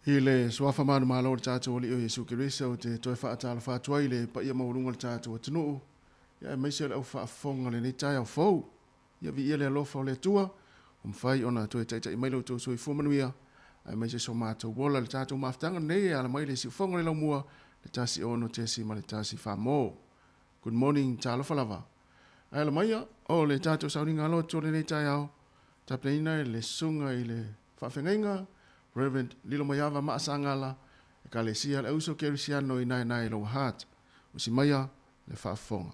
I le suafa manumalo o le tatou Alii o Iesu Keriso, ou te toe faatalofa atu ai i le paia maualuga o le tatou atunuu, ia aemaise o le au faafofoga i lenei taeao fou. Ia viia le alofa o le Atua, ua mafai ona toe taitai mai lo outou soifua manuia, aemaise so matou ola i le tatou mafutaga lenei e ala mai le siufofoga o le laumua, le 16.4 mo. Good morning, talofa lava. Ae ala maia, o le tatou sauniga aloto o lenei taeao, tapenaina e le susuga i le faafeagaiga, Reverend Lilomaiava Maasagala, Ekalesia le Auso Kerisiano i Naenae Lower Hutt. Usi maia le faafofoga.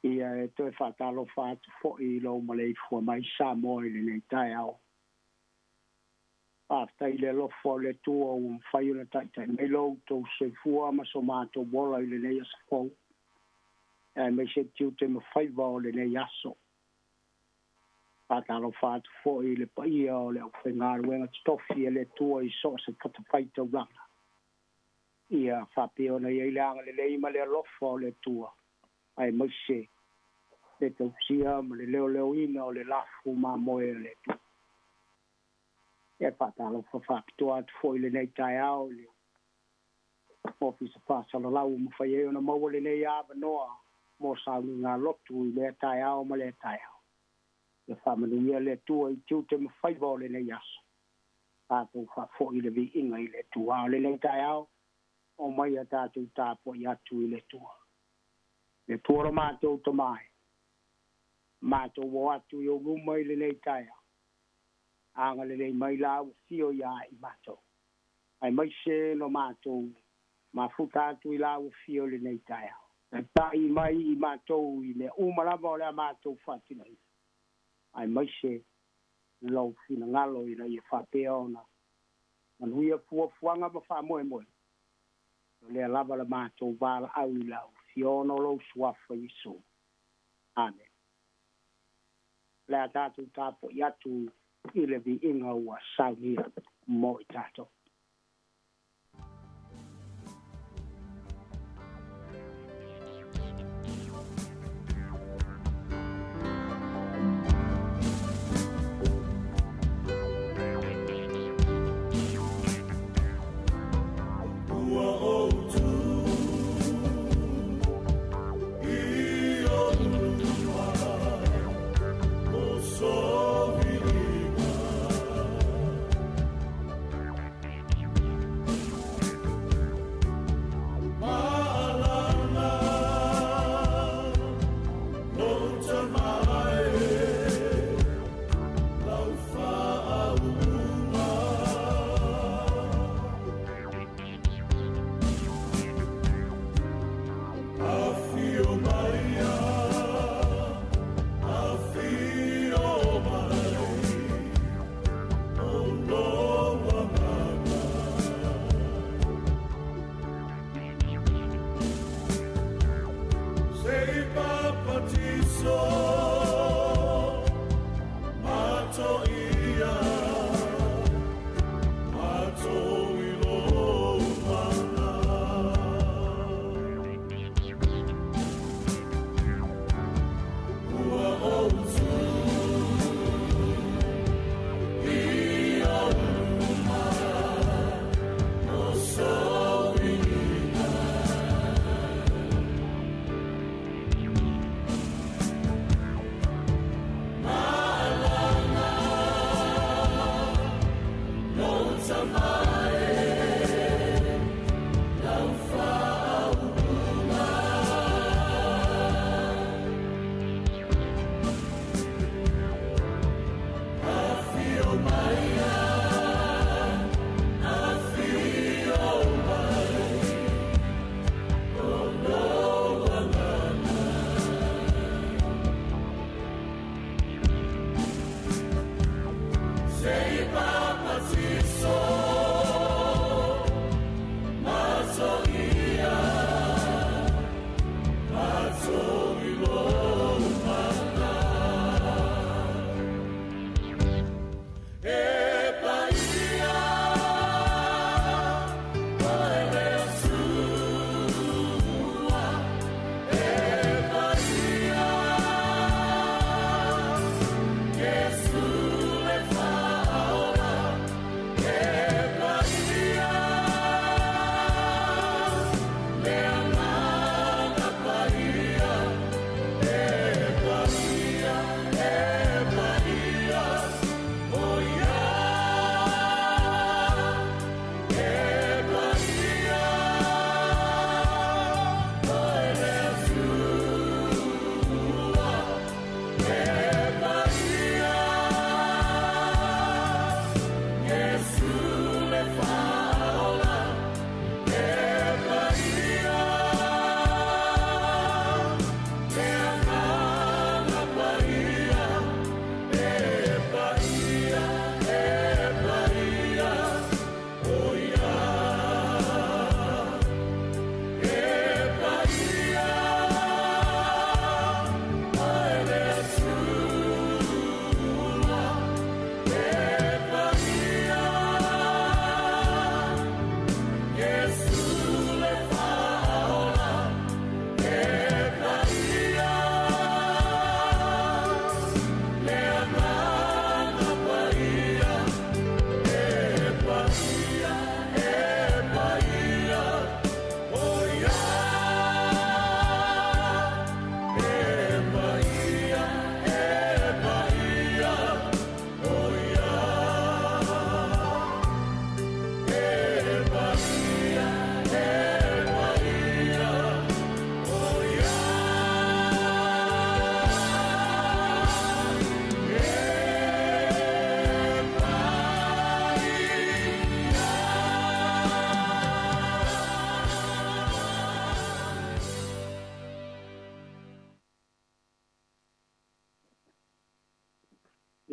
Ia e toe faatalofa atu foi i lou maleifua mai Samoa i lenei taeao. Faafetai i le alofa o le Atua ua mafai ona taitai mai lo outou soifua ma so matou ola i lenei aso fou, aemaise tiute ma faiva o lenei aso. Faatalofa atu foi i le paia o le aufaigaluega totofi a le Atua i so o se fatafaitaulaga. Ia faapea ona i ai le agalelei ma le alofa o le Atua, aemaise le tausia ma le leoleoina o le lafu mamoe a le Atua. Ia faatalofa faapitoa atu foi i lenei taeao i le Ofisa Faasalalau ua mafai ai ona maua lenei avanoa mo sauniga lotu i lea taeao ma lea taeao. Ia faamanuia le Atua i tiute ma faiva o lenei aso. Tatou faafoi le viiga i le Atua. O lenei taeao, o mai a tatou tapuai atu i le Atua. Le Atua lo matou tamae, matou o atu i ou luma i lenei taeao. Agalelei mai la ua fio ia i matou. Aemaise lo matou mafuta atu i la ua fio i lenei taeao. Taitai mai i matou i mea uma lava o le a matou faatinoina. Aemaise lou finagalo ina ia faapea ona manuia fuafuaga ma faamoemoe. O lea lava le matou valaau i lau afio ona o lou suafa Iesu. Amen. Le a tatou tapuai atu i le viiga ua saunia mo i tatou. Ua ou tu i ou luma o soviiga. Maalana lou tamae lau faauuga. Afio maia, afio mai, o lou agaga. Se i papatiso mato ia, mato i lou mana. Ua ou tu i ou luma o soviiga.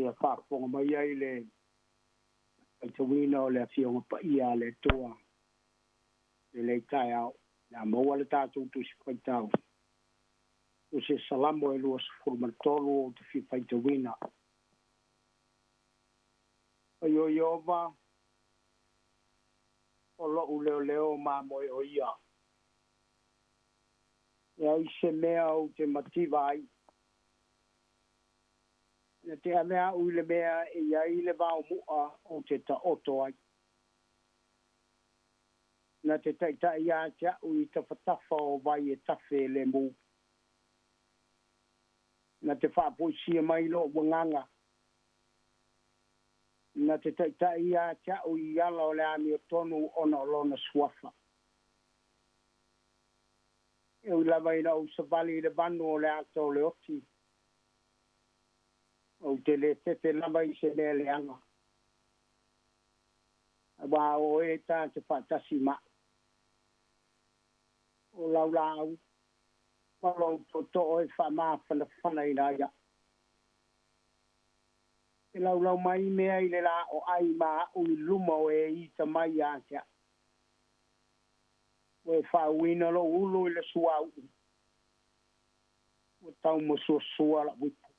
Ia faafofoga mai ai le faitauina o le Afioga Paia a le Atua i lenei taeao. O le a maua le tatou Tusi Faitau, Tusi Salamo e 23 ou te fia faitauina. O Ieova o lo'u leoleo mamoe o ia. E ai se mea ou te mativa ai. Na te ave a'u i le mea e i ai le vaomu'a ou te ta'oto ai. Na te ta'ita'i ia te a'u i tafatafa o vai e tafe lemu. Na te fa'afoisia mai lo'u agaga. Na te ta'ita'i ia te a'u i ala o le amiotonu ona o lona suafa. E ui lava ina ou savali i le vanu o le ata o le oti, ou te lē fefe lava i se mea leaga, auā o oe ta te faatasi ma a'u. O lau laau ma lou tootoo e faamafanafanaina ai a'u. E laulau mai mea i le lā o ai ma a'u i luma o e ita mai ia te a'u. Ua e faauuina lou ulu i le suauu, ua taumasuasua la'u ipu.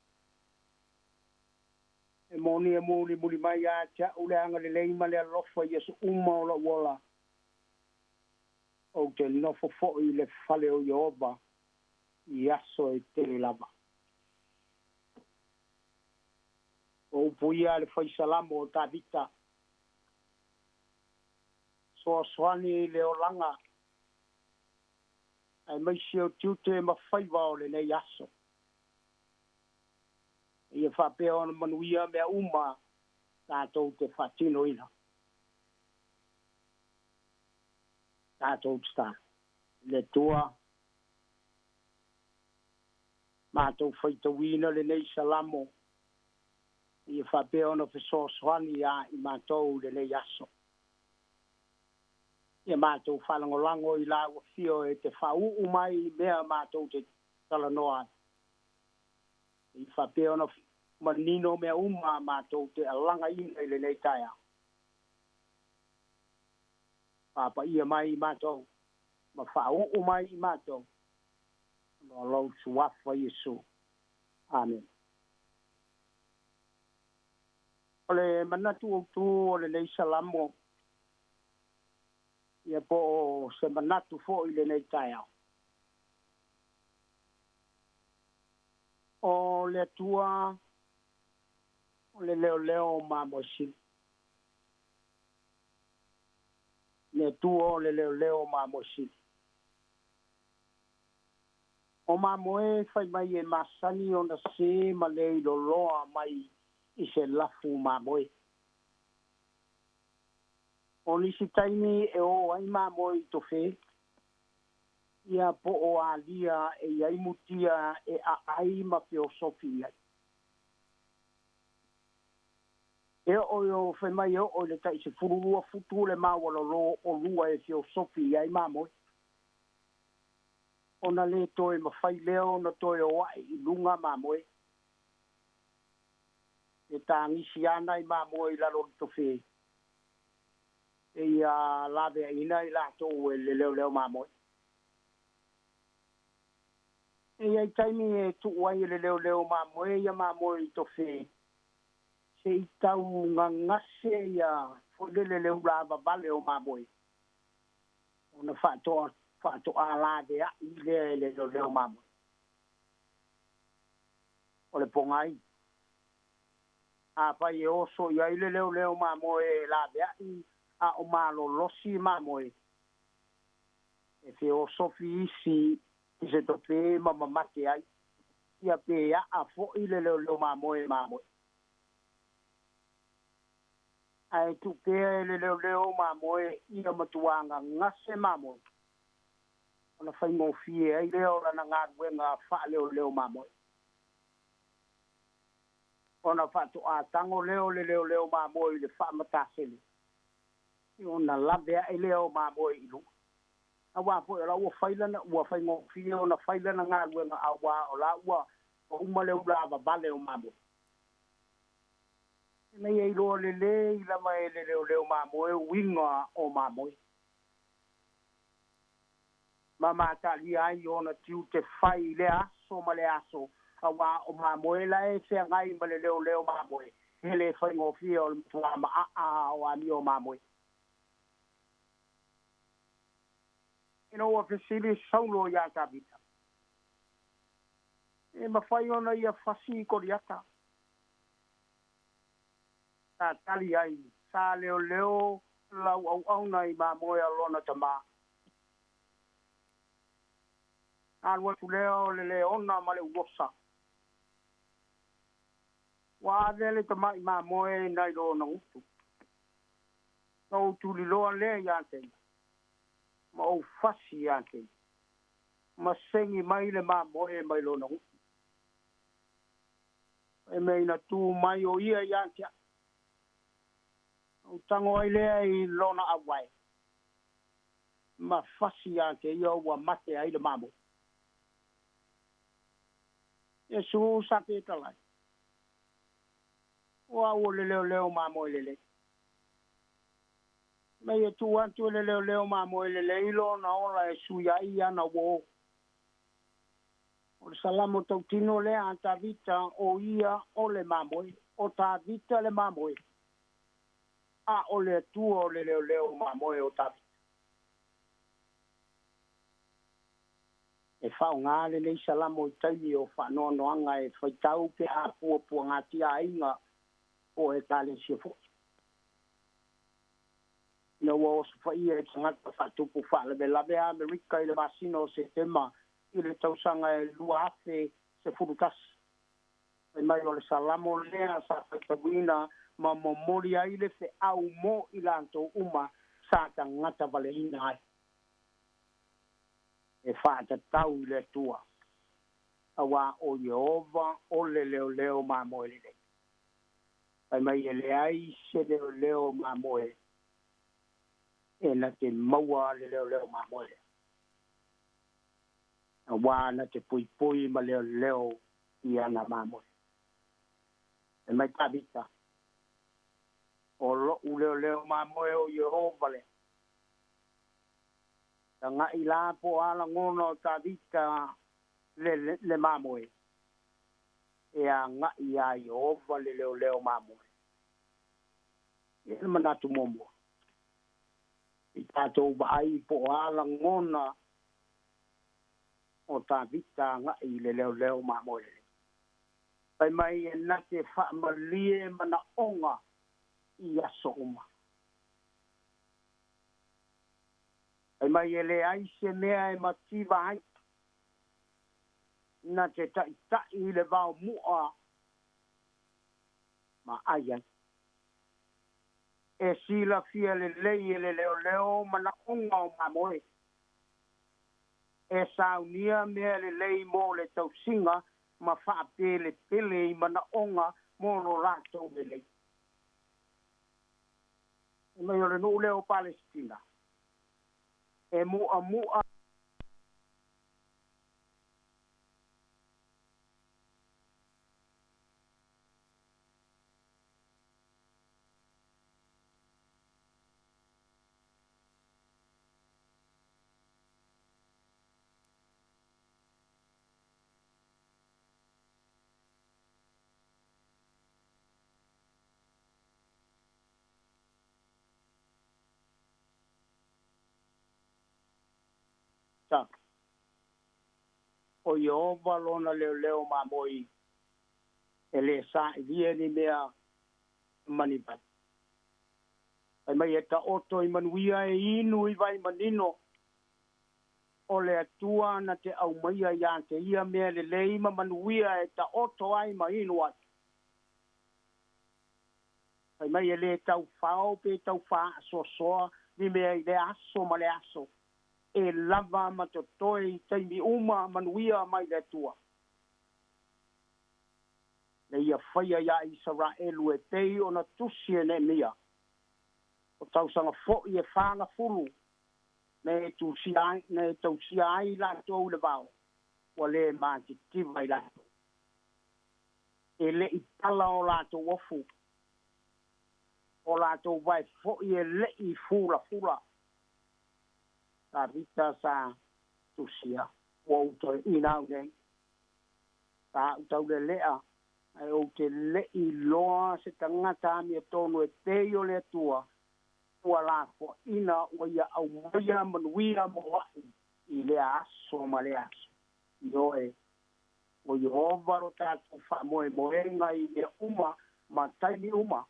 E moni e mulimuli mai ia te a'u le agalelei ma le alofa i aso uma o lo'u ola, ou te nofo fo'i i le fale o Ieova i aso e tele lava. O upu ia a le Fai Salamo o Tavita, soasoani i le olaga aemaise o tiute ma faiva o lenei aso. Ia faapea ona manuia mea uma tatou te faatinoina. Tatou tatalo. Le Atua, matou faitauina lenei Salamo, ia faapea ona fesoasoani ia i matou i lenei aso. Ia matou faalagolago i lau Afio e te faauu mai i mea matou te talanoa ai. Ia faapea ona manino mea uma matou te alagaina i lenei taeao. Faapaia mai i matou ma faauu mai i matou ona o lou Suafa Iesu. Amene. O le manatu autū o lenei Salamo, ia po o se manatu fo'i i lenei taeao. O le Atua o le leoleo mamoe sili. Le Atua o le leoleo mamoe sili. O mamoe fai mai e masani ona sē ma le iloloa mai i se lafu mamoe. O nisi taimi e ō ai mamoe i tofē, ia po o alia e i ai mutia e aai ma feosofi i ai. E oo i o fai mai e oo i le tai 12 futu le maualalō o lua e feosofi i ai mamoe, ona lē toe mafai lea ona toe o ae i luga mamoe. E tagisi ana i mamoe i lalo o le tofē, e ia laveaina i latou e le leoleo mamoe. E i ai taimi e tuu ai e le leoleo mamoe ia mamoe i tofē, se i tau gagase ia foi lele le ulavavale o mamoe, ona faatoa faatoa laveai lea e le leoleo mamoe. O le pogai, afai e oso i ai le leoleo mamoe e laveai a o malolosi mamoe, e feosofi isi i se tofē ma mamate ai, ia pe a'a fo'i le leoleo mamoe e mamoe. Ae tuu pea e le leoleo mamoe ia matuā gagase mamoe, ona faigofie ai lea o lana galuega faaleoleo mamoe. Ona faatoā tago lea o le leoleo mamoe i le faamatasele, ona lave ae lea o mamoe i luga. Auā foi o la ua fai lana, ua faigofie ona fai lana galuega auā o la ua uma le ulavavale o mamoe. Ina ia iloa lelei lava e le leoleo mamoe uiga o mamoe ma mataalia ai ona tiute fai i lea aso ma lea aso, auā o mamoe la e feagai ma le leoleo mamoe, e le faigofie o le matuā maaa o amio mamoe. Ina ua fesili Saulo iā Tavita, E mafai ona ia fasi i Koliata? Sa tali ai, Sa leoleo lau auauna i mamoe a lona tamā. Alu atu lea o le leona ma le uosa. Ua ave le tama'i mamoe nai lona gutu. Na ou tuliloa lea ia te ia, ma ou fasi ia te ia, ma segi mai le mamoe mai lona gutu. E mea ina tu mai o ia ia te a'u, ou tago ai lea i lona auae, ma fasi ia te ia ua mate ai le mamoe. Iesu sa petalai, O au o le leoleo mamoe lelei. Mei e tuu atu e le leoleo mamoe lelei lona ola e sui ai ana uō. O le Salamo tautino lea a Tavita, o ia o le mamoe, o Tavita le mamoe, a o le Atua o le leoleo mamoe o Tavita. E faaaoga lenei Salamo i taimi o faanoanoaga e faitau pe a puapuagatia aiga po o Ekalesia foi. Ina ua osofaia e tagata faatupu faalavelave a Amerika i le masina o Setema i le tausaga e 2011, fai mai o le Salamo lea sa faitauina ma momoli ai le feau mo i latou uma sa tagata valeina ai e faatatau i le Atua, auā o Ieova o le leoleo mamoe lelei. Fai mai e leai se leoleo mamoe e na te maua le leoleo mamoe lea, auā na te poipoi ma leoleo i ana mamoe. Fai mai Tavita, O lo'u leoleo mamoe o Ieova lea. Taga'i la po o a lagona o Tavita le, le mamoe, e aga'i iā Ieova le leoleo mamoe. Ia le manatu muamua, i tatou vaai po o a lagona o Tavita aga'i i le leoleo mamoe lelei. Fai mai e na te faamalie manaoga i aso uma. Fai mai e leai se mea e mativa ai na te ta'ita'i i le vaomu'a ma ai ai. E silafia lelei e le leoleo manaoga o mamoe. E saunia mea lelei mo le tausiga ma faapelepele i manaoga mo lo latou lelei. Fai mai o le nuu lea o Palesitina e mu'amu'a. Ta. O Ieova lona leoleo mamoe e lē sailia ni mea manivai. Fai mai e taoto i manuia e inu i vai manino o le Atua na te aumaia iā te ia mea lelei ma manuia e taoto ai ma inu ai. Fai mai e lē taufao pe taufaasoasoa ni mea i lea aso ma lea aso, e lava ma totoe i taimi uma manuia mai le Atua. Na ia faia iā Isaraelu e pei ona tusi e Neemia, o tausaga fo'i e fagafulu na e tusia ai, na e tausia ai latou i le vao, ua lē matitiva i latou. E le i pala o latou ofu, O latou vae fo'i e le'i fulafula. Tavita sa tusia ua ou toe'ina au nei. Sa a'u taulele'a ae ou te le'i iloa se tagata amiotonu e pei o le Atua ua lafoaina ua ia aumaia manuia mo a'u i lea aso ma lea aso. Ioe, o Ieova lo tatou faamoemoega i mea uma ma taimi uma,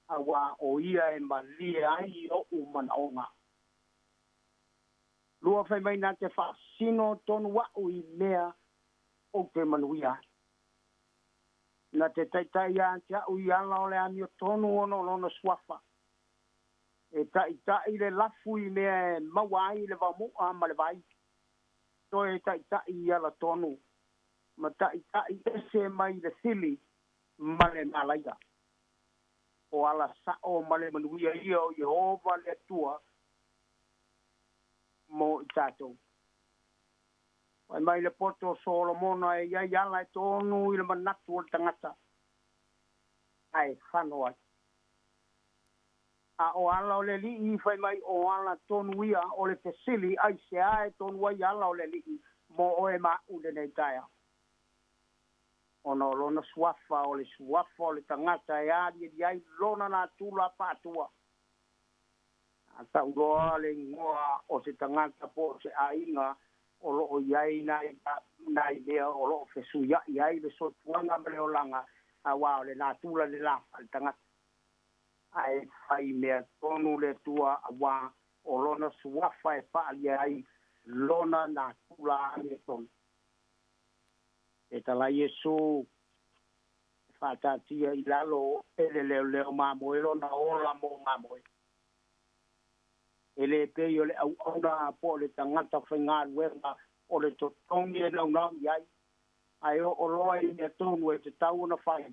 auā o ia e malie ai o'u manaoga. Lua fai mai na te faasino tonu a'u i mea ou te manuia ai. Na te taita'i ia te a'u i ala o le amiotonu ona o lona suafa. E ta'ita'i le lafu i mea e maua ai le vaomu'a ma le vai, toe ta'ita'i i ala tonu, ma ta'ita'i ese mai le fili ma le malaia. O ala sa'o ma le manuia ia o Iehova le Atua mo i tatou. Fai mai le poto o Solomona e i ai ala e tonu i le manatu o le tagata, ae fano ai. A o ala o le Alii, fai mai o ala tonu ia, o le fesili, aisea e tonu ai ala o le Alii mo oe ma a'u i lenei taeao? Ona o lona suafa, o le suafa o le tagata e aliali ai lona natura faatua. A tau loa le igoa o se tagata po o se aiga o lo o i ai nai mea o lo o fesuia'i ai le soifuaga ma le olaga, auā o le natura le la faaletagata. Ae fai mea tonu le Atua auā o lona suafa e faaalia ai lona natura amiotonu. E tala Iesu e faataatia i lalo e le leoleo mamoe lona ola mo mamoe. E le pei o le auauna po o le tagata faigaluega o le totogi e naunau i ai, ae oo loa i mea tonu e tatau ona fai,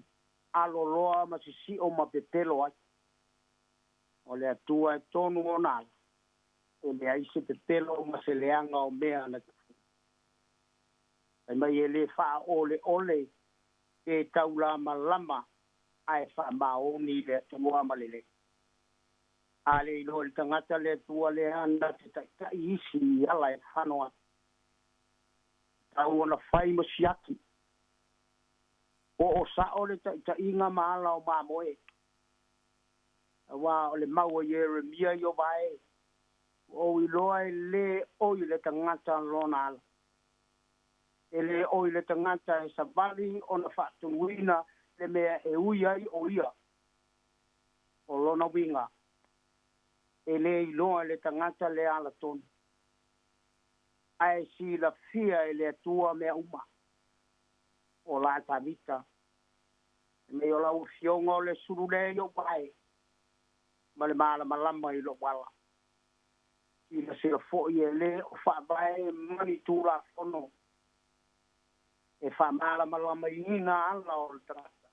alo loa ma sisi'o ma pepelo ai. O le Atua e tonu ona ala, e leai se pepelo ma se leaga o mea na te faia. Fai mai e le faaoleole pe taulamalama ae faamaoni le Atua ma lelei. A le iloa e le tagata le Atua lea na te taita'i isi i ala e fano ai. E tatau ona fai ma siaki. Po o sa'o le taʻitaʻiga ma ala o mamoe. Auā o le mau a Ieremia i o vae, Ua ou iloa e lē oi le tagata lona ala. E lē oi le tagata e savali ona faatonuina le mea e ui ai o ia. O lona uiga, e lē iloa e le tagata le ala tonu. Ae silafia e le Atua mea uma. O la Tavita, mei o lau Afioga o le sulu lea i ou vae, ma le malamalama i lou ala. Silasila foi e lē o faavae ma ni Tulafono e faamalamalamaina ala o le tagata,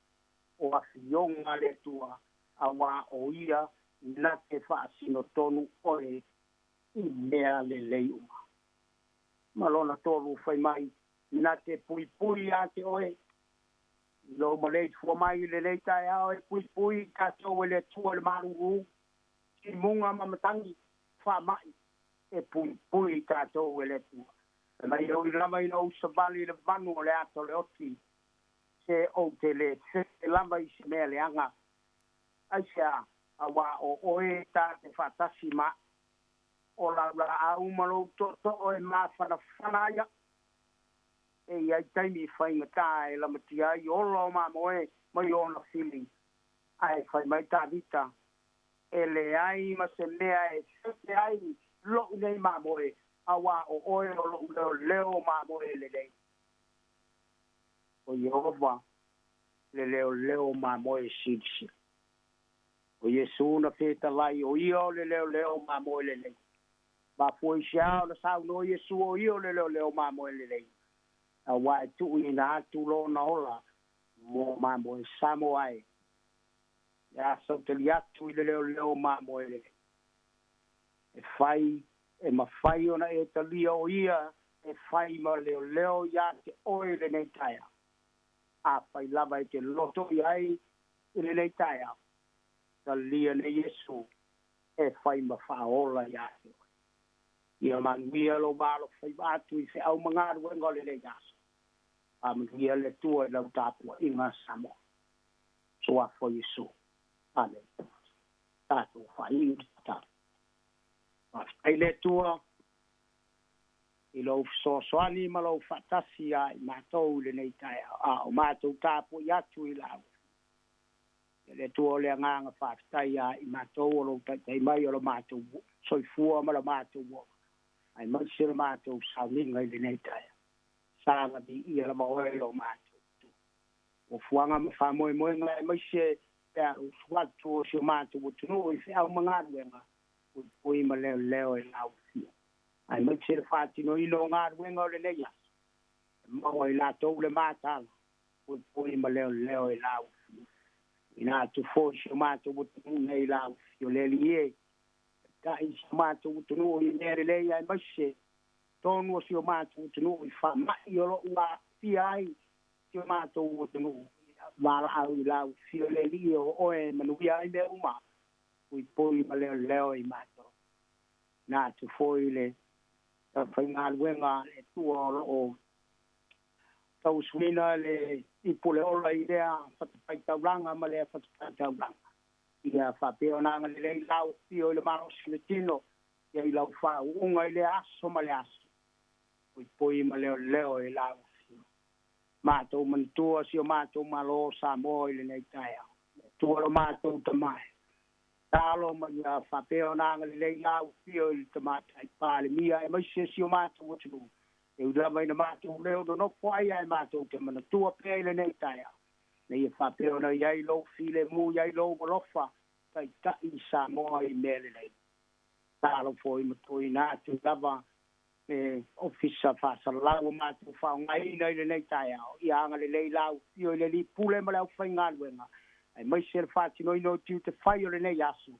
o Afioga a le Atua, auā o Ia na te faasino tonu oe i mea lelei uma. Ma lona tolu fai mai, na te puipui iā te oe. I lou maleifua mai i lenei taeao e puipui tatou e le Atua i le malū, timuga ma matagi, faama'i, e puipui tatou e le Atua. Fai mai e ui lava ina ou savali i le vanu o le ata o le oti, se ou te le fefe lava i se mea leaga. Aisea? Auā o oe ta te faatasi ma a'u. O lau laau ma lou tootoo e mafanafana ai a'u. E i ai taimi faigata e lamatia ai ola o mamoe mai ona fili, ae fai mai Tavita, E leai ma se mea e fefe ai lo'u nei mamoe, auā o oe o lo'u leoleo mamoe lelei. O Iehova le leoleo mamoe silisili. O Iesū na fetalai o ia o le leoleo mamoe lelei. Mafua i se a ona saunoa Iesū o ia o le leoleo mamoe lelei? Auā e tuuina atu lona ola mo mamoe Samoa e. Le a sautali atu i le leoleo mamoe lelei. E fai, e mafai ona e talia o ia e fai ma leoleo iā te oe i lenei taeao. Afai lava e te loto i ai i lenei taeao, Talia nei Iesu e fai ma faaola iā te oe. Ia manuia lou alofaiva atu i feau ma galuega o lenei aso. Faamanuia le Atua i lau tapuaiga Samoa. Suafa o Iesu. Amene. Tatou faaiu le tatalo. Faafetai le Atua i lou fesoasoani ma lou faatasi ia i matou i lenei taeao, a o matou tapuai atu i lau Afioga. Le Atua o le agaga faafetai ia i matou o lou taitai mai o lo matou soifua ma lo matou ola, aemaise lo matou sauniga i lenei taeao. Saga viia lava oe lo matou Atua. Fuafuaga ma faamoemoega aemaise pe a usu atu o si o matou atunuu i feau ma galuega, puipui ma leoleo e lau Afioga, aemaise le faatinoina o galuega o lenei aso, e maua i latou le matala, puipui ma leoleo e lau Afioga. Ina atu foi si o matou atunuu nei lau Afioga, le Alii e, taitai si o matou atunuu i mea lelei, aemaise tonu o si o matou atunuu i faamai o loo aafia ai si o matou atunuu. Valaau i lau Afioga le Alii o oe manuia ai mea uma, puipui ma leoleo i matou. Na atu foi le faigaluega le Atua o loo tausuina le ipu le ola i lea fatafaitaulaga ma lea fatafaitaulaga. Ia faapea ona agalelei lau Afio i le malosi le tino, ia i lau faauuga i lea aso ma le aso, puipui ma leoleo i lau Afio. Matou manatua si o matou Malo o Samoa i lenei taeao. Le Atua lo matou tamae. Talo ma ia faapea ona agalelei lau Afio i le Tamaitai Palemia aemaise si o matou atunuu. E ui lava ina matou leo nonofo ai ae matou te manatua pea i lenei taeao. Na ia faapea ona i ai lou filemu, i ai lou alofa, taitai i Samoa i mea lelei. Talo foi ma tuuina atu lava le ofisa faasalalau ua matou faaaogaina i lenei taeao. Ia agalelei lau Afio i le Alii Pule ma le aufaigaluega, aemaise le faatinoina o tiute fai o lenei aso.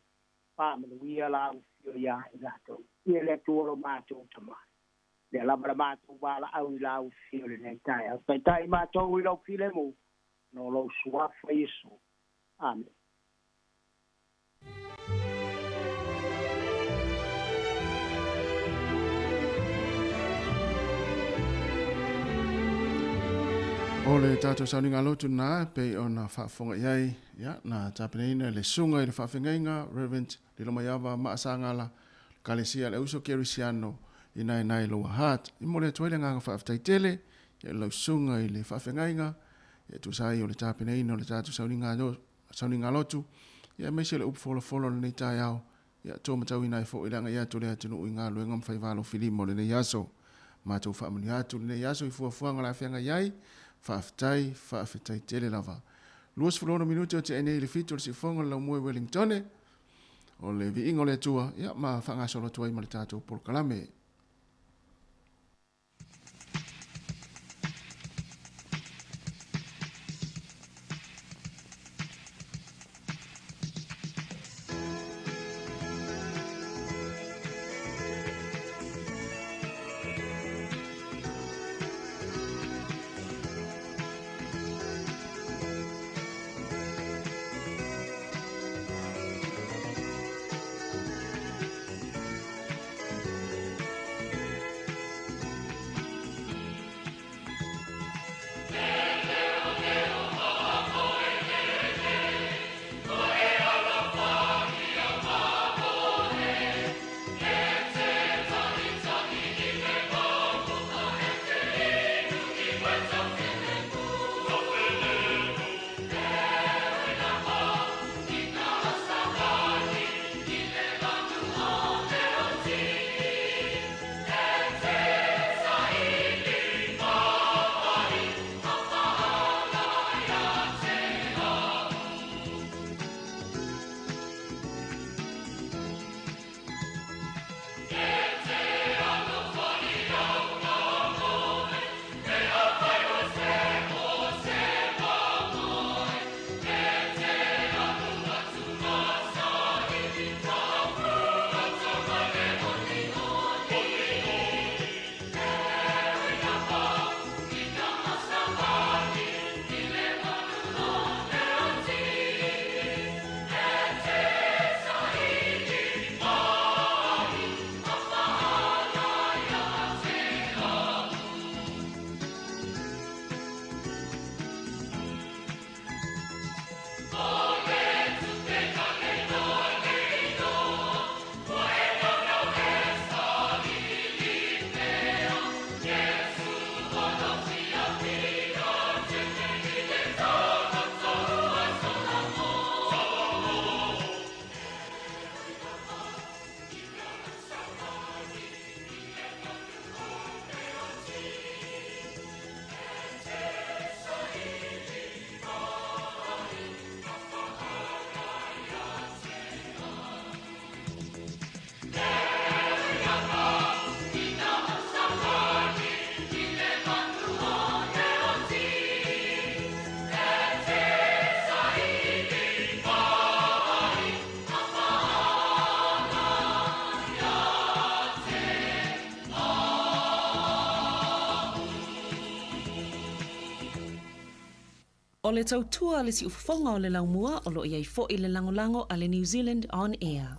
Faamanuia lau Afio ia i latou. Ia le Atua lo matou Tama. Lea lava le matou valaau i lau Afio i lenei taeao. Taitai matou i lau filemu, no lou suafa Iesu. Amene. O le tatou sauniga lotu na pei ona faafofoga i ai, ia, na tapenaina le susuga i le faafeagaiga Reverend Lilomaiava Maasagala, Kalesia le Auso Kerisiano i Naenae Lower Hutt. I momoli atu ai le agaga faafetai tele ia i lau susuga i le faafeagaiga, ia tusa ai o le tapenaina o le tatou sauniga lotu, ia aemaise le upu folafola o lenei taeao, ia to matauina ai foi le agai atu o le atunuu i galuega ma faiva alofilima o lenei aso. Matou faamanuia atu lenei aso i fuafuaga o le a feagai ai. Faafetai, faafetai tele lava. 26 minute o tea nei i le 7 o le siufofoga o le laumua i Wellingtone. O le viiga o le Atua, ia ma faagasolo atu ai ma le tatou polokalame. O le tautua a le siufofoga o le laumua o lo o i ai foi le lagolago a le New Zealand On Air.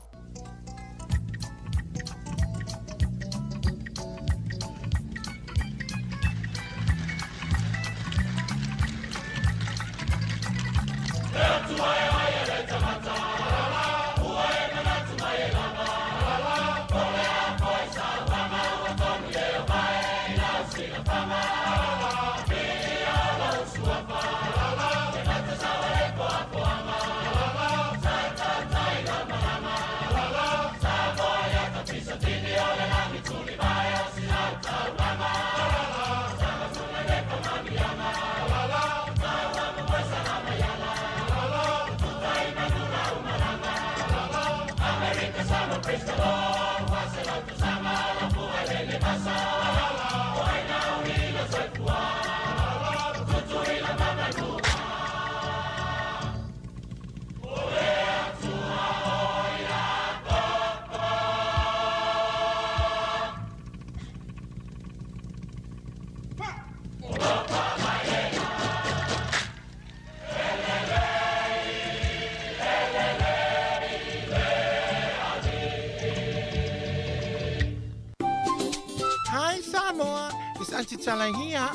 Hi Samoa, it's Auntie Tala here.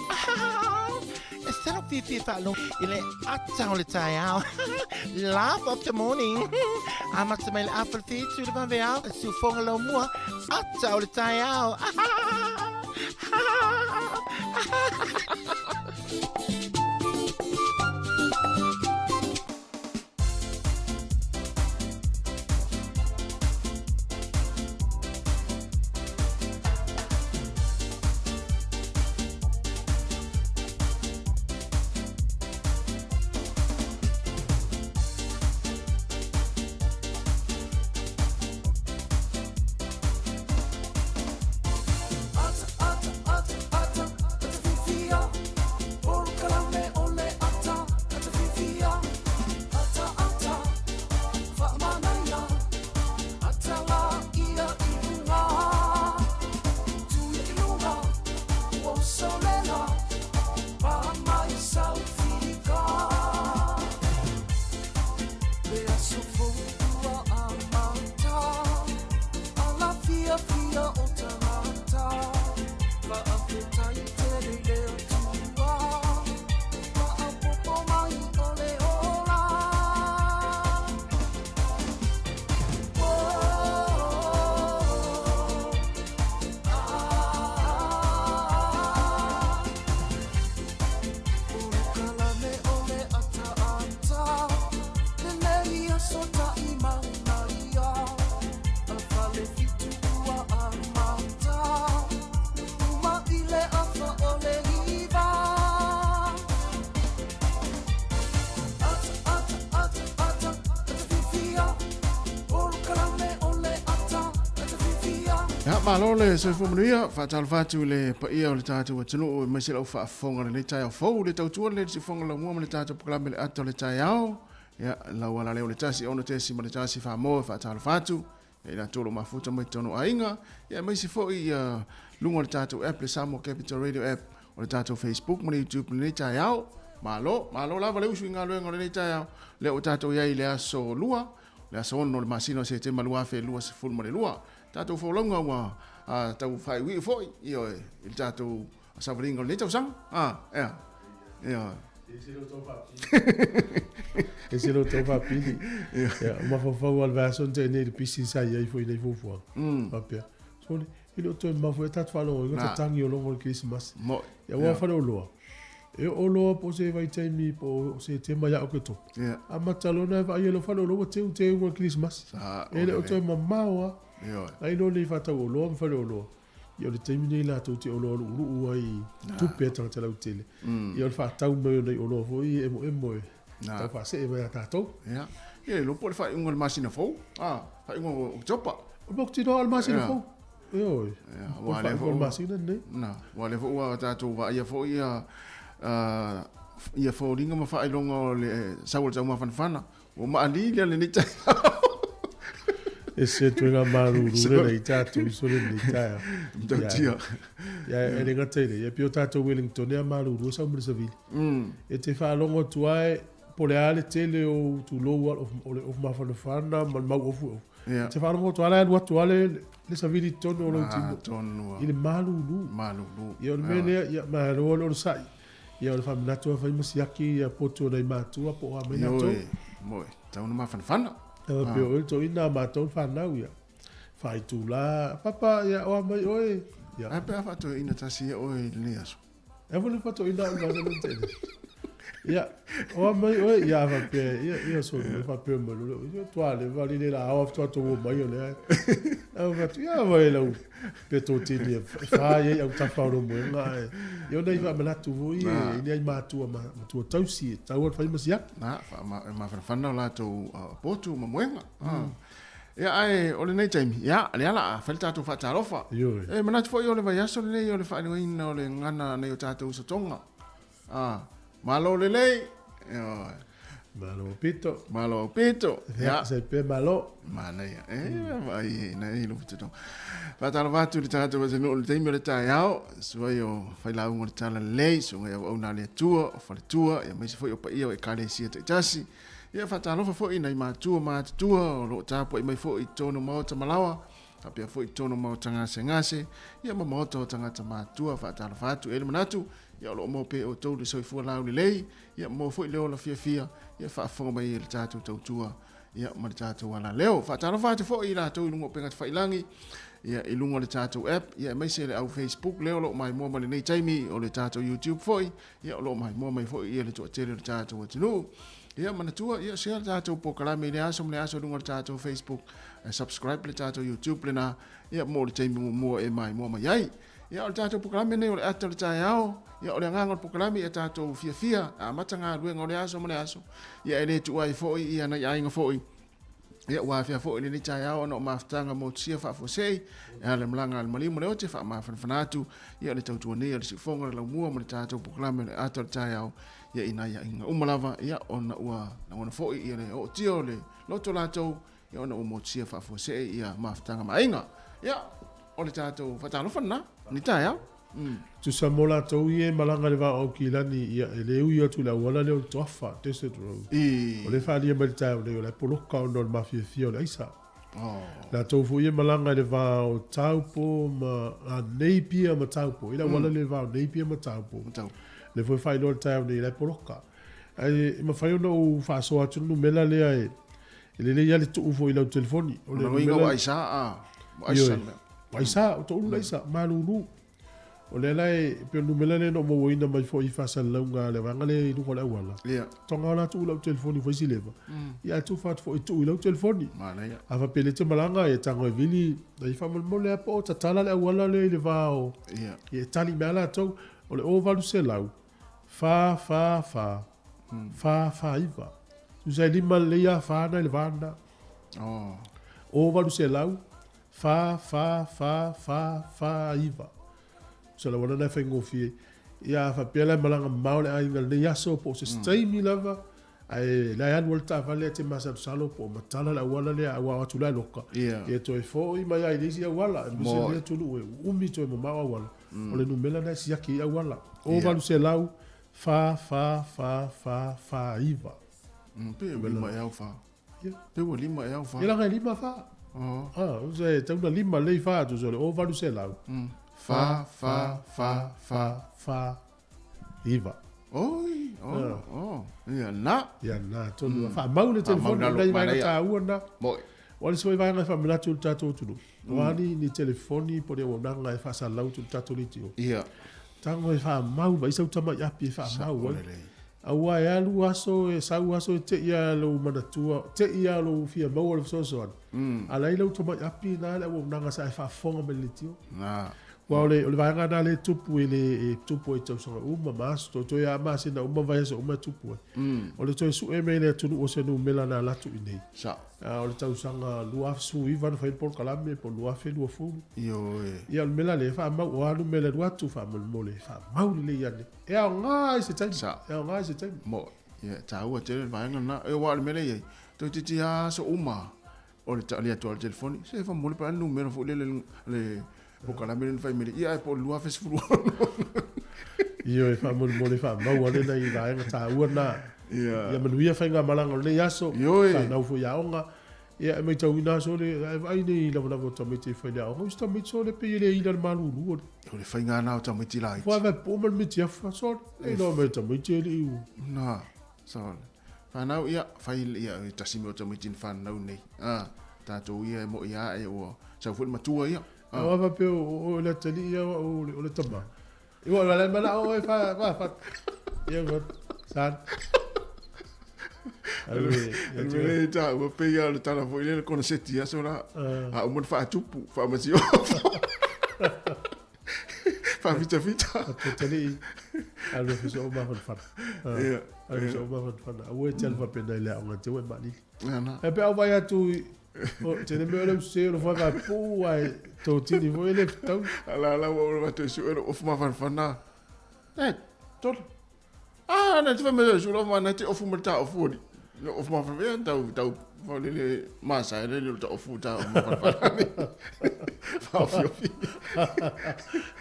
E talo fiafia faalogo i le ata o le taeao. Laugh of the morning. Amata mai le afa le fitu le vaveao, le siufoga laumua, ata o le taeao. Ia, malo le soifua manuia, faatalofa atu i le paia o le tatou atunuu aemaise lau faafofoga i lenei taeao fou, le tautua lenei siufofoga laumua ma le tatou polokalame le ata o le taeao. Ia, lau ala lea o le 1 6.1 Samoa e faatalofa atu ia i latou o lo o mafuta mai totonu o aiga, ia aemaise foi ia luga o le tatou app, le Samoa Capital Radio app, o le tatou Facebook ma le YouTube i lenei taeao. Malo, malo lava le usu i galuega o lenei taeao, lea ua tatou i ai i le aso Lua, le aso 6 o le masina o Setema 2022. Tatou folauga ua tau faaiuiu foi, ioe, i le tatou savaliga o lenei tausaga. Ah, ea, ioe. E se lo tau faapili. Ia, o mafaufau lava o le vaiaso na tea nei i le pisi sa i ai foi i nei fuafuaga. Faapea, sole, e le o toe mamao foi tatou faalogo ai tatagi o logo o le Kerisimasi. Ia, aua faleoloa, e oo loa po o se vaitaimi po o Setema ia Oketopa, amata loa ona e vaai e lou faleoloa ua teuteuga o le Kerisimasi. E le o toe mamao lava. Ai loa nei faatau oloa ma faleoloa, ia o le taimi nei latou te oloa luuluu ai i tupe a tagata lautele. Ia o le faatau mai o nai oloa foi ia emoemo e tau faasee mai ia tatou. Ia, ia iloa po o le faaiuga o le masina fou, a, faaiuga o Oketopa. O le mautinoa o le masina fou. Ioe. Aua lea foi masina lenei. Na, aua lea foi ua tatou vaaia foi ia ia foliga ma faailoga o le sau o le taumafanafana. Ua maali lea lenei taeao. E se ituaiga malulu lea na i tatou i sole lenei taeao. Matautia. Ia, e le gata i lea, ia pei o tatou Wellington ea malulu e sau ma le savili. E te faalogo atu lava e, po o le a le tele o ou tulou o le ofu mafanafana ma le mau ofu e ofu. E te faalogo atu lava la e alu atu lava le savili i totonu o lou tino i le malulu. Malulu. Ia o le mea lea, ia malo le onosai. Ia o le faamanatu lava fai ma siaki ia potu o nai matua po o a mai latou. Ioe, moe, tau na mafanafana. Ia pei o oe le toeaina a matou le fanau ia. Faaitula, papa ia o a mai oe. Ia. Ae pe a faatoeaina tasi ia oe i lenei aso? E a foi le faatoeaina au i le aso lenei tele. Ia, o a mai oe, ia a faapea, ia, ia soli mai faapea mai loa, ia tua le vali le la ao faatoa tou o mai o lea. Au fai atu, ia vai lau petotini e fa i ai autafa o lou moega ae, ia ona i faamanatu foi e i ai matua matua tausi e tatau ona fai ma siaki. Na, mafanafana o latou potu ma moega. Ia, ae o lenei taimi, ia, lea la a fai le tatou faatalofa. Ioe. E manatu foi o le vaiaso lenei o le faailogaina o le gagana a nai o tatou uso Tonga. Ah, malo lelei. Ioe. Malo pito. Malo pito. Ya. Se pe malo. Manaia. E, vai e, na e lo pito. Faatalofa atu i le tagata o atunuu i le taimi o le taeao, suai o failauga o le Talalelei, suaga i auauna a le Atua, o faletua, aemaise foi o paia o Ekalesia taitasi. Ia, faatalofa foi i nai matua matutua o lo o tapuai mai foi i totonu o maota malaoa, faapea foi i totonu o maota gasegase, ia ma maota o tagata matutua. Faatalofa atu. E i ai le manatu, ia o lo o maua pea e outou le soifua laulelei, ia maua foi le ola fiafia, ia faafofoga mai ai i le tatou tautua, ia ma le tatou alaleo. Faatalofa atu foi i latou i luga o upega tafailagi, ia i luga o le tatou app, ia aemaise le au Facebook lea o lo o maimoa mai lenei taimi, o le tatou YouTube foi, ia o lo o maimoa mai foi ia le toatele o le tatou atunuu. Ia manatua, ia share le tatou polokalame i lea aso ma lea aso i luga o le tatou Facebook, subscribe le tatou YouTube lena, ia mo le taimi muamua e maimoa mai ai. Ia, o le tatou polokalame lenei o le ata o le taeao. Ia, o le agaga o le polokalame ia tatou fiafia, amata galuega o le aso ma le aso. Ia, e le tuua ai foi ia nai aiga foi. Ia, ua afea foi lenei taeao ona o mafutaga motusia faafuasei, e ala i le malaga a le maliu ma le ote, faamafanafana atu, ia, o le tautua nei a le siufofoga o le laumua ma le tatou polokalame o le ata o le taeao, ia, i nai aiga uma lava, ia, ona ua lagona foi ia le ootia o le loto latou, ia, ona ua motusia faafuasei ia mafutaga ma aiga. Ia, O le tatou faatalofa lena, ni taeao. Tusa mo latou ia e malaga i le vaa o Aukilani, ia, e le ui atu i le auala lea o le Toafa, Desert Road. O lea e faaalia mai i le taeao nei, o la e poloka ona o le mafiafia o le aisa. Latou foi ia e malaga i le va o Taupo ma, a, Napier ma Taupo, i le auala lea i le va o Napier ma Taupo. Lea foi e faailoa i le taeao nei, o la e poloka. Ae e mafai ona ou faasoa atu le numera lea e lelei lava le tuu foi i lau telefoni. O le numera ua aisa a, ua aisa le mea. Ua aisa, ua toulu le aisa, malulu. O lea la e, pei o le numera lea na ou mauaina mai foi i faasalalauga a le vaega lea i luga o le auala. Ia. Toga o la tuu i lau telefoni ua fai si leva. Ia ae tufa atu foi e tuu i lau telefoni. Manaia. A faapea e le te malaga e tago e vili, ai faamolemole lava po o tatala le auala lea i le va o, Ia. ia e tali mai lava latou. O le 0800 Fa, fa, fa. Fa, fa, iva. Tusa e lima lelei a fa na i le va lena. Oh. O 800, fa, fa, fa, fa, fa, iva. Tusa le auala lena e faigofie. Ia a faapea la e malaga mamao le aiga i lenei aso po o se taimi lava, ae la e alu ai le taavale e te masalosalo po o matala le auala lea aua o atu la e loka. Ia. Ia toe foi mai lava i le isi auala, aemaise Moe. lenei atunuu e uumi toe mamao auala. O le numera lena e siaki ai auala. O 800 fa fa fa fa fa iva. Pe ua lima ea au fa. Ia. Pe ua lima ea au fa. Ia laga e lima fa. Oh. Ah, o se tau na lima lei fa atu so le o 800. Fa fa fa fa fa iva. Oi, oh, oh. Ia na. Ia na, tonu. Faamau le telefoni, nalo, nai vaega manaia. taua na. Moi. O le isi foi vaega e faamanatu i le tatou atunuu, o a ni ni telefoni po o ni auaunaga e faasalalau atu i le tatou leitio. Ia. Tago e faamau mai sau tamai api e faamau ai. Lelei. Aua e alu aso, e sau aso e te i a lou manatua, te i a lou fia maua le fesoasoani. A la i lau tamai api na le auaunaga sa e faafofoga mai i le leitio. Na. Aua o le, o le vaega lena lea e tupu e le, e tupu ai i tausaga uma ma aso, toetoe lava masina uma, vaiaso uma e tupu ai. O le toe sue mai e le atunuu o se numera na alu atu i inei. Sao. A o le tausaga 2019 na fai ai le polokalame po o le 2020. Ioe. Ia o le mea la lea e faamau, o a numera e alu atu faamolemole, faamau lelei ane. E aoga i se taimi. Sao. E aoga i se taimi. Mo, ia, e taua tele le vaega lena. E, aua o le mea lea e i ai, toeitiiti lava aso uma. O le tali atu a le telefoni, se faamolemole pe a le numera foi lele le polokalame lea na fai mai nei, ia ae po o le 2016. Ioe, faamolemole faamau ane nai vaega taua na. Ia manuia faigamalaga o lenei aso, fanau foi i aoga. Ia e matauina lava sole, a e vaai nei i lavalava o tamaiti e fai i le aoga, o isi tamaiti sole pei e le ila le malulu o le. O le faiga lena o tamaiti laiti. Ua vae ma le mitiafa sole, e iloa mai tamaiti e lii u. Na, sole. Fanau, ia, fai, ia, e tasi mea o tamaiti na fanau nei. A, tatou ia e moi lava e ua sau foi le matua ia. A ua faapea o le atalii ia o le tama. Ua wala mana o e fa fa fa. Ia fa san. Alu ta ua pe ia le tala foi le kona seti aso la. A uma faatupu faamasio. Faafitafita. Totally. Alu fi so ma fan. Ia. Alu so ma fan. Aua e te alu faapena i le aoga te ua e maalili. E pe au vai atu o tele mea o le se o le whai pū ai tō tini foi le tau. Ala ala ua ua tu su ero ofu mafanafana. E, tole. Ah, na te whai mea su lo ma na te ofu ma ta ofu oli. No ofu mafanafana tau tau fa le le masa e le le ta ofu ta mafanafana. Whaofiofi.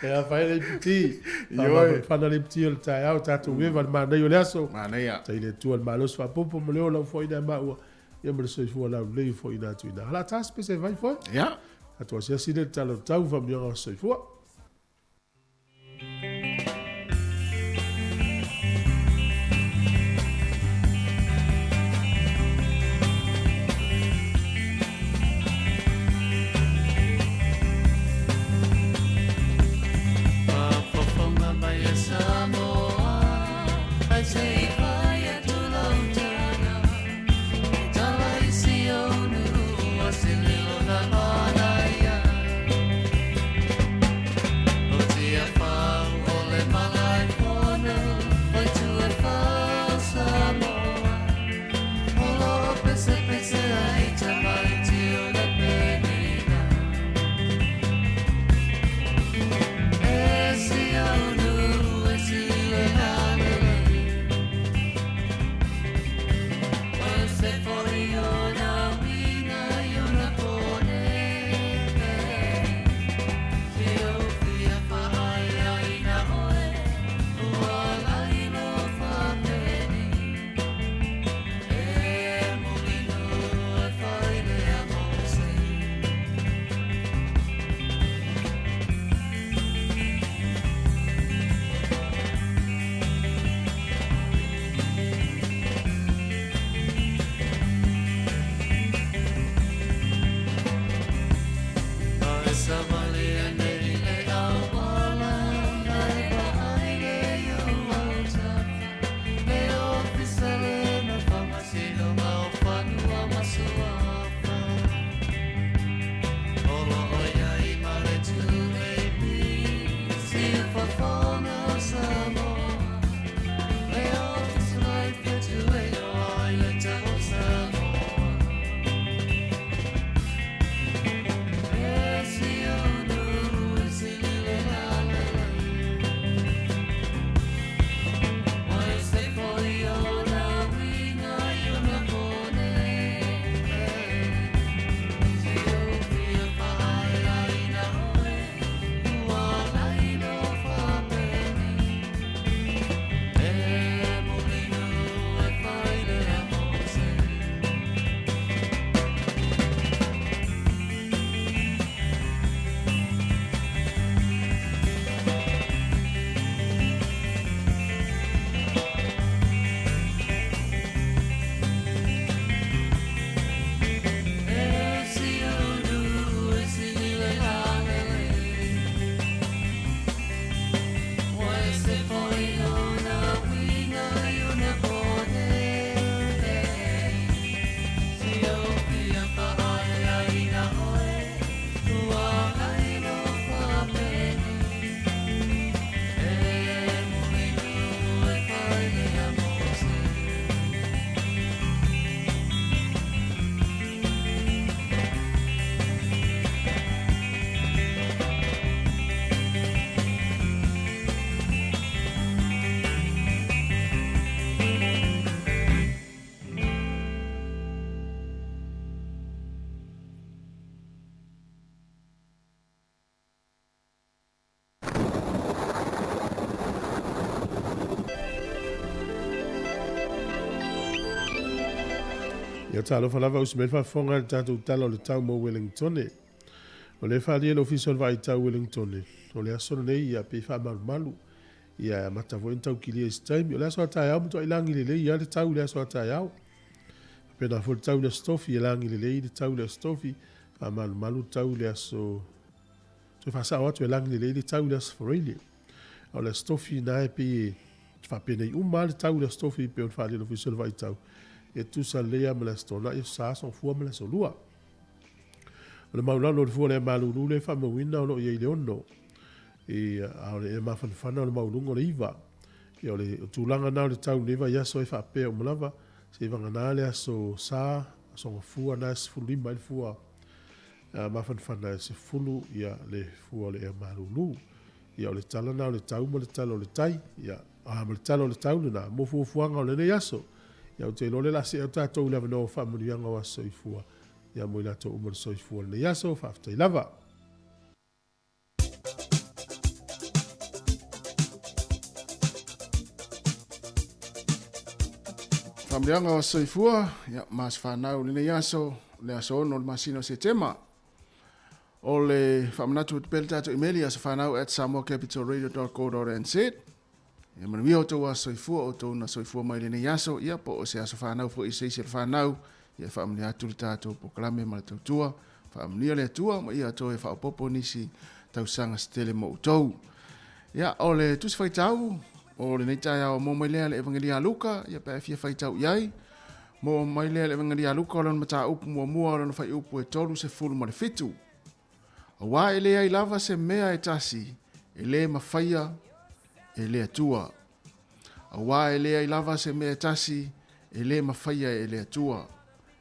E a whai le piti. Mafanafana le piti o le taeao tātou wewa le mānai o le aso. Mānai a. Tai le tua le malosi faapopo ma le ola foaiina e maua. Ia ma le soifua laulelei foaiina atu i ina. Hala tasi pese vai foi. Ia. Tatou asiasi le tala o tau faamanuiaga o soifua. Faafofoga mai e Samoa, ai se i fai atu lau tala, e tala i si ou nuu o se leo na manaia. Ia talofa lava usi mai le faafofoga i le tatou Tala o le Tau mo Wellingtone. O lea e faaalia e le Ofisa o le Vaai Tau Wellingtone, o le aso lenei ia pei faamalumalu, ia e amata foi ona tau kilia i se taimi. O le aso a taeao matuai lagi lelei lava le tau i le aso a taeao. Faapena foi le tau i le aso Tofi, e lagi lelei le tau i le aso Tofi, faamalumalu le tau i le aso Toe faasao atu e lagi lelei le tau i le Aso Faraile. A o le Aso Tofi na e pei e faapenei uma lava le tau i le Aso Tofi pei ona faaalia e le Ofisa o le Vaitau, e tutusa lelei lava ma le Aso Toonai, Aso Sa, Aso Gafua ma le Aso Lua. O le maulalo o le fua o le ea malulu lea e faamauina o lo o i ai i le 6, a o le ea mafanafana o le maualuga o le 9. Ia o le tulaga lena o le tau i lenei vaiaso e faapea uma lava, seivagana le Aso Sa, Aso Gafua na e 15 ai le fua mafanafana e 10 ia le fua o le ea malulu. Ia o le tala lena o le tau ma le tala o le tai, ia, a ma le tala o le tau lena mo fuafuaga o lenei aso. Ia ou te iloa o lea o le a see atu tatou i le avanoa o faamanuiaga o aso soifua, ia mo i latou uma le soifua i lenei aso. Faafetai lava. Faamanuiaga o aso soifua, ia, ma aso fanau i lenei aso, le aso 6 o le masina o Setema. O le faamanatu atu pea le tatou imeli, asofanau@samoacapitalradio.co.nz. Ia manuia outou aso soifua, outou na soifua mai lenei aso, ia po o se aso fanau foi i se isi o le fanau, ia faamanuia atu le tatou polokalame ma le tautua. Faamanuia le Atua ma ia toe faaopoopo nisi tausaga se tele mo outou. Ia, o le tusi faitau o lenei taeao mo mai lea le Evangelia a Luka, ia pe a e fia faitau i ai, mo mai lea le Evangelia a Luka o lona mataupu muamua o lona fuaiupu e 37. Auā e leai lava se mea e tasi e lē mafaia e le Atua. Auā e leai lava se mea e tasi e lē mafaia e le Atua.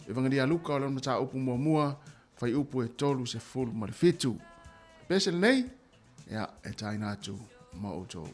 Evangelia a Luka o lona mataupu muamua, fuaiupu e 37. Pese lenei, ia, e taina atu ma outou.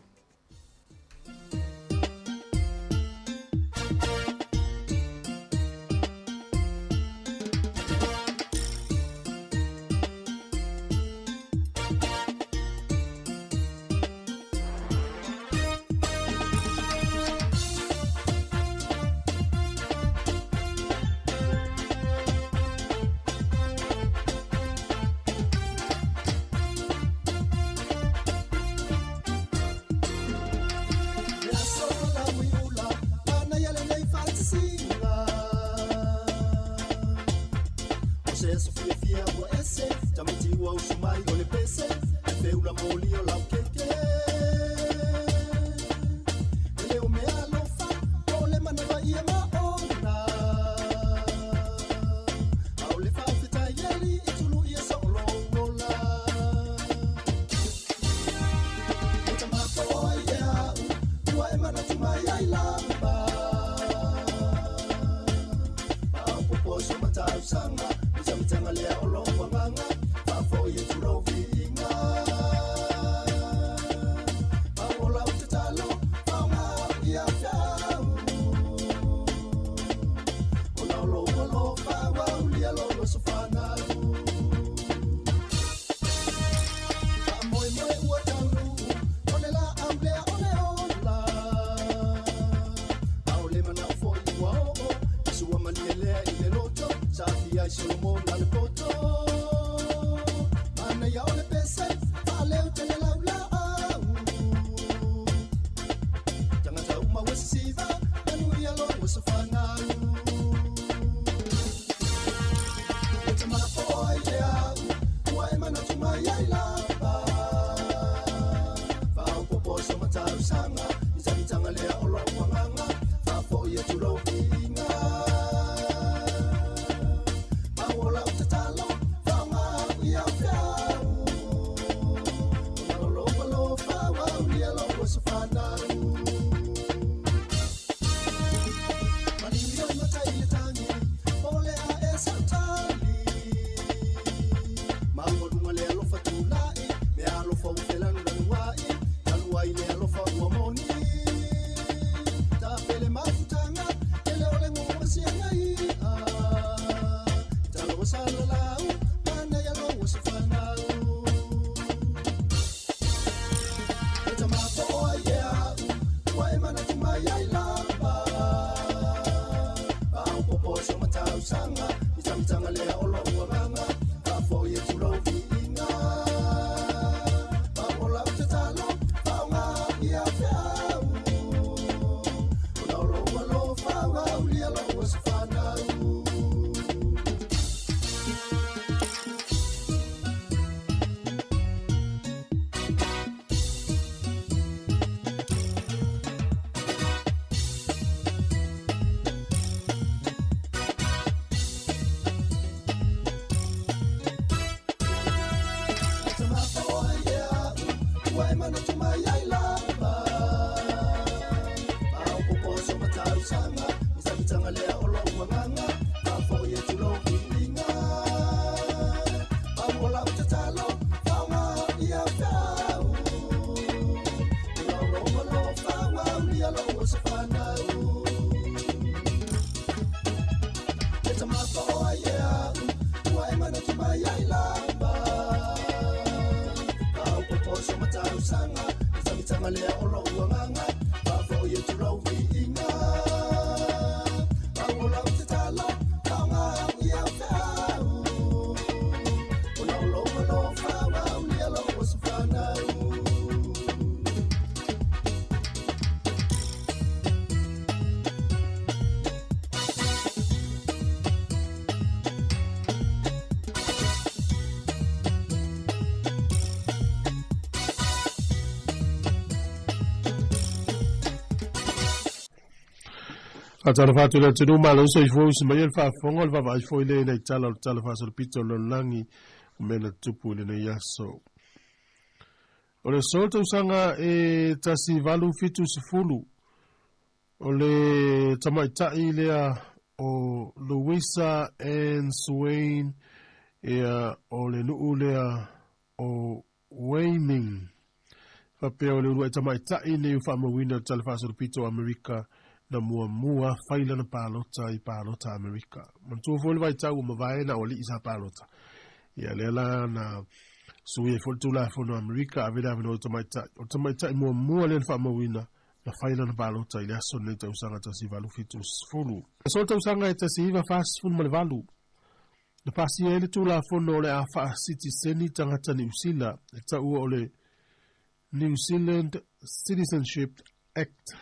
Faatalofa atu i le atunuu malo soifua usi mai le faafofoga o le vaavaai foi lea i nai tala o le Tala Faasolopito o le Lalolagi o mea na tutupu i lenei aso. O le aso tausaga e 1870, o le tamaitai lea o Louisa Ann Swain, ia o le nuu lea o Wyoming. Faapea o le uluai tamaitai nei ua faamauina i le Tala Faasolopito o Amerika na muamua fai lana palota i palota a Amerika. Manatua foi le vaitau ua mavae na o alii sa palota. Ia lea la na sui ai foi le Tulafono a Amerika ave le avanoa i tamaitai. O le tamaitai muamua lea na faamauina na fai lana palota i le aso lenei tausaga 1870. Aso tausaga e 1948, na pasia ai le Tulafono o le a faasitiseni tagata Niu Sila e taua o le New Zealand Citizenship Act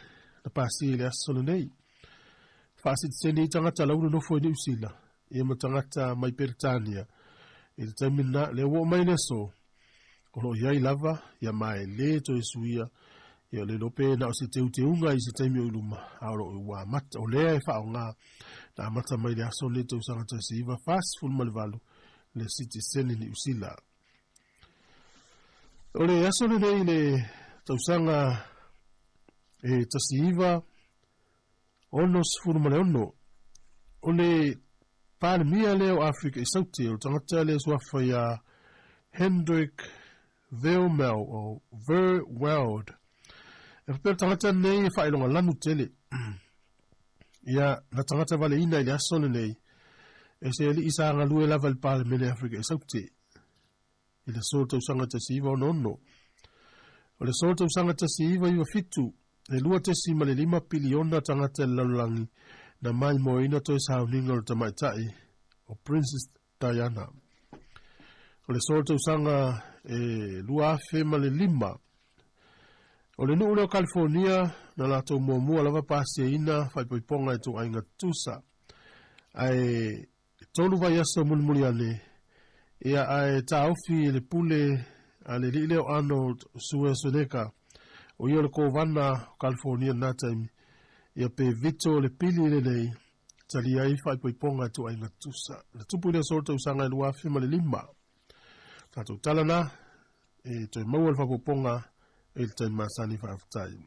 na pasia i le aso lenei. Faasitiseni ai tagata la ua nonofo i Niu Sila ia ma tagata mai Peretania i le taimi lena lea ua oo mai le aso o lo o i ai lava ia ma e le toe suia ia le iloa pe na o se teuteuga i se taimi o i luma a o lo o ua amata o lea e faaaoga na amata mai le aso lenei tausaga 1948 le sitiseni Niu Sila. O le aso lenei le tausaga e 1966, o le Palemia lea o Afrika i Saute, o le tagata lea suafa ia Hendrik Vermel o Verwoerd. E faapea le tagata lenei e faailoga lanu tele. Ia, na tagata valeina i le aso lenei, e se alii sa galue lava i le Palemene Afrika i Saute. I le aso tausaga 1966. O le aso tausaga 1997, e 2.5 piliona tagata i le lalolagi na maimoaina toe sauniga o le tamaitai o Princess Diana. O le aso tausaga e 2005, o le nuu lea o California na latou muamua lava pasiaina faaipoipoga i ituaiga tutusa. Ae 3 vaiaso mulimuli ane, ia ae taofi i le pule a le alii lea o Arnold Schwarzenegger, o ia o le kovana o California i lena taimi, ia pe veto le pili lenei talia ai faaipoipoga i ituaiga tutusa. Na tupu i le aso o le tausaga e 2005. Tatou tala na, e toe maua le faaopoopoga i le taimi masani. Faafetai.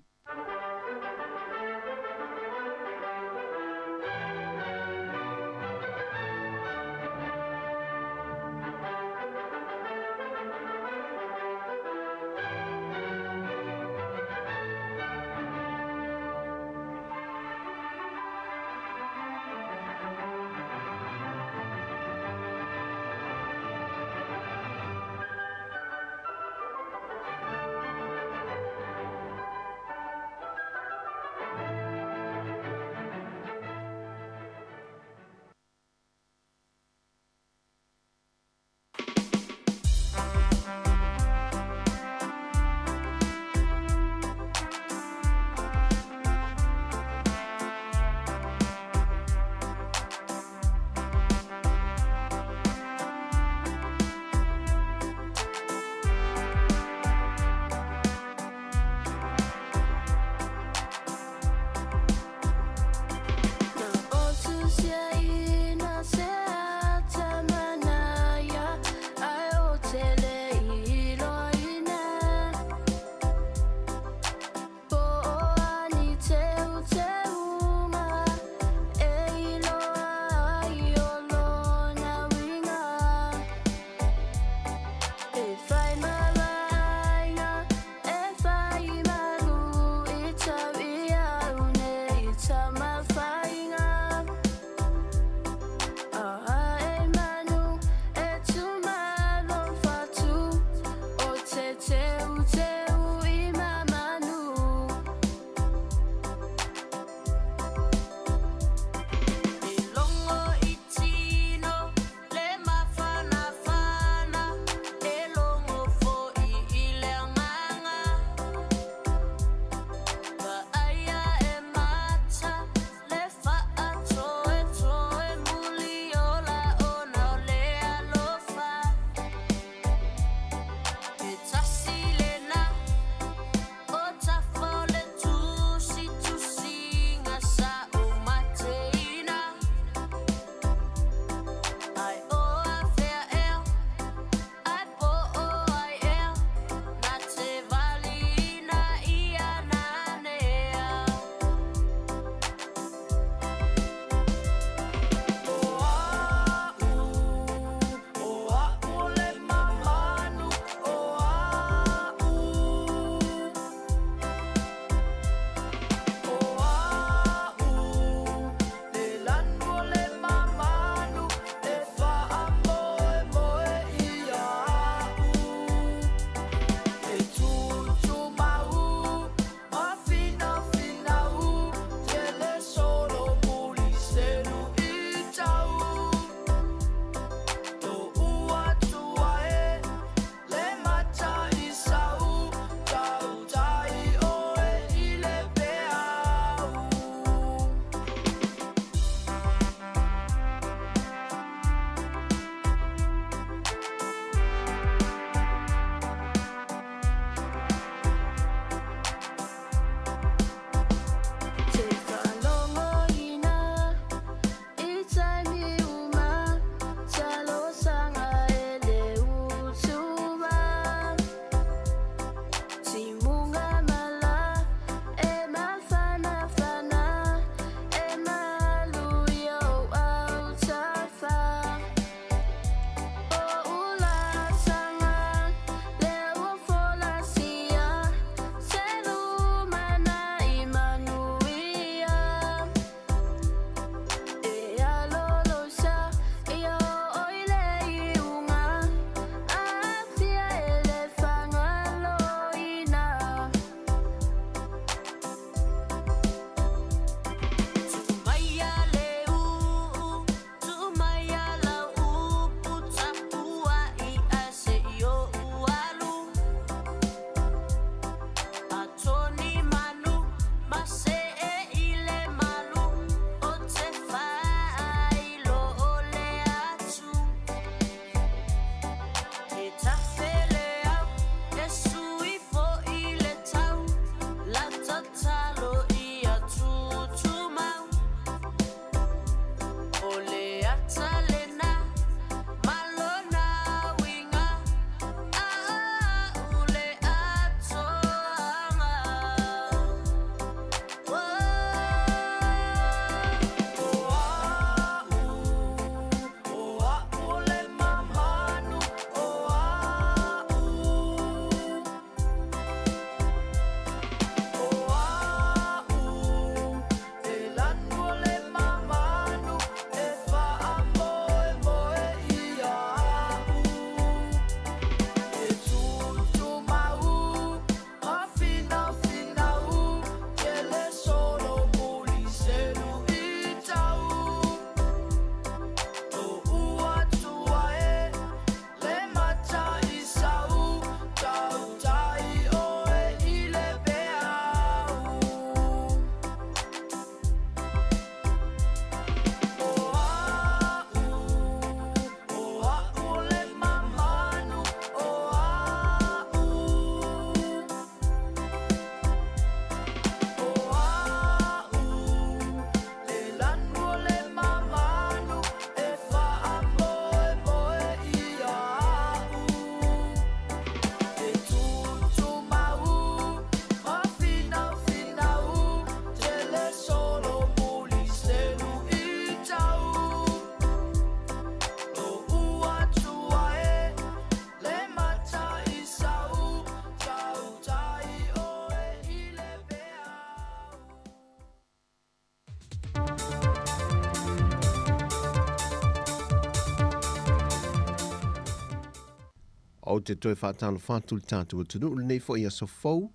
Ou te toe faatalofa atu i le tatou atunuu i lenei foi aso fou,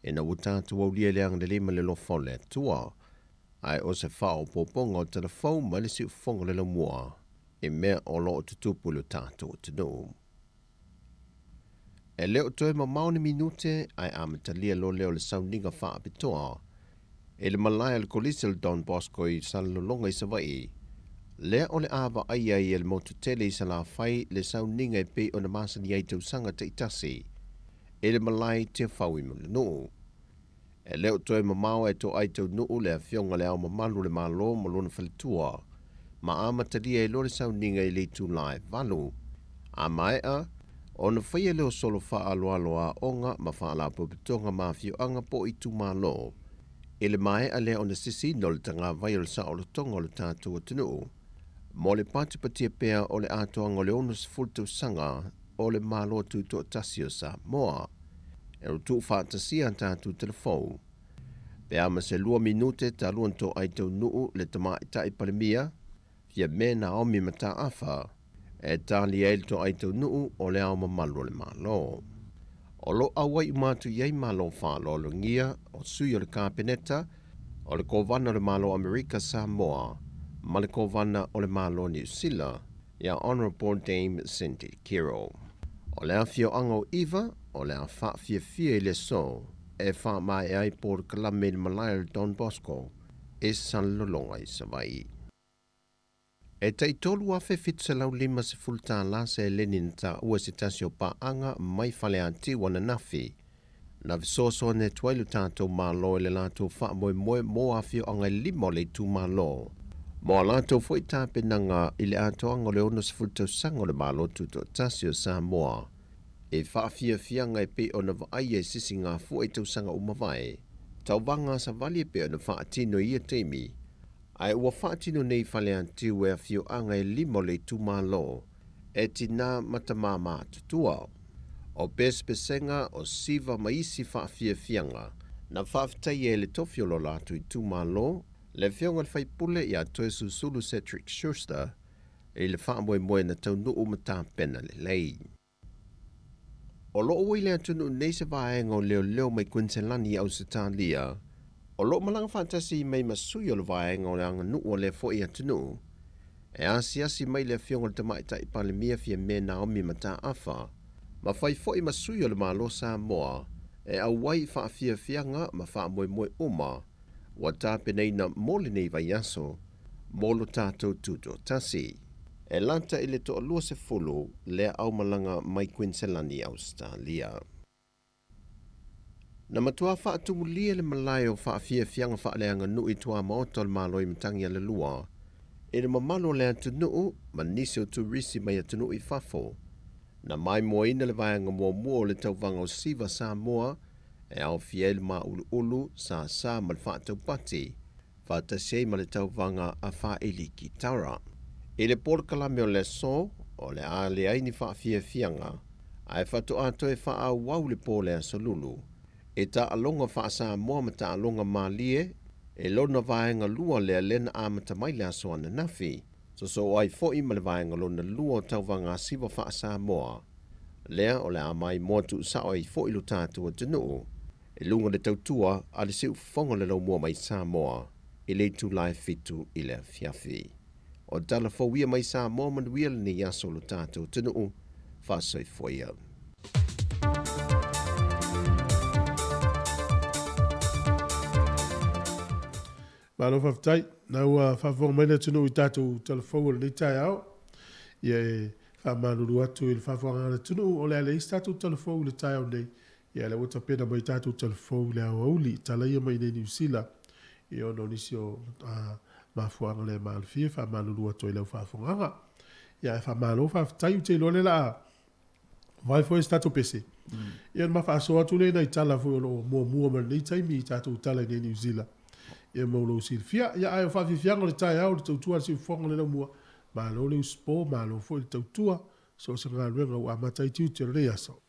ina ua tatou aulia i le agalelei ma le alofa o le Atua. Ae o se faaopoopoga o tala fou mai le siufofoga o le laumua i mea o lo o tutupu i lo tatou atunuu. E le o toe mamao ni minute ae amatalia loa lea o le sauniga faapitoa i le malae a le Kolisi o le Don Bosco i Salelologa i Savaii, lea o le a vaaia ai e le motu tele i Salafai le sauniga e pei ona masani ai i tausaga taitasi i le malae i Tiafau i Mulinuu. E le o toe mamao ae toai taunuu le Afioga i Le Ao Mamalu o le Malo ma lona faletua, ma amatalia ai loa le sauniga i le itula e valu. A maea, ona faia lea o solo faaaloalo a aoga ma faalapotopotoga ma afioaga po o itumalo. I le maea lea ona sisiina o le tagavai o le saolotoga o le tatou atunuu, mo le patipatia pea o le atoaga o le 60 tausaga o le Malo Tutoatasi o Samoa. E tuufaatasia a tatou telefou. Pe a ma se lua minute talu ona toai taunuu le Tamaitai Palemia, Fiame Naomi Mataafa, e tali ai le toai taunuu o Le Ao Mamalu o le Malo. O lo o auai uma atu i ai Malo faaaloalogia, o sui o le Kapeneta, o le Kovana o le Malo Amerika Samoa ma le Kovana o le Malo Niu Sila, ia Honourable Dame Cindy Kiro. O le afioaga o Iva, o le a faafiafia i le aso e faamaea ai polokalame i le malae o le Don Bosco i Salelologa i Savaii. E tai $3,750 tala seleni na taua e se tasi o paaga mai Faleatiu ananafi. Na fesoasoani atu ai lo tatou Malo i le latou faamoemoe mo afioaga e lima o le itumalo, mo a latou foi tapenaga i le atoaga o le 60 tausaga o le Malo Tutoatasi o Samoa, i faafiafiaga e pei ona vaaia i sisigafua i tausaga ua mavae, tauvaga savali e pei ona faatino i ia taimi, ae ua faatino nei i Faleatiu e afioaga e lima o le itumalo e tinā ma tamā matutua. O pesepesega, o siva ma isi faafiafiaga na faafetaia e le tofi o lo latou itumalo, le Afioga i le Faipule ia Toesusulu Cedric Schuster i le faamoemoe na taunuu ma tapena lelei. O lo o ua i le atunuu nei se vaega o leoleo mai Kuiniselani i Ausetalia, o lo o malaga faatasi mai ma sui o le vaega o le aganuu o lea foi atunuu. E asiasi mai le Afioga i le Tamaitai Palemia Fiame Naomi Mataafa, ma fai foi ma sui o le Malo Samoa e auai i faafiafiaga ma faamoemoe uma ua tapenaina mo lenei vaiaso mo lo tatou tutoatasi. E lata i le toalua sefulu lea aumalaga mai Kuiniselani i Ausetalia. Na matua faatumulia le malae o faafiafiaga faaleaganuu i tuamaota o le Malo i Matagialalua i le mamalu o le atunuu ma nisi o turisi mai atunuu i fafo. Na maimoaina le vaega muamua o le tauvaga o Siva Samoa e aofia ai le māuluulu, sāsā ma le faataupati, faatasi ai ma le tauvaga a faaili kitara. I le polokalame o le aso, o le a leai ni faafiafiaga, ae faatoa toe faaauau le po o le Aso Lulu i taaloga faa-Samoa ma taaloga malie i lona vaega lua lea lea na amata mai le aso ananafi. Sosoo ai foi ma le vaega lona lua o tauvaga siva faa-Samoa lea o le a maimoa tuusao ai foi lo tatou atunuu i luga o le tautua a le siufofoga o le laumua mai Samoa i le itula e fitu i le afiafi. O tala fou ia mai Samoa manuia lenei aso o lo tatou atunuu. Faasoifua ia. Malo faafetai. Na ua faafofoga mai le atunuu i tatou tala fou o lenei taeao. Ia e faamalulu atu i le faafofogaaga a le atunuu, o le a leai se tatou tala fou i le taeao nei. Ia lea ua tapena mai tatou tala fou i le aoauli, tala ia mai i inei Niu Sila, ia ona o nisi o mafuaaga le maalofia e faamalulu atu ai i lau faafofogaaga. Ia ae faamalo faafetai, ou te iloa lea o le a vae foi se tatou pese. Ia ona ma faasoa atu lea i nai tala foi o lo o muamua mai lenei taimi i tatou tala i inei Niu Sila. Ia mo lou silafia. Ia ae o faafiafiaga o le taeao i le tautua a le siufofoga o le laumua, malo le usupo, malo foi le tautua, so o se galuega ua amata ai tiute o lenei aso.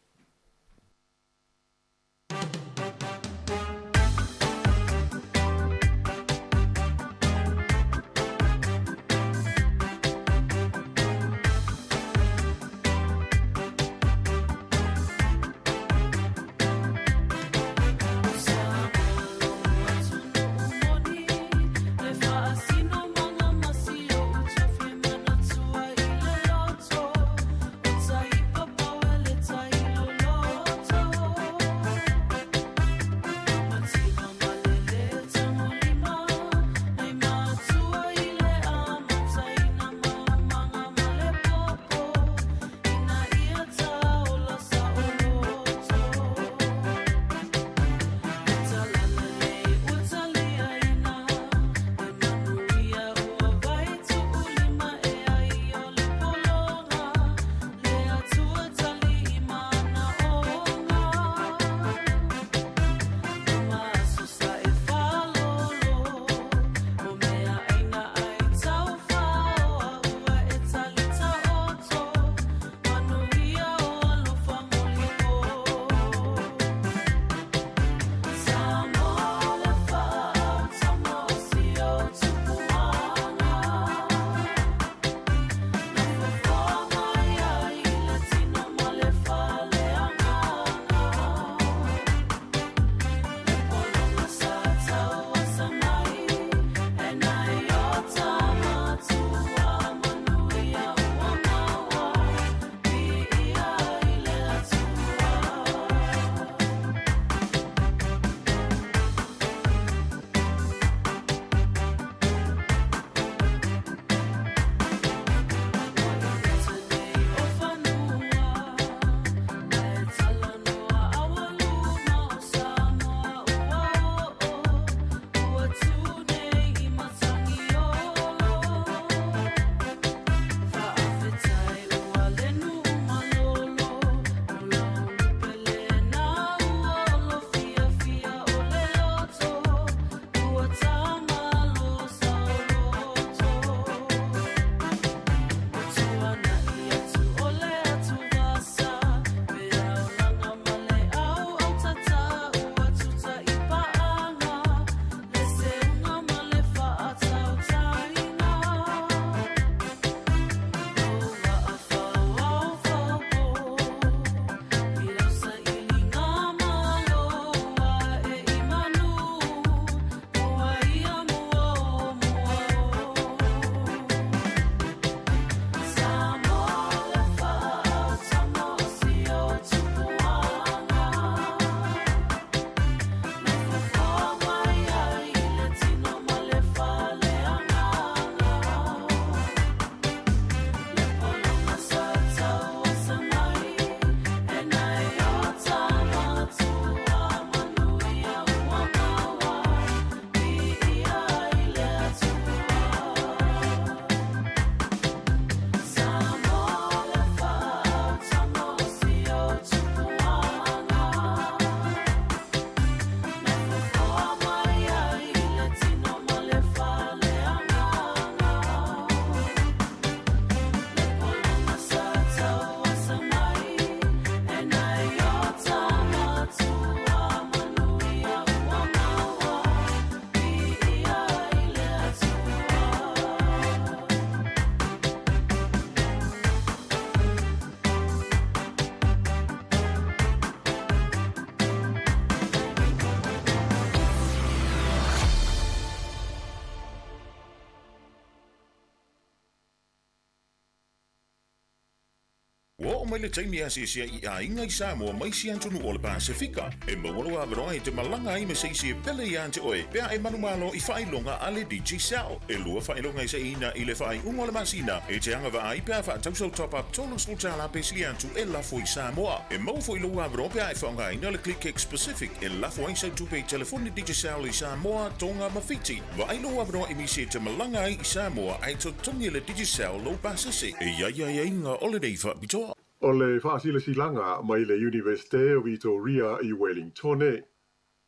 Ua oo mai le taimi e asiasi ai i aiga i Samoa ma isi atunuu o le Pasefika. E maua lou avanoa e te malaga ai ma se isi e pele iā te oe pe a e manumalo i faailoga a le Digicel. E lua faailoga e saiina i le faaiuga o le masina e te agavaa ai pe a faatau sau top-up $30 pe sili atu e lafo i Samoa. E maua foi lou avanoa pe a e faaaogaina le ClickX Pacific e lafo ai sau tupe i telefoni Digicel i Samoa, Tonga ma Fiti. Vaai lou avanoa i nisi e te malaga ai i Samoa ae totogi e le Digicel lou pasese. E i ai aiaiga o lenei faapitoa. O le faasilasilaga mai le Iunivesite o Vitoria i Welingtone,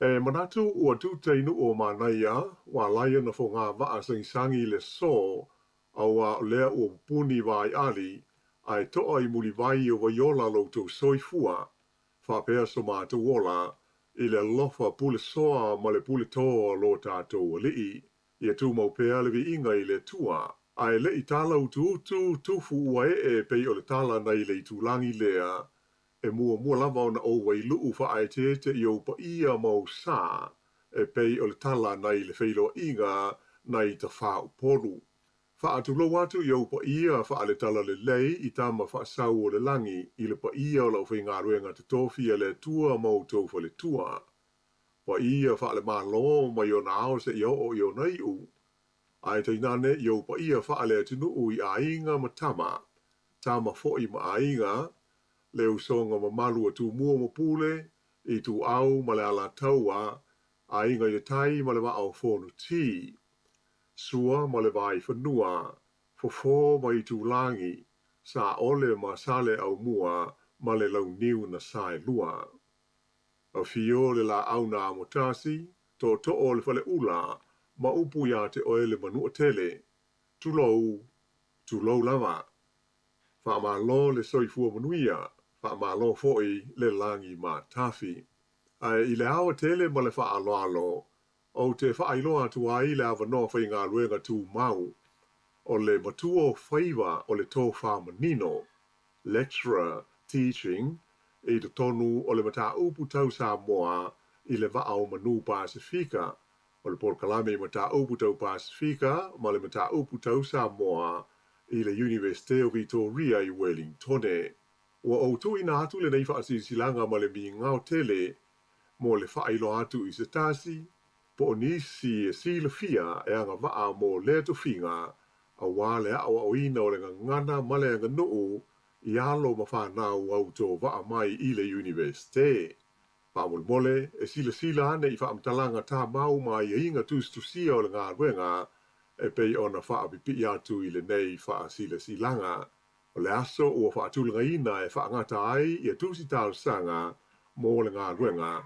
e manatu ua tuta i nuu o Manaia ua alai ona fogavaa sagisagi i le aso auā o lea ua pupuni vaaiali ae to'a i mulivai o Vaiola lo outou soifua faapea so matou ola i le alofa pule soa ma le pule tō a lo tatou Alii. Ia tumau pea le viiga i le Atua. Ae le i tala utuutu, tufu ua ee pei o le tala nai le itulagi lea, e muamua lava ona ou wailuʻu faaeteete i ou paia ma ou sa, e pei o le tala nai le feiloaiga nai Tafaupolu. Faatulou atu i ou paia faale-talalelei i tama faasau o le lagi, i le paia o le aufaigaluega totofi a le Atua ma outou faletua. Paia faale-Malo mai ona ao seia oo i ona iu. Ae tainane i ou paia faale-atunuu i aiga ma tama, tama foi ma aiga, le usoga mamalu a Tumua ma Pule, Ituau ma le Alataua, Aiga i le Tai ma le Vaa o Fonoti. Sua ma le Vaifanua, Fofo ma Itulagi, Saole ma Saleaaumua ma le Launiu na Saelua. Afio le Laau na Amotasi, Tootoo o le Faleula ma upu iā te oe le Manuatele. Tulou, tulou lava. Faamalo le soifua manuia, faamalo foi le lagi matafi. Ae i le aoatele ma le faaaloalo, Ou te faailoa atu ai le avanoa faigaluega tumau o le matua o faiva o le tofa manino, Lecturer, Teaching, i totonu o le mataupu tau Samoa i le Vaa o Manu Pasefika, o le polokalame i mataupu tau Pasefika ma le mataupu tau Samoa i le Iunivesite o Vitoria i Welingtone. Ua ou tuuina atu lenei faasilasilaga ma le migao tele mo le faailoa atu i se tasi po o nisi e silafia e agavaa mo lea tofiga aua le aʻoaʻoina o le gagana ma le aganuu i alo ma fanau auto vaa mai i le Iunivesite. Faamolemole e silasila ane i faamatalaga tamau ma aiaiga tusitusia o le galuega e pei ona faapipii atu i lenei faasilasilaga. O le aso ua faatulagaina e faagata ai ia tusi talosaga mo le galuega,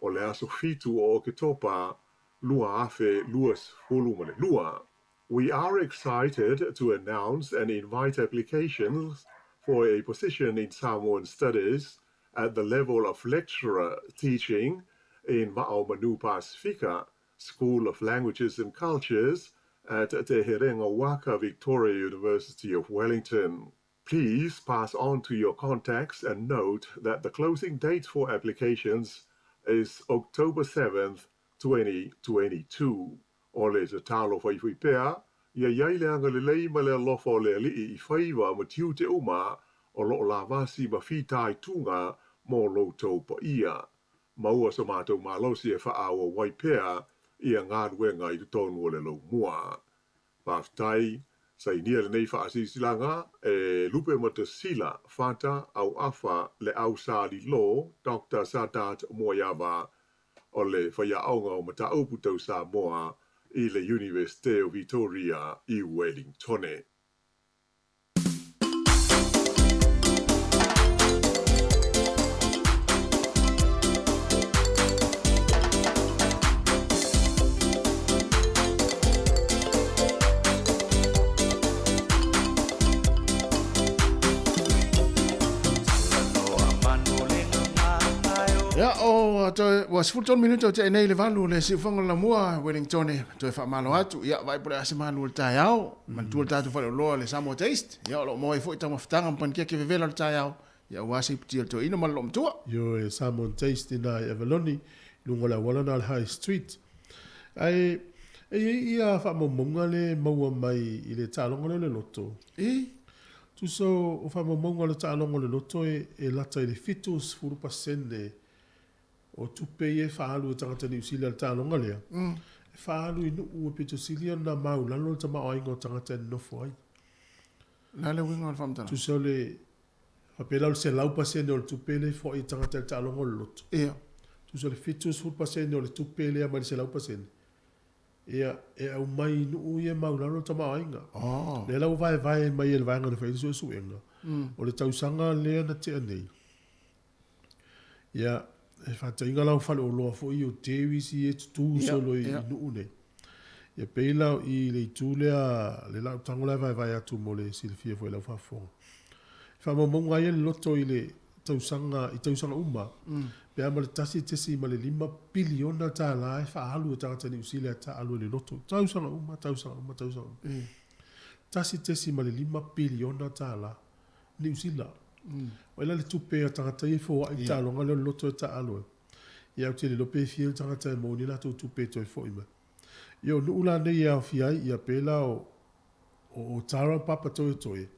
o le aso 7 o Oketopa 2022. We are excited to announce and invite applications for a position in Samoan Studies at the level of lecturer teaching in Vaa o Manu Pasifika School of Languages and Cultures at Te Herenga Waka Victoria University of Wellington. Please pass on to your contacts and note that the closing date for applications is October 7th, 2022. O le tatalo faifai pea, ia i ai le agalelei ma le alofa o le Alii i faiva ma tiute uma o loo lavasi ma fitaituga mo lo outou paia. Maua so matou malosi e faaauau ai pea ia galuega i totonu o le laumua. Faafetai, sainia lenei faasilasilaga e Lupematasila Fata Auafa Leau Sa Lilo Doctor Sadat Muaiava o le faiaoga o mataupu tau Samoa i le Iunivesite o Vitoria i Welingtone. Ia, o toe, ua 13 minute o tea nei le valu o le siufaga o le Lamua, Wellington, toe faamalo atu. Ia, vaai po o le a se malu o le taeao. Manatua le tatou faleoloa le Samoa Taste. Ia, o lo o maua ai foi taumafataga ma panikeke vevela o le taeao. Ia, aua se iputi o le toeaina ma le loomatua. Ioe, Samoan Taste ina i Avaloni, i luga o le auala na o le High Street. Ae, e i ai ia faamaumauga le maua mai i le taaloga lea o le loto. E? Tusa o faamaumauga o le taaloga o le loto e lata i le 70% o tupe ia e faaalu e tagata Niu Sila i le taaloga lea, e faaalu i nuu e pito sili ona maulalo le tamaoaiga o tagata e nonofo ai. O le a le uiga o le faamatalaga? Tusa o le, faapea la o le 100% o le tupe lea e foai e tagata i le taaloga o le loto. Ia. Tusa o le 70% o le tupe lea mai le 100%, ia, e aumai i nuu ia e maulalo le tamaoaiga. Oh. Lea la ua vaevae mai e le vaega na fai ai le suesuega, o le tausaga lea na tea nei, Ia, e faataiga la o faleoloa foi ia o dairies ia e tutū solo i nuu nei. Ia pei la i le itu lea, le la ou tago la e vaevae atu mo le silafia foi e lau faafofoga. E faamaumauga ai le loto i le tausaga, i tausaga uma, pe a ma le 1.5 piliona tālā e faaalu e tagata Niu Sila e taaalo i le loto. Tausaga uma, tausaga uma, tausaga uma. 1.5 piliona tālā. Niu Sila. O ai la le tupe a tagata ia e foai i le taaloga lea o le loto e taaalo ai. Ia ou te le iloa pe fia le tagata e maua ni latou tupe e toe foi mai. Ia o nuu la nei e aofia ai, ia pe la o o Tara ma Papatoetoe.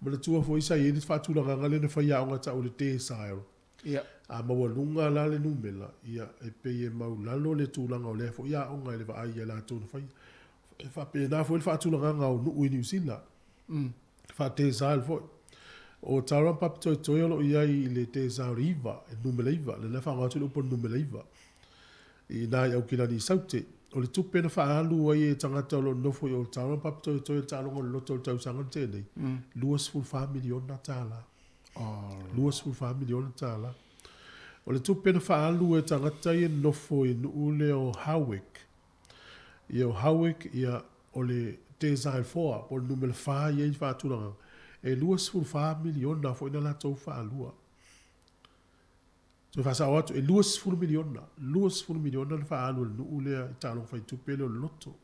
Manatua foi sa i ai le faatulagaga lea na fai aoga tau o le decile. Ia. A maualuga la le numera, ia e pei e maulalo le tulaga o lea foi aoga i le vaai ia latou na faia. E faapena foi le faatulagaga o nuu i Niu Sila. Faa-decile foi. O Tara ma Papatoetoe o lo o i ai i le decile o le 9, le numera 9, lea la e faaaoga atu le upu o le numera 9 i ina i Aukilani i Saute. O le tupe na faaalu ai e tagata o lo o nofo i Otawa ma Papatoetoe i le taaloga o le loto i le tausaga na tea nei, $24 miliona tala. $24 miliona tala. O le tupe na faaalu e tagata ia nofo i nuu lea o Howick, Ia o Howick, ia o le Decile 4, po o le numera 4 ia i faatulagaga, e 24 miliona foi na latou faalua. Toe faasao atu, e 20 miliona, 20 miliona na faaalu e le nuu lea i taaloga faitupe lea o le loto.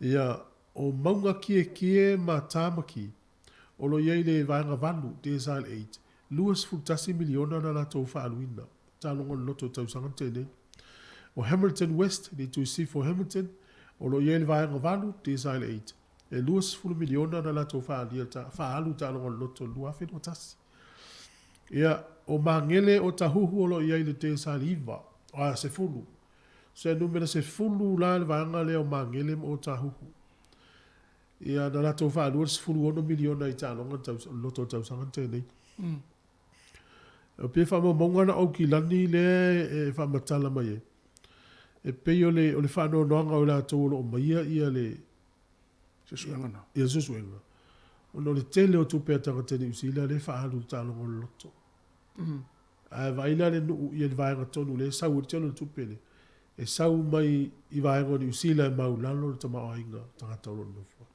Ia, o Mauga Kiekie ma Tāmaki, o lo o i ai le vaega 8, Decile 8, 21 miliona na latou faaluina. Taaloga o le Loto i tausaga na tea nei. O Hamilton West, le itu i sisifo o Hamilton, o lo o i ai le vaega 8, Decile 8, e 20 miliona na latou faaalia faaalu i taaloga o le Loto i le 2021. Ia, o Magele o Tahuhu o lo o i ai le Decile 9, a, 10. Se numera 10 la le vaega lea o Magele ma Otahuhu. Ia, na latou faalua le 16 miliona i taaloga le Loto i le tausaga na tea nei. E pei e faamaumauga na Aukilani lea e faamatala mai ai, e pei o le, o le faanoanoaga o i latou o lo o aumaia ia le Suesuega na. Ia le suesuega, ona o le tele o tupe a tagata Niu Sila lea e faaalu i le taaloga o le loto. Ae vaai la le nuu ia le vaega tonu lea e sau ai le tele o le tupe lea, e sau mai i vaega o Niu Sila e maulalo le tamaoaiga o tagata o lo o nonofo ai.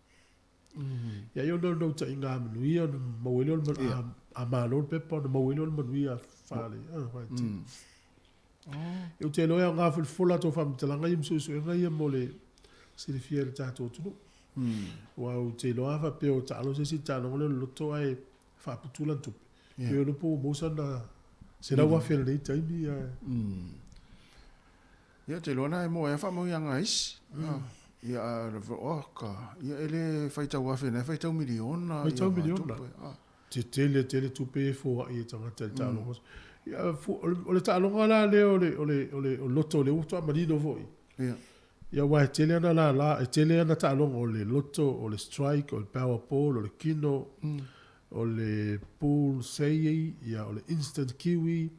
Ia ai ona o le naunautaiga a manuia ona maua ai lea o le a, a malo le pepa ona maua ai lea o le manuia faale faale-tino. Ia ou te iloa e aoga foi le fofola atu o faamatalaga ia ma suesuega ia mo le silafia e le tatou atunuu. Aua ou te iloa a faapea o taalo se isi taaloga lea o le loto ae faaputu lana tupe, ia iloa po ua maua sana 100,000 i lenei taimi ae. Ia, ou te iloa la e maua ai lava faamanuiaga a isi. Ia, a o ka, ia e le faitau afe nei, e faitau miliona. Faitau miliona. Tetele tele tupe e foai e tagata i le taaloga. Ia, o le taaloga la lea o le, o le, o le loto lea ua faatoa manino foi. Ia. Ia, aua e tele ana lala, e tele ana taaloga, o le loto, o le strike, o le powerball, o le kino, o le pool sei, ia, o le instant kiwi.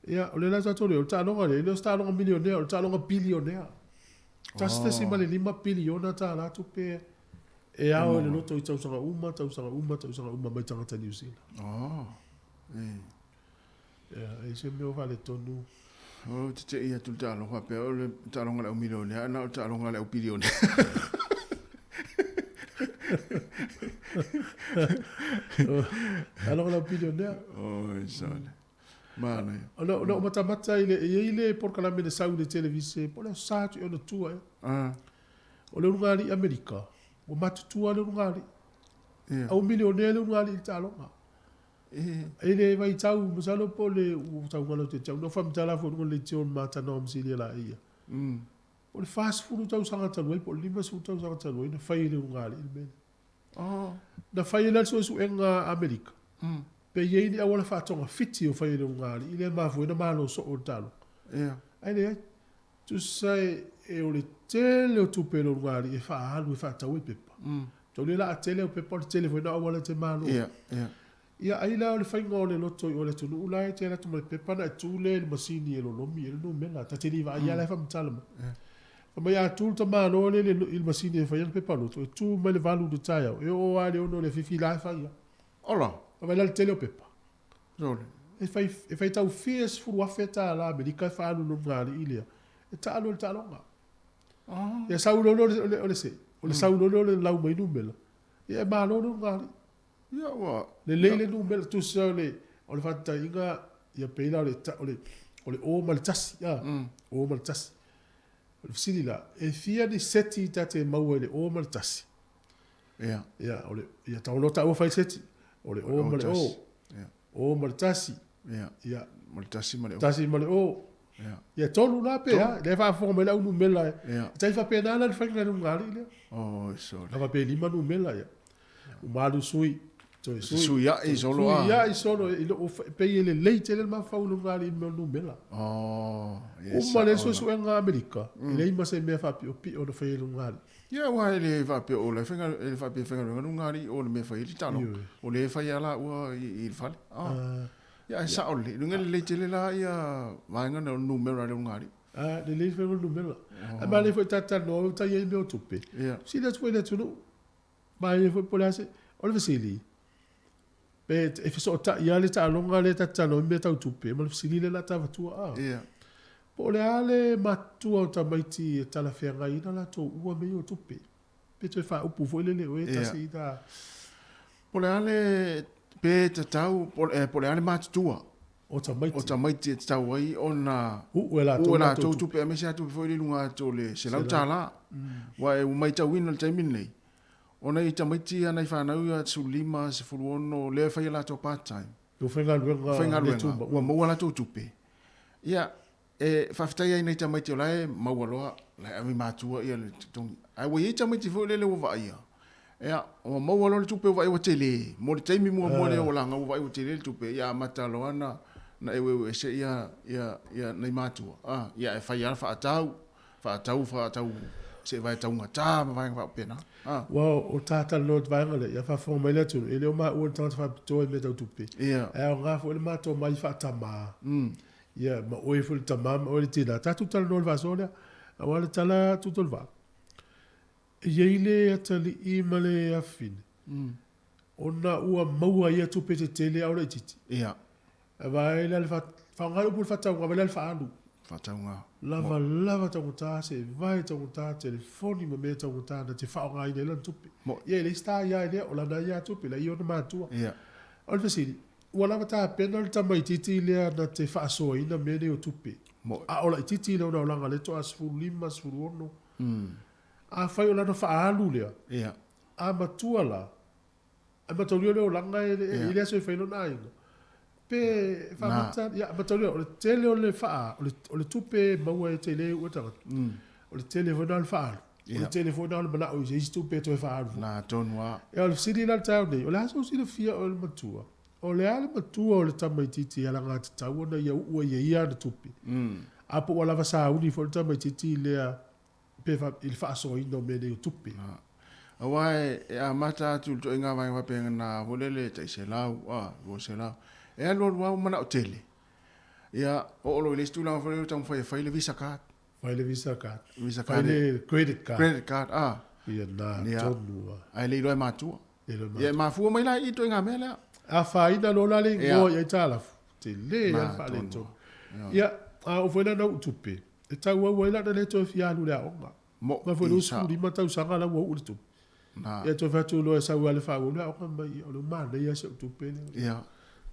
Ia, o lea la tatou le, o le taaloga lea, e le o se taaloga milionea, o le taaloga bilionea. 1.5 piliona tālā tupe e ao e le loto i tausaga uma, tausaga uma, tausaga uma mai tagata Niu Sila. Oh, e. Ia, e se mea o faaletonu. Ou te tei atu le taaloga faapea o le taaloga a le au milionea, ae na o le taaloga a le au bilionea. Taaloga a le au bilionea. Oi, sole. Manaia. Ona, ona ou matamata i le, e i ai le polokalame na sau i le televise, po o le aso sa atu i ona tua ea. Ah. O le ulugalii Amerika, ua matutua le ulugalii. Ia. A ua milionea le ulugalii i le taaloga. E. E le vaitau, masalo po o le, ua taugala ou te tau, na ou faamatala foi i luga o le leitio ma talanoa ma Silia Laia. Po o le 40 tausaga talu ai, po o le 50 tausaga talu ai na fai e le ulugalii le mea lea. Na fai ai la le suesuega a Amerika, pe i ai ni auala faatogafiti o fai e le ulugalii lea e mafua ai ona malo soo le taaloga. Ae leai. Tusa e o le tele o tupe a le ulugalii e faaalu e faatau ai pepa. Tau le la a tele au pepa o le tele foi na o auala e te malo ai. Ia ai la o le faiga o le loto i o le atunuu la e te alu atu ma le pepa ona e tu lea i le masini e lolomi ai le numera. Ta te le i vaai lava la e faamatala mai. Fai mai a tu le tamaloa lea i le masini e fai ai le pepa loto, e tu mai le 8 i le taeao, e oo lava i le 6 i le afiafi la e fai lava. Ola! Vaai la i le tele o pepa. Sole. E fai, e fai tau fia $10,000 Amerika e faaalu i le ulugalii lea, e taalu ai le taaloga. Ia sau loa lea o le, o le se, o le sau loa lea o le lau mai numera, ia e malo le ulugalii. Ia ua. Lelei le numera, tusa o le, o le faataitaiga, ia pei la o le, o le, o le o ma le tasi, a, o ma le tasi. O le fesili la, e fia ni seti ta te maua i le o ma le tasi? Ia. Ia, o le, ia tau loa taua fai seti. O le o ma le o. Ia. O ma le tasi. Ia. Ia. Ma le tasi ma le o. Tasi ma le o. Ia. Ia tolu la pe a, lea e faafofoga mai le au numela. Ia. E tai faapena la le faiga i le ulugalii lea. Oi sole. A faapea e lima numela ia. Uma alu sui, toe sui. Fesuiai solo a. Fesuiai solo i lou, pei e lelei tele le mafaufau i le ulugalii i le mea o le numela. Oh, ia Uma lea sao la. suesuega a Amerika, e leai ma se mea faapiopio na faia i le ulugalii. Ia aua e le faapea o la e faiga, e le faapea e faigaluega le ulugalii o le mea e fai ai le taaloga. Ioe. O lea e fai lava laua i le fale. Ah. Ia ae sao lelei. Luga lelei tele la ia vaega na o le numera a le ulugalii. Ah, lelei le faiga o le numera. Ae manaia foi ta talanoa ua tai ai mea o tupe. Ia. Sili atu foi i le atunuu. Manaia foi po o le a se... O le fesili, pe e fesootai lava le taaloga lea ta te talanoa ai i mea tau tupe ma le fesili lea o le a ta avatua a. Ia. Po o le a le matutua o tamaiti e talafeagai ai na latou ua mea ia o tupe? Pe toe faaupu foi lele oe tasi ina. Po o le a le, pe tatau, po o le a le matutua o tamaiti, o tamaiti e tatau ai ona uu e latou, latou tupe, aemaise lava tupe foi lea i luga atu o le $100. Aua ua matauina i le taimi lenei, o nai tamaiti ia, nai fanau ia 15, 16, lea e fai a latou part time. Ua faigaluega le tumau. Ua maua latou tupe. Ia, e faafetai ai i nai tamaiti o la e maua loa, la e ave i matua ia le totogi. Ae ua i ai tamaiti foi lele ua vaaia, ia, ua maua loa le tupe ua vaai ua tele. Mo le taimi muamua lea ua laga ua vaai ua tele le tupe, ia amata loa ona na eueuese ia, ia, ia nai matua. A, ia e fai lava faatau, faatau, faatau se vae taugata ma vaega faapena. A. Aua o ta talanoa i le vaega lea, ia faafofoga mai le atunuu, e le o maua le tagata faapitoa i mea tau tupe. Ia. Ae aoga foi le matou mai faatama. Ia, ma oe foi le tama ma oe le tina. Tatou talanoa i le faasoa lea. Aua le tala a Tutolevalu, e i ai le atalii ma le afafine, ona ua maua ia tupe tetele a o laitiiti. Ia. E vaai la le faaaoga le upu o le faatauga, vaai la le faaalu. Faatauga. Lava lava taugata se vae taugata, telefoni ma mea taugata na te faaaogaina ai lana tupe. Ia e leai se ta ia i lea, o lana ia tupe, la ia ona matua. Ia. O le fesili, ua lava tapena le tamaitiiti lea na te faasoaina mea nei o tupe? A o laitiiti lona olaga lea toa 15, 16. Afai o lana faaalu lea, Ia. a matua la, Ae mataulia o le olaga e i le aso e fai lona aiga. Pe faamata, ia mataulia o le tele o le faa, o le tupe e maua e tele ua tagata. O le tele foi na o le faaalu. O le tele foi na o le manao i se isi tupe e toe faaalu foi. Na tonu a. Ia o le fesili la i le taeao nei, o le a sou silafia oe le matua? O le a le matua o le tamaitiiti e alagatatau ona ia uu ai e ia ana tupe? A po ua lava sauni foi le tamaitiiti lea pe fa, i le faasoaina o mea nei o tupe. Aua e amata atu i le ituaiga vaega faapea na foi lele e tai 100, a, 200. E alu alu lava ua manao tele. Ia, oo loa i le isi tulaga foi lele ua taumafai e fai le Visa card. Fai le Visa card. Visa card. Fai le credit card. Credit card, a. Ia, na tonu lava. Ae le iloa e matua. Le iloa e matua. Ia, e mafua mai la i ituaiga mea lea. Afaina loa la le igoa i aitalafu, tele lava le faaletonu. Ia, a oo foi la ina uu tupe, E tauau ai la na le toe fia alu i le aoga. Mo Mai foi le 25 tausaga la ua uu le tupe. Na. Ia toe fai atu loa e sau lava le faaauau le aoga mai ia o le manaia si au tupe lea. Ia.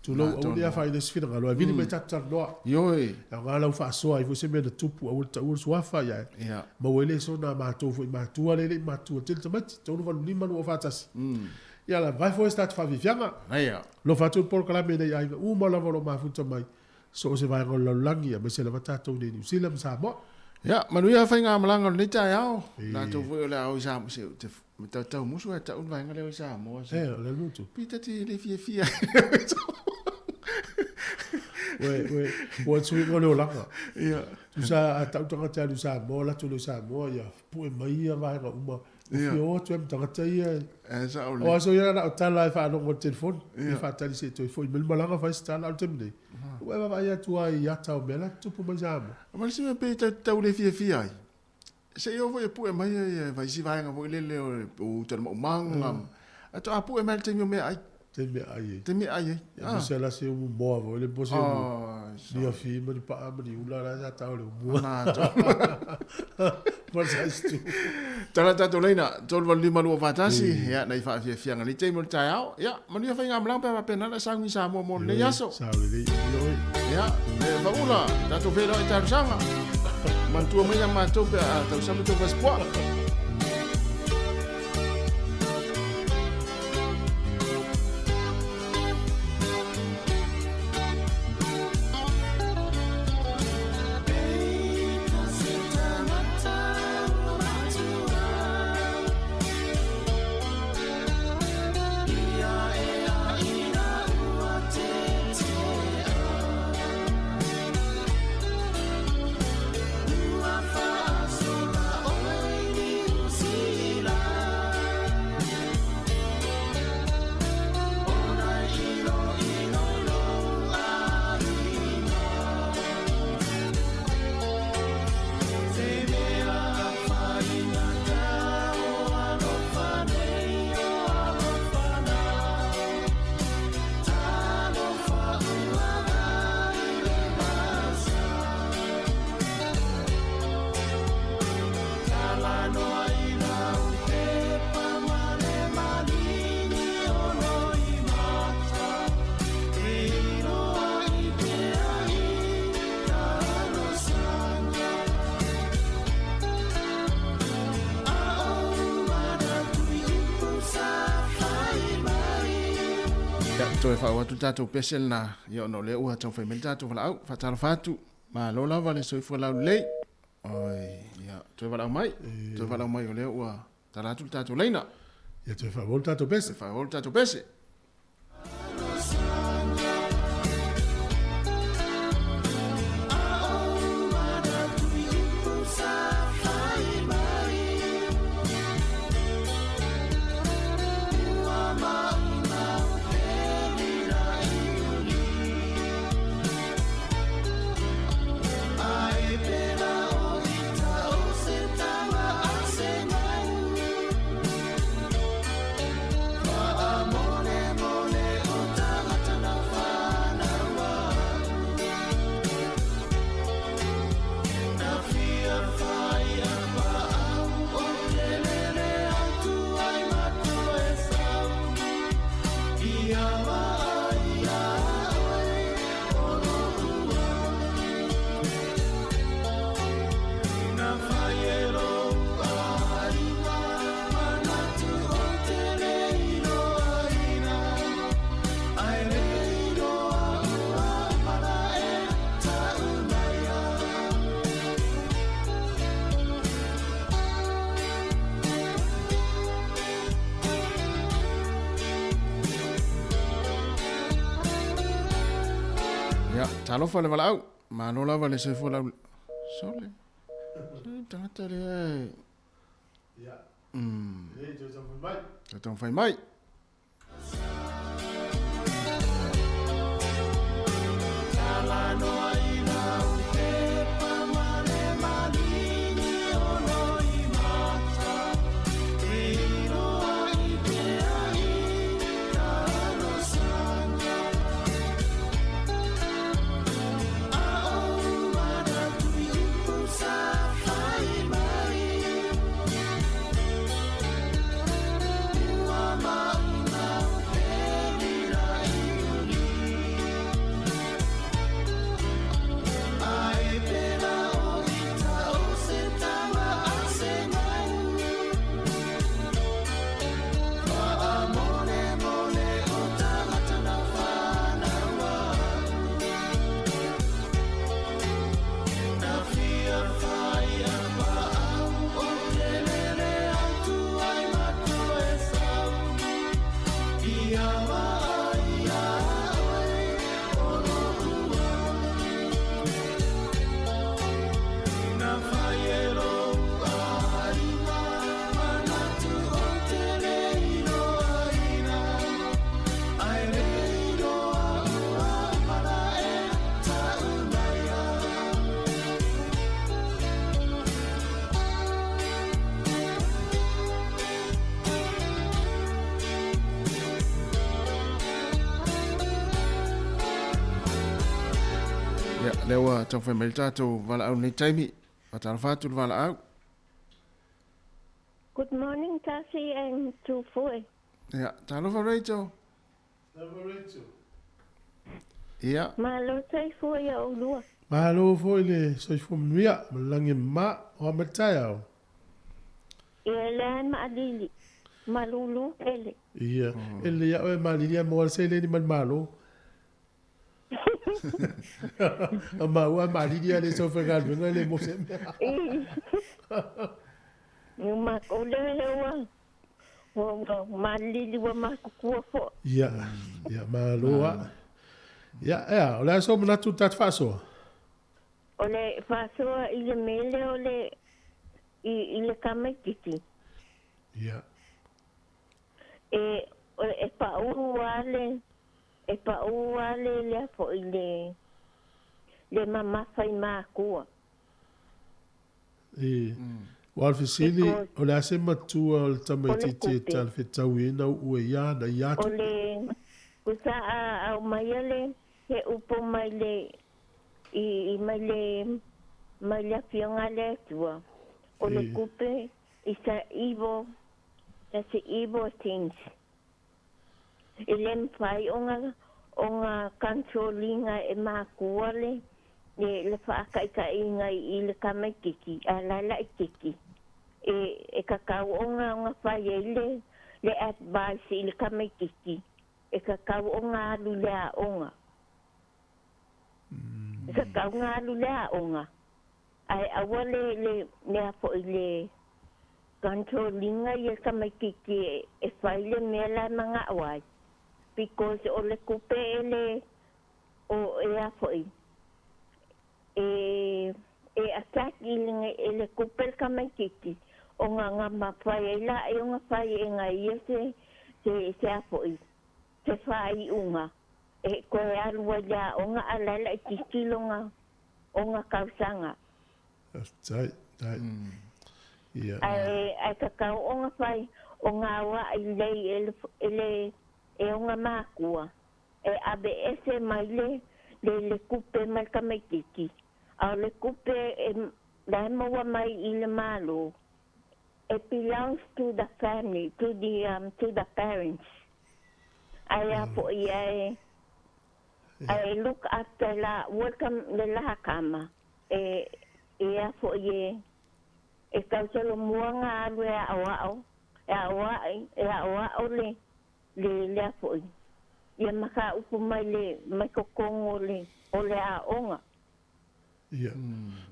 Tulou aua ne i afaina i se finagalo ae vili mai tatou talanoa. Ioe. E aoga lau faasoa ai foi se mea na tupu aua le taua le suafa ia e Ia. maua ai le sona a matou foi matua lea e le i matua tele tamaiti 3 8 5 2 4 1. Ia la vae foi se tatou faafiafiaga. Manaia. Alofa atu le polokalame i nai aiga uma lava o lo o mafuta mai So o se vaega o le lalolagi, aemaise lava tatou nei i Niu Sila ma Samoa. Ia, manuia faigamalaga o lenei taeao. Latou foi o le a o i Samoa, se te tau musu e tau le vaega lea o i Samoa. Se. Eh, o le alu atu. Pi ta te le fiafia. Ue, ue, ua suiga o le olaga. Ia. Tusa a tau tagata e alu i Samoa, o latou le o i Samoa, ia pue mai ia vaega uma. Ua fia o atu ai ma tagata ia. E sao lelei. O aso ia na o tala e faalogo i le telefoni, e faatali se i toe foi mai le malaga fai se tala. A o le taimi nei, ua e vaavaai atu lava i ata o mea la e tutupu mai Samoa. Ma le isi mea pei e tau le fiafia ai, se i oo foi e pue mai ia isi vaega foi lele o uta i le maumaga, ae faatoa pue mai i le taimi o meaai. Taimi meaai ai. Taimi meaai ai. Ia mo se la se umu moa foi le po se umu. Ni afi ma ni paa ma ni ula la sa tau le umu. Ma sa istu. Tala tatou laina, 385 241, ia, nai faafiafiaga i lenei taimi o le taeao. Ia, manuia faigamalaga pe a faapena le sauni i Samoa mo lenei aso. Sao lelei, ioe. Ia, e Faula, tatou feiloai i talosaga. Manatua mai ia matou pe a tausami tou passport. Ia, toe faauu atu le tatou pese lena, ia ona o lea ua taumafai mai le tatou valaau. Faatalofa atu, malo lava le soifua laulelei. Oi, ia, toe valaau mai, toe valaau mai o lea ua tala atu le tatou laina. Ia toe faaauau le tatou pese. Toe faaauau le tatou pese. Ia, talofa le valaau. Malo lava le soifua lau... Sole. Sole tagata lea e... Ia. Ei, toe taumafai mai. Toe taumafai mai. lea ua taumafai mai le tatou valaau i lenei taimi. Faatalofa atu le valaau. Good morning Tasi and Tufue. Ia, talofa Rachel. Talofa Rachel. Ia. Malo soifua ia oulua. Malo foi le soifua manuia ma le lagi e mama. O a mai le taeao? Ia lea e maalili, malulu tele. Ia, e lelei a oe e malili ae maua le seleni mai le Malo. A maua a malili a le sau faigaluega e le mo se mea. Ni makou lea lea ua ua malili ua matutua foi. Ia, ia malo a. Ia, ea, o le a sou manatu i le tatou faasoa? O le faasoa i le mea lea o le i, i le tamaititi. Ia. E, e paʻu a le E paʻu a le lea foi le le mamafa i makua. I, ua o le fesili, o le a se matua o le tamaititi e talafetauina uʻu e ia ana ia tupe? O le kusa a aumaia le he upu mai le i i mai le mai le afioga a le Atua, o le kupe is a evil, that's a evil things. E le mafai ona ona control ina e makua le le faataitaiga i le tamaititi a la laititi. E e tatau ona ona fai ai le le advice i le tamaititi e tatau ona alu i le aoga. E tatau ona alu i le aoga ae aua le le mea foi le control ina ia tamaititi e fai le mea la e manao ai because o le tupe e le o e a foi e e attack i le e le tupe le tamaititi ona na mafai ai la e ona fai e na ia se se se a foi se faaiuga e toe alu ai le aoga a la e laititi lona ona tausaga. Faafetai, tai. Ia. Ae, ae tatau ona fai o ngā wā i lei e le, e le, e ona mākua, e ave ese mai le, le, le kupe mai le tamaititi. A o le kupe e, la e maua mai i le Malo, it belongs to the family, to the, um, to the parents. Ae a foi ae, ae look after la, welcome le la kama. E, e a foi e, e tausolomua ngā alu e aʻoaʻo, e aʻoaʻi, e aʻoaʻo le, le, le a foi. Ia mataupu mai le, mai totonu o le, o le aoga. Ia.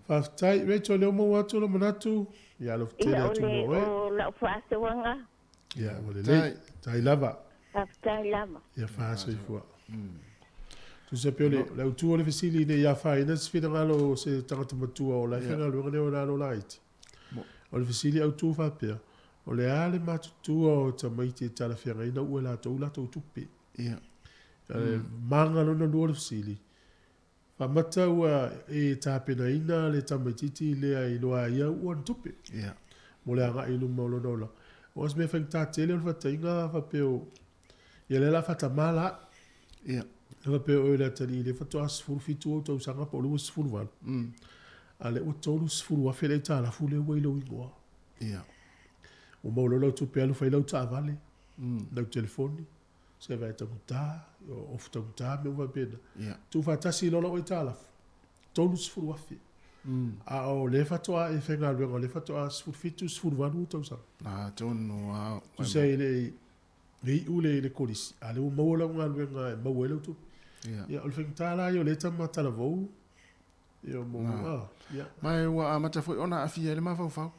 Faafetai. Rachel, lea ua maua atu lou manatu. Ia, alofa tele Ia, o atu le, mo oe. o lau faasoaga. Ia, ua lelei. Tai lava. Faafetai lava. Ia, faasoifua. Tusa pea o le, le autu o le fesili ne i afaina se finagalo o se tagata matua o la e faigaluega nei o lalo laiti. O le fesili autu faapea, o le a le matutua o tamaiti e talafeagaiina ua e latou latou tupe? Ia. Maga lona lua o le fesili, Faamata ua e tapenaina le tamaititi lea i loa ia ua ni tupe. Ia. Mo le agai i luma o lona ola. O se mea faigata tele o le faataiga faapea o ia lea la faatamā la. Ia. Le faapea o le atalii le faatoa 17 ou tausaga po o le 28. A lea ua 30,000 le aitalafu lea ua i lou igoa. Ia. Ua maua loa lau tupe alu fai lau taavale, lau telefoni. Se vae taugata, ofu taugata, mea uma faapena. Yeah. Tuufaatasi loa lau aitalafu, 30,000. A o lea faatoa e faigaluega, o lea faatoa 17, 18 ou tausaga. Ah, tonu lava. Tusa e le i iu le, le kolisi, a lea ua maua lau galuega e maua ai lau tupe. Yeah. Ia, o le faigata la ia o lea tama talavou, ia, mo, ah, ia. Ma e ua amata foi ona aafia ai le mafaufau.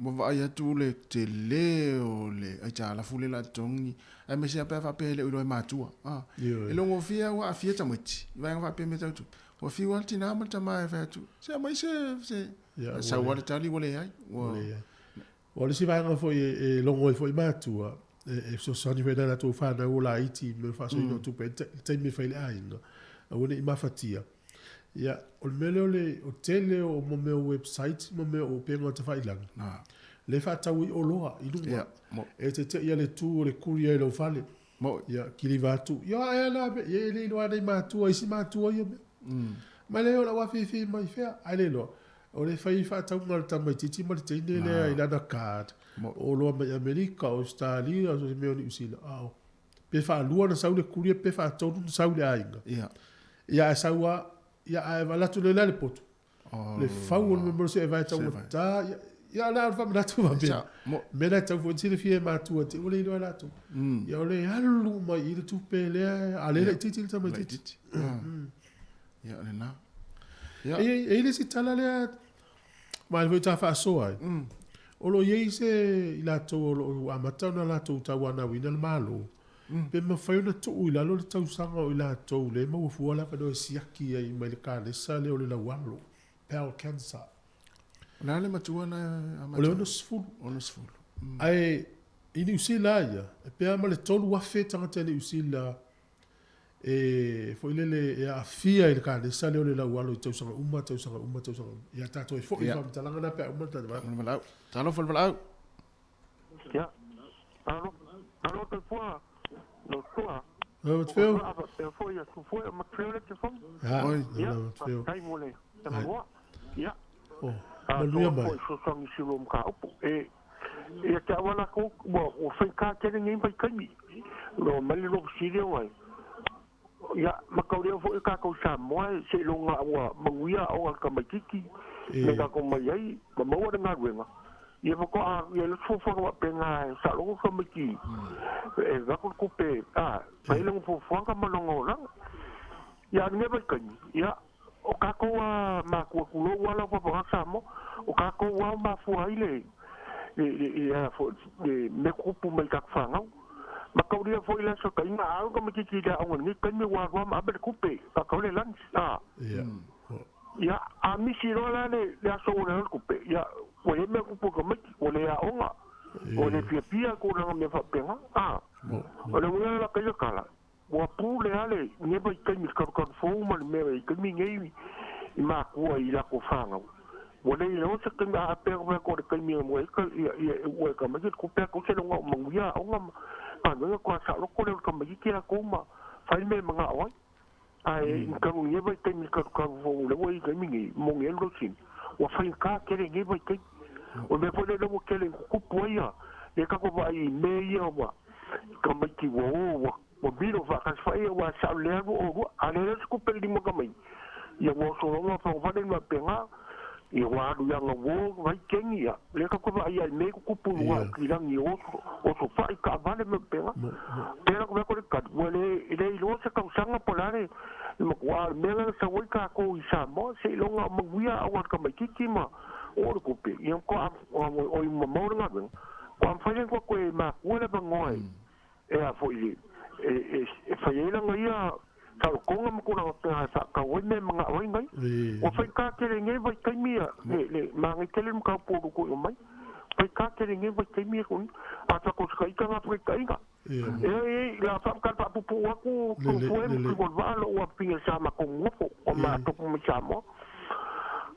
Ua vaai atu le tele o le aitalafu le la totogi, aemaise lava pe a faapea e le o iloa e matua. A, e logofia ua aafia tamaiti i vaega faapea mea tau tupe. Ua fiu lava le tina ma le tama e fai atu, se aumai se, se, Ia, sau lava le tali ua leai. Ua leai. O le isi vaega foi e logo ai foi matua, e fesoasoani foi i nai latou fanau o laiti i mea o le faasoaina o tupe i le taimi e fai ai le aiga, aua ne i mafatia. Ia, o le mea lea o le o tele o mo mea o website ma mea o upega tafailagi, lea e faatau ai oloa i luga. Ia, mo. E te te i a le tu o le courier i lou fale. Mo. Ia, kiliva atu, ia, ae a la mea, ia e le iloa nei matua, isi matua ia mea. Ma le o le auafiafi mai fea, ae le iloa, o le fai faatauga a le tamaitiiti ma le teine lea i lana card, o oloa mai Amerika, o Ausetalia, o se mea o Niu Sila, a o, pe faalua ona sau le courier pe faatolu ona sau i le aiga. Ia ae sau lava, ia ae alu atu loa i le potu, le fau o le mea se vae taugata, ia, ia na o le faamanatu faapea. Mea la e tatau foi ona silafia e matua te ua le iloa e latou. Ia o le alu mai i le tupe lea, a lea laitiiti le tamaitiiti. Ia, o lena. Ia. E i ai le isi tala lea, ma foi ta faasoa ai, o lo o i ai se i latou o lo o amata ona latou tauanauina le Malo, pe mafai ona tuu i lalo le tausaga o i latou lea e maua fua le avanoa e siaki ai mai le kanesa lea o le laualo, bowel cancer. O le a le matua na amata? O le 60. 60. Ae i Niu Sila ia, e pei lava ma le 3,000 tagata Niu Sila e foi lele e aafia i le kanesa lea o le laualo i tausaga uma, tausaga uma, tausaga uma. Ia tatou e foi i faamatalaga na pe a uma le tatou valaau. Valaau. Talofa le valaau. Ia. Alo, alo te fua, no tua. Alo te feo. Pe foi a su foi ma feo le te fo. Oi. Ia, tai mo le te manoa. Ia. Oh, manuia mai. Foi so songi si lo mka upu. E ia te awala ko ua ua whai kā tele ngei mai kaimi. Lo mai le lo sile o ai. Ia, ma kau leo foi kākou Samoa e se longa ua manuia o ka tamaititi me kākou mai ai ma maua le galuega. Ia ma ko a ia le fuafuaga faapena e faalogo tamaiti e avatu le tupe a fai lona fuafuaga ma lona olaga. Ia a o lenei vaitaimi, ia o kākou a matua tulou a lau faafofoga Samoa, o kākou a mafua ai le le le a foi le mea tupu mai tatou fanau. Ma taulia foi le aso taina a alu tamaititi i le aoga i lenei taimi ua alu lava ma ave le tupe faatau le lunch a. Ia a misi loa la le le aso ua leai le tupe, ia ua i ai mea tupu i tamaiti, ua le aoga, ua le fiafia i tulaga mea faapena a. O le uiga la taia tala, Ua pule lava le nei vaitaimi i le kalukalu fou ma le mea i taimi nei i makua i latou fanau. Ua le iloa se taimi a pea mea ko le taimi e mua ai ka ia ia ua e tamaiti le tupe a tou se loga o manuia aoga ma galuega toa saoloto lea o le tamaiti latou ma fai le mea e manao ai. Ae i talu i nei vaitaimi i le kalukalu fou lea ua i taimi nei moni ai le losina ua faigata tele i nei vaitaimi. O le mea foi lea ua tele ina tutupu ai ia lea tatou vaai i mea ia ua tamaiti ua o ua Ua milo faatasi fai aua e sao lelei alu oulua, a le leai se tupe i le lima tamaiti, ia ua oso loa fagofale ma faapena, ia ua alu i ana uo vai keni, ia lea tatou te vaai ai i mea ia tutupu i luga o kilagi o oso, oso fai, taavale ma faapena. Pea la ku le tali, ua le, e le iloa se tausaga po o le a le matua, a o le mea la na sau ai tatou i Samoa, seiloga o manuia aoga a le tamaitiiti ma oo le tupe, ia faatoa oi mamao le galuega, faatoa mafai lea ona toe makua le avanoa e e a foi e, e fai ai lana ia saolotoga ma tulaga faapena e faatau ai mea e manao ai nai. Ua faigata tele i nei vaitaimi ia, le, le magai tele le mataupu o lutu i omai. Faigata tele i nei vaitaimi ia tonu. A tatou sakaita na faitaina. E e la faamata faapupuu atu tofue ma fua o le vaa lou afafine sa matou nonofo o matou mai Samoa.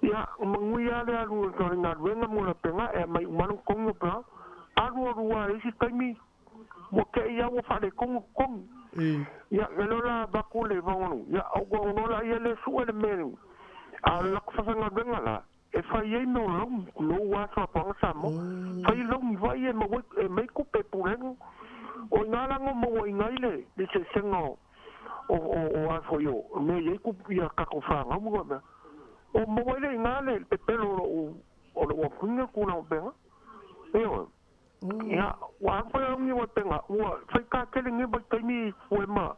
Ia, manuia lava le alu o le galuega mo le pena e aumai uma lava le totogi o pena. Alu alu lava i le isi taimi Ua te i a ua faaletonu totonu. Ia, na leo la avatu le vaono, ia, ou ono la ia le sue le mea lea. A o le latou faafaigaluega la, e fai ai mea o launi, tulou lava Soapaga Samoa. Fai launi vai e maua ai, e aumai tupe e pule ai. O i ina la na maua ai le le eseesega o o o a foi o mea e i ai tupe ia tatou fanau ma mea. O maua ai lea i ina le pepelo o lou o lou afafine tulaga faapena. Ioe. Ia, ua alu foi au i Waipega, ua faigata tele lenei vaitaimi fue ma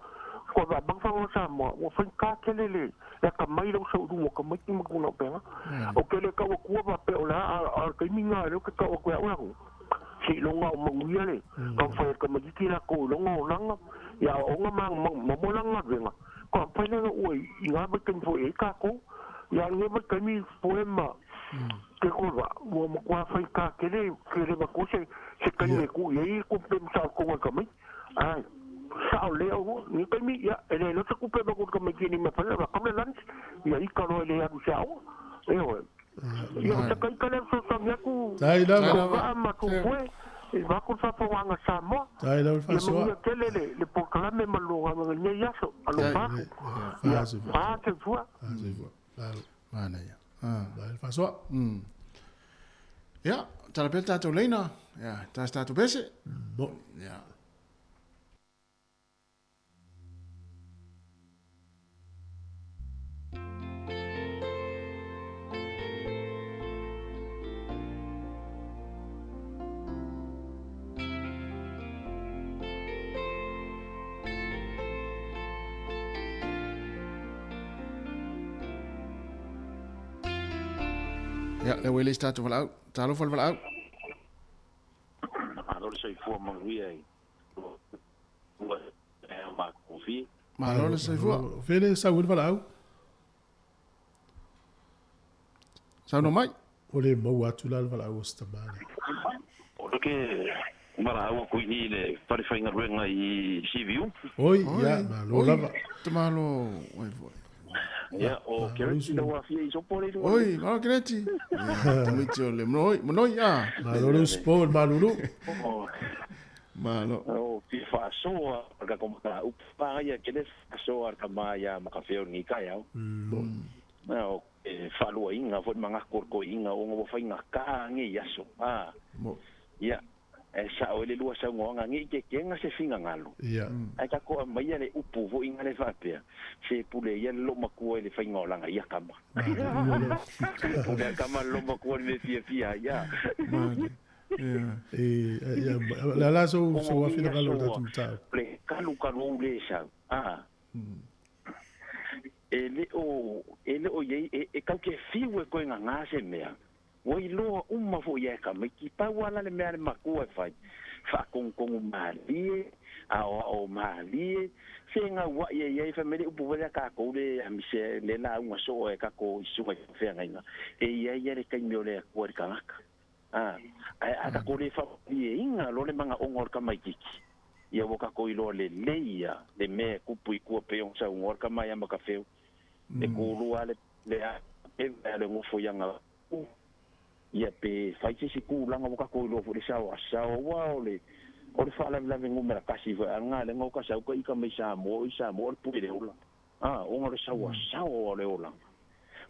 kua vaavaga fanua Samoa, ua faigata tele le atamai lau sau i luma o tamaiti ma tulaga faapena. Ou te le tau atua faapea o le a, a o le taimi lena lea ou te tau atu ai au latou, seiloga o manuia le taumafai a le tamaititi latou i lona olaga, ia aoaoga ma maua lana galuega, faatoa mafai lea ona ua i na vaitaimi foi e i ai tatou. Ia, a o lenei vaitaimi fue ma Ke kova, ua matua faigata tele ke le avatua se se taimi e tuu i ai tupe ma saolotoga i tamaiti. Ae, sao lelei au ni taimi, ia, e le iloa se tupe e avatu i le tamaiti e lima fai le avatu le lunch, ia ita loa e le alu i se aoga. Ioe. Ia, o se ita lea e fesoasoani atu, Tai lava. Kovaa ma Tupue, i vaeatu le faafofogaaga a Samoa. Tai lava le Ia faasoa. manuia tele le le polokalame ma le lua galuega i lenei aso. Alofa atu. Ia, fa soifua. Fa soifua. Malo. Manaia. Ah. Malo faasoa. Ia, tala pea le tatou leina. Ia, ta se tatou pese. Mo. Ia. Ia, lea ua i le isi tatou valaau. Talofa le valaau. Malo le soifua manuia i lua taeao matagofie. Malo le soifua. O fea le sau ai le valaau? Saunoa mai. Ua le maua atu la le valaau a si tama lea. O le ke valaau atu i i le fale faigaluega i Seaview. Oi, ia, malo lava. Te malo, oi foi. Ia, o Kereti lau afia i sopo le ilua. Oi, malo Kereti. Tamaiti o le Monoi, Monoi a. Malo le usupo, le malulu. Malo. O fia faasoa ka ko mataupu pagaia ke le faasoa le tama ia Makafeo i lenei taeao. Na o e faaluaina foi manatu o le toeaina ona ua faigata nei aso. A. Ia, e sao ai le lua saunoaga nei i tetena se finagalo. Ae tatou aumaia le upu foi na le faapea, se pule ia le loomatua i le faiga o lana ia tama. Pule a tama le loomatua i le mea fiafia ai a. O le a la sou finagalo i le tatou mataupu? Le kalukalu le sau. A. E le o, e le o i ai, e, e kau ke fiu e koe ngā se mea. Ua iloa uma foi ia e tamaiti, pau ala le mea a le matua e fai, faatogitogo malie, aoao malie, se gaua'i ai ai, fai mai le upu foi lea a tatou le amise le lauga soo e tatou i susuga i feagaiga, e i ai lava le taimi o le Atua i le tagata. A, ae a tatou le faamalieina loa le manaoga o le tamaitiiti, ia ua tatou iloa lelei lava le mea e tupu i tua pei ona saunoa le tama ia Matafeo, e tulua lava le a e le nofo i ana Ia pe fai se isi tulaga ua tatou iloa foi le sao a sao aua o le o le faalavelave numera tasi foi a lena lea na o ta sau ta ita mai Samoa o i Samoa o le pule le ola a ona o le sao a sao o le olaga.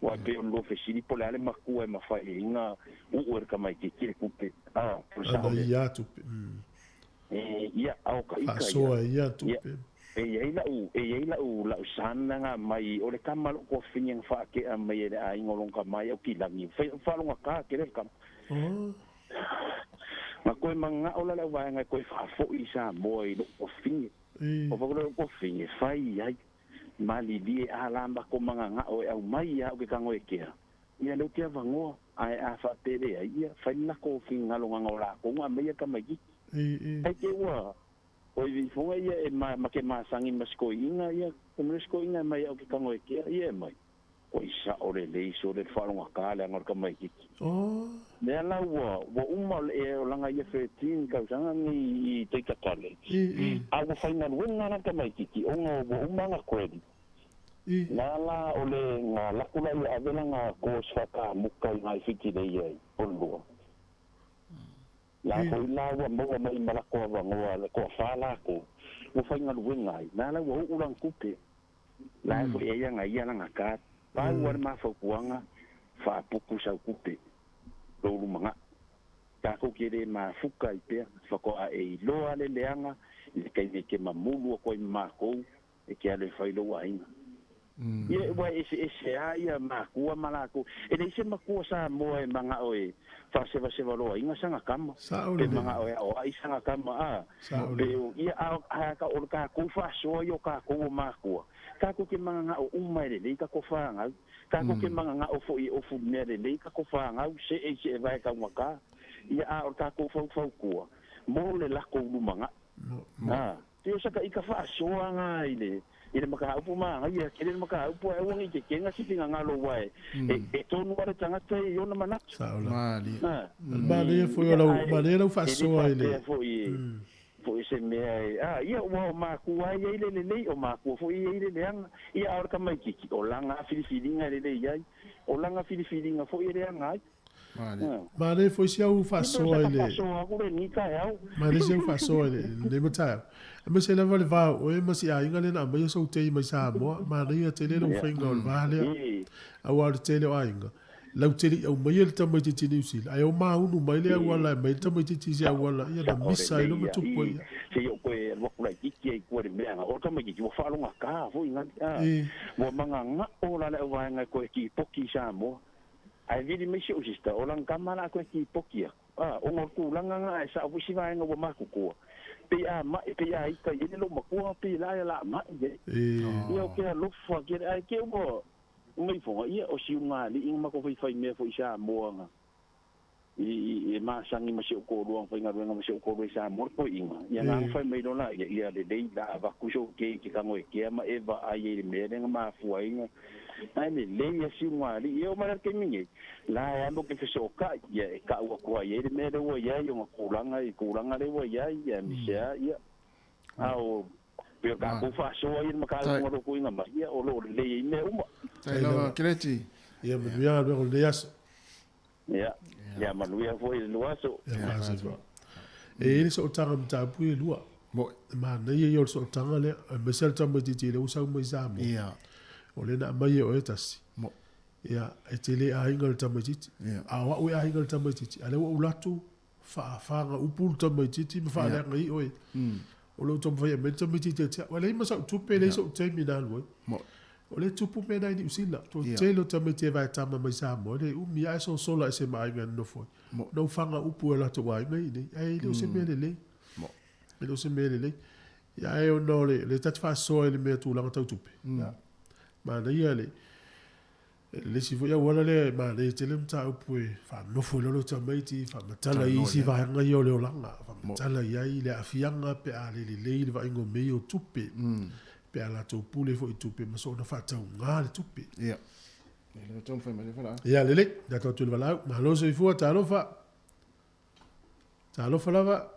Aua e pei o le lua fesili po o le a le matua e mafai ai na uu e le tamaitiiti le tupe a o le sao Ana lea. ia tupe. Ia a o ta ita ia Faasoa e ia ia tupe. E i ai la'u, e i ai la'u, la'u sanaga mai, o le tama lo'u tuafafine na faake'a mai e le aiga o lona tama ai au kilagi, fai, faalogata tele le tama. Na toe mana'o la le auvaega e toe faafo'i i Samoa i lo'u tuafafine. O fai lo'u tuafafine, fai ai, malilie a la matou managa'o e aumai a au ke tago e kea, ia lea ou te avanoa, ae a faapea leai, ia, fai le latou finagalo o lakou na aumaia tamaitiiti. Ai te ua O i ifoga ia e ma ma ke masangi ma se koiina ia, ko mea se koiina e mai au ke tango e kea ia e mai. Ko i sao le lei so le whalonga ka le anga o le tamaititi. Mea la ua, ua uma o le ea o langa ia 13 tausaga ni i Taita College. A ua whaingaluenga la tamaititi ona ua uma anga credit. Na la o le nga laku la ia ave langa course whakamuka i ngai whiti le ia i Honolua. Lākou la ua maua mai ma lako avanoa le toafa lākou ua faigaluega ai, na la ua uu lana tupe. La e foi ai ana ia lana card. Pau lava le mafautuaga, faaputu sau tupe lou lumanai. Tatou ke le mafuka ai pea, faatoa e iloa le leaga i le taimi e te mamulu atu ai ma matou e te alu e fai lou aiga. Ia, ua eseese lava ia makua ma latou. E leai se makua Samoa e mana'o e faasevasevaloaina sana tama, pe mana'o e aoa'i sana tama, a, pe o, ia, a, a, o le tatou faasoa ia o tatou o makua, tatou te manana'o uma e lelei tatou fanau, tatou te manana'o foi e ofu mea lelei tatou fanau, se'e i se'e vae taugata, ia, a o le tatou faufautua mo le latou lumanai. A, pei o saka ika faasoa na i le i le mataupu manaia tele le mataupu ae aua nei tetena se finagalo aua e e tonu lava le tagata i ona manatu. Sao la. Malie. A, Malie foi o ia lau, ae malie lau e le faasoa i le. faapea foi foi se mea e a ia ua o makua ai ai le lelei o makua foi e i ai le leaga. Ia a o le tamaitiiti o lana filifiliga e lelei ai, o lana filifiliga foi e leaga ai. Manaia foi si au faasoa i le. Manaia si au faasoa i lenei mataeao. Aemaise lava le va o oe ma si aiga lea na aumaia sou tei mai Samoa, manaia tele lou faiga o le va lea. Aua o le tele o aiga, lautele i aumaia le tamaitiiti i Niu Sila, ae o maunu mai le auala e aumai le tamaitiiti i se auala, ia na misa ai loa ma tupu ai. Se i ou toe alu atu laitiiti ai i tua i le mea, o le tamaitiiti ua faalogata foi nani, ua magagao la le auvaega e toe tipoki i Samoa. Ae vili mai si ou sister, o lana tama la a toe tipoti atu, a, ona o le tulaga na ae sao foi si vaega ua matutua, pei a mai, pei a ita i ai le loomatua, pei la o le a mai i ai. Ia ou te alofa tele, ae te ua uma ifoga, ia o si ulugalii na matou faifai mea foi i Samoa na i e masani ma si ou toalua na faigaluega ma si ou toalua i Samoa le toeaina, ia na fai mai loa laia, ia lelei la avatu sou keiki e tago e kea ma e vaai ai i le mea lea na mafua ai na Ae lelei a si ulugalii e oo mai la i le taimi nei, la e alu ke fesootai, ia e tau atu ai i ai le mea lea ua i ai, ona tulaga i tulaga lea ua i ai, ia aemaise lava, ia, a o, pei o tatou faasoa ia i le mataupu na lotoina mai, ia, o lo o lelei ai mea uma. Tai lava Kereti. Ia manuia galuega o lenei aso. Ia, ia manuia foi le lua aso. Ia faasaifa. E i ai le sootaga mataupu ia e lua. Moe. E manaia ia o le sootaga lea, aemaise le tamaitiiti lea ua sau mai Samoa. Ia. O lea na aumai e oe e tasi. Moe. Ia, e te le aiga i le tamaitiiti. Ia. A o au e aiga i le tamaitiiti, a o lea ua ou alu atu faafaga upu le tamaitiiti ma faaleaga ai oe. O lou taumafai e aumai le tamaitiiti ia te au. Ua leai ma sau tupe, leai sou taimi na alu ai. O lea e tupu mea na i Niu Sila. Toatele o tamaiti e vaetama mai Samoa, e le umi lava e sosola ese ma aiga e nonofo ai. Na ou faga upu e o latou aiga i inei, ae le o se mea lelei. E le o se mea lelei. Ia ae ona o le ta te faasoa i le mea tulaga tau tupe. Manaia le Le isi foi auala lea e manaia tele le mataupu e faanofo ai loa lou tamaiti, faamatala i isi vaega ia o le olaga, faamatala i ai le aafiaga pe a le lelei le vaaiga o mea ia o tupe, pe a latou pule foi i tupe ma soona faatauga le tupe. Ia. Lea taumafai mai le valaau. Ia, lelei, tatou atu i le valaau. Malo soifua, talofa. Talofa lava.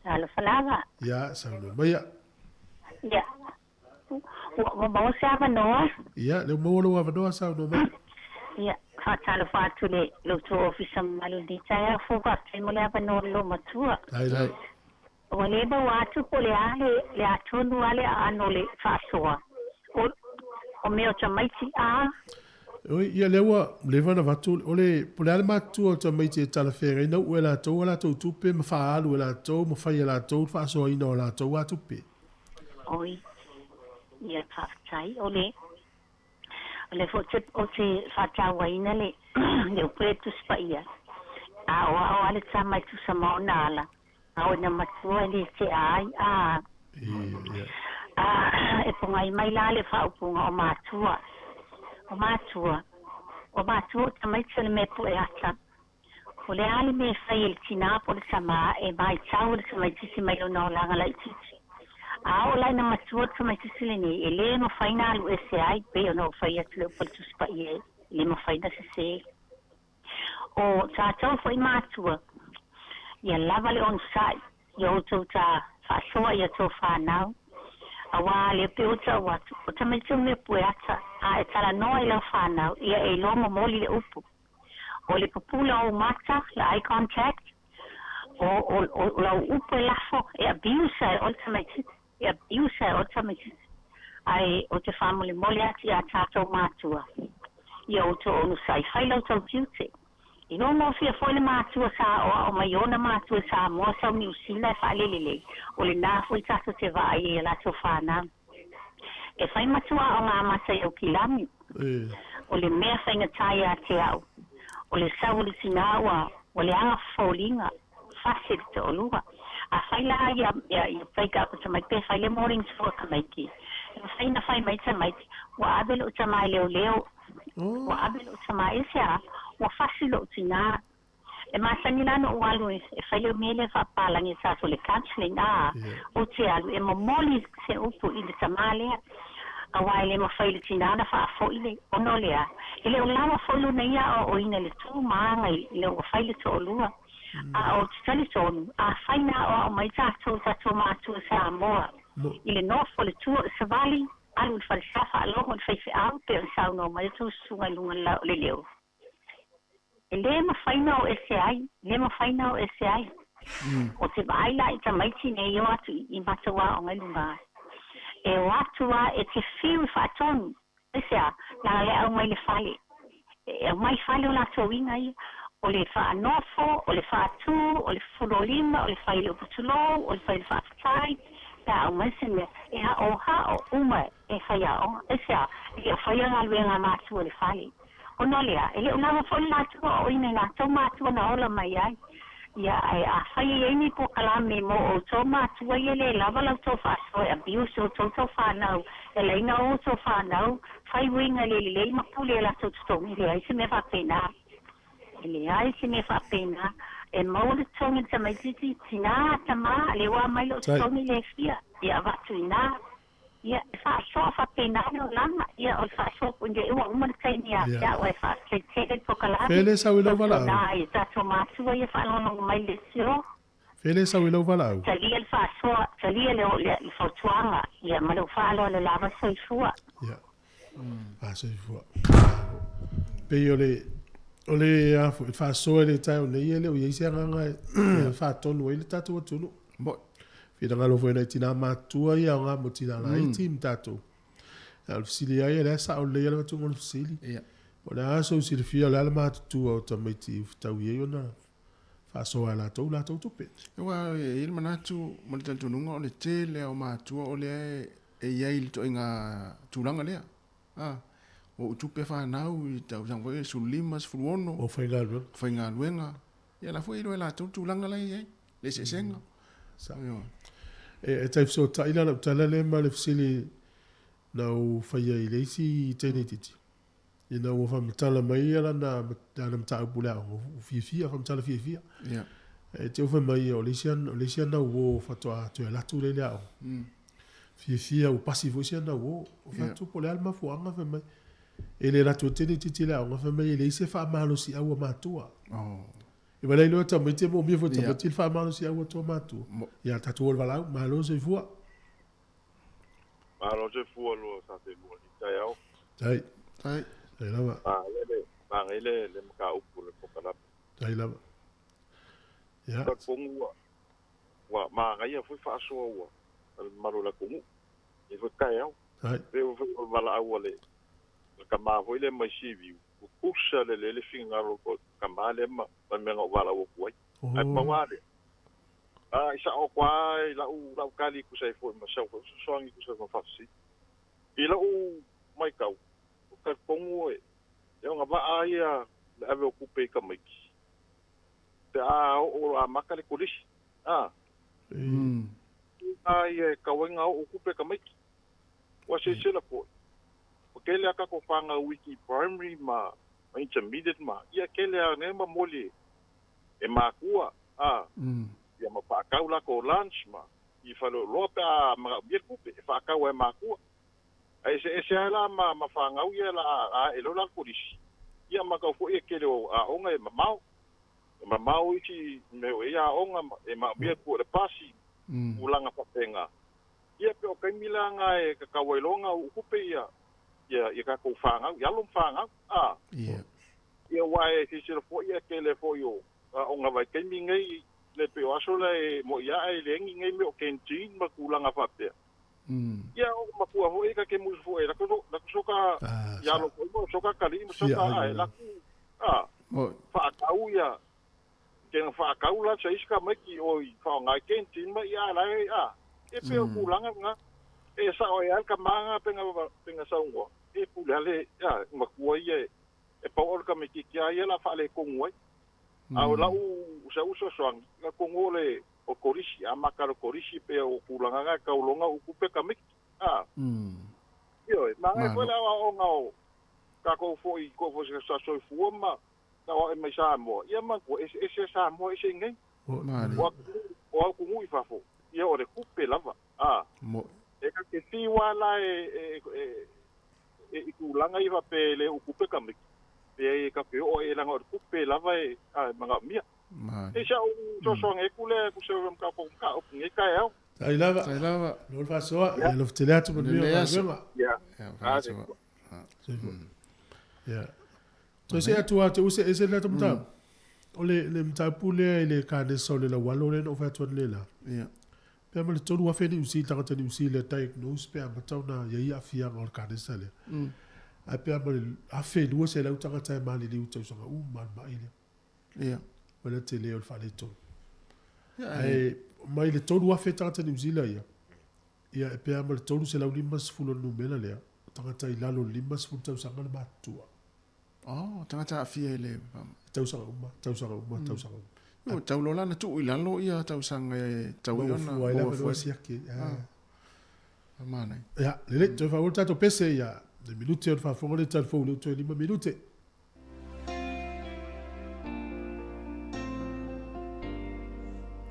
Talofa lava. Ia, saunoa maia. Ia. Ua maua se avanoa? Ia, lea ua maua lou avanoa, saunoa mai. Ia, faatalofa atu i le outou ofisa mamalu i lenei taeao fou, faafetai mo le avanoa o le loomatua. Ai lai. Ua le maua atu po o le a le, le a tonu lava le aano o le faasoa o, o mea o tamaiti a. Oi, ia lea ua leva ona avatu, o le, po o le a le matutua o tamaiti e talafeagai na uu e latou a latou tupe ma faaalu e latou ma fai e latou le faasoaina o latou a tupe. Oi, ia faafetai. O le, o le foi te, o te faatauaina le, le upu le Tusi Paia, a o ao lava le tama e tusa ma ona ala, a o ina matua e le tea ai, a, a, e pogai mai la le faaupuga o matua, o matua, o matua o tamaiti o le mea pue ata, O le a le mea e fai e le tinā po o le tamā e maitau i le tamaitiiti mai lona olaga laitiiti? A oo la ina matua le tamaitiiti lenei, e lē mafai na alu ese ai, pei ona ou fai atu le upu a le Tusi Paia e lē mafai na sesē. O tatou foi matua, ia lava le onosai, ia outou ta faasoa i a outou fanau, auā lea pei ua tau atu, o tamaiti o mea pue ata, a e talanoa i lau fanau, ia e iloa momoli le upu. O le pupula o ou mata, le eye contact, o, o, o lau upu e lafo, e abuse ai oe le tamaitiiti, e abuse ai oe le tamaitiiti. Ae ou te faamolemole atu iā tatou matua, ia outou onosai, fai la outou tiute. I nonofia foi le matua sa aoao mai ona matua i Samoa sau Niu Sila e faalelelei, o lenā foi tatou te vaai ai i a latou fanau. E fai matua aoga amata i Aukilani. O le mea faigata ia te au, o le sau o le tinā ua ua leaga foliga, fasi le toalua. A fai la ia ia break up a tamaiti pe fai le morning show a tamaiti, e mafai ona fai mai tamaiti, ua ave lou tama e leoleo, ua ave lou tama e se a, ua fasi lou tinā. E masani la ona ou alu e fai le mea lea faapapalagi e tatou le counselling a ou te alu e momoli se upu i le tama lea aua e le mafai e le tina ona faafoi le ona o le a e le o lawa foi lona ia aoaoina i le tu ma aga ina ua fai le toalua a ou te talitonu afai na aoao mai tatou i tatou matua Samoa i le nofo le tua o le savali alu i le falesa faalogo i le faifeau pei ona saunoa mai le tou susuga i luga o le leo. E lē mafai ona o ese ai, lē mafai ona o ese ai. O te vaai la i tamaiti nei e o atu i i matou aoga i luga ae. E o atu a e te fiu i faatonu. Aisea? Leaga le aumai le fale. E aumai fale o latou iga ia. O le faanofo, o le faatu, o le fulo lima, o le fai i le upu tulou, o le fai i le faafetai, pe a aumai se mea, e haohao uma e faiaoga. Aisea? E le o faia galuega a matua i le fale. Ona o lea, e le o lava foi le latou aoaoina i latou matua na ola mai ai. Ia, ae afai e i ai ni polokalame mo outou matua ia le lava la outou faasoa e abuse outou tou fanau, e laina o outou fanau, fai uiga le lelei ma pule i a latou totogi, e leai se mea faapena. E leai se mea faapena. E maua le totogi o le tamaitiiti, tina, tama, lea ua aumai lou totogi lea e fia, ia avatu i ina. Ia, e faasoa faapena le olaga. Ia, o le faasoa foi nei ua uma le taimi ia te au ae faafetai tele i le polokalame. Fele sau i lau valaau. Tautuana ai tatou matua ia faalogologo mai le sio. Fele sau i lau valaau. Talia le faasoa, talia le le fautuaga, ia ma lou faaaloalo lava soifua. Ia. Faasoifua. Pei o le o le a foi faasoa i le taeao nei e le o i ai se agaga e faatonu ai le tatou atunuu. Moi. Finagalo foi nai tina matutua ia aoga mo tina laiti ma tatou. A o le fesili lava ia, o lea e sao lelei lava le avatuga o le fesili. O le a sou silafia o le a le matutua o tamaiti ua fetaui ai ona faasoa e latou latou tupe. Aua e i ai le manatu ma le talitonuga o le tele lava o matua o lea e i ai i le ituaiga tulaga lea. A, ua ou tupe fanau i tausaga foi 15, 16. Ua faigaluega. Faigaluega. Ia la foi e iloa e latou le tulaga la e i ai, le eseesega. Sao. E tau fesootai la lau tala lea ma le fesili na ou faia i le isi teine itiiti, ina ua faamatala mai lana mataupu i le aoga, ua fiafia, faamatala fiafia. E te fai mai o le isi o le isi ana uo faatoa toe alu atu lea i le aoga. Fiafia ua pasi foi si ana uo. Ou fai atu po o le a le mafuaaga fai mai. E le alu atu ai teine itiiti i le aoga, fai mai e leai se faamalosiau a matua. Oh. E valea iloa tamaiti e moomia foi tamaiti le faamalosiau atu a matua. Ia tatou o le valaau, malo le soifua. Malo le soifua lua sa te lua i taeao. Tai. Tai. Tai lava. Magai le le mataupu le polokalame. Tai lava. Ia. Talitonu ua ua magaia foi faasoa ua a le mamalu o le atunuu i foi taeao. Tai. Pei foi o le valaau a le le tama foi lea mai Seaview, ua tusa lelei le finagalo o le tama lea ma le mea na ou valaau atu ai. Ae pau lava lea, a i sao atu lava i lau lau tali e tusa ai foi ma sau foi fesoasoani e tusa ai ma faafesili. I lou matau, ou te talitonu e e agavaa ia le ave o tupe i tamaiti pe a oo amata le kolisi. A, a ia e tatau ai ona oo tupe tamaiti. Ua silasila foi, ua tele a tatou fanau iti primary ma intermediate ma, ia tele a nei momoli e matua, a, ia ma faatau latou lunch ma i faleoloa pe a manaomia le tupe e faatau ai e matua. Ae eseese ai la ma ma fanau ia la a ae loa la le kolisi, ia ma tau foi e tele o aoga e mamao. E mamao isi mea o i ai aoga ma e manaomia le pua o le pasi, tulaga faapena. Ia pe o taimi la na e tatau ai loa ona uu tupe ia ia ia tatou fanau, i alo ma fanau, a. Ia. Ia aua e silasila foi ia tele foi o aoga vaitaimi nei, le pei o aso la e moi ae e leai ni nei mea o canteen ma tulaga faapea. Ia o matua foi ta te musu foi e latou latou soka i alo foi ma soka atalii ma soka a e latou a faatau ia Ke na whaakau la sa isi tamaiti o i whaonga i canteen ma ia la e a e pe o tulaga na e sao ai a le tama na penga saunoa e pule ale a matua ia e pau o le tamaititi a ia la faaletonu ai a o lau sa u sosoani na tonu o le o kolisi a maka le kolisi pe o tulaga na e tau longa upu pe tamaiti a ioe manaia foi le aoaoga o tatou foi ko foi sa soifua ma Tau ae mai Samoa, ia manatua, eseese a Samoa ese i nei. O atunuu i fafo, ia o le tupe lava, a. E ka te fiu a la e, e, e, e i tulaga ia faapea e le uu tupe tamaiti, pe e ka te oo e laga o le tupe lava e, a, e manaomia. E sa ou soasoaga atu lea ku se mataupu mataupu nei taeao. Tai lava. Tai lava. Lo le faasoa, ia alofa tele atu manuia o galuega. Ia. Ia, faasoa. Ia. Toe see atu lava te use ese le tatou mataupu. O le le mataupu lea i le kanesa o le laualo lea na ou fai atu analeila. Ia. Pe a ma le 3,000 Niu Sila, tagata Niu Sila e diagnose pe amata ona i ai aafiaga o le kanesa lea. Ae pe a ma le 1,200 tagata e maliliu i tausaga uma le mai lea. Ia. O le tele o le faaletonu. Ia, Ae mai le 3,000 tagata Niu Sila ia, ia e pe a ma le 350 o le numera lea, o tagata i lalo o le 50 tausaga le matutua. Oh, tagata aafia i le Tausaga uma, tausaga uma, tausaga uma. Ua tau loa la ona tuu i lalo ia tausaga e tau ai Maua ona fua ai le maua avanoa fua. siaki. Ah. Manaia. Ia, lelei, toe faaauau le tatou pese ia le minute o le faafofoga lea talifou lea ua toe 5 minute.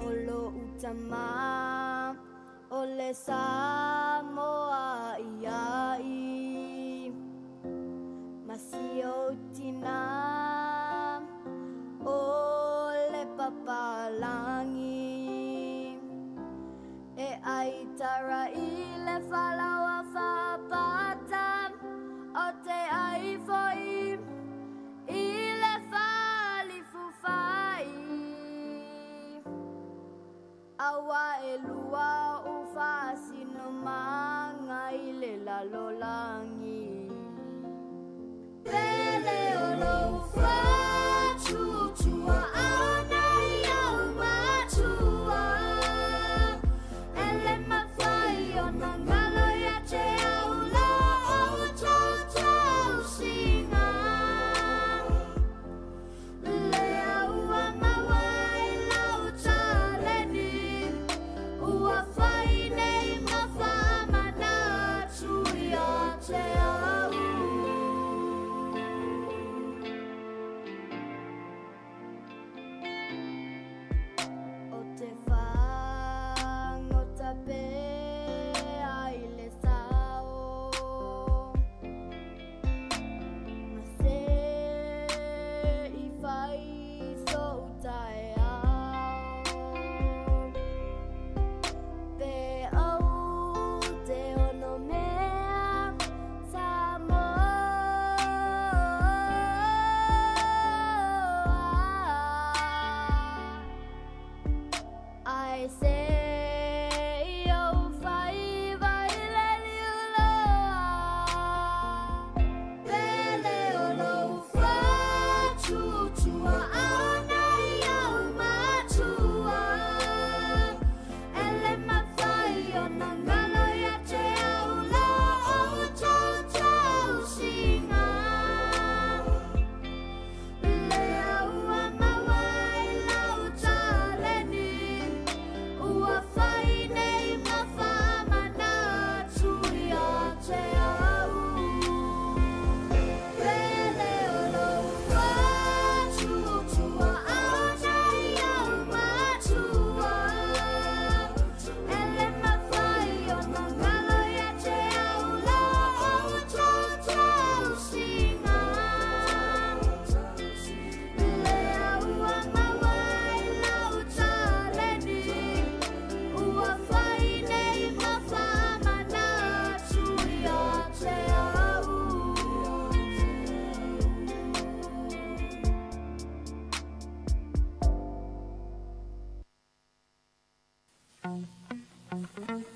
O lo'u tamā o le Samoa ia'i Ma si ou tinā o le papalagi E ai tara i le falaoa fa'apata O te ai fo'i i le falifufa'i Auā e lua o'u faasinomaga i le lalolagi Pele o lou faatuatuaʻana i au matua E le mafai ona galo ia te au la outou tausiga Lea ua maua i lau taleni Ua fai nei ma faamanatu ia te au. O te fagota pea i le sao Ma se i fai so'u taeao Pe ou te ono mea Samoa Ae se i ou faiva i le liuloa Pele o lou faatuatuaʻana i au matua E le mafai ona galo ia te au la outou tausiga Lea ua maua i lau taleni Ua fai nei ma faamanatu ia te au Pele o lou faatuatuaʻana i au matua E le mafai ona galo ia te au la outou tausiga Lea ua maua i lau taleni Ua fai nei ma faamanatu ia te au. Thank you.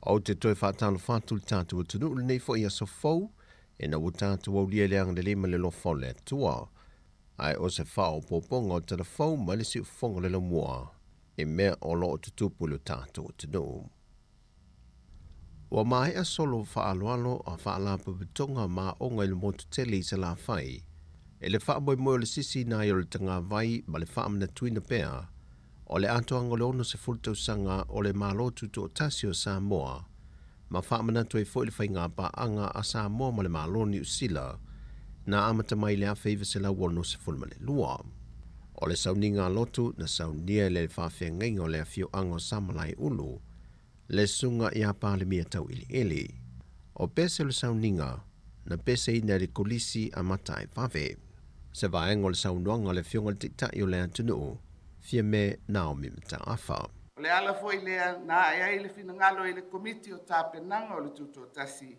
Ou te toe faatalofa atu i le tatou atunuu i lenei foi aso fou, ina ua tatou aulia i le agalelei ma le alofa o le Atua. Ae o se faaopoopoga o tala fou mai le siufofoga o le laumua i mea o lo o tutupu i lo tatou atunuu. Ua maea solo faaaloalo a Faalapotopotoga ma Aoga i le motu tele i Salafai i le faamoemoe o le sisiina ai o le tagavai ma le faamanatuina pea o le atoaga o le 60 tausaga o le Malo Tutoatasi o Samoa ma faamanatu ai foi le faigapaaga a Samoa ma le Malo o Niu Sila na amata mai i le 1962. O le sauniga a lotu na saunia e le faafeagaiga o le afioaga o Samalaeulu, le Susuga ia Palemia Tauiliili. O pese o le sauniga na peseina e le Kolisi a Mataevave. Se vaega o le saunoaga a le Afioga i le Taitai o le atunuu, Fiame Naomi Mataafa. O le ala foi lea na ae ai le finagalo i le Komiti o Tapenaga o le Tutoatasi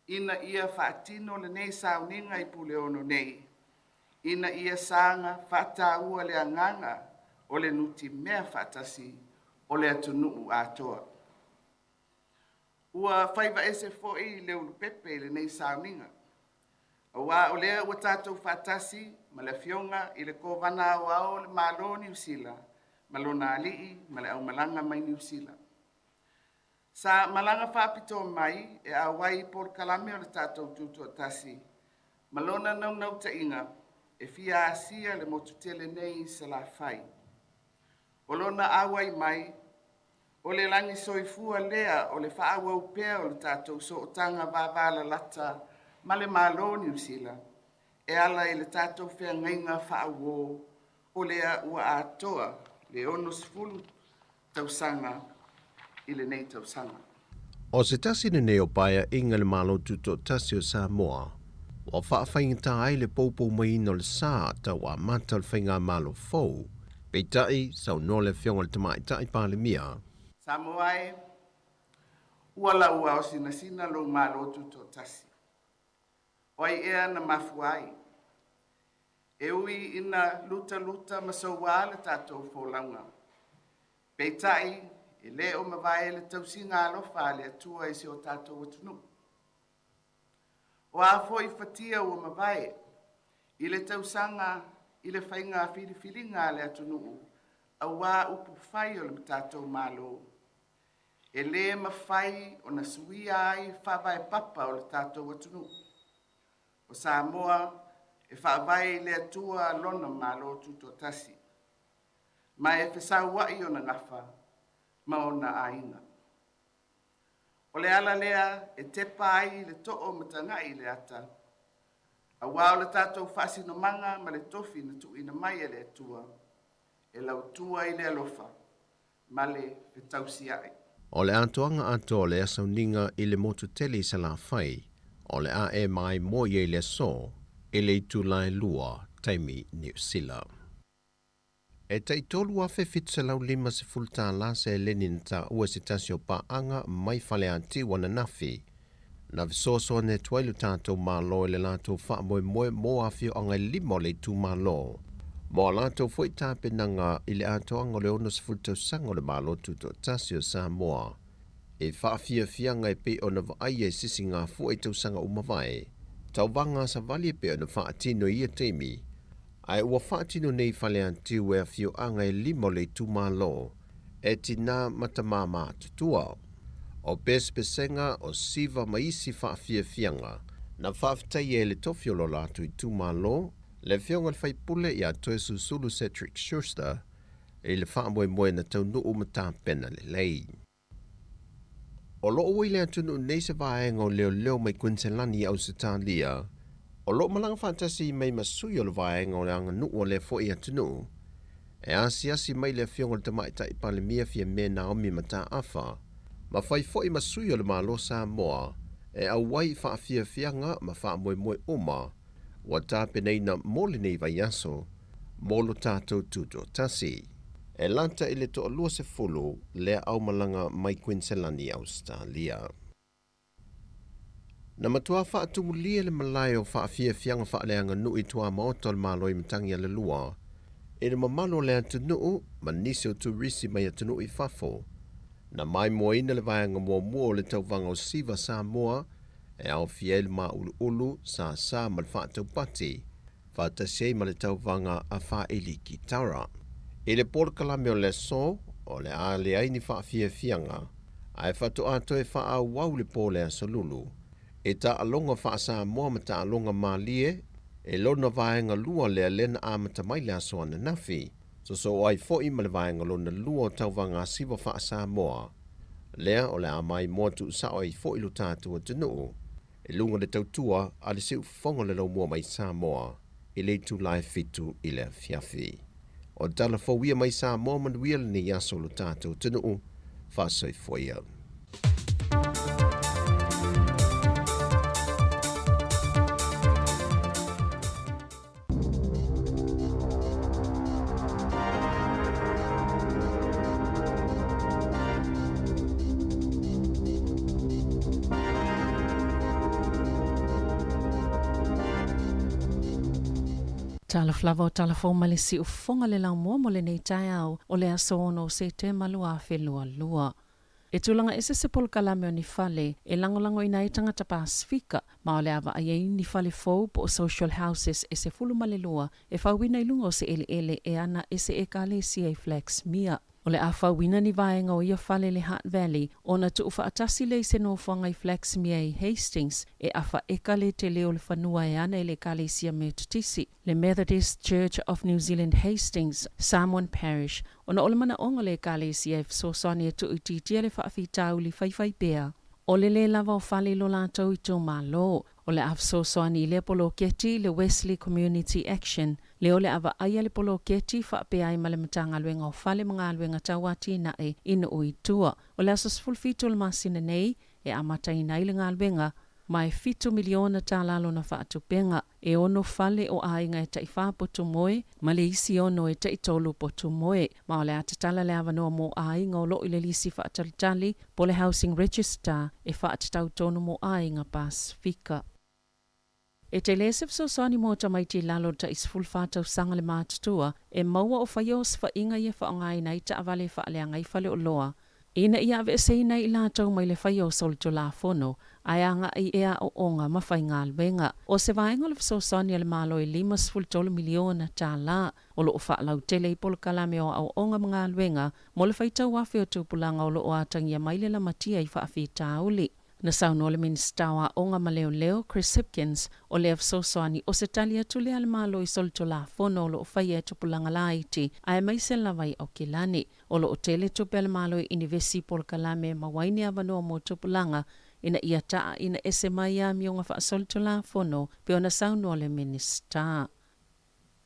ina ia faatino lenei sauniga i Puleono nei, ina ia saga faataua le agaga o le nutimea faatasi o le atunuu atoa. Ua faiva ese foi le ulupepe i lenei sauniga, auā o lea ua tatou faatasi ma le Afioga i le Kovana Aoao o le Malo o Niu Sila ma lona alii ma le aumalaga mai Niu Sila. Sa malaga faapitoa mai e auai i polokalame o le tatou tutoatasi ma lona naunautaiga e fia asia le motu tele nei i Salafai. O lona auai mai, o le lagi soifua lea o le faaauau pea o le tatou sootaga vavalalata ma le Malo o Niu Sila e ala i le tatou feagaiga faauō o lea ua atoa le 60 tausaga i lenei tausaga. O se tasi lenei o paeaiga i le Malo Tutoatasi o Samoa ua faafaigata ai le poupou maiina o le sa tau amata o le faigamalo fou. Peitai, saunoa le Afioga i le Tamaitai Palemia. Samoa e, ua lauao sinasina lou Malo Tutoatasi. O ai ea na mafua ai? E ui ina lutaluta ma souā le tatou folauga. Peitai, e le o mavae le tausiga alofa a le Atua i si o tatou atunuu. O a foi fatia ua mavae i le tausaga i le faiga filifiliga a le atunuu auā upu fai o le tatou Malo, e lē mafai ona suia ai faavae papa o le tatou atunuu. O Samoa e faavae i le Atua lona Malo Tutoatasi, ma e fesaua'i ona gafa ma ona aiga. O le ala lea e tepa ai le too ma tagai i le ata, auā o le tatou faasinomaga ma le tofi na tuuina mai e le Atua, e lautua i le alofa ma le fetausia'i. O le atoaga atoa o le sauniga i le motu tele i Salafai, o le a e maimoa i ai le aso i le itula e 2 taimi Niu Sila. E tai $3,750 tālā seleni na taua e se tasi o paaga mai Faleatiu ananafi. Na fesoasoani atu ai lo tatou Malo i le latou faamoemoe mo afioaga e lima o le itumalo, mo a latou foi tapenaga i le atoaga o le 60 tausaga o le Malo Tutoatasi o Samoa. E faafiafiaga e pei ona vaaia i sisigafua i tausaga ua mavae, tauvaga savali e pei ona faatino i ia taimi, ae ua faatino nei i Faleatiu e afioaga e lima o le itumalo e tinā ma tamā matutua. O pesepesega, o siva ma isi faafiafiaga na faafetaia e le tofi o lo latou itumalo, le Afioga i le Faipule ia Toesusulu Cedric Schuster i le faamoemoe na taunuu ma tapena lelei. O lo o ua i le atunuu nei se vaega o leoleo mai Kuiniselani i Ausetalia, o lo o malaga faatasi mai ma sui o le vaega o le aganuu o lea foi atunuu. E asiasi mai le Afioga i le Tamaitai Palemia Fiame Naomi Mataafa, ma fai foi ma sui o le Malo Samoa e auai i faafiafiaga ma faamoemoe uma ua tapenaina mo lenei vaiaso mo lo tatou tutoatasi. E lata i le toalua sefulu lea aumalaga mai Kuiniselani i Ausetalia. Na matua faatumulia le malae o faafiafiaga faaleaganuu i tuamaota o le Malo i Matagialalua i le mamalu o le atunuu ma nisi o turisi mai atunuu i fafo. Na maimoaina le vaega muamua o le tauvaga o Siva Samoa e aofia ai le māuluulu, sasa ma le faataupati, faatasi ai ma le tauvaga a faaili kitara. I le polokalame o le aso, o le a leai ni faafiafiaga, ae faatoa toe faaauau le po o le Aso Lulu i taaloga faa-Samoa ma taaloga malie, e lona vaega lua lea lea na amata mai le aso ananafi. Sosoo ai foi ma le vaega lona lua o tauvaga siva faa-Samoa, lea o le a maimoa tuusao ai foi lo tatou atunuu i luga o le tautua a le siufofoga o le laumua mai Samoa i le itula e 7 i le afiafi. O tala fou ia mai Samoa manuia lenei aso lo tatou atunuu. Faasoifua ia. Talofa lava o tala fou mai le siufofoga le laumua mo lenei taeao o le aso 6 o Setema 2022. E tulaga ese se polokalame o ni fale e lagolagoina ai tagata Pasefika, ma o le a vaai ai ni fale fou po o social houses e 12 e fauina i luga o se eleele e ana e se Ekalesia i Flaxmere. O le a fauina ni vaega o ia fale i le Hutt Valley ona tuufaatasi lea i se nofoaga i Flaxmere i Hastings e afa eka le tele o le fanua e ana e le Ekalesia Metotisi, le Methodist Church of New Zealand Hastings, Samoan Parish, ona o le manaʻoga o le Ekalesia e fesoasoani e tuuitiitia le faafitauli faifaipea o le lē lava o fale i lo latou itumalo. O le a fesoasoani i lea poloketi le Wesley Community Action, lea o le a vaaia le poloketi faapea ai ma le Matagaluega o Fale ma Galuega Tau Atinae i nuu i tua. O le aso 17 o le masina nei e amataina ai le galuega, ma e $7 miliona lona faatupega. E 6 fale o aiga e tai-4 potu moe, ma le isi 6 e tai-3 potu moe. Ma o le a tatala le avanoa mo aiga o loo i le lisi faatalitali po o le Housing Register e faatatau tonu mo aiga Pasefika. E tele se fesoasoani mo tamaiti i lalo o le tai 14 tausaga le matutua e maua o faia osofaiga ia faaaogaina ai taavale e faaleaga ai faleoloa ina ia aveeseina ai i latou mai le faia o solitulafono ae agai i aoaoga ma faigaluega. O se vaega o le fesoasoani a le Malo e $53 miliona o lo o faalautele i polokalame o aoaoga ma galuega mo le faitau afe o tupulaga o lo o atagia mai le lamatia i faafitauli. Na saunoa le Minisita o Aoga ma Leoleo, Chris Hipkins, o lea fesoasoani o se tali atu lea a le Malo i solitulafono o lo o faia e tupulaga laiti aemaise lava i Aukilani. O lo o tele tupe a le Malo e inivesi i polokalame e maua ai ni avanoa mo tupulaga ina ia taa ina ese mai amioga faasolitulafono pei ona saunoa le Minisita.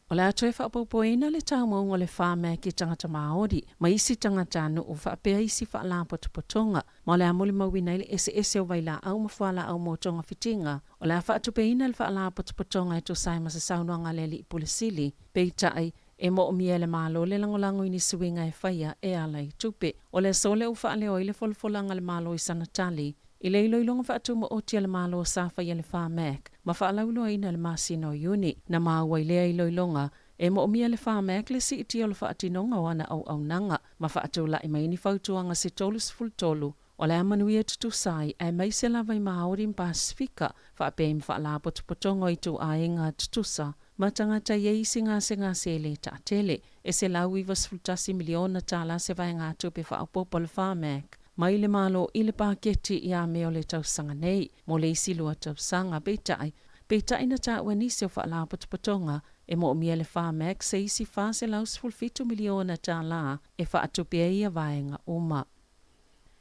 O le a toe faaopoopoina le taumauga o le Pharmac i tagata Māori ma isi tagatanuu faapea isi faalapotopotoga, ma o le a molimauina ai le eseese o vailaau ma fualaau mo togafitiga. O le a faatupeina le faalapotopotoga e tusa ai ma se saunoaga a le Alii Pule Sili, peitai, e moomia e le Malo le lagolago i ni suiga e faia e ala i tupe. O le aso lea ua faaleo ai le folafolaga a le Malo i sana tali i le iloiloga faatumaoti a le Malo sa faia e le Pharmac ma faalauiloaina i le masina o Iuni. Na maua i lea iloiloga e moomia e le Pharmac le siitia o le faatinoga o ana auaunaga ma faatulai mai ni fautuaga se 33 o le a manuia tutusa ai aemaise lava i Māori ma Pasefika faapea i ma faalapotopotoga o ituaiga tutusa ma tagata i ai isi gasegase e le taatele. E $191 miliona se vaegatupe faaopoopo a le Pharmac mai le Malo i le paketi ia Me o le tausaga nei mo le isi 2 tausaga. Peitai na taua nisi o faalapotopotoga e moomia e le Pharmac se isi $417 miliona e faatupe ai ia vaega uma.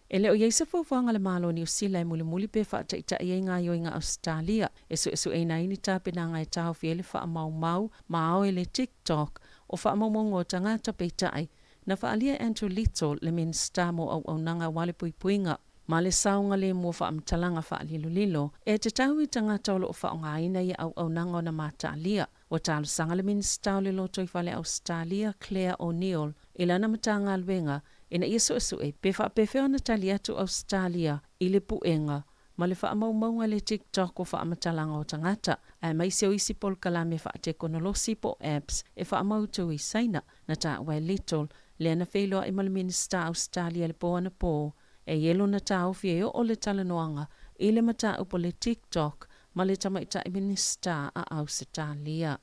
E le o i ai se fuafuaga a le Malo o Niu Sila e mulimuli pe faataitai ai gaoioiga Ausetalia e suesueina ai ni tapenaga e taofia ai le faamaumau ma ao e le TikTok o faamaumauga o tagata. Peitai, na faaalia e Andrew Little, le Minisita mo auaunaga aua le puipuiga ma le saogalemu o faamatalaga faalilolilo e tatau i tagata o lo o faaaogaina ia auaunaga ona mataalia. Ua talosaga le Minisita o le Lotoifale Ausetalia, Clare O'Neil, i lana Matagaluega ina ia suesue pe faapefea ona tali atu Ausetalia i le puega ma le faamaumauga i le TikTok o faamatalaga o tagata, aemaise o isi polokalame faatekonolosi po o apps e faamautu i Saina. Na taua e Little, lea na feiloai ma le Minisita Ausetalia i le po anapo, e i ai lona taofi e oo le talanoaga i le mataupu o le TikTok ma le Tamaitai Minisita a Ausetalia.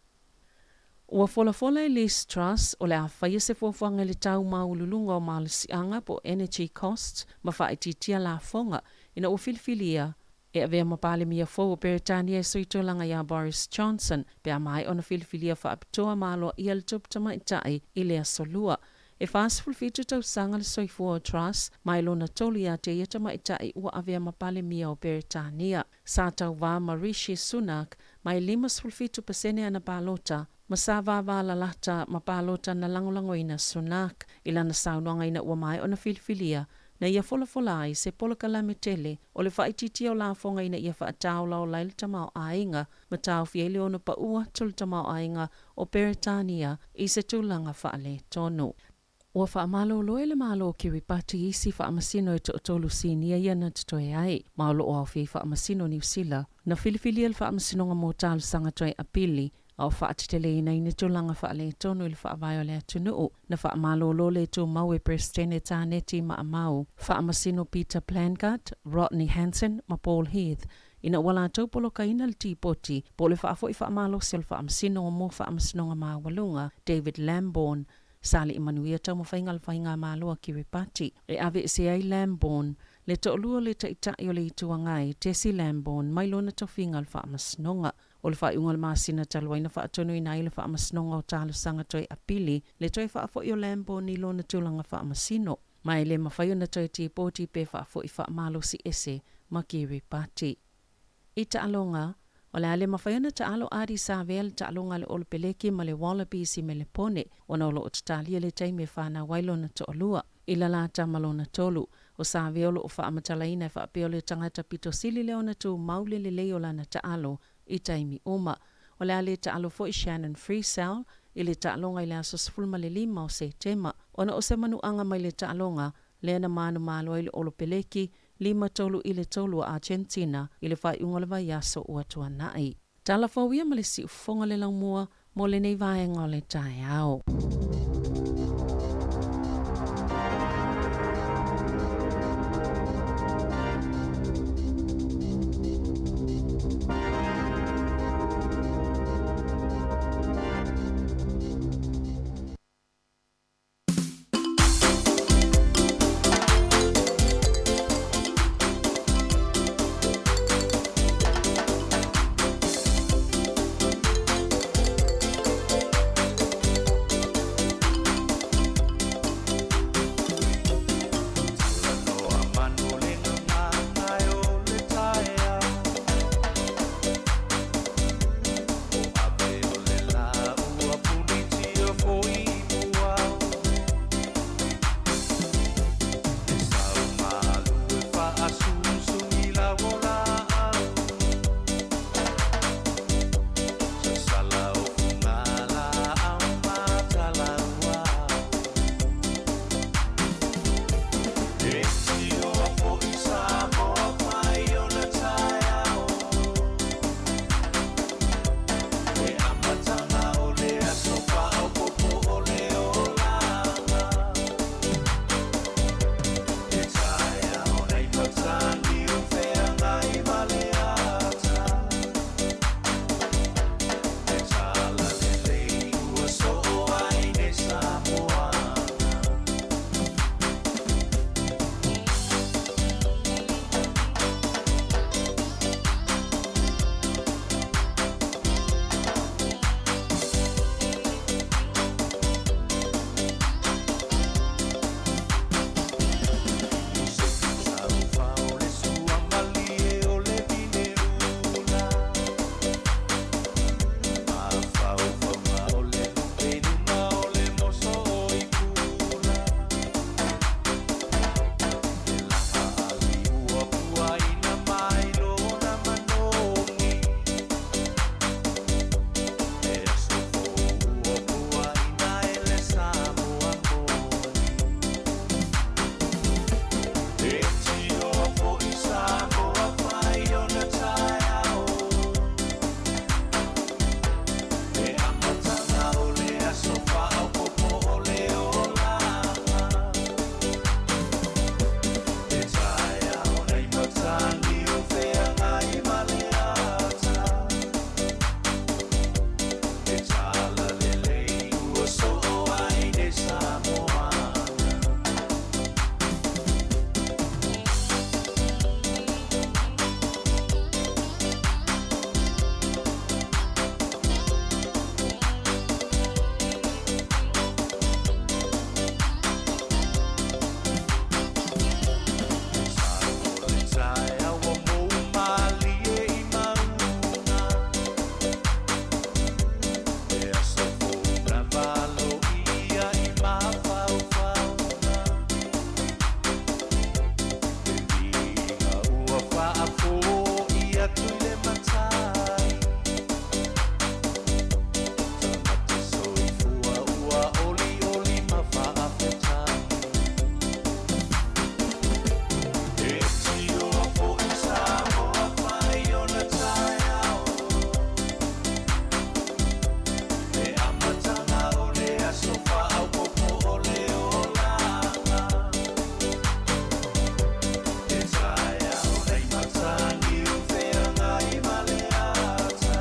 Ua folafola e Liz Truss o le a faia se fuafuaga i le tau maualuluga o malosiaga po o energy costs ma faaitiitia lafoga ina ua filifilia e avea ma Palemia fou o Peretania e sui tulaga ia Boris Johnson pe a maea ona filifilia faapitoa ma aloaia le tupu tamaitai i le Aso Lua. E 47 tausaga le soifua o Truss ma e lona tolu ia te ia tamaitai ua avea ma Palemia o Peretania. Sa tauvā ma Rishi Sunak ma e 57 pasene ana palota ma sa vāvā lalata ma palota na lagolagoina Sunak i lana saunoaga ina ua maea ona filifilia na ia folafola ai se polokalame tele o le faaitiitia o lafoga ina ia faataolaola ai le tamaoaiga ma taofia ai le ono paʻu atu o le tamaoaiga o Peretania i se tulaga faaletonu. Ua faamalolo e le Malo o Kiribati isi faamasino e toatolu sinia ia na totoe ai, ma o lo o aofia i faamasino o Niu Sila. Na filifilia le Faamasinoga mo Talosaga Toe Apili, a o faateteleina i ni tulaga faaletonu i le faavae o le atunuu. Na faamalolo le tumau e Peresetene Taneti Maamau, Faamasino Peter Plangard, Rodney Hansen ma Paul Heath, ina ua latou polokaina le tipoti po o le faafoi faamalosi o le Faamasinoga mo Faamasinoga Maualuga, David Lambourne. Sa alii manuia taumafaiga a le Faigamalo a Kiribati e aveesea ai Lambourne, le toalua o le Taitai o le Itu Agai, Tessie Lambourne, mai lona tofiga o le Faamasinoga. O le faaiuga o le masina talu ai na faatonuina ai le Faamasinoga o Talosaga Toe Apili le toe faafoi o Lambourne i lona tulaga faamasino, ma e le mafai ona toe tipoti pe faafoi faamalosi ese ma Kiribati. I taaloga, o le a le mafai ona taalo Ardie Savea le taaloga a le Olopeleki ma le Wallabies i Melepone ona o lo o tatalia le taimi e fanau ai lona toalua i lalata ma lona tolu. O Savea o lo o faamatalaina e faapea o le tagata pito sili lea ona tumau le lelei o lana taalo i taimi uma. O le a le taalo foi Shannon Freesell i le taaloga i le aso 15 o Setema ona o se manuaga mai le taaloga lea na manumalo ai le Olopeleki 5-3 i le 3 a Argentina i le faaiuga o le vaiaso ua tuanai. Tala fou ia ma le siufofoga le laumua mo lenei vaega o le taeao. Faafo'i atu i le matai Tagata soifua ua olioli ma faafetai E tioa fo'i Samoa fai ona taeao Le amataga o le aso faaopoopo o le olaga E taeao nei mataniu feagai ma le ata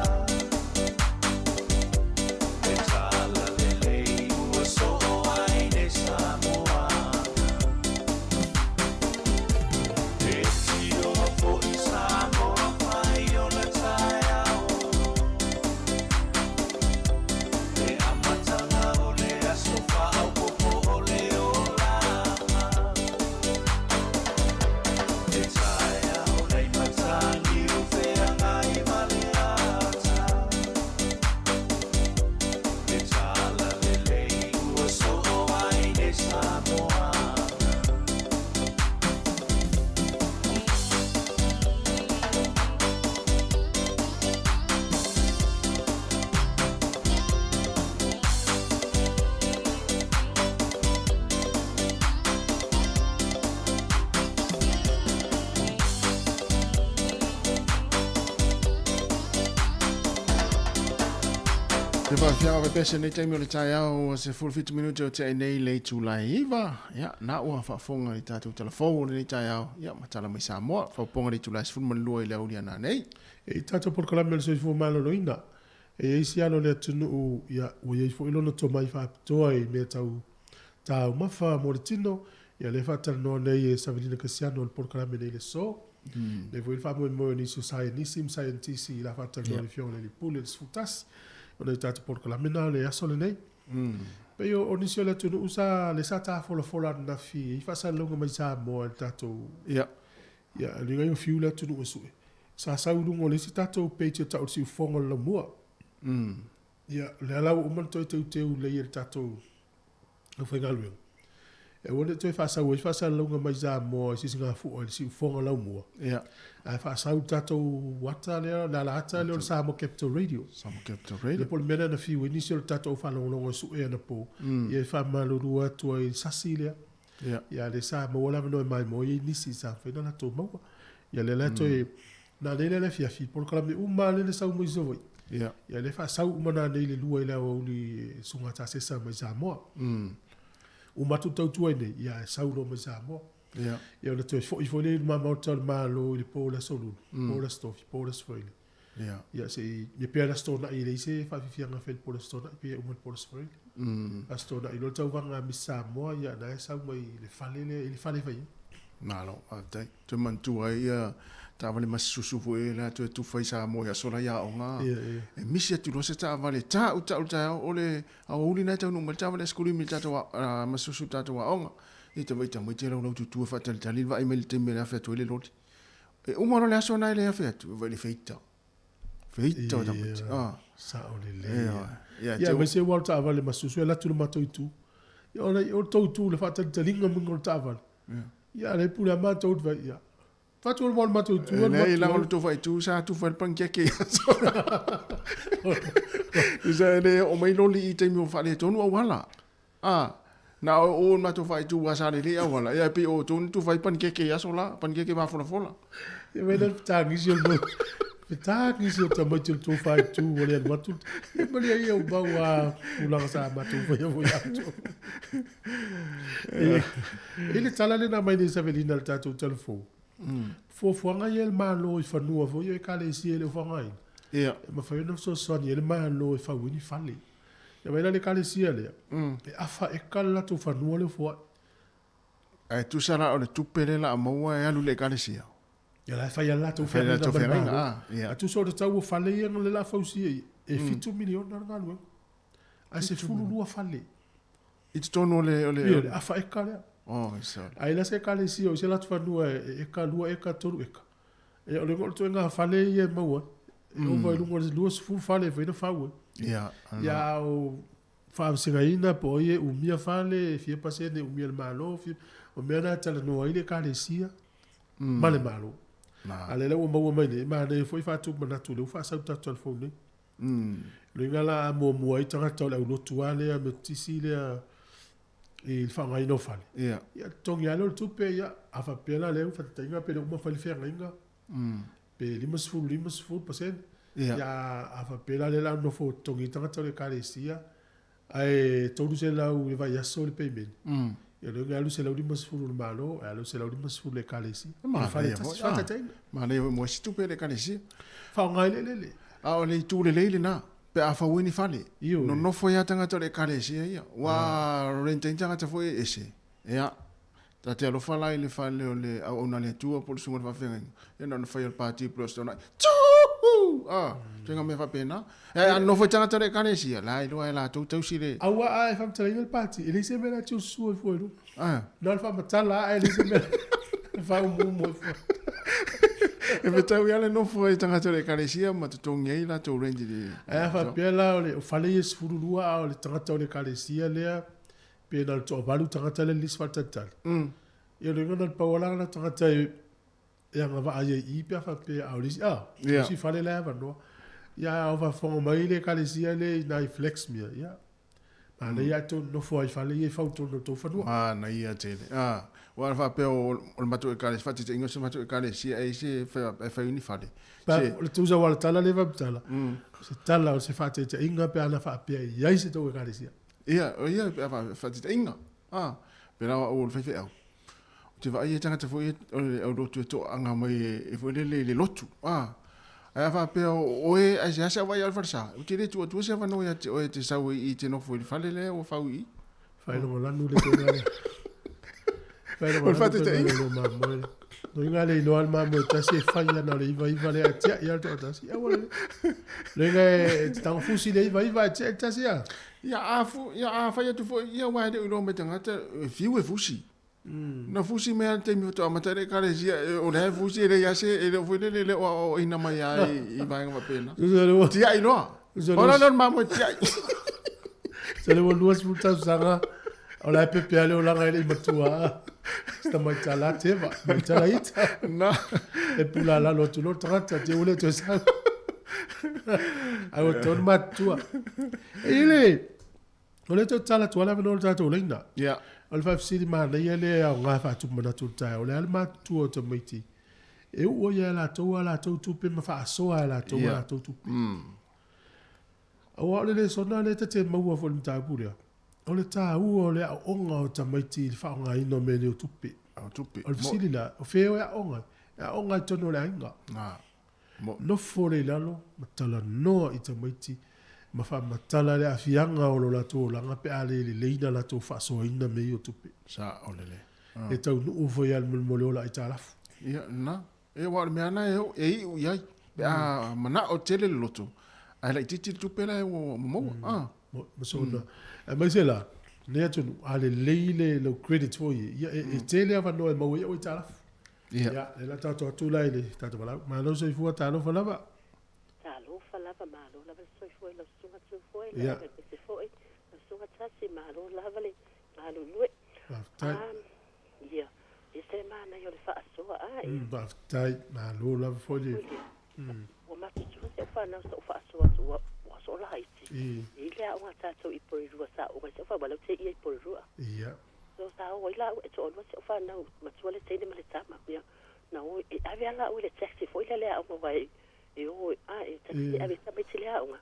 E talalelei ua soo ai nei Samoaga E tioa fo'i Samoa fai ona taeao Le amataga o le aso faaopoopo o le olaga E taeao nei mataniu feagai ma le ata E talalelei ua soo ai nei Samoaga. Te whawhiawa pe pese nei taimi o le taeao ua 17 minute o te nei le itula e 9. Ia, na ua faafofoga i tatou talafou o lenei taeao. Ia, ma tala mai Samoa, faaupoga le itula e 12 i le aoauli ana nei. E i tatou polokalame o le soifua maloloina, e i ai si alo o le atunuu, ia, ua i ai foi lona tomai faapitoa i mea tau taumafa mo le tino, ia lea e faatalanoa nei e Savelina Kasiano o le polokalame nei i le aso. Lea foi le faamoemoe o nisi o saienisi ma saienitisi i la faatalanoa i le Afioga i le Alii Pule i le 11 ona i tatou polokalame na o le aso lenei. Pei o nisi o le atunuu sa le sa tafolafola ananafi i faasalalauga mai Samoa i le tatou ia le nai o fiu le atunuu e sue. Sa sau i luga o le isi tatou page e tau o le siufofoga o le laumua. Ia lea la ua uma ona toe teuteu lelei e le tatou aufaigaluega. E aua ne i toe faasau ai faasalalauga mai Samoa i Sisigafua i le siufofoga laumua. Ia. Ae faasau le tatou ata lea, le alaata lea o le Samoa Capital Radio. Samoa Capital Radio. Lea po o le mea lea na fiu ai nisi o le tatou faalogologo e sue anapo. Ia e faamalulu atu ai i le sasi lea. Ia. Ia lea sa maua le avanoa e maimoa ai nisi sa mafai ona latou maua. Ia lea la toe, na nei lea le afiafi, polokalame uma lava lea na sau mai Savaii. Ia. Ia lea faasau uma nanei le 2 i le aoauli e susuga Tasesa mai Samoa. Uma atu le tautua i nei, ia ae sau loa mai Samoa. Ia. Ia ona toe foi foi lea i luma maota o le Malo i le po o le Aso Lulu, po o le Aso Tofi, po o le Aso Faraile. Ia. Ia se i, ia pea le Aso Toonai e leai se faafiafiaga e fai i le po o le Aso Toonai, pei e uma i le po o le Aso Faraile. Aso Toonai loa le tauvaga a Miss Samoa, ia na e sau mai i le fale lea, i le fale e fai ai. Malo, faafetai. Toe manatua ai ia taavale masususu foi e la toe tufa i Samoa i aso la i aoga. E misi atu loa se taavale, tau tau le taeao, o le aoauli lena e taunuu mai le taavale aisikulimi i le tatou masususu i le tatou aoga. Ia te vaai tamaiti e laulau tutu e faatalitali le vaai mai i le taimi e afe atu ai le loli. E uma loa le aso lena e le afe atu, e vaai i le feita. Feita o tamaiti. Ah. Sao lelei. Ia, ia, aemaise ua o le taavale masusu e alu atu i le matou itu. Ia, o le tou itu i le faatalitaliga muiga o le taavale. Ia, lea e pule lava matou i le ia. Fatu o le matou itu. E leai, leaga o le tou faaitu sa tufa ai le panikeke i aso. Tusa e le oo mai loli i taimi o faaletonu auala. A, na o o le matou faaitu aua sa lelei auala, ia e pei o outou na tufa ai panikeke i aso la, panikeke mafolafola. Ia mai la le fetagisi o le fetagisi o tamaiti o le tou faaitu ua le alu atu. Ia malie ia ua mau a tulaga sa matou faia foi atu. E i le tala lena mai nei Savelina le tatou talafou. Fuafuaga ia e le Malo i fanua foi ia o Ekalesia e le o faaaogaina. Ia. E mafai ona fesoasoani ai le Malo e fau ai ni fale. Ia vaai la le Ekalesia lea, e afa eka le latou fanua lea o foai. Ae tusa la o le tupe lea la a maua e alu i le Ekalesia. Ia la e fai lava le latou feagaiga ma le Malo. Ae tusa o le tau o fale ia lea la a fausia i, e $7 miliona le galuega. Ae 12 fale. I totonu o le... O le, Ia, le afa eka lea. Oh, sorry. Ae la se ekalesia o i se latou fanua e eka, 2 eka, 3 eka. Ia, o le igoa o le ituaiga fale ia e maua ai. E ova i luga o le 20 fale e fai ona fau ai. Ia, Ia, a o faavasegaina po o ai e umia fale, e fia pasene e umia e le Malo, fia, o mea na e talanoa ai le ekalesia ma le Malo. A lea la ua maua mai nei, e manaia foi faatupu manatu o lea ua faasau le tatou telefoni nei. O le uiga la a muamua ai tagata o le aulotu lava lea Metotisi lea i le faaaogaina o fale, ia totogi lava lea o le tupe, ia a faapea la lea ua faataitaiga pe le uma fai le feagaiga, pe 50, 50%, ia a faapea la lea o le a nofo totogi ai tagata o le Ekalesia, Ae 300 i le vaiaso le payment. Ia lea e alu 150 i le Malo, ae alu 150 i le Ekalesia. I le fale tasi, faataitaiga. Manaia foi mo isi tupe a le Ekalesia. Faaaoga ai le eleele. A o le itu lelei lena, pe a fau ai ni fale. Nonofo ai lava tagata o le Ekalesia ia. Ua rent ai ni tagata foi e ese. Ia, ta te alofa la i le fale o le Auauna a le Atua po o le Susuga i le Faafeagaiga, ia na ona fai o le pati plus le onai, Tjoo-hoo! A, ituaiga mea faapena. Ae a nonofo ai tagata o le Ekalesia, la e iloa e latou tausi le. Aua a e faamatalaina le pati, e leai se mea la e tiususu ai fua i luga. Na o le faamatala lava ae leai se mea e faaumuumu ai fua. E fetaui lava le nofo ai tagata o le Ekalesia ma totogi ai latou rent i le. Ae a faapea la o le fale ia e 12 a o le tagata o le Ekalesia lea Pe na o le toavalu tagata lea lisi faatalitali. Ia o le uiga na o le pau lava la tagata e agavaa ai i i pe a faapea a o le isi, a, o le isi fale la e avanoa. Ia a o faafofoga mai le ekalesia lea i nai flex mea, ia, manaia ae tou nofo ai i fale ia e fau i totonu o le tou fanua. Manaia tele. A, aua a faapea o le matou ekalesia, faataitaiga o se matou ekalesia e i ai se e fai ai ni fale. Se. O le tusa aua o le tala lea e faamatala, o se tala o se faataitaiga pe ana faapea e i ai se tou ekalesia. Ia, o ia pe a faataitaiga, a, pēlā o au o le faifeau. Ou te vaai i tagata foi o le aulotu e toaaga mai e foi lele i le lotu, a. Ae a faapea o oe ae seasea vaai au i le falesa, ou te le tuu atua se avanoa ia te oe e te sau ai i i te nofo i le fale lea ua fau i i. Failogolanu le toga lea. O le faataitaiga. No inga le iloa le mamoe tasi e fai ana o le iva iva lea e tiai a le toatasi. Aua le. Le inga e te tago fusi le iva iva e tiai le tasi a. Ia a fu, ia a fai atu foi, ia aua e le o iloa mai tagata, e fiu e fusi. Na fusi mai lava i le taimi faatoa amata ai le ekalesia, o lea e fusi e leai lava se, e le o foi lele e le o aoaoina mai lava i vaega faapena. Tiai loa. Pau la lea o le mamoe tiai. Se le ua 20 tausaga o la e pepe lava le olaga e le i matua a. Se tamaiti la teva, tamaiti la ita. Na. E pula lalo atu loa le tagata, te ua le toe sau. Ai ua tonu matutua. E i le, o lea toe tatala atu lava le avanoa o le tatou laina. Ia. O le faafesili manaia lea e aoga e faatupu manatu i le taeao, o le a le matutua o tamaiti e uu ai ia latou a latou tupe ma faasoa e latou a latou tupe. Aua o le lesona lea ta te maua foi i le mataupu lea, o le taua o le aoaoga o tamaiti i le faaaogaina o mea nei o tupe. O tupe. O le fesili la, o fea e aoga ai? E aoga i totonu o le aiga. Nofo lea i lalo ma talanoa i tamaiti ma faamatala le aafiaga o lo latou olaga pe a le lelei na latou faasoaina mea ia o tupe. Sao lelei. E taunuu foi lava i le molemole o le aitalafu. Ia, lena. E aua o le mea lena e oo, e iu i ai, pe a manao tele le loto, ae laitiiti le tupe la e ua maua. A. Ma sona. Aemaise la, lenei atunuu, a lelei le lau credit foi ia, e tele avanoa e maua ai au aitalafu. Ia. Ia, lea la taoto atu la i le tatou valaau. Malo soifua, talofa lava. Talofa lava, malo lava le soifua i lau susuga Tufue, lau Aemaise foi lau susuga Tasi, malo lava le galulue. Faafetai. Ia, e se manaia o le faasoa a e. Faafetai, malo lava foi le. Ua matutua si au fanau sa ou faasoa atu ua soo laiti. I le aoga a tatou i Porirua sa oo ai si au fanau, ua lau te ia i Porirua. Ia. So sa oo ai laua e toalua si au fanau, matua le teine ma le tama. Ia, na o e ave a laua i le taxi foi lea le aoga aua e o a e taxi e ave tamaiti i le aoga.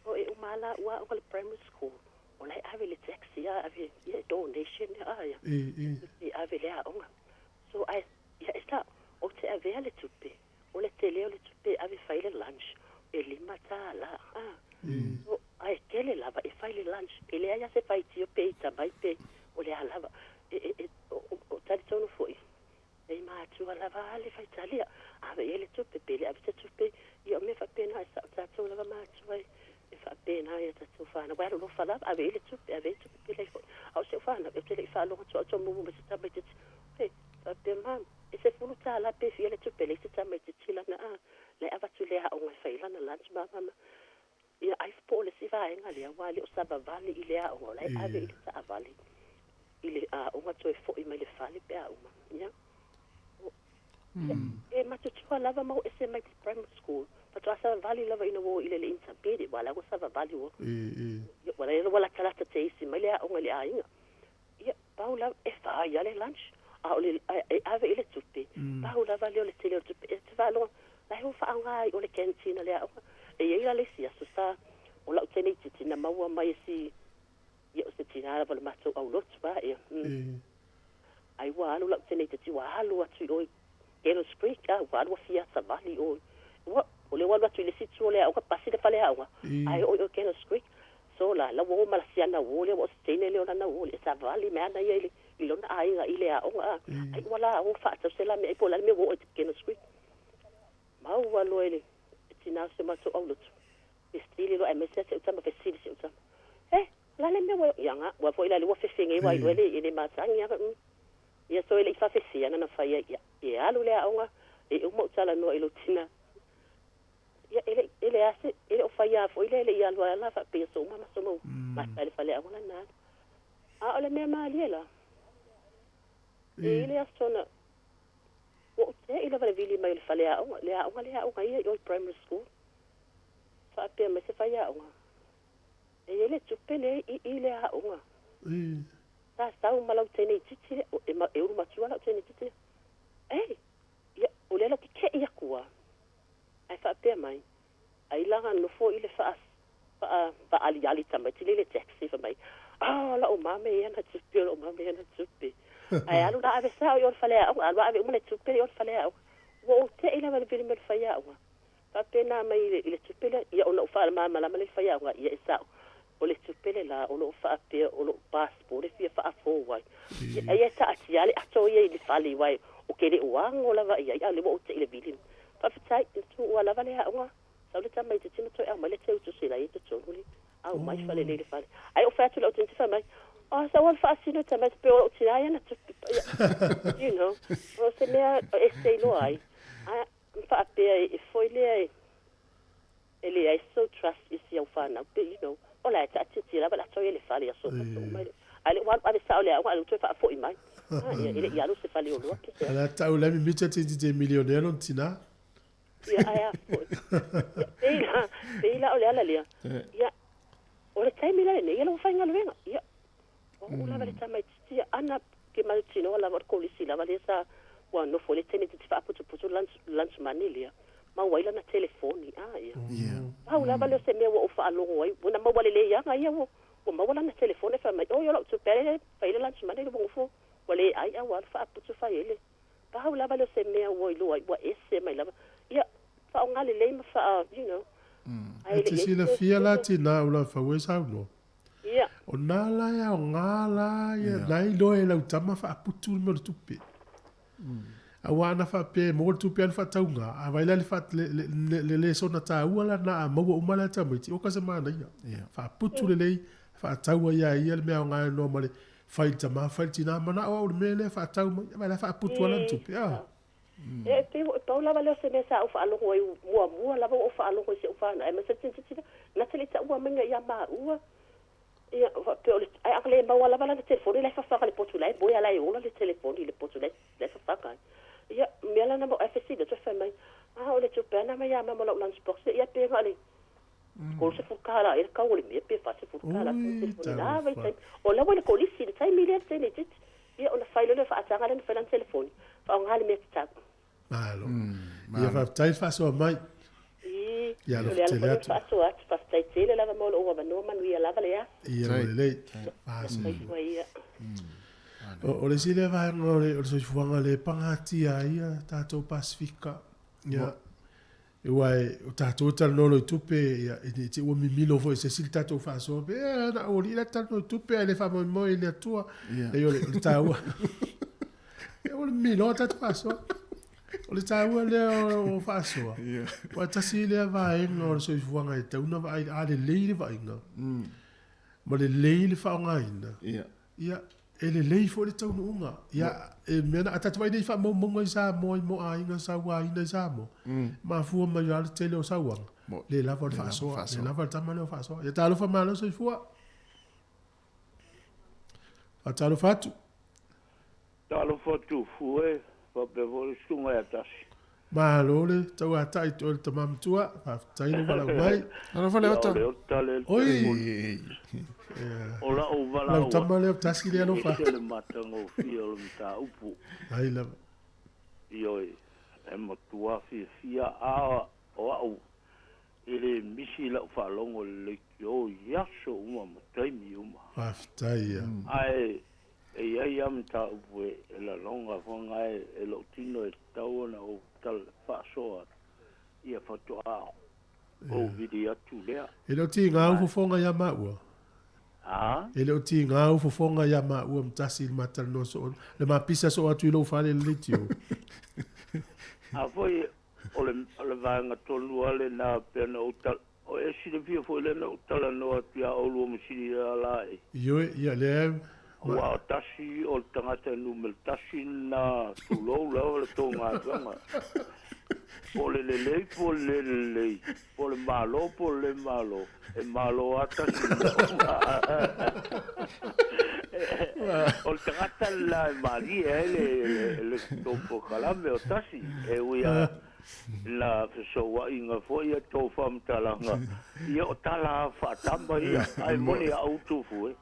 So e uma a laua aoga le primary school. O la e ave i le taxi a ave ia e donation a ia. E ave i le aoga. So ae ia e sao, ou te avea le tupe, o le tele o le tupe e ave e fai le lunch e $5 a. So ae tele lava e fai le lunch, e leai lava se faitio pe ita mai pe o le a lava. E e o talitonu foi E matua lava a le faitalia, ave i ai le tupe, pe le ave se tupe, ia o mea faapena e sao tatou lava matua e faapena ia tatou fanau, aua e alolofa lava, ave i ai le tupe, ave i ai tupe pe leai foi. A o si au fanau, ou te le i faalogo atu au tomumu mai se tamaitiiti, e faapea, Mum, e $10 pe fia le tupe, leai se tamaitiiti lana a, la e avatu i le aoga e fai ai lana lunch, mama, ma, ia ai po o le isi vaega lea, aua e le o savavali i le aoga, o la e ave i le taavale. I le aoga toe foi mai le fale pe a uma. Ia. E matutua lava ma oo ese mai primary school. Faatoa savavali lava ina ua oo i le le intermediate aua o la ua savavali ua. Ia ua la ua latalata teisi mai le aoga i le aiga. Ia, pau lava, e fai lava le lunch, a o le, e ave i le tupe, pau lava lea o le tele o le tupe. E te faalogo, la e ua faaaoga ai o le canteen a le aoga. E i ai la le isi aso sa, o lau teine itiiti na maua mai e si, ia o se tina lava o le matou aulotu a ia. Ai ua alu lau teine itiiti ua alu atu i o i Gallows Creek, a ua alu ua fia savali i o. Ua, o lea ua alu atu i le isi itu o le aoga, pasi le faleaoga, ae oo i o i Gallows Creek. So la, la ua o ma la siana uo lea, ua o se teine lea o lana uo lea, e savali mai ana ia i le, i lona aiga i le aoga, a. Ai ua la o faatau se la meaai po o le a le mea ua oo i Gallows Creek. Maua loa e le tina o si o matou aulotu, fesili loa aemaise lava si au tama, fesili si au tama, Eh, o le a le mea ua, ia ga, ua foi la lea ua fefegei aua iloa e le masani lava, mm. Ia so e le i faafefea ana na fai ai, ia, e alu le aoga, e uma ou talanoa i lou tina. Ia, e le, e le a se, e le o faia foi lea e le i alu ai la faapea aso uma ma aso uma ua mata i le faleaoga lana alu. A o le mea malie la, e i ai le aso na, ua ou te'i lava i le vili mai o le faleaoga, le aoga lea e aoga ai ia i o i primary school. Faapea mai se faiaoga, E i ai le tupe lea i i le aoga. Sa sau ma lau teine itiiti lea, e, e ulu matua lau teine itiiti lea. Ei, ia, o lea lau keke'i aku lava. Ae faapea mai, ai la nofo i le faa, faa, faaaliali tamaiti lea i le taxi, fai mai, Oh, la'u mama e ana tupe, o la'u mama e ana tupe. Ae alu la ave sao i o i le faleaoga, alu ave uma le tupe lea i o i le faleaoga. Ua ou te'i lava i le vili mai o le faiaoga. Faapena mai i le tupe lea, ia ona ou faamalamalama lea i le faiaoga, ia e sa'o, o le tupe le la o lo o faapea o lo'u passport e fia faafou ai. Ia, ae taatia le ato ia i le fale aua ou te le o ago lava i ai, a o lea ua ou te'i i le vili. Faafetai, na tuua lava le aoga, sau le tamaitiiti ma toe aumai le teutusi la e i totonu le aumai fale lelei i le fale. Ae ou fai atu i lau tamaitiiti fai mai, Oh, sau o le faasino i tamaiti pei o lou tina ia na tupe, you know, o se mea e se iloa ai. Ae faapea e foi lea e e leai sou trust i si au fanau pe you know o la e taatiatia lava le ato ia i le fale i aso uma uma ae le ua alu ave sao i le aoga ae le ua toe faafoi mai a ia e le i alu i se fale oloa pe se a. Ala tau la mimita te te millionaire lona tina. Ia ae a foi. Ia pei la pei la o le ala lea ia o le taimi la lenei ia la ua faigaluega ia ua oo lava le tamaitiiti ia ana ke mautinoa lava o le kolisi lava lea sa ua nofo ai le teine te faaputuputu lunch, lunch money lea maua ai lana telefoni a ia. Pau lava lea o se mea ua ou faalogo ai ua na maua lelei aga ia ua ua maua lana telefoni ae fai mai oi o lau tupe lea e fai ai le lunch money ua nofo ua le ai a ua alu faaputu fai ai le pau lava lea o se mea ua iloa ai ua ese mai lava ia faaaoga lelei ma faa you know ae E le te i ai se silafia la tina ula fau e saunoa. Ia. O nā la e aoga la ia, nā e iloa e lau tama faaputu le mea o le tupe. Aua ana faapea e maua le tupe alu faatauga, a vai la le, fa, le, le, le, le lesona taua la na a maua uma la tamaiti, oka se manaia. Faaputu lelei, faataua ia ia le mea aoga e noa ma le fai le tama, fai le tina, manao au le mea lea faatau mai, vai la faaputu ala le tupe. Ah. E pei ua pau lava lea o se mea sa ou faalogo ai muamua lava ua ou faalogo i si ou fanau aemaise le tamaitiiti na te le i taua maiga ia maua. Ia, faapea o le, ae a le maua lava lana telefoni la e fafaga i le potu la e moe a la e ola le telefoni i le potu la e fafaga ai. Ia, mea la na maua ae fesili atu ae fai mai, a o le tupe a na mai ia mama o lau lunch box ia pe na o le 30 tala ea le tau o le mea pe 40 tala le telefoni na vaitaimi. O la ua i le kolisi i le taimi lea le teine itiiti. Ia ona fai loa lea o faataga lea na fai lana telefoni, faaaoga le mea tatau. Malo. Ia faafetai le faasoa mai. Ii, Ia o alofa le ala tele foi lea o le atu. faasoa atu, faafetai tele lava mo lou avanoa, manuia lava le aso. Ia ua lelei. Soifua ia. O le isi lea vaega o le soifuaga lea e pagatia ai a tatou Pasefika. Ia, Aua o tatou e talanoa loa i tupe, ia, e ne i te i ua mimilo foi e se isi le tatou faasoa, pe, e, na au alii la e talanoa i tupe ae le faamoemoe i le Atua. Leai, o le, o le taua. Ia, ua mimilo a tatou faasoa. O le taua lea o faasoa. Aua tasi lea vaega o le soifuaga e tatau ona vaai, a lelei le vaaiga, ma lelei le faaaogaina, Ia, e lelei foi le taunuuga. Ia, e mea na, a tatou vaai nei i faamaumauga i Samoa i mo aiga sauaina i Samoa, mafua mai lava le tele o sauaga, le lava o le faasoa, le lava le tama lea o faasoa. Ia talofa malo soifua. Faatalofa atu. Talofa atu fue. Faapea foi le susuga ia Tasi. Malo le tauatai te oe le tama matua, faafetai lou valaau mai. Alofa Leota. Ia o Leota lea le Oi! telefoni. O la'u Lau valaau tama lea o atu, Tasi lea e alofa. ese le matagofie o le mataupu. Ai lava. Ioe, e matua fiafia a o a'u e le misi la'u faalogo i le leitio i aso uma ma taimi uma. Faafetai ia. Ae e i ai lava mataupu e laloga foi ae e lo'u tino e tatau ona ou tala faasoa atu ia faatoa ou vili atu lea. E le o tiga au fofoga ia maua. A? E le o tiga au fofoga ia maua ma Tasi i le ma talanoa soo, le ma pisa soo atu i lou fale i le leitio. A foi o le, o le vaega tonu lava lena pei ona ou tala, o e silafia foi lea na ou talanoa atu iā oulua ma Siliala e. Ioe, ia lea ma. Aua o Tasi o le tagata numera tasi lena, tulou lava le tou galuega. Po o le lelei po o le le lelei, po o le malo po o le le malo, e malo lava Tasi i mea uma. O le tagata lena e malie ai le, le, le tou polokalame o Tasi, e ui lava na fesouaiga foi a tou faamatalaga, ia o tala lava faatama ia, ae moni a ou tufu e.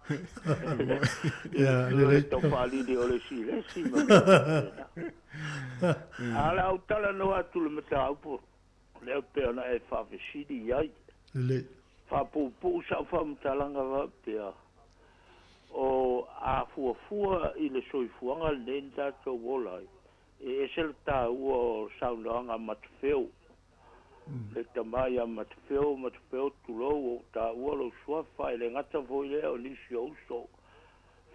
Ia, I le lelei. tau faalili o le isi i le isi ma mea faapena. A o le a ou talanoa atu i le mataupu lea pei ona e faafesili i ai. Lelei. Faapuupuu sau faamatalaga faapea, o a fuafua i le soifuaga lenei na tatou ola ai, E ese le taua o saunoaga a Matafeo, le tama ia Matafeo, Matafeo tulou, ua ou taua lou suafa, e le gata foi lea o nisi o uso.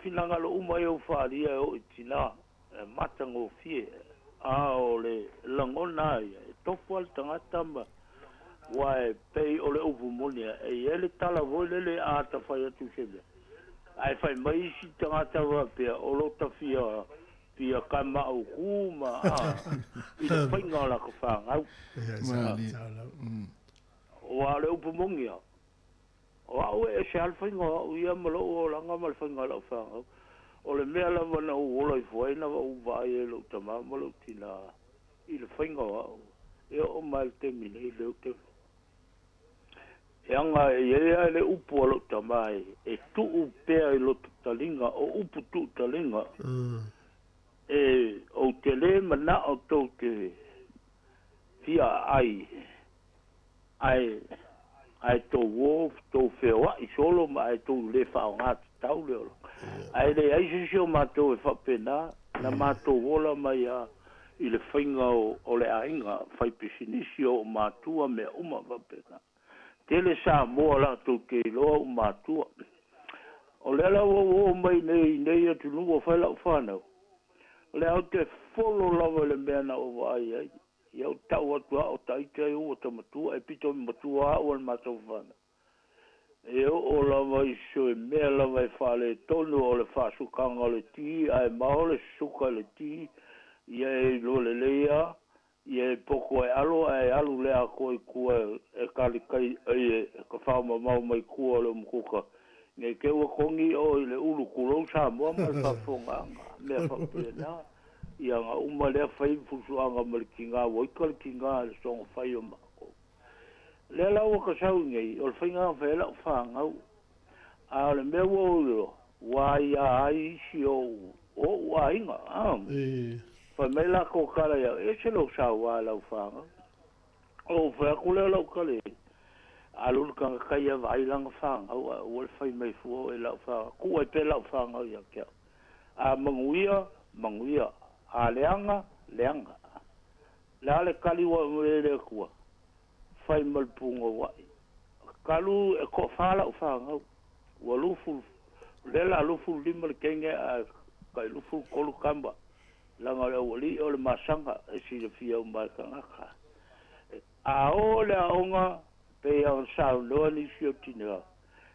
Finagalo uma ia ua faaalia e oo i tina, e matagofie, a o le lagona lava ia, e tofu lava le tagata ma, aua e pei o le upu moni lava, e i ai le tala foi lele a ta fai atu i se mea, ae fai mai isi tagata faapea, o lo ta fia Fia Kamauku ma a i le faiga o laka fanau. Aua o le upu moni a, o a'u e ese a le faiga o a'u ia ma lo'u olaga ma le faiga o la'u fanau. O le mea lava na ou ola ifo ai na ou vaai ai i lo'u tamā ma lo'u tinā i le faiga o a'u e oo mai le taimi nei lea ou te E aga e i ai lava le upu a lou tama e tuu pea i loto taliga, o upu tuu taliga, e ou te lē manao tou te fia aai, ae, ae tou o tou feoai solo ma ae tou lē faaaoga tatau le olaga. Ae leai se isi o matou e faapena, na matou ola mai lava i le faiga o le aiga fai pisinisi o ou matua mea uma faapena. Tele Samoa latou te iloa ou matua. O lea la ua ou oo mai nei i nei atunuu ua fai lau fanau, o lea ou te folo lava i le mea na ou vaai ai. Ia ou tau atu lava o taita ia ua ta matua, e pito matua au a le matou fanau. E oo lava i se mea lava e faaletonu o le faasukaga o le ti ae mao le suka i le ti, ia e iloa lelei lava Ia e poko e alo ae alu le atoa i tua e kalikai ai e ka faamamao mai tua o le umukuka nei te ua togi oe i le ulu tulou Samoa ma le faafofogaaga mea faapena ia na uma lea fai fusuaga ma le tiga ua ita le tiga i le soga fai o matou lea la ua ta sau nei o le faiga na fai ai lau fanau a o le mea ua ou iloa ua aia ai isi o o'u aiga a fai mai latou tala ia au, ese lou sauā i lau fanau. Ou fai atu lea o lau tala i ai, alu le tagata ia vaai lana fanau ae aua le fai mai fua oe i lau fanau, tuu ai pea lau fanau ia te au. A manuia, manuia, a leaga, leaga. Le a le tali ua aumai e le Atua? Fai ma le punouai. Talu e toafa lau fanau, ua 20, o lea o le a 25 le teine ae tai 23 tama, leaga o le aualii o le masaga e silafia uma e tagata. A oo le aoga, pei ona saunoa nisi o tina,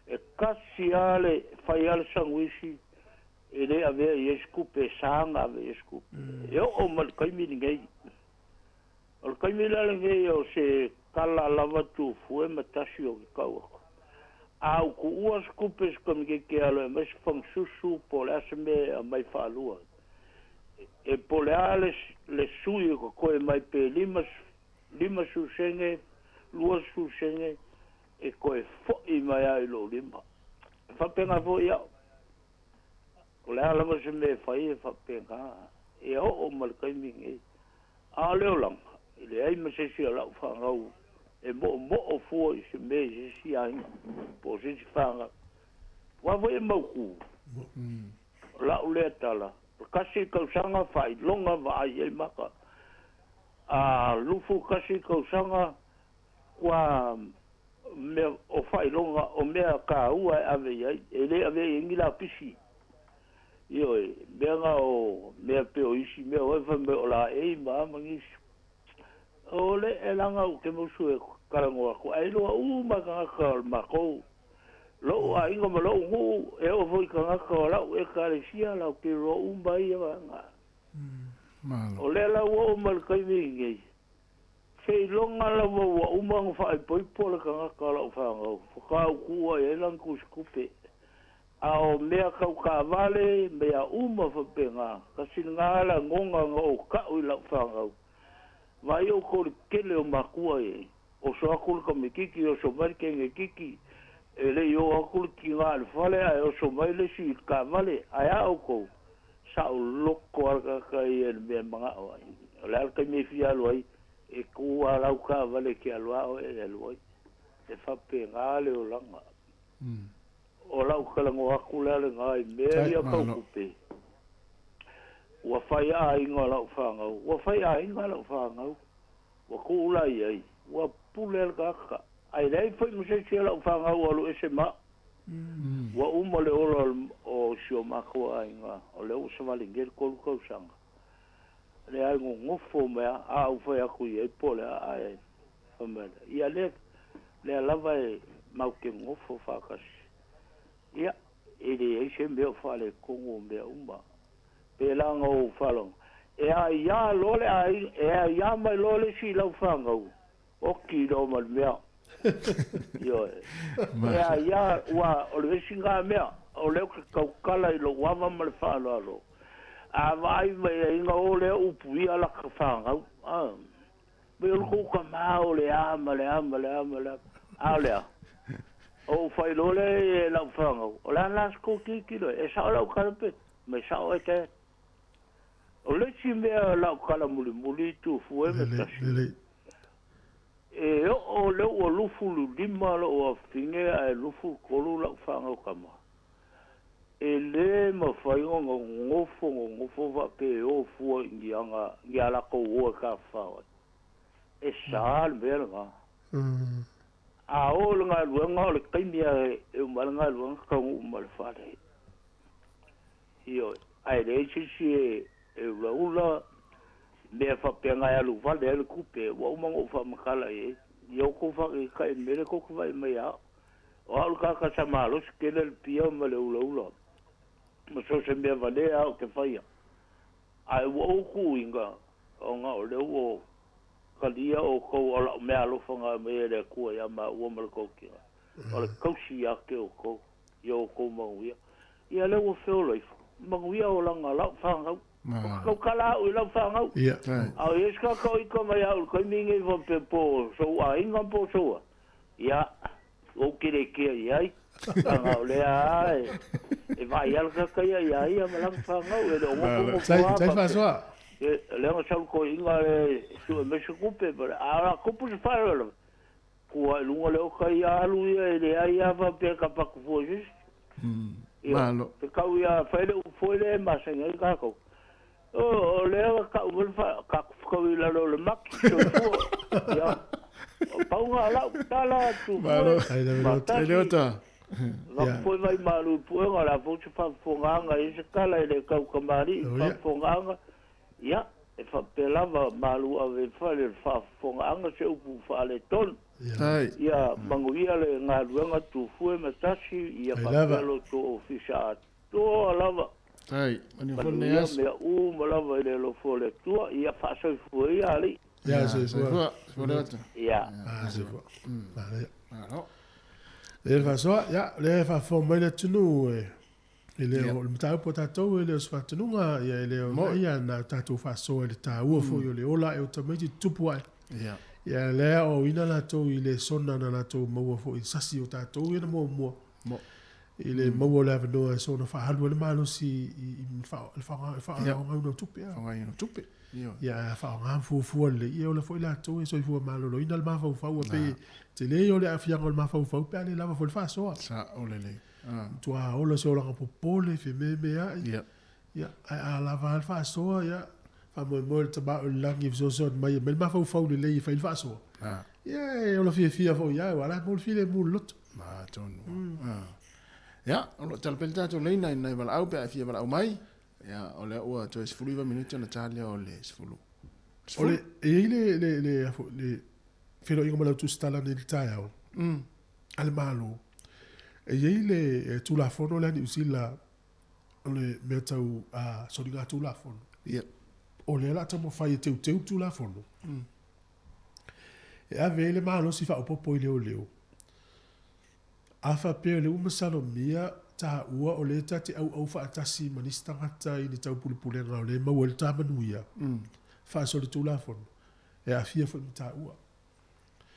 e tasi lava le, fai lava le sanuisi e le avea i ai se tupe, e sa ona ave i ai se tupe. E oo mai le taimi lenei. O le taimi la lenei o se tala lava Tufue ma Tasi o ke tau atu. A u tuua se tupe i se tamaitiiti e alu e aumai se fagasusu po o le a se mea e aumai faalua ai. E po o le a le, le sui o totoe mai pe 5, 50 sene, 20 sene, e toe fo'i mai lava i lou lima. E faapena foi au. O le a lava se mea e fai e faapena, e oo ma le taimi lenei. A o le olaga, e leai ma se isi o lau fanau e moomoo fua i se mea i se isi aiga po o se isi fanau. Aua foi e mautu, o lau lea tala, o le tasi tausaga faailoga vaai ai maka. A 21 tausaga ua mea o faailoga o mea taua e ave i ai, e le avea i ai ni lapisi. Ioe, mea na o mea pei o isi mea foi fai mai o laei ma a ma nisi. O le e laga ou te musu e talanoa atu, ae iloa uma e tagata o le matou, lou aiga ma lou nuu, e oo foi i tagata o lau ekalesia, latou te iloa uma ai ia vaega. O lea la ua oo mai i le taimi lenei, Seiloga lava ua uma ona faaipoipo le tagata o lau fanau, faatoa ou tuua i ai lana tusitupe. A o mea tau taavale, mea uma faapena, kasi lena lagona na ou tau i lau fanau. Vaai outou i le tele o matua e oso atu le tamaititi, oso mai le teine kiki, e le i oo atu le tina i le fale ae oso mai le isi i le taavale. Ae a outou? Saoloto lava le tagata ia i le mea e manao ai. O le a le taimi e fia alu ai, e tu lava lau taavale e te alu lava oe e alu ai. E faapena le olaga. O lau talanoa atu lea lena i mea ia tau tupe, ua fai aiga lau fanau, ua fai aiga lau fanau, ua tuu la i ai, ua pule le tagata. Ae leai foi ma se isi o lau fanau ua alu ese ma au. Ua uma le ola o si o matou aiga, o lea ua savali nei le 3 tausaga. Leai nonofo mai a, a ou fai atu i ai po o le a, ae fai mai lea, ia lea, lea lava e matou te nonofo faatasi. Ia, e leai se mea o faaletonu o mea uma. Pēlā na ou faalogo, e aiā loa le aiga, e aiā mai loa le isi i lau fanau, Oki loa ma le mea. Ioe. E a ia, ua, o le isi na mea, o lea ou te tautala i lou ava ma le faaaloalo, a vaai mai ai na o lea upuia laka fanau, a, mai o le tou tama o le a ma le a ma le a ma le a, a o le a? Ou fai loa lea i lau fanau, o le a la se tou tilotilo ai? E sao lau tala pe? Mai sao oe Dad. O le isi mea o lau tala mulimuli i Tufue ma Tasi, e oo lea ua 25 lou afafine ae 23 lau fanau tama, e le mafai ona nonofo nonofo faapea e o fua i ni aga, ni a latou o e tafafao ai. E sa le mea lena. A o i le galuega, o le taimi lava e uma ai le galuega taunuu mai i le fale. Ioe, ae leai se isi e ulaula mea faapena e alu vale ai le tupe, ua uma ona ou faamatala i ai. Ia outou faataitai i le mea lea tou te vaai mai ia au. O au le tagata sa malosi tele le pia ma le ulaula ma so o se mea valea lava ou te faia. Ae ua ou tuuina ona o lea ua talia outou o lau meaalofa na aumai e le Atua ia maua ma le tou tina, o le tausi ia te outou. I o outou manuia. Ia lea ua feola ifo. Manuia olaga lau fanau. O ka tautala au i lau fanau. A o i ai se tagata o ika mai au i le taimi lenei faapea po o sou aiga po o sou a, ia, ua ou kelekea i ai, leaga o lea lava e vaai lava le tagata ia iā ia ma lana fanau, e le o nofonofo lava faapea. Lea na sau le toeaina e sue mai se tupe, a o le a tupu se faalavelave, Tua i luga le oka ia alu ia e leai a faapea ka paku fua i se isi. Ia, Malo. te kau ia fai le upu foi lea e masani ai tatou. O, o lea na tau mai le fa, tatou kau i lalo o le maki, soifua. Ia, o pau na lau tala atu Malo. foi, Ai le ma leota. Ai tasi, leota. avatu foi vai malu i puega, o le a foi se faafofogaaga i se tala e le tau kamali'i, Oh, ia. faafofogaaga, Ia, e faapea lava, malu ave i fale le faafofogaaga se upu faaletonu. Ai. Ia manuia le galuega Tufue ma Tasi, ia Ai faapea lava. lo outou ofisa atoa lava. Ai, manuia foi lenei Manuia aso. mea uma lava i le alofa o le Atua, ia faasoifua ia alii. Ia, Ia, soifua. soifua. Soifua Leota. Ia. Ah, soifua. Manaia. Malo. Lea le faasoa, ia, lea e faafofoga mai le atunuu e E le o le mataupu a tatou e le o se faatonuga, ia e le o ia na tatou faasoa i le taua foi o le ola ae o tamaiti tutupu ae. Ia lea aoaoina latou i lesona na latou maua foi i sasi o tatou ia na muamua. I le maua o le avanoa e soona faaalu ai le malosi i le faaaogaina o tupe. Faaaogaina o tupe. Ia ae a faaaoga ma fuafua lelei, ia ola foi latou e soifua maloloina le mafaufau a pei e tele o le aafiaga o le mafaufau pe a le lava foi le faasoa. Sao lelei. Matua ola se olaga popole, fememeai. Ia, ae a lava lava le faasoa, ia, faamoemoe le Tama o i le lagi e fesoasoani mai e aumai le mafaufau lelei e fai ai le faasoa. Ia, e ola fiafia foi lava, aua o la e maua le filemu i le loto. Atonu. Ia, o lo o tala pea le tatou laina i nai valaau pe a e fia valaau mai. Ia, o lea ua toe 19 minute ona ta lea o le 10. O le, e i ai le, le, le, le feiloaiga ma lau tusitala nei i le taeao, a le Malo, e i ai le Tulafono lea a Niu Sila o le mea tau soligatulafono. Ia. O lea o le a taumafai e teuteu le Tulafono, e ave ai le malosi faaopoopo i leoleo. A faapea o lea ua masalomia taua o lea ta te auau faatasi ma nisi tagata i ni taupulepulega o lea e maua ai le ta manuia, faasolitulafono, e aafia foi ma taua.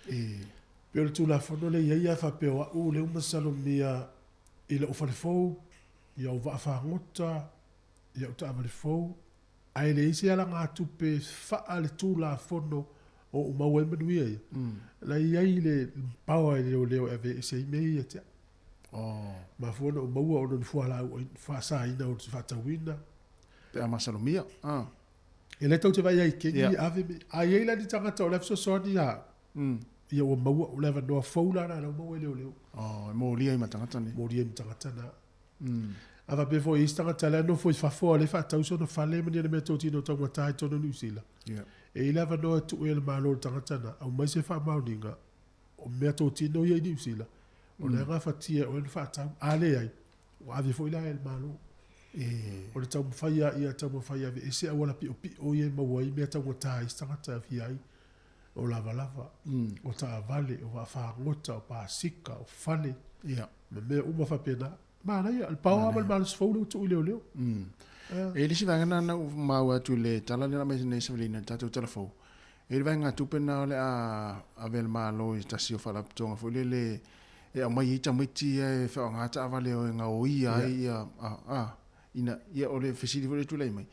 E pei o le Tulafono lea e i ai, a faapea o au lea ua masalomia i lou fale fou, i au vaafagota, i au taavale fou, ae leai se alagatupe faaletulafono o ou maua ai manuia ia, la e i ai le power i le leoleo e aveese ai mea ia ia te au. Mafua ona ou maua ona o ni fualaau faasaina ou te faatauina. Pe a masalomia. E le tou te vaai ai i kegi ave me. A i ai la ni tagata o la e fesoasoani ia au, ia ua maua, o le avanoa fou la na la ua maua e leoleo. Oh, e molia ai ma tagata nei. Molia ai ma tagata na. A faapea foi i isi tagata la e nofo i fafo a o lea e faatau sona fale ma ni ana meatotino taugata i totonu o Niu Sila. E i ai le avanoa e tuu ai e le Malo i le tagata na, aumai se faamaoniga o meatotino ia i Niu Sila, o lea e gafatia e oe ona faatau. A leai, Ua ave foi la e le Malo. O le taumafai a ia taumafai e aveese auala piopio ia e maua ai mea taugata a isi tagata e aofia ai o lavalava, o taavale, o vaafagota, o pasika, o fale, ma mea uma faapena. Manaia, o le paoa lava ma le malosi fou lea ua tuu i leoleo. E i ai le isi vaega lena na ou maua atu i le tala lea na aumai nei Savelina i le tatou tala fou. E i ai le vaegatupe lena o le a ave e le Malo i se tasi o faalapotopotoga foi lele e aumai ai tamaiti ia e faaaoga taavale e gaoia ai ia, a, ina, ia o le fesili foi lea e tulai mai,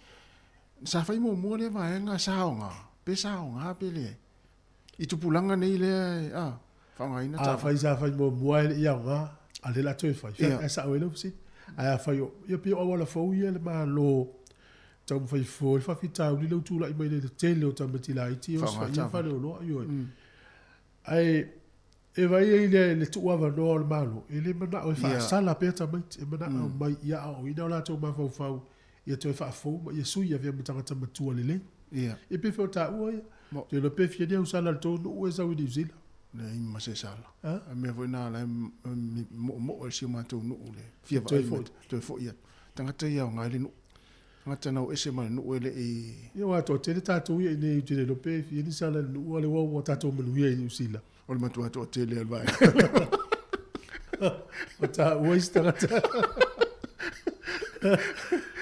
sa fai muamua lea vaega sa aoga, pe sa aoga pe leai? I tupulaga nei lea e, a, faaaogaina taavale. Afai sa fai muamua e le i aoga, a o lea o le a toe fai, e sao ai lau fesili. Ae afai o, ia pei o auala fou ia e le Malo taumafai fua ai le faafitauli lea ua tulai mai nei i le tele o tamaiti laiti e osofaiina faleoloa, ioe. Ae e vaai ai le, le tuuavanoa o le Malo, e le manao e faasala pea tamaiti, e manao mai ia aoaoina o latou mafaufau ia toe faafou ma ia sui avea ma tagata matua lelei. Ia pei foi o taua ia, ou te iloa pe fia ni au sala a le tou nuu e sau i Niu Sila. Leai ma se sala. A mea foi na ala e moomoo ai si o matou nuu le fia vaai mai, toe foi atu. Tagata ia aoga ai le nuu. Tagata na o ese ma le nuu e le i. Ia aua e toatele tatou ia i inei ou te le iloa pe fia ni sala i le nuu a o lea ua tatou manuia i Niu Sila. O le matua toatele o le vaega. O taua isi tagata.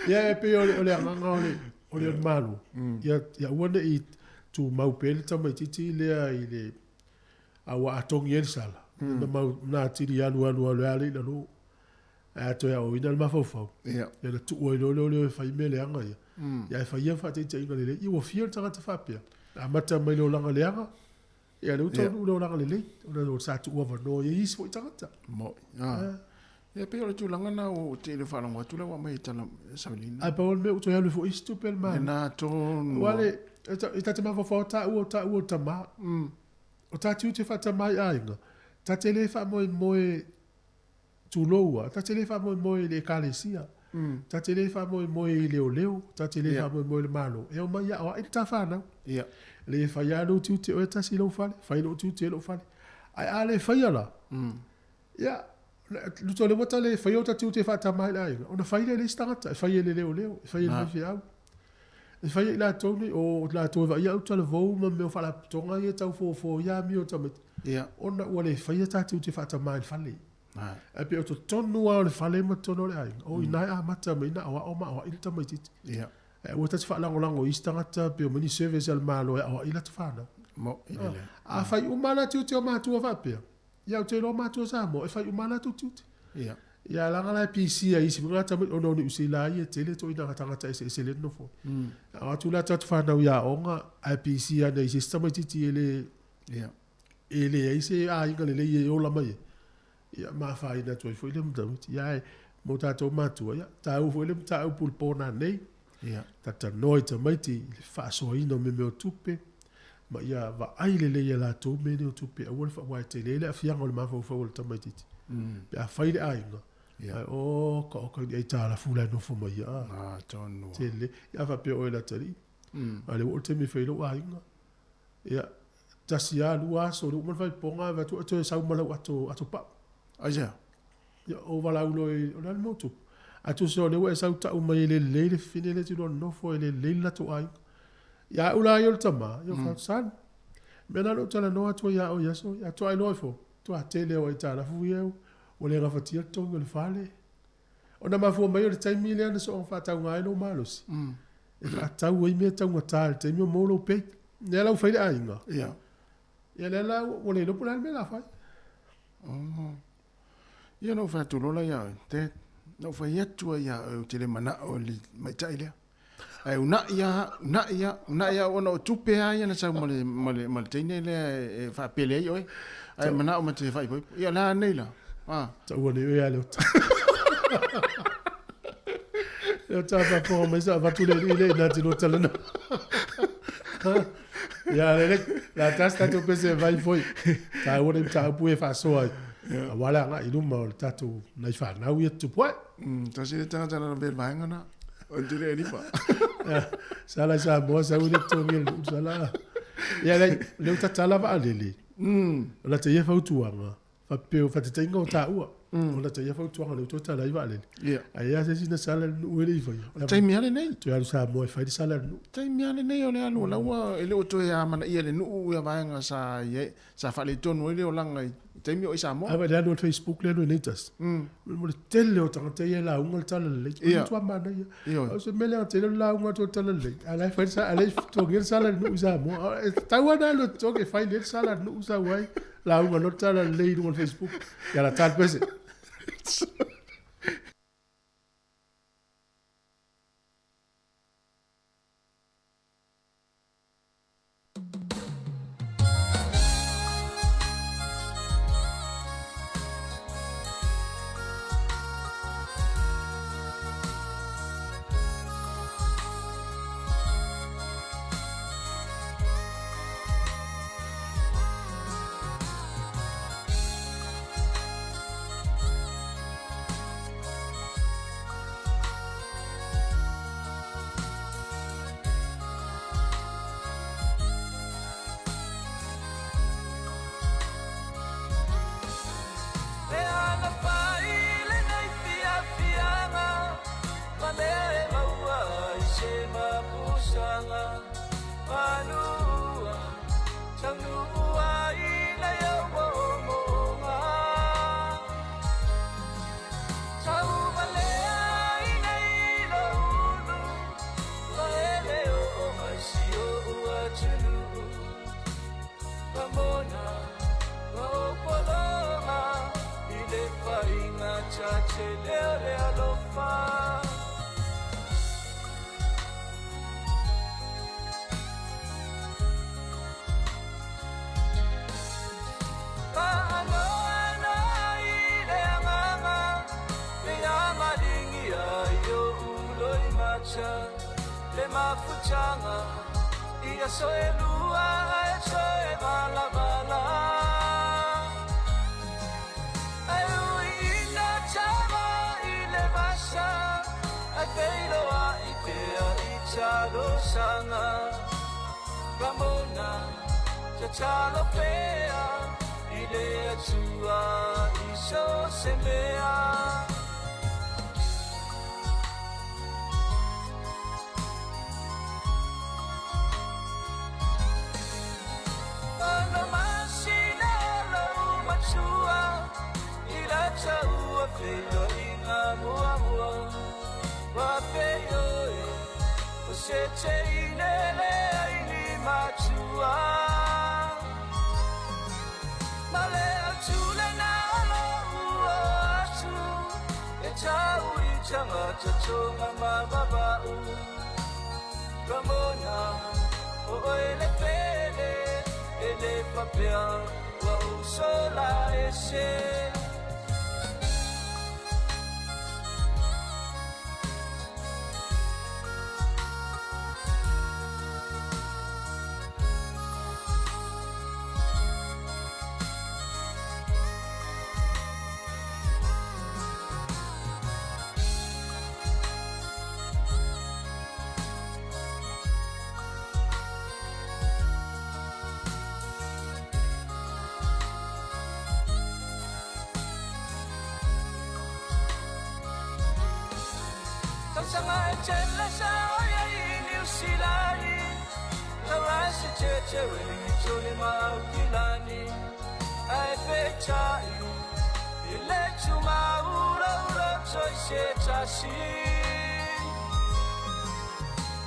Ia e pei o le agaga o le o le Malo, ia aua ne i tumau pea le tamaitiiti lea i le a ua atogi ai le sala, na mau na atili alu alu alu e ala i lalo. Ae a toe aoaoina le mafaufau, ia ona tuu ai loa lea o le o e fai mea leaga ia. Ia ae fai ia faataitaiga lelei. Ia ua fia le tagata faapea, na amata mai le olaga leaga, ia lea ua taunuu i le olaga lelei, ona sa tuu avanoa i ai isi foi tagata. Moni. Ah. Ia pei o le tulaga lena ua te le faalogo atu lea ua aumai e tala Savelina. Ae pau o le mea ua toe alu ai foi isi tupe a le Malo. Lena tonu. Aua le, e ta te mafaufau o taua o taua o tama. O ta tiute faatama i aiga, ta te le faamoemoe Tulou a, ta te le faamoemoe i le Ekalesia, ta te le faamoemoe i leoleo, ta te le faamoemoe i le Malo, e omai aoai le ta fanau. Le fai lava lou tiute oe tasi i lou fale, fai lou tiute i lou fale. Ae a le faia la, ia, luto le ua ta le faia o ta tiute faatama i le aiga, ona fai lea e le isi tagata, e fai e le leoleo, e fai e le faifeau. E fai e i latou nei, o latou e vaaia autalavou ma mea o faalapotopotoga ia e tau fofo ia amio a tamaiti, ona ua le faia ta tiute faatama i le fale. Ae pei o totonu lava o le fale ma totonu o le aiga, o i ina e amata mai ona aoao ma aoai le tamaitiiti. Ae aua ta te faalagolago i isi tagata pe omai ni service a le Malo e aoai lata fanau. Mo'i lelei. A fai uma la tiute o matua faapea, ia ou te iloa matua Samoa e fai uma latou tiute. Ia leaga la e pisia i isi foi tagata mai ona o Niu Sila ia e tele ituaiga tagata eseese lea e nonofo ai. A o atu la tatou fanau i aoga ae pisia ane i se isi tamaitiiti e le e leai se aiga lelei e ola mai ai, ia ma afaina atu ai foi lea mataupu. Ia ae mo tatou matua, ia taua foi le mataupu i le po nanei. Talanoa i tamaiti i le faasoaina o mea mea o tupe, ma ia vaai lelei e latou mea nei o tupe, aua le faaua e tele ai le aafiaga o le mafaufau o le tamaitiiti. Pe a fai le aiga, ae oka oka i ni aitalafu la e nofo mai ia. Atonu. Tele. Ia a faapea oe Latalii, a o lea ua oo le taimi e fai ai lou aiga. Ia, tasi lava, lua aso, le uma le faaipoga ave atu oe toe sau ma lau ato, ato pau. Aisea? Ia, ou valaau loa i, o le a le mea ua tupu? Ae tusa o lea ua e sau tau mai e le lelei le fafine lea e te lua nonofo, e le lelei le latou aiga. Ia au la ia o le tama, ia mm. Son, mea na lou talanoa atu ai ia oe i aso ia, toa iloa ifo, toa tele o aitalafu ia ua le gafatia le totogi o le fale. Ona mafua mai o le taimi lea na soona faatauga ai lou malosi, e faatau ai mea taugata i le taimi o maua lou pay. Lea la ua fai le aiga. Ia lea la ua le iloa po o le a le mea o le a fai. Oh. Ia na ou fai atu loa la ia oe, Dad, na ou fai atu ai ia oe ou te le manao i le tamaitai lea. Ae uunai lava, uunai lava, uunai lava ona o tupe lava ia na sau ma le, ma le, ma le teine lea e faapele ai oe. Ae manao ma te faaipoipo. Ia o le a nei la? Ah. Taua nei oe ia Leota. Leota a faafofoga mai sa avatu le alii lea ina te lua talanoa. Ia lele, la tasi tatou pese e vai foi. Taua le mataupu e faasoa ai. Aua le agai i luma o le tatou nai fanau ia tutupu ae. Tasi le tagata na lavea i le vaega na. O le tele elifa. Sala i Samoa sau i le totogi e le nuu sala. Ia le, lea ua tatala vaalele. O lata ia fautuaga, faapea o faataitaiga o taua. O lata ia fautuaga lea ua toe tala ai vaalele. Ae i ai lava se isi na sala i le nuu e le i faia. O le taimi lava lenei. Toe alu Samoa e fai le sala a le nuu. Taimi lava lenei o le alu o la ua e le o toe amanaia e le nuu ia vaega sa i ai, sa faaletonu ai le olaga i taimi o i Samoa. A le alu o le Facebook lea alu nei tasi. Mo le tele o tagata ia e lauga le tala lelei. Ia. Matua manaia. Ioe. O se mea lea tele o le lauga atu o le tala lelei. A la e fai sa, a la e totogi le sala i le nuu i Samoa. E tatau lava ona alu e totogi e fai lelei le sala a le nuu sau ai lauga loa le tala lelei i luga o le Facebook. Ia la tala pese. Feiloaiga muamua Faapei oe O se teine leai ni matua Ma le autule na lou o atu E tau i tagata toga ma vava'u Ramona o oe le pele E le faapea ua ou sola ese Tausaga e tele sa oia i Niusilani Taurasi tete Wellingtoni ma Aukilani Ae peitai I le tumaulaula toi se tasi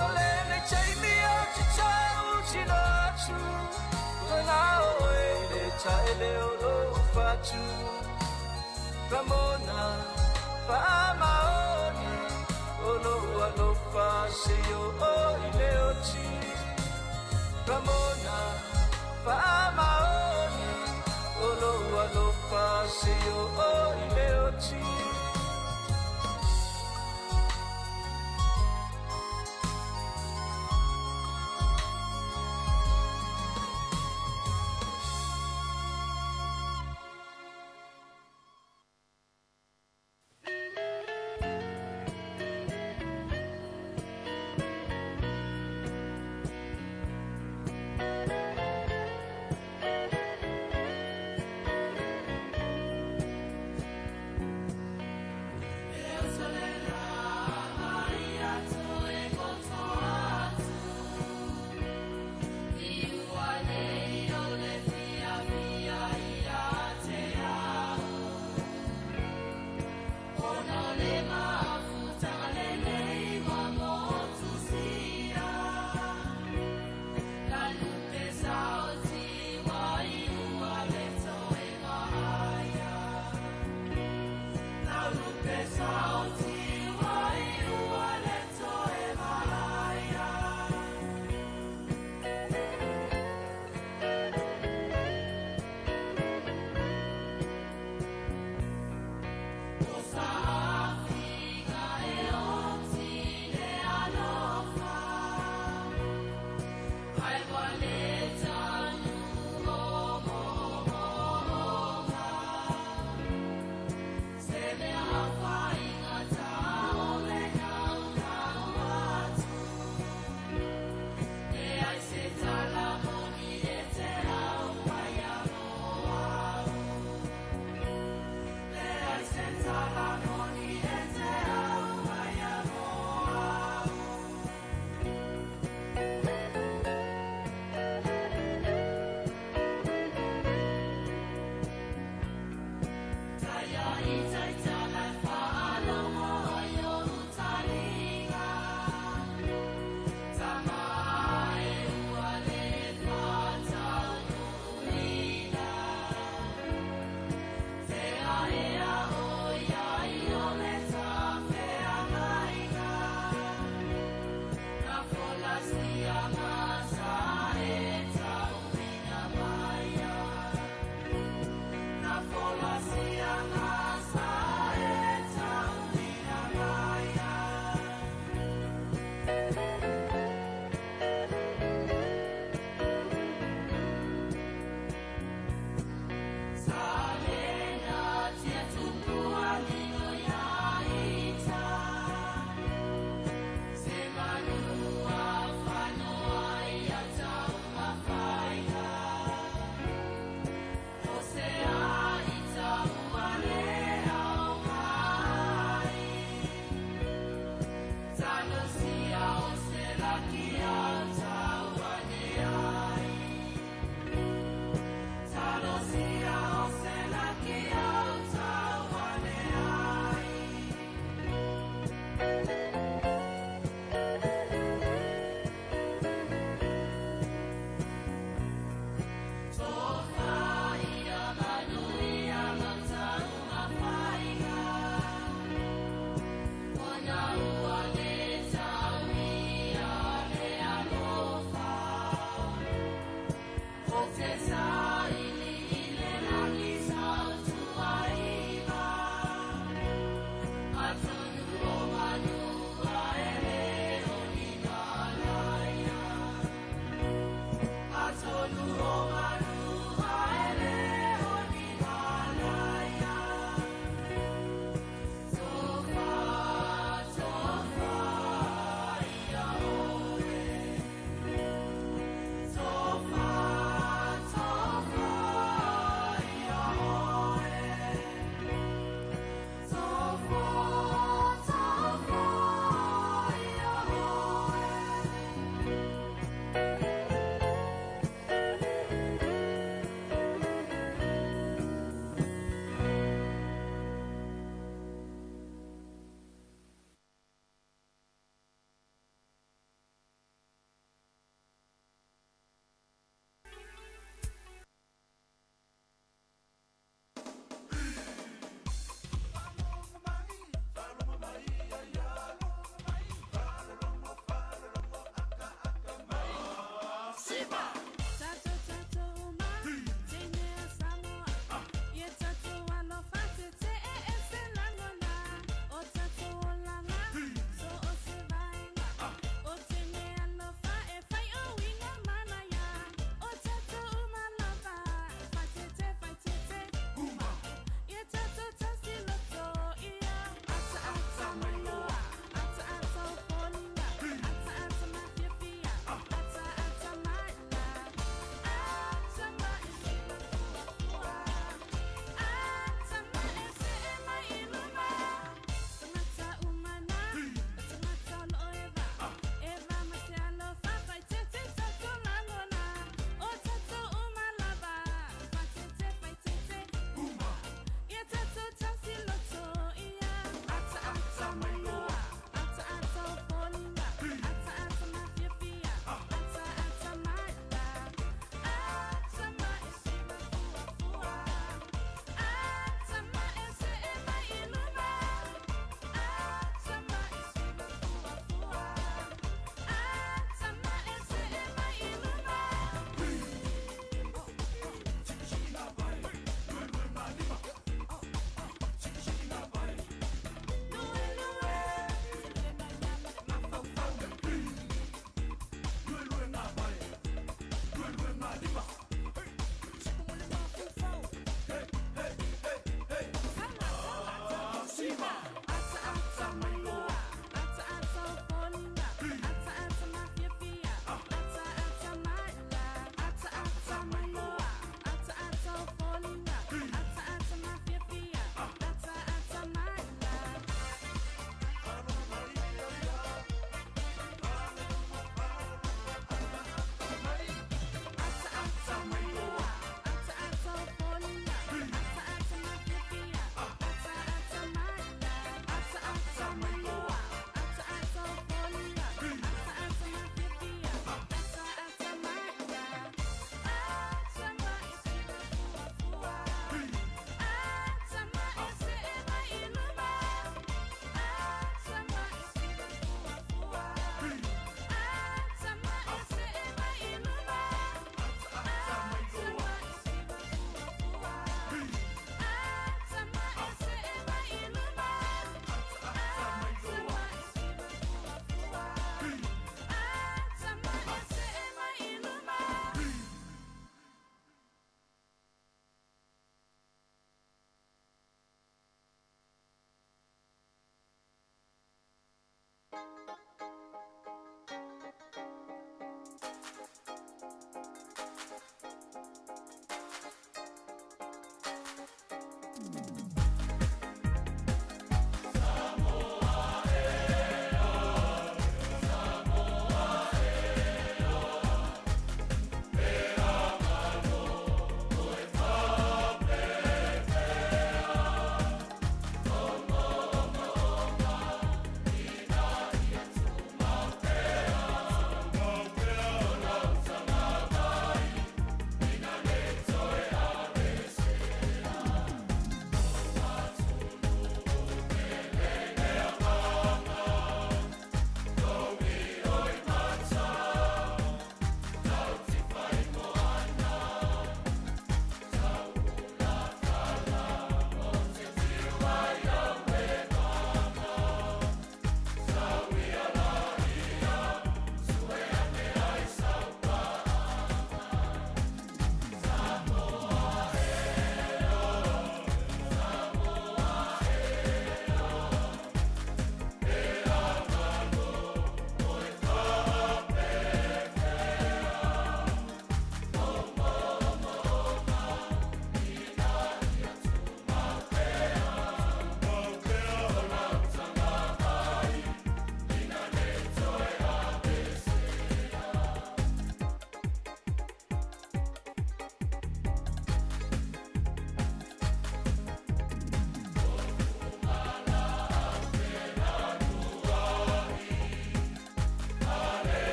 O lenei taimi ou te tautino atu Ua oe i le taele o lou fatu Ramona faamaoni O lou alofa seia oo i le oti Ramona faamaoni O lou alofa seia oo i le oti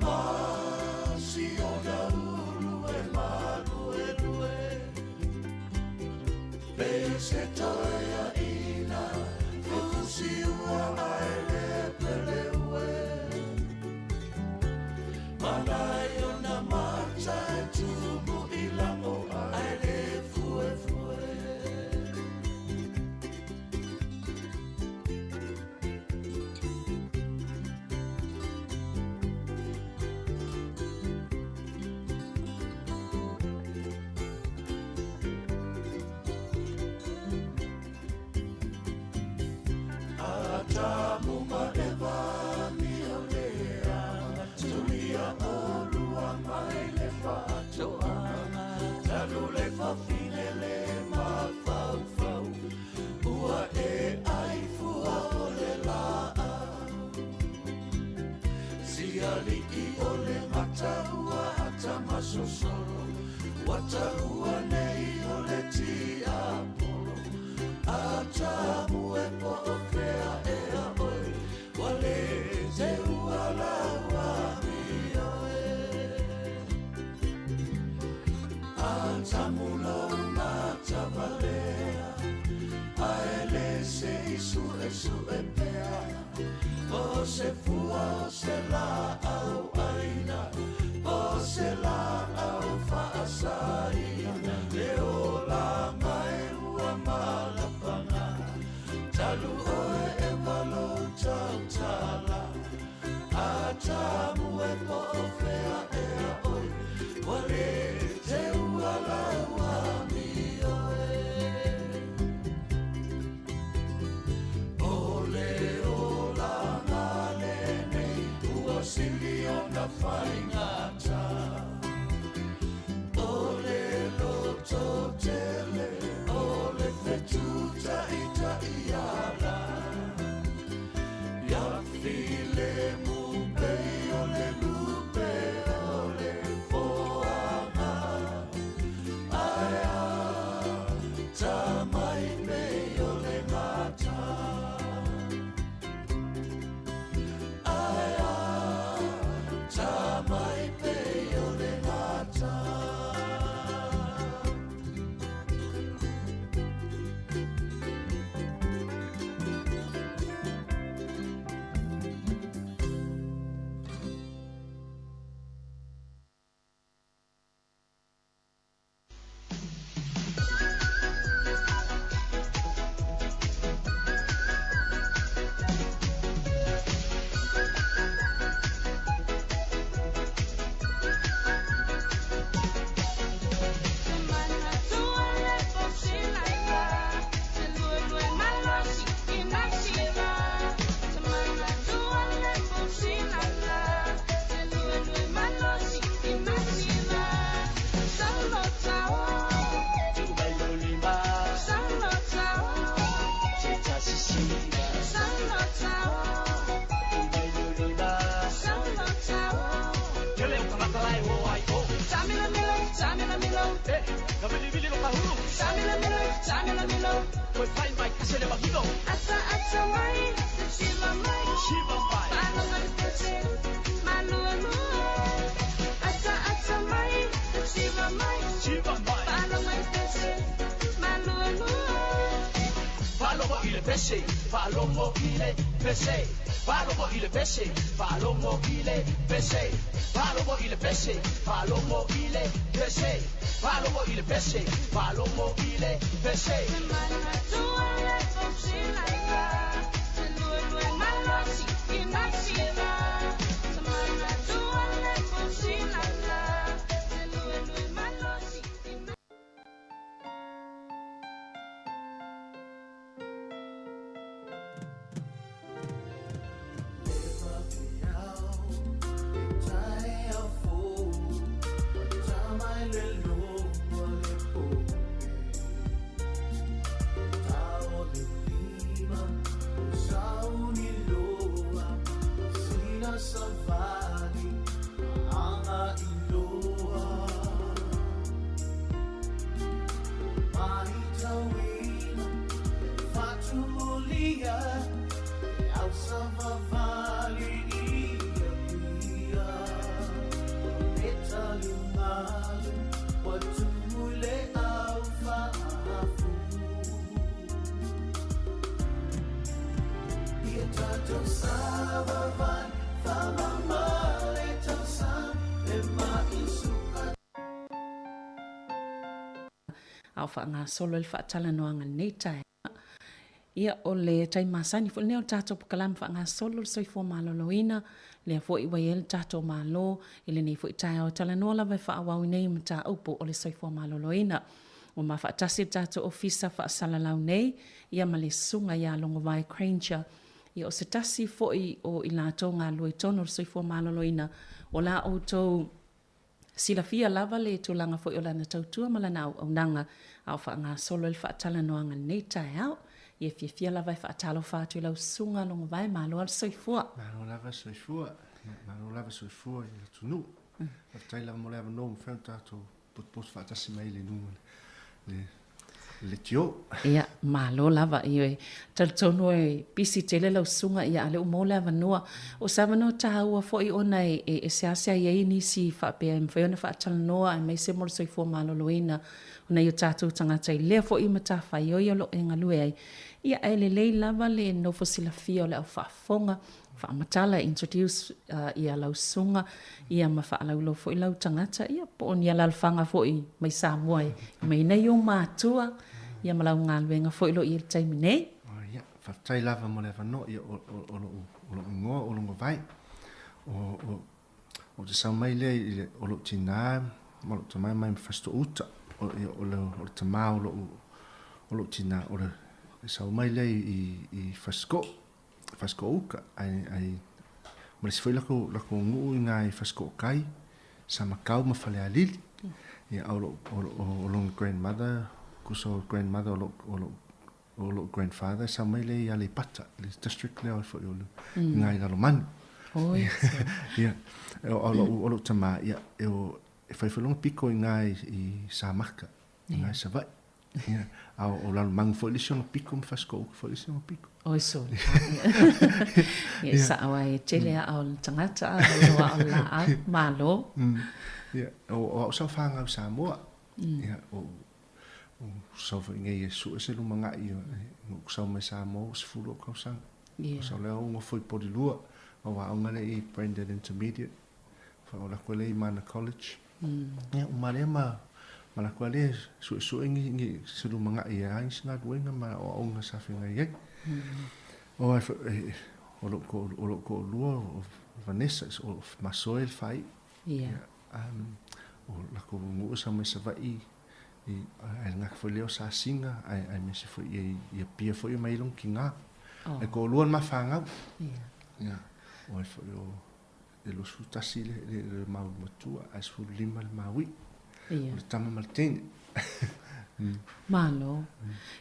ma si ona ulu e maluelue. Pe se toea ina fusi ua ae le pele ue. Manai ona mata e tumu i lango ae le fue fue. Atamu ma Eva mi o lea, tulia olua mai le whaatoanga, talu le whawhine le mafaufau, ua e ai fua o le laau. Siali i o le mata ua ata masosolo, wata ua nei o le tiapolo, atamu e po o fea ea oe, wale te ua la ua mi oe. Atamu lo mata valea, ae le se isu e su e pea, o se fua o se la au aina, o se la au whaasaina, le o la mai ua malapanga, talu oe e valo tautala, atamu e po o fea ea oe, wale te ua la ua mi oe. O le o la ngale nei, ua sili ona whaingata. O le loto tele, o le fetuta ita iala. Ia file mupe o le lupe o le foanga. Ae a, ta mai me o le mata. Ae a, ta mai pe o le mata. Au sa vavali ia pia. A o faagasolo ai le faatalanoaga i lenei taeao. Ia, o le taimi masani foi lenei o le tatou polokalame faagasolo le soifua maloloina, lea foi ua i ai le tatou Malo i lenei foi taeao e talanoa lava e faaauauina ia mataupu o le soifua maloloina. Ua ma faatasi le tatou Ofisa Faasalalau nei, ia ma le Susuga ia Logovae Granger. Ia o se tasi foi o i latou galulue i totonu o le soifua maloloina, o la outou Silafia lava le tulaga foi o lana tautua ma lana auaunaga a o faagasolo ai le faatalanoaga i lenei taeao. Ia fiafia lava e faatalofa atu i lau susuga Logovae, malo lava le soifua. Malo lava le soifua, malo lava le soifua i le atunuu. Faafetai lava mo le avanoa ua mafai ona tatou potopoto faatasi mai i le luga o le leitio. Ia, malo lava. Ioe, talitonu e pisi tele lau susuga, ia, a o lea ua maua le avanoa. O se avanoa taua foi ona e, e, e seasea i ai nisi faapea e mafai ona faatalanoa aemaise mo le soifua maloloina o nai o tatou tagata i lea foi matafaioi o lo o e galue ai. Ia, ae lelei lava le nofo silafia o le au faafofoga faamatala, introduce, ia lau susuga, ia ma faalauiloa foi lau tagata, ia po o ni alalafaga foi mai Samoa e mai nei ou matua, ia ma lau galuega foi o lo o i ai i le taimi nei. Ia, faafetai lava mo le avanoa, ia o, o, o lou, o lou igoa o Logovae. O, o, o te sau mai lea i le, o lou tinā ma lou tama e mai ma Fasitoo-uta. O, ia, o le, o le tamā o lou, o lou tinā, o le, e sau mai lea i, i, i Fasiko'o. Fasiko'ouka, ae, ae, ma le isi foi lako, lako nuu i ngā i Fasiko'okai, Samakau ma Falealili. Ia, o lou, o, o, o lona grandmother, kusa o grandmother o lou, o lou, o lou grandfather, sau mai lea i Aleipata, le district lea foi o le, mm. ngā i Lalomanu. Oi, ia, o, o lou, o lou tamā, ia, e, o, e whai whalonga piko i ngā i, i Samaka, i ngā i Savaii. Ia, a o Lalomanu foi le isi ona piko ma Fasiko'ouka foi le isi ona piko. Oi sole. Ia, sa'o ai e tele aa o le tagata a o loa o le laau. Malo. Ia, o au sa whāngau Samoa. Ia, o o sau foi nei e sue se lumaga'i o sau mai Samoa ua 10 ou tausaga. Ia. O sau lea ou nofo i Porirua, o aoga lea i Brandon Intermediate. Fa o lako lea i Mana College. Ia, uma lea ma ma lako lea suesue ni ni se lumaga'i e a isi galuega ma aoaoga sa feagai ai. O ai foi o lou ko o lou toalua o Vanessa o Masoe le faai'u. Ia. O lako nuu sa mai Savaii i ae le gata foi lea o Sasiga ae aemaise foi i i Apia foi o mai ai lona tinā. Ae toalua le ma fanau. Ia. Ia, o ai foi o e 21 le, le, le mau matua, ae 15 le maui. Ia. O le tama ma le teine. Malo.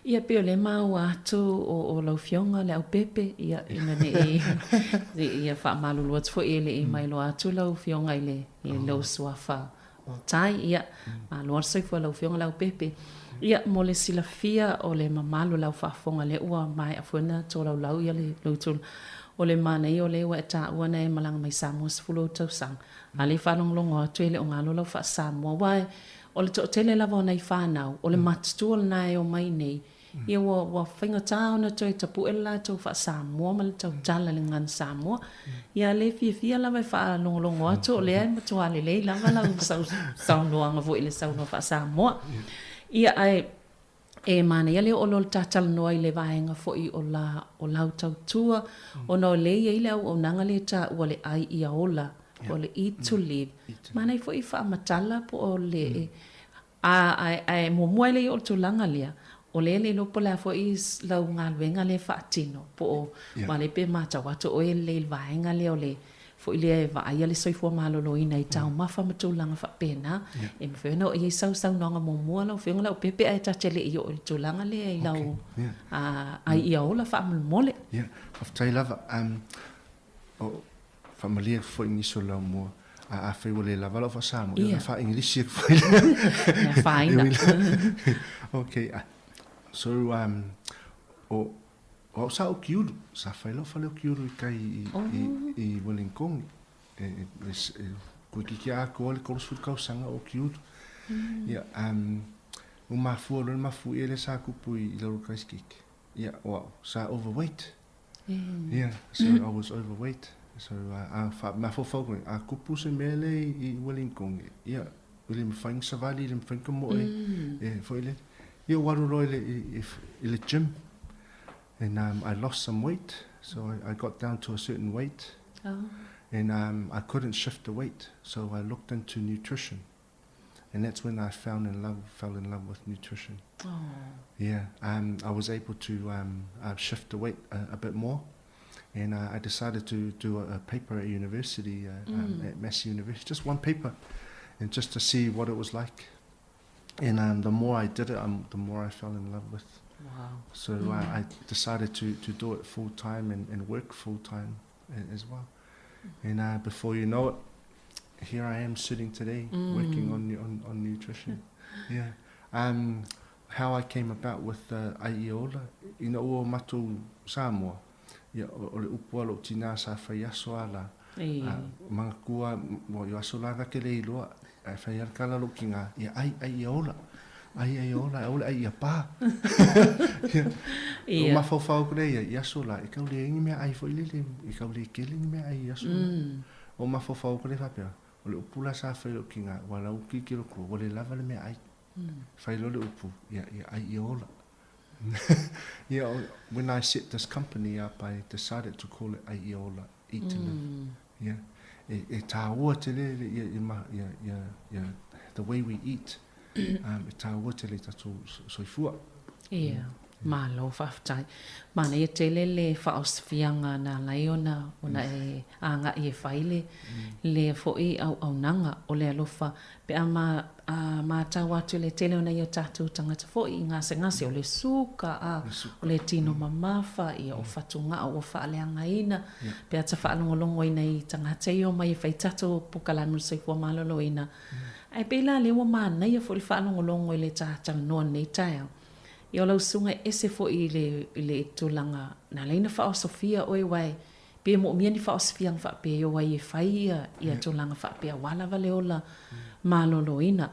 Ia pei o lea e maua atu o, o lau Afioga Leaupepe, ia, ina ne i, ia faamalulu atu foi e le i mailoa atu lau Afioga i le, i lou suafa o Tai. Ia, malo lava le soifua i lau Afioga Leaupepe. Ia, mo le silafia o le mamalu o lau faafofoga lea ua maea foi ona tolaulau ia le lou tulaga. O le manaia o lea ua e taua na e malaga mai Samoa 10 ou tausaga. A lea e faalogologo atu e le o galo lau faa-Samoa. Aua o le toatele lava o nai fanau, o le matutua lena e omai nei, Ia ua, ua faigata ona toe tapu'e le latou faa-Samoa ma le tautala i le gagana Samoa. Ia le fiafia lava e faalogologo atu o lea e matua lelei lava lau saunoaga foi i le saunoa faa-Samoa. Ia ae e manaia le oo loa o le ta talanoa i le vaega foi o la, o lau tautua, ona o lea e i ai le auaunaga lea e taua le ai ia ola, po o le eat to live. Manaia foi faamatala po o le, A, ae, ae muamua e le i oo i le tulaga lea, o lea e le iloa po o le a foi lau galuega lea e faatino, po o, aua lea pei e matau atu o oe e lelei i le vaega lea o le, foi lea e vaaia le soifua maloloina i taumafa ma tulaga faapena. E mafai ona oo i ai sau saunoaga muamua lau Afioga Leaupepe ae ta te le i oo i le tulaga lea i lau ai ia ola faamolemole. Ia, faafetai lava. O, faamalie atu foi i nisi o lau mua, a afai ua le lava lau faa-Samoa, ia ona faa-Igilisi atu foi lea. E afaina. Ok, so, o, o au sa ou kiulu, sa fai lau fale o kiulu i kai i, i, i Wellington. E, e, e, e, toeitiiti atoa le 30 tausaga o kiulu. Ia, ua mafua loa le mafuie lea sa tupu i lalo o Christchurch. Ia, o au, sa overweight. Yeah, so I was overweight. So a mafaufau koe, a kupu se mea lea i Wellington, ia, e le mafai ona savali, e le mafai ona kamoe, e foi lele. Ia ua alu loa i le gym, and I lost some weight, so I got down to a certain weight, and I couldn't shift the weight, so I looked into nutrition. And that's when I found in love, fell in love with nutrition. Oh. Yeah, I was able to shift the weight a bit more. And I decided to do a paper at university, at Massey University, just one paper, and just to see what it was like. And the more I did it, the more I fell in love with. Wow. So I decided to do it full time and work full time as well. And before you know it, here I am sitting today working on nutrition. Yeah. How I came about with Ai Ia Ola, ina ua o matou Samoa, ia, o le upu a lou tinā sa fai aso a la, manatua, i aso la na ke le iloa, ae fai a le tala lou tinā, ia ai, ai ia ola. Ai ai ola, aua le ai ia pā. Ia. O mafaufau aku lea ia, i aso la, e tau leai ni meaai foi lele, e tau le tele ni meaai i aso la. O mafaufau aku lea faapea, o le upu la sa fai i lou tinā, ua lau tilotilo atu, ua le lava le meaai. Fai loa le upu, ia, ia ai ia ola. Ia, when I set this company up, I decided to call it Ai Ia Ola, Eat to Live. Ia, e tāua tele ia, ia, ia, ia, ia, the way we eat, e tāua tele i tatou soifua. Ia, malo faafetai. Manaia tele le faaosifiaga na ala ai ona ona e agai e fai le lea foi auaunaga o le alofa pe a ma a matau atu i le tele o nai o tatou tagata foi i gasegase o le suka a o le tino mamafa ia o fatugao ua faaleagaina pe a ta faalogologo i nai tagata ia omai e fai tatou pokalame o le soifua maloloina. Ae pei la lea ua manaia foi le faalogologo i le ta talanoa i lenei taeao. Ia o lau susuga e ese foi i le i le tulaga na ala ai ona faaosofia oe aua e pei e moomia ni faaosofiaga faapea e o ai e fai ia ia tulaga faapea aua lava le ola maloloina.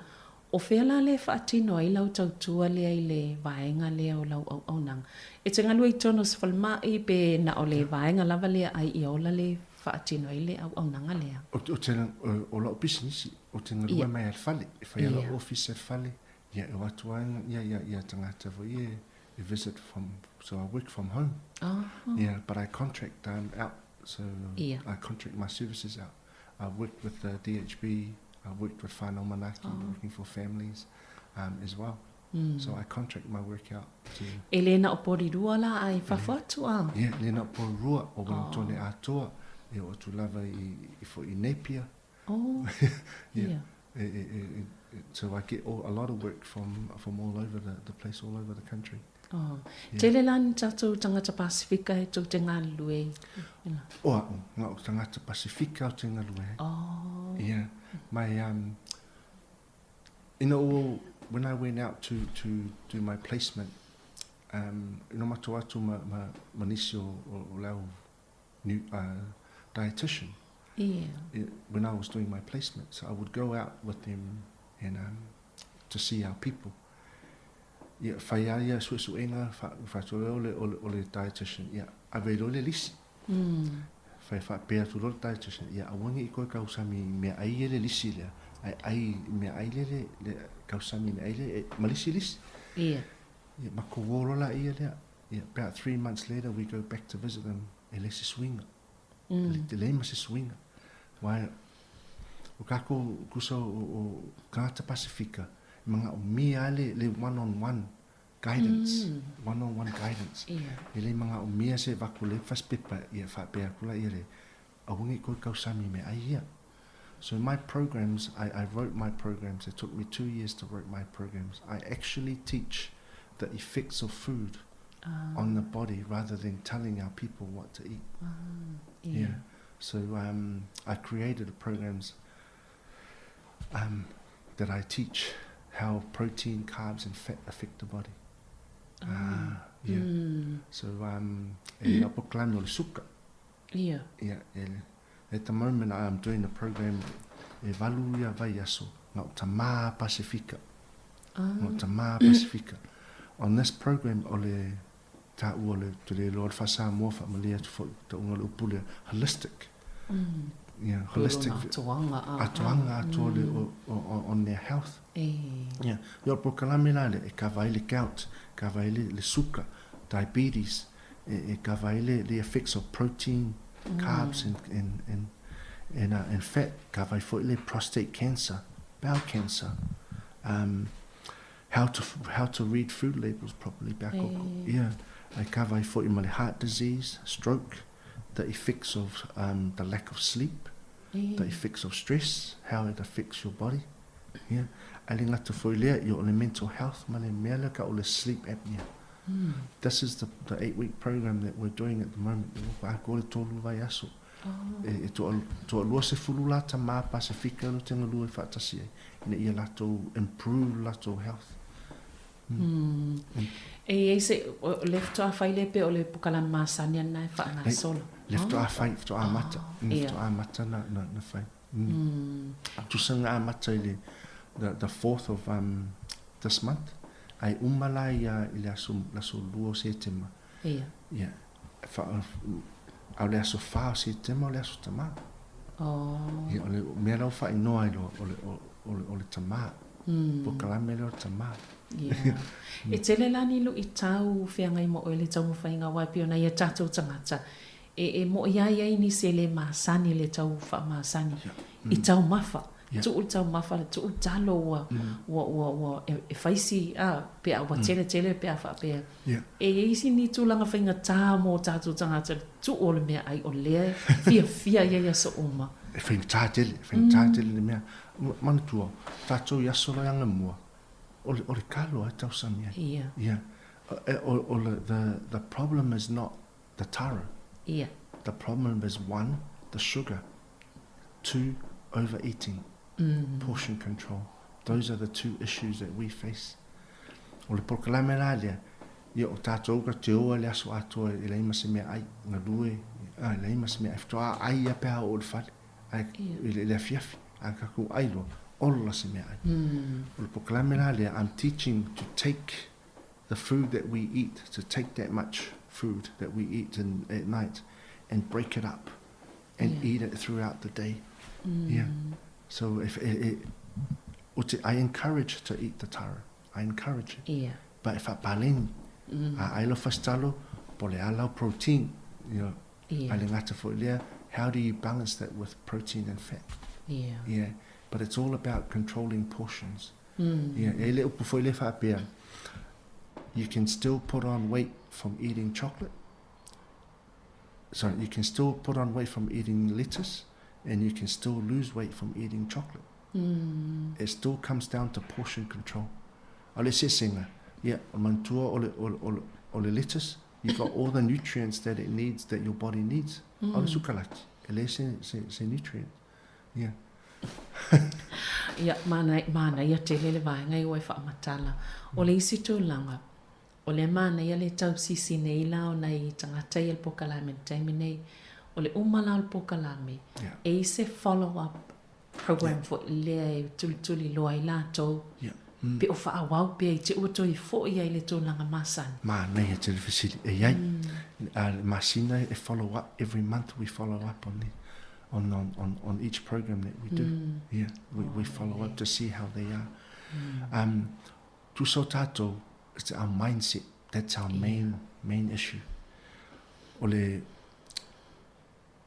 O fea la lea e faatino ai lau tautua lea i le vaega lea o lau auaunaga? E te galue i totonu o se falemai pe na o le vaega lava lea ai ia ola le faatino ai le auaunaga lea? O te o lau pisinisi, ou te galue mai lava i le fale, e fai lava lau ofisa i le fale, ia e o atu lava ia ia ia tagata foi ia e visit from, so I work from home. Yeah, but I contract out, so I contract my services out. I've worked with the DHB, I've worked with Whānau Manaaki, working for families as well. So I contract my work out to... E le na o Porirua la a i fafo atu a? Yeah, le na o Porirua, o Wellingtone atoa, e oo atu lava i, i foi i Napier. Oh, yeah. E, e, e, so I get all, a lot of work from, from all over the, the place, all over the country. Oh. Yeah. Tele la ni tatou tangata Pasifika e tou te galulue i la? O a'u, nga o tangata Pasifika o te galue ai. Oh. Yeah. My, ina ua, when I went out to, to do my placement, ina matou atu ma, ma, ma nisi o, o, o lau new, dietitian. Yeah. When I was doing my placement. So I would go out with them and to see our people. Ia, fai a ia suesuega, fai atu loa o le, o le, o le dietitian, ia, ave ai loa le lisi. Fai faapea atu loa le dietitian, ia, aua ne i toe tausami i meaai ia le lisi lea, ae ai i meaai lea le, le tausami i meaai lea, e, ma le isi lisi. Ia. Ia, matou o loa laia lea, ia, about 3 months later we go back to visit them, e leai se suiga. E leai ma se suiga. Aua o tatou tusa o tagata Pasifika, e manaomia lava le, le one on one guidance, one on one guidance. E le manaomia se avatu le fasipepa ia faapea atu laia le, aua ne i toe tausami i meaai ia. So my programs, I wrote my programs, it took me 2 years to write my programs. I actually teach the effects of food on the body rather than telling our people what to eat. Yeah. So I created programs that I teach how protein, carbs, and fat affect the body. Yeah. So e lau polokalame o le suka. Yeah, e, at the moment I am doing a program e valu ia vaiaso na o tamā Pasifika. Na o tamā Pasifika. On this program o le. Taua le, ou te le iloa le faa-Samoa faamalie atu foi tauga o le upu lea, holistic. Yeah, holistic. Atoaga a. Atoaga atoa le, on their health. Yeah. Ia o le polokalame la lea, e kava ai le gout, kava ai le, le suka, diabetes, e, e kava ai le, the effects of protein, carbs and, and, and, and, and fat, kava ai foi le prostate cancer, bowel cancer, um, how to how to read food labels properly pe a koko. Ia, e kava ai foi ma le heart disease, stroke, the effects of um, the lack of sleep, the effects of stress, how it affects your body. Ia, ai le gata foi lea, ia o le mental health ma le mea lea ka o le sleep apnea. This is the, the 8-week program that we're doing at the moment. Ua atoa le tolu vaiaso. E, e toa, toalua sefulu la tamā Pasifika lo te galue faatasi ai, ina ia latou improve latou health. Mm. E i ai se, o le faatoa fai lea pe o le pokalame masani a lena e faagasolo? Le faatoa fai, faatoa amata, faatoa amata na, na, na fai. Mm. Tusa na amata i le, the, the 4th of um, this month, ai uma la ia i le aso, le aso lua o Setema. Ia. Ia. Fa, a o le aso fa o Setema o le aso tamā. Oh. Ia, o le mea la ua faaigoa ai loa, o le, o, o le, o le tamā. Mm. Polokalame lea o le tamā. Ia. E tele la ni luʻitau feagai ma oe i le taumafaiga aua e pei ona i a tatou tagata e, e moʻi ai ai nisi e le masani le tau faamasani i taumafa. Tuu le taumafa, tuu le talo ua, ua, ua, ua e, e fai si, a, pe a ua tele tele pe a faapea. E i ai si ni tulaga faigata mo tatou tagata le tuu o le meaai o lea e fiafia i ai aso uma. E faigata tele, e faigata tele le mea. Manatua, tatou i aso loa e agamua, o le, o le kalo e tausami ai. Ia. Ia. O, o le, the, the problem is not the taro. Ia. The problem is one, the sugar. Two, overeating. Portion control. Those are the two issues that we face. O le polokalame la lea, ia o tatou ka te oa le aso atoa e leai ma se mea ai, galue, a, e leai ma se mea ai, faatoa ai a pe a oo i le fale, ai, i le, le afiafi, a tatou ai loa, ola se mea ai. O le polokalame la lea, I'm teaching to take the food that we eat, to take that much food that we eat in, at night and break it up and yeah. eat it throughout the day. Mm. Yeah. So if it, it, I encourage to eat the taro. I encourage it. Yeah. But if I paleni, mm. I love talo, po le alau protein, you know, yeah. ale ngata fo lea, how do you balance that with protein and fat? Yeah. Yeah. But it's all about controlling portions. Mm. Yeah, e le upu foi le faapea, you can still put on weight from eating chocolate. Sorry, you can still put on weight from eating lettuce and you can still lose weight from eating chocolate. Mm. It still comes down to portion control. O le eseesega, ia, o le manatua o le, o le, o le, o le lettuce, you got all the nutrients that it needs, that your body needs. Mm. O le sukalati, e leai se, se, se nutrient. Ia. Ia, manaia tele le vaega i ua e faamatala. O le isi tulaga, o lea manaia le tausisi nei la o nai tagata ia i le polokalame i le taimi nei. O le uma la o le polokalame, e i ai se follow up program foi lea e tulituliloa ai latou, pe o faaauau pea i te ua toe foi ai i le tulaga masani. Manaia tele fesili. E i ai, a le masina e follow up, every month we follow up on the on on on on each program that we do. Mm. Yeah, we, we follow up to see how they are. Mm. Um, tusa o tātou, it's our mindset. That's our main main issue. O le,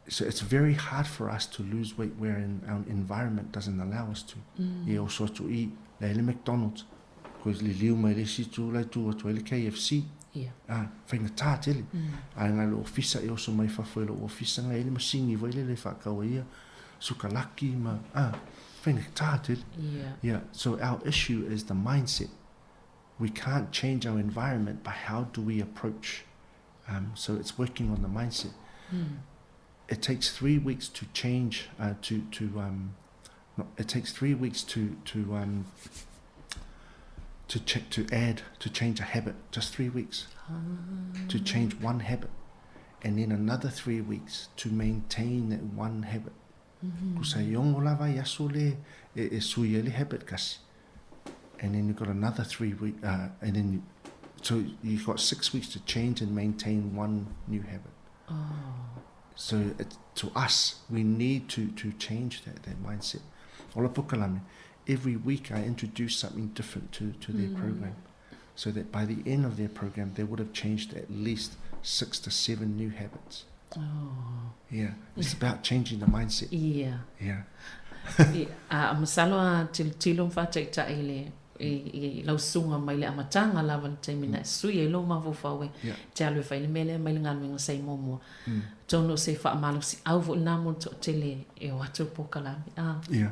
so it's very hard for us to lose weight where in our environment doesn't allow us to. Mm. Ia oso atu i, la ele McDonald's, koe liliu mai le isi itu la tu atu ai le KFC. Ia. Ah, faigata tele. Mm. A ngai le ofisa e oso mai fafo i lou ofisa ngai le masini foi lele e faatau ai ia sukalaki ma, ah, faigata tele. Ia. Yeah, so our issue is the mindset. We can't change our environment, but how do we approach? Um, so it's working on the mindset. Mm. It takes three weeks to change, uh, to, to, um, no, it takes three weeks to, to, um, to check, to add, to change a habit, just three weeks. Ah. To change one habit. And then another three weeks to maintain that one habit. Mm-hmm. Kusa e ono lava i aso le e, e sui ai le habit kasi. And then you've got another three week, uh, and then you, So you've got six weeks to change and maintain one new habit. Oh. So it, to us, we need to, to change that, that mindset. Ola Pukalame, every week I introduce something different to, to their mm. program so that by the end of their program, they would have changed at least six to seven new habits. Oh. Yeah, it's about changing the mindset. Yeah. Yeah. A masalo a tilotilo ma faataitai i le i lau susuga mai le amataga lava i le taimi na e sui ai lou mafaufau e te alu e fai le mea lea mai le galuega sa i muamua. Atonu o se faamalosiau foi lena mo le toatele e o atu le polokalame. A. Ia.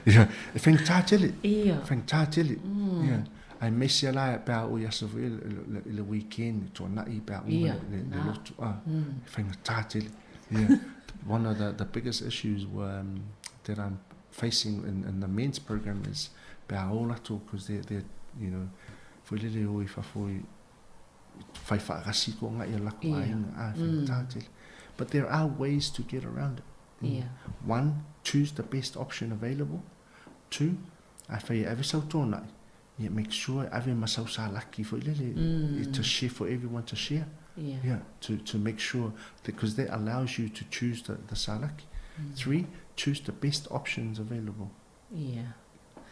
Ia, e faigata tele. Ia. Faigata tele. Ia. Aemaise la pe a oo i aso foi i le weekend, tuanai pe a uma le lotu. A, e faigata tele. Yeah. One of the, the biggest issues were, um, that I'm facing in, in the men's program is pe a o latou, because they're, they're, you know, foi lele o i fafo i whai whaarasi ko nga ia lako yeah. aiga, a, mm. tele. But there are ways to get around it. Mm. Yeah. One, choose the best option available. Two, a whai ave sau tōnai. Yeah, make sure ave masau sa laki foi lele mm. to share for everyone to share. Yeah. Yeah, to, to make sure, because that allows you to choose the, the salaki. Mm. Three, choose the best options available. Yeah.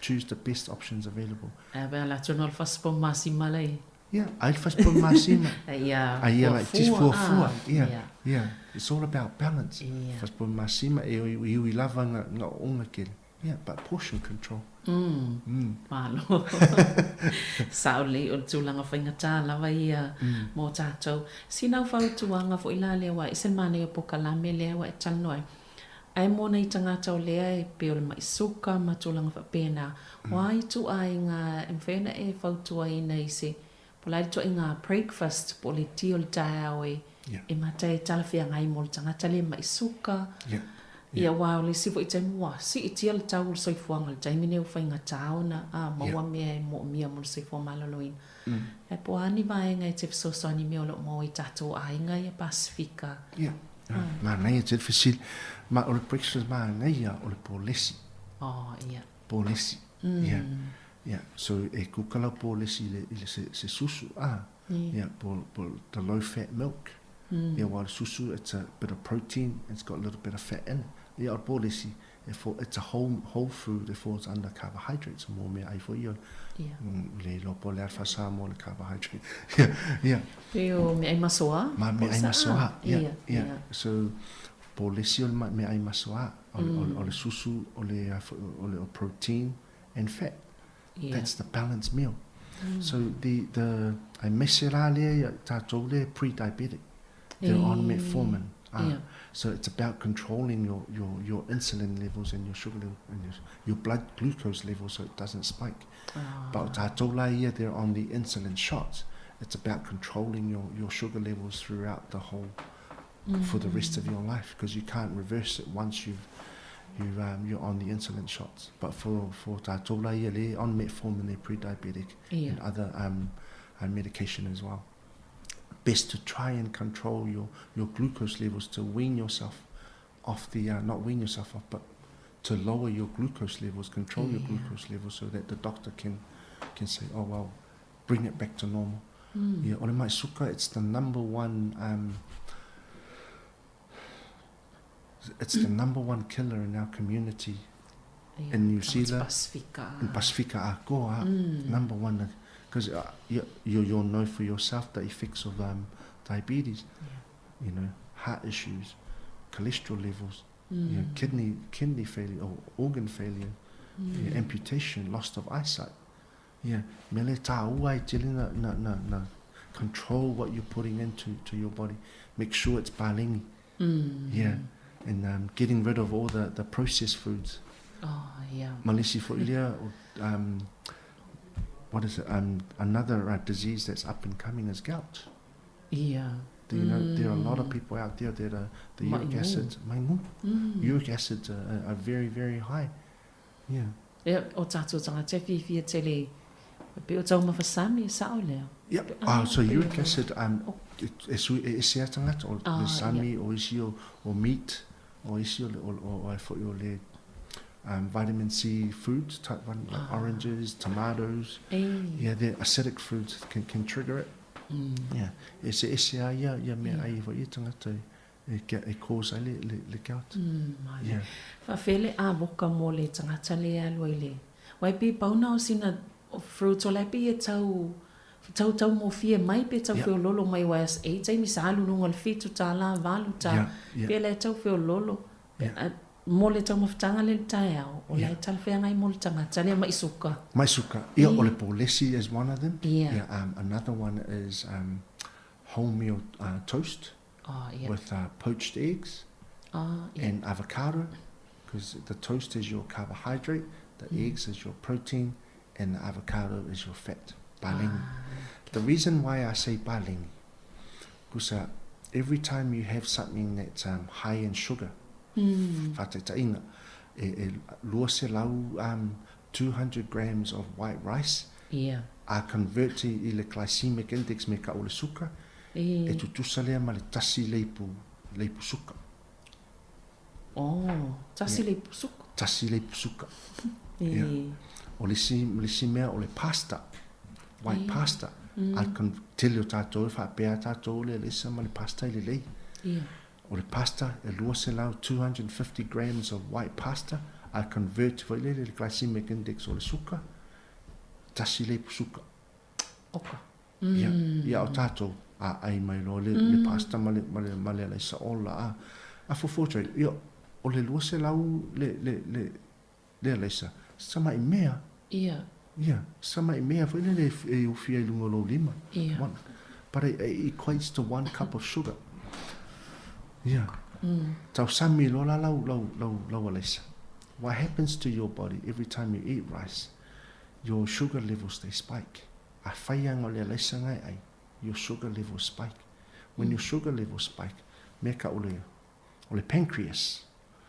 Choose the best options available. A pe ala tonu al faspo masima lai. Yeah, ai faspo masima. Yeah. Ai ia like just fua fua. Yeah. Yeah. yeah. It's all about balance. Yeah. Faspo masima e ui ui lava nga nga onga kele. Yeah, but portion control. Mm. Mm. Malo. Sao lelei o le tulaga faigata lava ia mm. mo tatou. Sina fautuaga foi la lea ua ese le manaia o polokalame lea ua e talanoa ai. Ae mo nai tagata o lea e pei o le ma'i suka ma tulaga faapena, o a ituaiga e mafai ona e fautuaina i se po o le a le ituaiga breakfast po o le ti o le taeao e e mata e talafeagai mo le tagata lea ma'i suka. Yeah. Ia aua o le isi foi taimi ua siitia le tau o le soifuaga i le taimi lenei ua faigata ona a maua mea e moomia mo le soifua maloloina. Ae po o a ni vaega e te fesoasoani i mea o lo o maua i tatou aiga ia Pasefika. Yeah. Manaia tele fesili. Ma o le breakfast manaia o le polesi. Oh, ia. Polesi. Mm. Yeah. Yeah. So e kuka lau polesi i le, i le se, se susu. Ah. Yeah. Yeah, po, po, the low fat milk. Mm. Yeah, while susu, it's a bit of protein, it's got a little bit of fat in it. Yeah, o le polesi, e fo, it's a whole, whole food, it falls under carbohydrates, mo mea ai foi ia. Yeah. Le iloa po o le a le faa-Samoa le carbohydrate. Yeah, yeah. Pei o meaai masoa? Ma meaai masoa, yeah, yeah, yeah. So, polesi o le meaai masoa, o, mm. o, o le susu, o le, o le o protein and fat. Yeah. That's the balanced meal. Mm. So the, the, aemaise la lea ia tatou lea pre-diabetic. They're on metformin. Ah, Yeah. So it's about controlling your, your, your insulin levels and your sugar level and your, your blood glucose levels so it doesn't spike. Ah. But tatou la ia, they're on the insulin shots. It's about controlling your, your sugar levels throughout the whole, for the rest of your life, because you can't reverse it once you've, you, you're on the insulin shots. But for, for tatou la ia le, on metformin, they're pre-diabetic Yeah. and other medication as well. Best to try and control your, your glucose levels to wean yourself off the, not wean yourself off, but to lower your glucose levels, control your Yeah. glucose levels so that the doctor can, can say, oh, well, bring it back to normal. Mm. Yeah, o le mai suka, it's the number one, it's the number one killer in our community Ia, in New tagata Zealand. Pasifika. In Pasifika akoa, Mm. number one. Because you, you, you'll know for yourself the effects of diabetes, Yeah. you know, heart issues, cholesterol levels, you know, Mm. kidney, kidney failure or organ failure, Mm. yeah, amputation, loss of eyesight. Yeah, mele tāua i tele na, na, na, na control what you're putting into to your body. Make sure it's balengi. Mm. Yeah, and getting rid of all the, the processed foods. Oh, yeah. Malisi foi lea, what is it? Another disease that's up and coming is gout. Yeah. Do you know there are a lot of Mm. people out there that are the uric Maigu. acids, maigu. Mm. Uric acids are, are very, very high. Yeah. Ia, o tatou tagata e fiafia tele e pei o taumafa sami e sao lea. Yep. Ah, Oh, so pei uric o- acid, e sui e ese a tagata o Ah, le sami o isi o, o meat o isi o le o o o ai foi o le um, vitamin C foods, type one, like ah. oranges, tomatoes. Ei. Yeah, the acidic foods can, can trigger it. Mm. Yeah. E se ese a ia, ia mea ai fo ia tangata e, e, e cause ai le, le, le gout. Mm, yeah. Faafea le avoka mo le tagata lea e alu ai le wai pei pau na o sina fruits o la e pei e tau tau taugofie mai pe tau feololo mai aua e i taimi sa alu i luga o le $7, $8 pei la e tau feololo mo le taumafataga lea i le taeao o la e talafeagai mo le tagata lea mai suka. Mai suka. Ia o le polesi is one of them. Yeah. Um, another one is um, wholemeal uh, toast oh, yeah. with uh, poached eggs oh, yeah. and avocado because the toast is your carbohydrate, the mm. eggs is your protein, and the avocado is your fat. Palenghi. Ah, okay. The reason why I say palenghi, because uh, every time you have something that's um, high in sugar, mm. faataitaiga, e, e 200, um, 200 grams of white rice, yeah. a convert i le glycemic index me ka o le suka, e, e tutusa lea ma le tasi leipu, leipu suka. Oh, tasi yeah. leipu suka. Tasi leipu suka. yeah. O le isi, le isi mea o le pasta, white yeah. pasta. Mm. A con, tele o tātou e faapea tātou le alesa ma le pasta i lelei. Yeah. O le pasta e 200, 250 grams of white pasta, a convert foi le le glycemic index o le suka, tasi leipu suka. Oka. Ia, ia o tātou, a ai mai loa le, mm. le pasta ma le, ma le, ma le alaisa ola, a, a fofo ia, o le 200 le, le, le, le alaisa, sa mai mea. Ia. Ia, sa mai mea foi le le e ufia i lunga o lou lima. Ia. One. But it, it equates to one cup of sugar. Ia. Mm. Tau sami loa la lau, lau, lau, lau alaisa. What happens to your body every time you eat rice, your sugar levels, they spike. A whai anga o le alaisa ngai ai, your sugar levels spike. When mm. your sugar levels spike, mea ka o le, o le pancreas.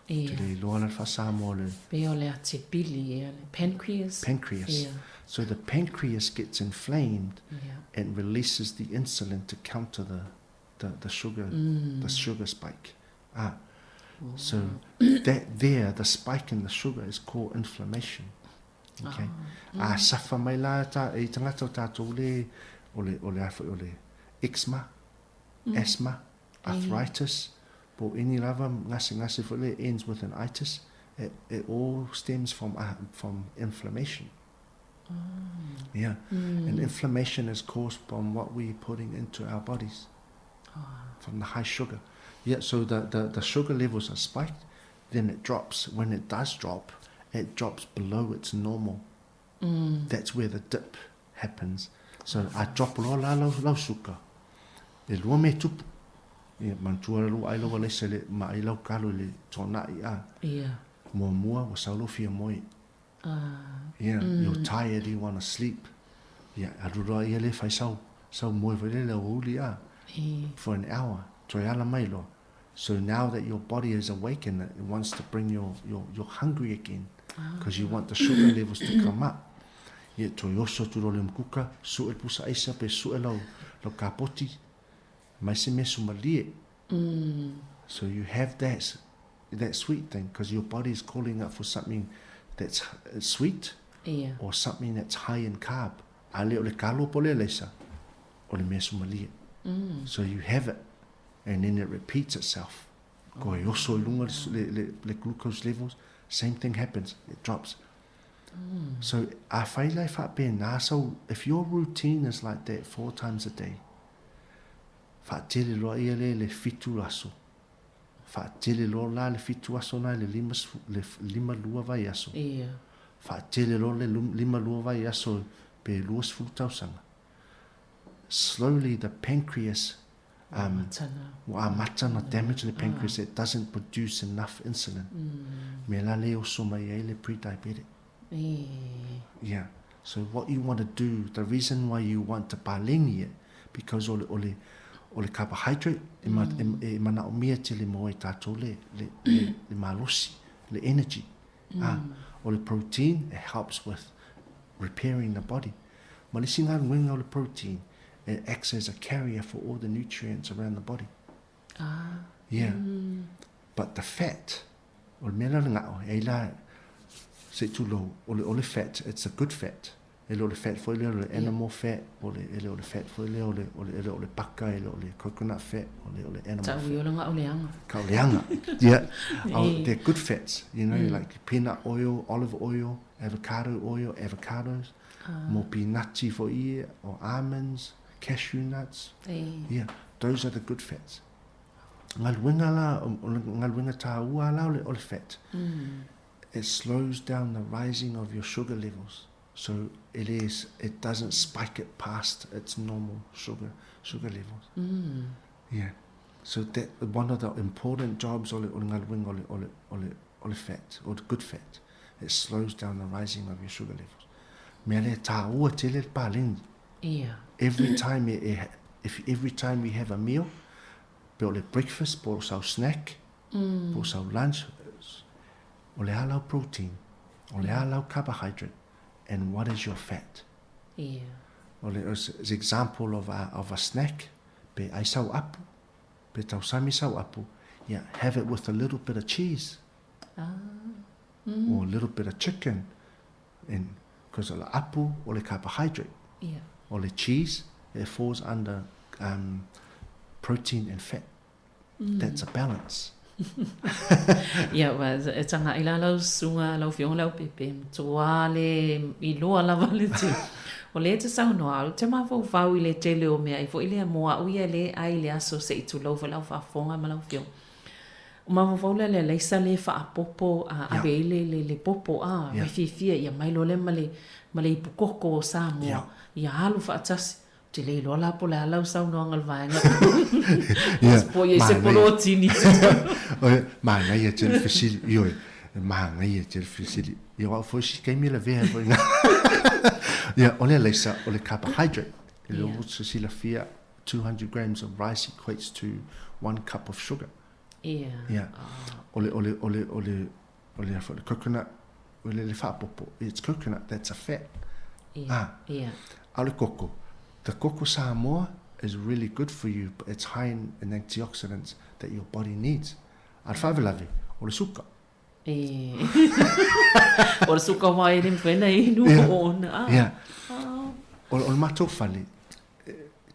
Ia. Te le iloa la le faa-Samoa o le... Pei o le atipili, ia, le pancreas. Pancreas. Ia. So the pancreas gets inflamed Ia. and releases the insulin to counter the, the, the sugar, mm. the sugar spike. Ah. Oh. So that there, the spike in the sugar is called inflammation. Okay. Ah. A safa mai la ta, e tangata o tātou le, o le, o le, o le eczema, mm. asthma, arthritis, po any lava ngase ngase foi le ends with an itis. It, it all stems from, uh, from inflammation. Oh. Yeah. Mm. And inflammation is caused from what we're putting into our bodies, oh. from the high sugar. Yeah, so the, the, the sugar levels are spiked, then it drops. When it does drop, it drops below its normal. Mm. That's where the dip happens. So a drop loa la lau, lau suka. E lua mea tupu. Ia, manatua lau ai lau alaisa le, ma ai lau kalo i le tōna'i a. Yeah. Muamua, ua sau lou fia moe. Ah. Yeah, mm. you're tired, you want to sleep. Yeah, alu loa ia le fai sau, sau moe foi le le aoauli a. E. For an hour, toe ala mai loa. So now that your body is awakened, it wants to bring your, your, you're hungry again because you want the sugar levels to come up. Ia, toe oso atu loa le umukuka, su'e le pusa aisa pe su'e lau, lau kapoti, mai se mea sumalie. Mm. So you have that, that sweet thing because your body is calling up for something that's sweet Ia. or something that's high in carb. A le o le kalo po le alaisa, o le mea sumalie. Mm. So you have it and then it repeats itself. Ko e oso i lunga le, le, le glucose levels, same thing happens, it drops. Mm. So a whai lai whaapēnā, so if your routine is like that four times a day, whaatele loa ia le le fitu aso. Whaatele loa la le fitu aso nai le lima, le lima lua vai aso. Ia. Whaatele loa le lima lua vai aso pe 20 tausaga. Slowly the pancreas um, Matana. ua amata na damage le pancreas, it doesn't produce enough insulin. Mm. Me la le oso mai ai le pre-diabetic. E. Yeah. So what you want to do, the reason why you want to paleni it, because o le, o le, o le carbohydrate, e, ma, mm. e, e manaomia tele mo e tātou le, le, le, le malosi, le energy. Mm. Ah, o le protein, it helps with repairing the body. Ma le isi galuega o le protein, it acts as a carrier for all the nutrients around the body. Ah. Yeah. Mm. But the fat, o le mea la le ga'o, e ai la, Se i tulou, o le, o le fat, it's a good fat. E le o le fat foi lea o le animal fat, o le, e le o le fat foi lea o le, o le, e le o le paka, e le o le coconut fat, o le, o le animal fat. Tau i ola gaoleaga. Gaoleaga, yeah. Oh, they're good fats, you know, like peanut oil, olive oil, avocado oil, avocados, mo pinati foi ia, or almonds, cashew nuts. Yeah, those are the good fats. Galuega la, o le galuega tāua la o le, o le fat. It slows down the rising of your sugar levels. So it is, it doesn't spike it past its normal sugar, sugar levels. Yeah. So that, one of the important jobs o le, o le galuega o le, o le, o le, o le fat, or the good fat, it slows down the rising of your sugar levels. Mea lea tāua tele le paleni. Ia. Every time e, e, if every time we have a meal, pe o le breakfast, po o sau snack, po o sau lunch, o le a lau protein, o le a lau carbohydrate, and what is your fat? Ia. O le is example of a, of a snack, pe ai sau apu, pe tausami sau apu, yeah, have it with a little bit of cheese. Ah. Or a little bit of chicken. And, because o le apu, o le carbohydrate. Yeah. O le cheese, it falls under um, protein and fat. That's a balance. Ia, ua e taga'i la lau susuga lau afioga Leaupepe, matua le iloa lava le tele. O lea e te saunoa, ou te mafaufau i le tele o mea ai foi lea mo a'u ia lē ʻai i le aso se i tulou foi lau faafofoga ma lau afioga. O mafaufau lea le alaisa lē faapopo a ave ai le le le popo a mai fiafia ia mai loa lea ma le ma le ipu koko o Samoa ia alu faatasi. Ou te le iloa la po o le a lau saunoaga i le vaega Ia, po o i ai se manaia. polotini i totonu. Oi, manaia tele fesili, ioe, manaia tele fesili. Ia, o au foi si taimi e lavea ai foi ina. Ia, o le alaisa, o le carbohydrate. E le o se silafia, 200 grams of rice equates to one cup of sugar. Ia. Ia. O le, o le, o le, o le, o le, o le coconut, o le, le faapopo, it's coconut, that's a fat. Ia. Ah. Ia. A o le koko, the koko Samoa is really good for you, but it's high in, in antioxidants that your body needs. A le faalavelave, o le suka. E. O le suka wai e le mawhai na inu Ia. o ona. Ah. Ia. Ah. O, o le matou fale,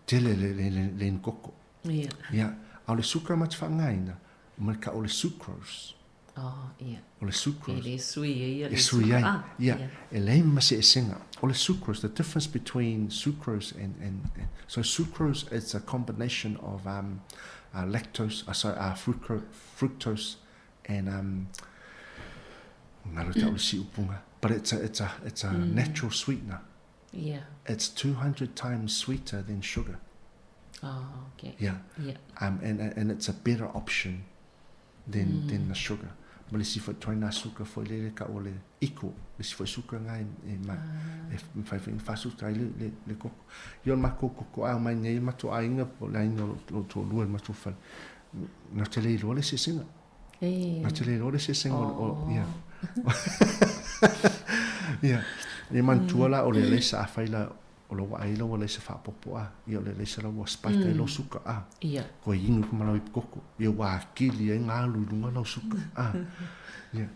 tele le, le, le, le inu koko. Ia. Ia. A o le suka ma te faaaogaina, ma le ka o le sucrose. Oh, ia. O le sucrose. E le sui ai ia E le sui ai. Ah, Ia. ia. E leai ma se esega. O le sucrose, the difference between sucrose and, and, and so sucrose it's a combination of um, uh, lactose, uh, sorry, uh, frucro, fructose and um, ngalo tau le siupunga. But it's a, it's a, it's a natural sweetener. Ia. It's 200 times sweeter than sugar. Oh, okay. Yeah. Ia. Um, and, and it's a better option than, than the sugar. Ma le isi foi tuai nā suka foi lele ka o le iko, le isi foi suka ngā e, e, ma, e mawhai foi whasuta ai le, le, le koko. I o le mākou koko a mai nei matou aiga, po le aiga o lo toalua le matou fale. Nā te le iloa le eseesega. E. Nā te le iloa le eseesega o, o, Oh. ia. Ia. E manatua la o le alaisa afai la o lou vaai lau alaisa faapopo a, ia o le alaisa la ua spike ai lou suka a. Ia. Koe inu ma lau ipu koko, ia ua akili ai ngā alu i luga lau suka a. Ia.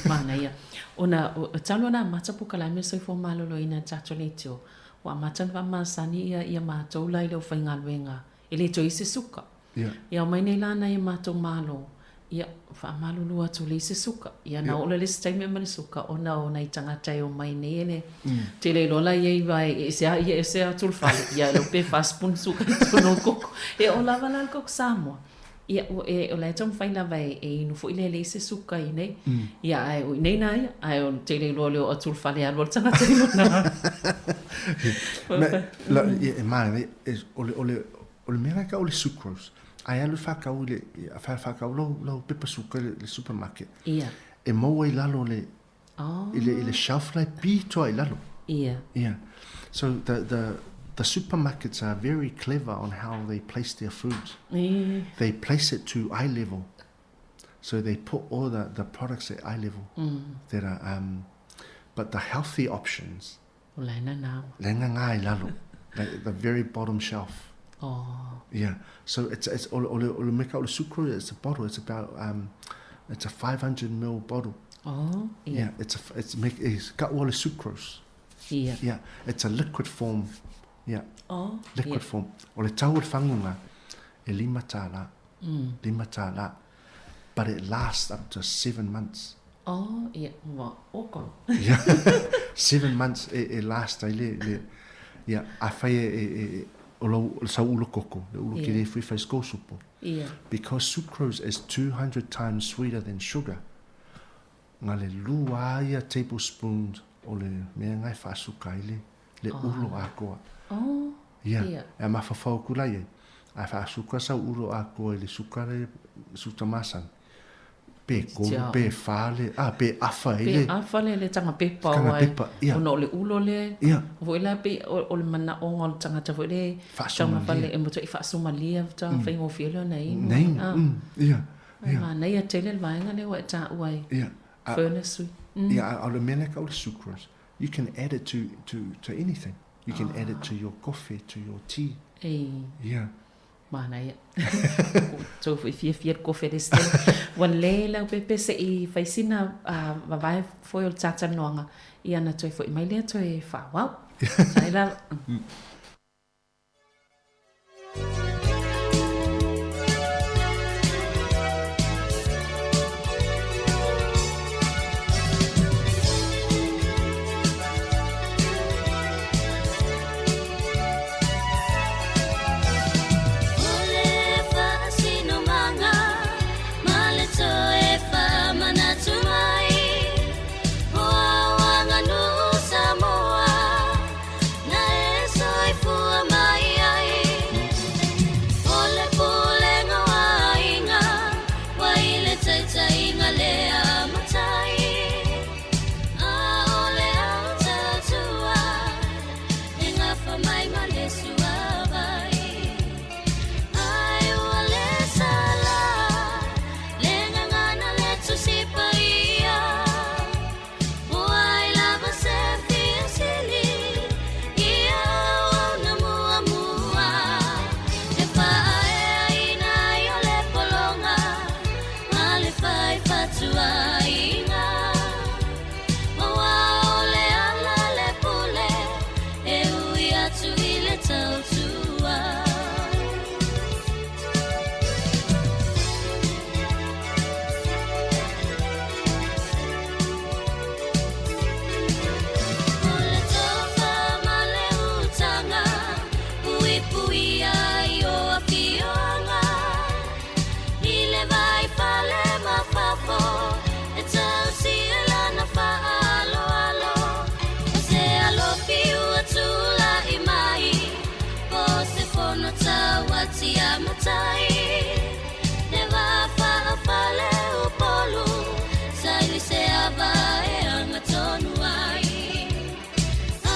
Manaia. Ona, o talu ona amata pokalae me le soifua maloloina i le tatou leitio, ua amata ona faamasani ia ia matou la i le aufaigaluega, e le toe i se suka. Ia. Ia omai nei la nai a matou malo, ia, faamalulu atu leai se suka. Ia na oo lea i le isi taimi ma le suka ona o nai tagata e omai nei e le tele iloa la iai vae e ese a ia ese atu le fale, ia e pe fa spoon suka i totonu o le koko. E oo lava la le koko Samoa. Ia, ua e, o la e taumafai lava e, e inu foi lea e leai se suka i inei. Ia, ae o inei nā ia, ae o le tele iloa le oo atu le fale e alu ai le tagata i lona. Me, la, ia, e manaia, e, o le, o le, o le mea la e o le sucrose, ae alu whakau i le, wha whakau lau, lau pepa suka i le, le supermarket. Ia. E maua i lalo le, Oh. i le, i le shelf la e pitoa i lalo. Ia. Yeah. So the, the, the supermarkets are very clever on how they place their foods. E. They place it to eye level. So they put all the, the products at eye level that are, um, but the healthy options, O la e nana. le ngā i lalo, like the very bottom shelf. Oh. Yeah. So it's, it's o, le, o, le, o le meka o le sucro, it's a bottle, it's about um, It's a 500 mil bottle. Oh, ia. Yeah, it's a, it's make, it's got all the sucrose. Ia. Yeah, it's a liquid form. Yeah. Oh, liquid ia. form. O le tau o le faguga, e $5. $5. But it lasts up to 7 months. Oh, ia, ua oko. Yeah. 7 months e, e last ai le, le ia, afai e, e, e o lou, o sau ulo koko, le ulo Ia. kele fui fai sko supo. Ia. Because sucrose is 200 times sweeter than sugar. Nga le lua ia tablespoons o le mea ngai whaasuka ai le, le ulo akoa. Oh, Ia, ia. e mawhawhau kula ia. A whaasuka sau ulo akoa i le sukare, suta masani. Pe kolu, Tiao. pe whale, ah, pe afa i Pe le. afa le le tanga pepa Tanga o ai. pepa, ia. Ona o le ulo le. Ia. Foi la pe o, o le manaʻoga o le tagata foi le Faasumalia. taumafai e motu i faasumalia ta faigofie lea ona inu. Nei, Ah. ia, ia. Manaia tele le vaega lea ua e taua ai. Ia. A- Furnace sui. Ia, a- o le mea lea ka o le sucrose. You can add it to, to, to anything. You can add it to your coffee, to your tea. Ei. Ia. Manaia. Tou foi fiafia le kofe le sitele. Ua le lau pepe seʻi fai sina ah, vavae foi o le talatalanoaga ia na toe foʻi mai lea toe faaauau. Sai lava. O le faasinomaga ma le toe faamanatu mai o au aganuu Samoa na e soifua mai ai. O le pulega o aiga ua i le taitaiga le amatai, a o le au tautua e gafa mai ma le suavai. Ai ua le sala le gagana le Tusi Paia, o ai lava se fia sili ia auauna muamua e faaeaina ai o le pologa ma le fai fatuaiga. Aua o le ala le pule e ui atu i le tautua. O le tofa ma le utaga puipuia i o afioaga i le vai fale ma fafo e tausia lana faaaloalo. O se alofi ua tulaʻi mai po o se fono tauatia matai le va faaofale Upolu saili se ava e agatonu ai.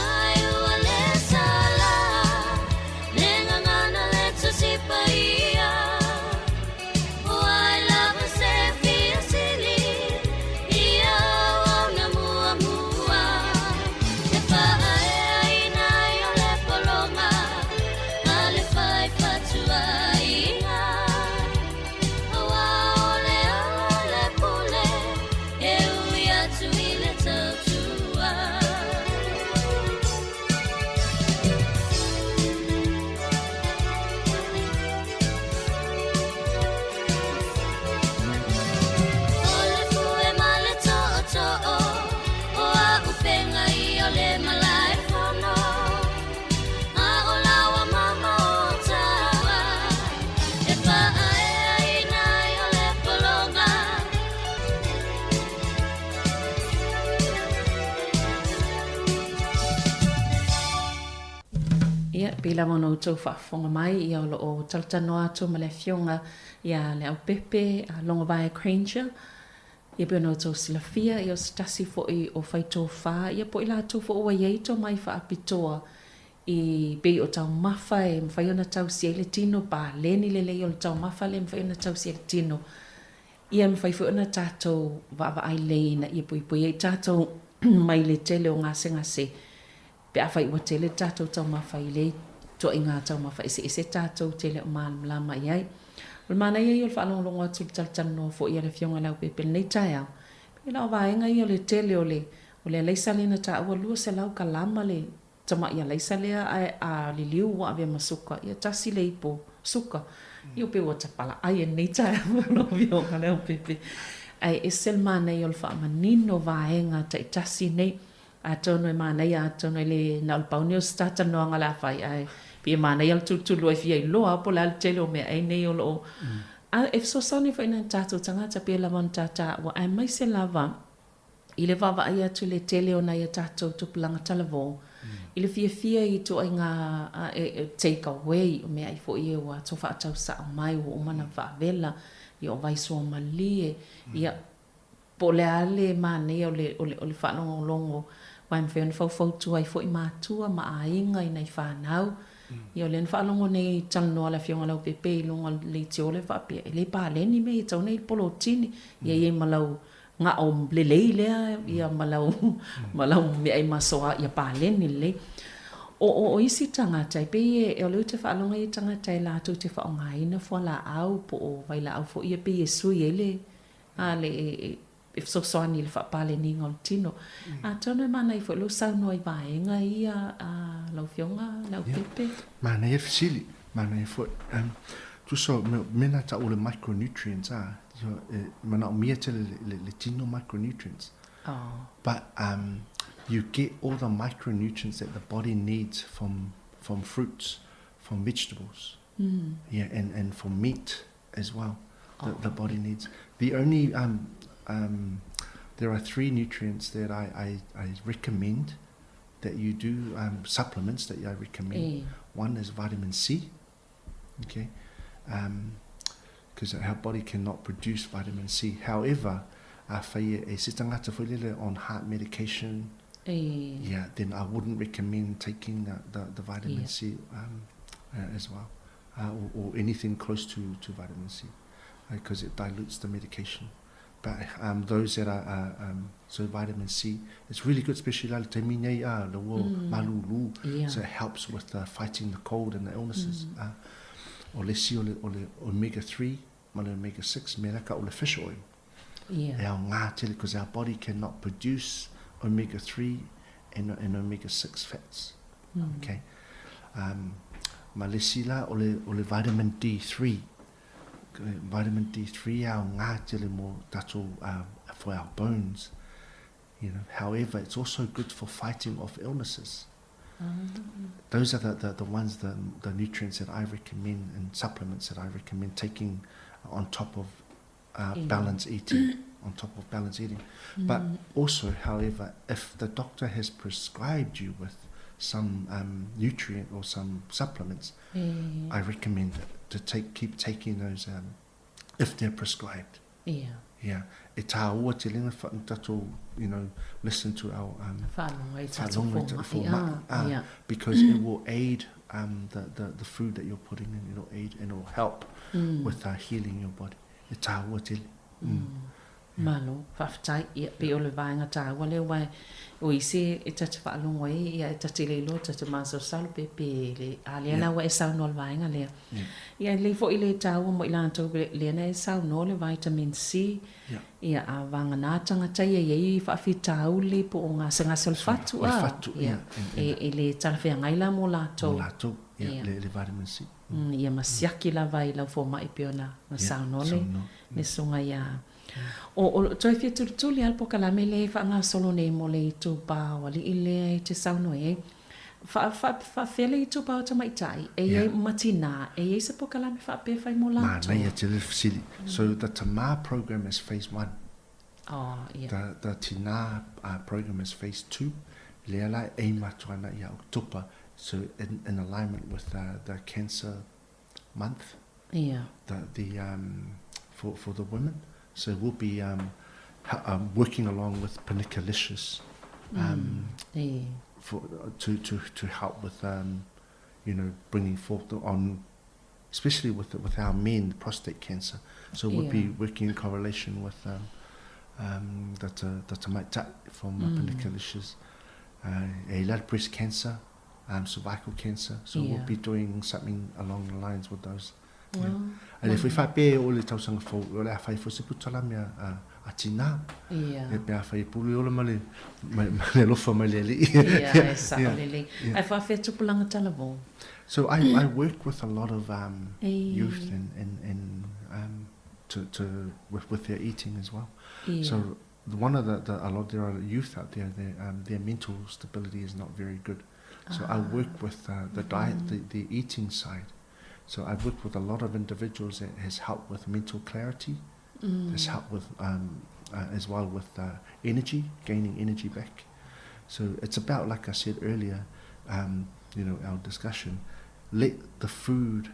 Ai ua le sala le gagana le Tusi Paia, o ai lava se fia sili ia auauna muamua e faaeaina ai o le pologa ma le fai fatuaiga. Aua o le ala le pule e ui atu i le tautua. O le fue ma le tootoo o auupega ia o le malae fono, a o laua mama o taua e faaeaina ai o le pologa. Ia, pei lava ona outou faafofoga mai, ia o lo o talatalanoa atu ma le Afioga ia Leaupepe Logovae Granger. Ia pei ona outou silafia, ia o se tasi foi o faitofa, ia po o i latou foi ua i ai tomai faapitoa i pei o taumafa e mafai ona tausia ai le tino, paleni lelei o le taumafa lea e mafai ona tausia ai le tino. Ia e mafai foi ona tatou vaavaai lelei ina ia puipui ai tatou mai le tele o gasegase pe afai ua tele le tatou taumafa i lea ituaiga taumafa eseese tatou te le o malamalama i ai. O le manaia ia o le faalogologo atu i le talatalanoa foi a le Afioga i le Leaupepe i lenei taeao, pei la o vaega ia o le tele o le o le alaisa lea na taua 200 kalama le tamai alaisa lea ae a liliu ua avea ma suka, ia tasi le ipo suka. Ia pei ua tapalaai e lenei taeao lau Afioga i le Leaupepe. Ae ese le manaia o le faamanino vaega taitasi nei. Atonu e manaia, atonu e le na o le pau nei o se talatalanoaga o le a fai, ae pei e manaia le tulutulu ai fia iloa po o le a le tele o meaai nei o lo o A e fesoasoani foi i nai o tatou tagata pei lava ona ta taua, aemaise lava i le vaavaai atu i le tele o nai a tatou tupulaga talavou i le fiafia i ituaiga take away, o meaai foi ia ua faatau sao mai, ua uma ona faavela, ia o vai suamalie, ia Po o le a le manaia o le, o le, o le faalogologo, aua e mafai ona faufautua ai foi matua ma aiga i nai fanau. Ia o lea na faalogo nei i talanoa le Afioga Leaupepe i luga o le leitio lea faapea, e le paleni mea ia e tatau ona i ai le polotini. Ia i ai ma lau gao lelei lea, ia ma lau, ma lau meaai masoa ia paleni lelei. O, o, o isi tagata, e pei e, o lea ou te faalogo e i ai tagata e latou te faaaogaina fualaau po o vailaau foi ia pei e sui ai le, a le e fesoasoani i le faapaleniga o le tino. Atonu e manaia foi lou saunoa i vaega ia a lau Afioga Leaupepe. Ia, manaia le fesili, manaia foi. Tusa o mea na tau o le micronutrients a, e manaomia tele le tino micronutrients. Oh. But you get all the micronutrients that the body needs from fruits, from vegetables. Yeah, and from meat as well that the body needs. The only, there are 3 nutrients that I recommend that you do, supplements that I recommend. One is vitamin C, okay, because our body cannot produce vitamin C. However, afai e se tagata foi lele on heart medication, yeah, then I wouldn't recommend taking the vitamin C as well. Or anything close to vitamin C, because it dilutes the medication. But those that are, so vitamin C, it's really good, especially la le taimi nei a le ua malulu, so it helps with fighting the cold and the illnesses. O le isi o le omega 3 ma le omega 6, mea la ka o le fish oil. E aoga tele, because our body cannot produce omega 3 and omega 6 fats. Okay. Ma le isi la o le vitamin D3. Vitamin D3 e aoga tele mo tatou, for our bones. You know, however, it's also good for fighting off illnesses. Those are the ones, the nutrients that I recommend and supplements that I recommend taking on top of balance eating, on top of balance eating. But also, however, if the doctor has prescribed you with some nutrient or some supplements, I recommend to keep taking those if they're prescribed. Yeah. E tāua te lenga wha, you know, listen to our Whaalonga i tātou fōma'i, ah, because it will aid the food that you're putting in. It'll aid and it'll help with healing your body. E tāua tele. Malo, faafetai. Ia, pei o le vaega tāua lea aua o isi e ta te faalogo ai, ia e ta te le iloa, ta te masalosalo pe pe le, a lea la ua e saunoa i le vaega lea. Ia, e lelei foi le tāua mo i latou lea na e saunoa le vitamin C, ia, a vagana tagata ia e i ai faafitauli po o gasegase o le fatu, a, ia, e le talafeagai la mo latou. Mo latou, ia, le vitamin C. Ia ma siaki lava i lau fomai pei ona saunoa le susuga ia. O toe fia tulituli lava le polokalame lea e faagasolo nei mo le itupa o alii lea e te saunoa i ai. Faafefea le itupa o tamaitai e i ai ma tinā, e i ai se polokalame faapea e fai mo latou? Manaia tele le fesili. So the Tamā program is phase one. Oh, ia. The Tinā program is phase 2. Lea la e aim atu ana ia Oketopa, so in alignment with the cancer month. Ia. For the women. So we'll be working along with Panikalicious for, to help with, you know, bringing forth the, on, especially with our men, prostate cancer. So we'll be working in correlation with the tamaitai from Panikalicious, e la breast cancer, cervical cancer. So we'll be doing something along the lines with those. Yeah. Ae le foi faapea e oo i le tausaga fou, o le a fai foi se putalame a, a, a tinā. Ia. E pe afai e pulu e ola ma le, ma, ma le alofa mai le Alii. Ia, e sao lelei. Ae faafefea tupulaga talavou? So I, I work with a lot of um, youth and, and, and um, to, to, with, with their eating as well. Ia. So one of the, the, a lot, there are youth out there, their, um, their mental stability is not very good. So I work with uh, the diet, the, the eating side. So I've worked with a lot of individuals that has helped with mental clarity, has helped with um, uh, as well with uh, energy, gaining energy back. So it's about, like I said earlier, um, you know, our discussion, let the food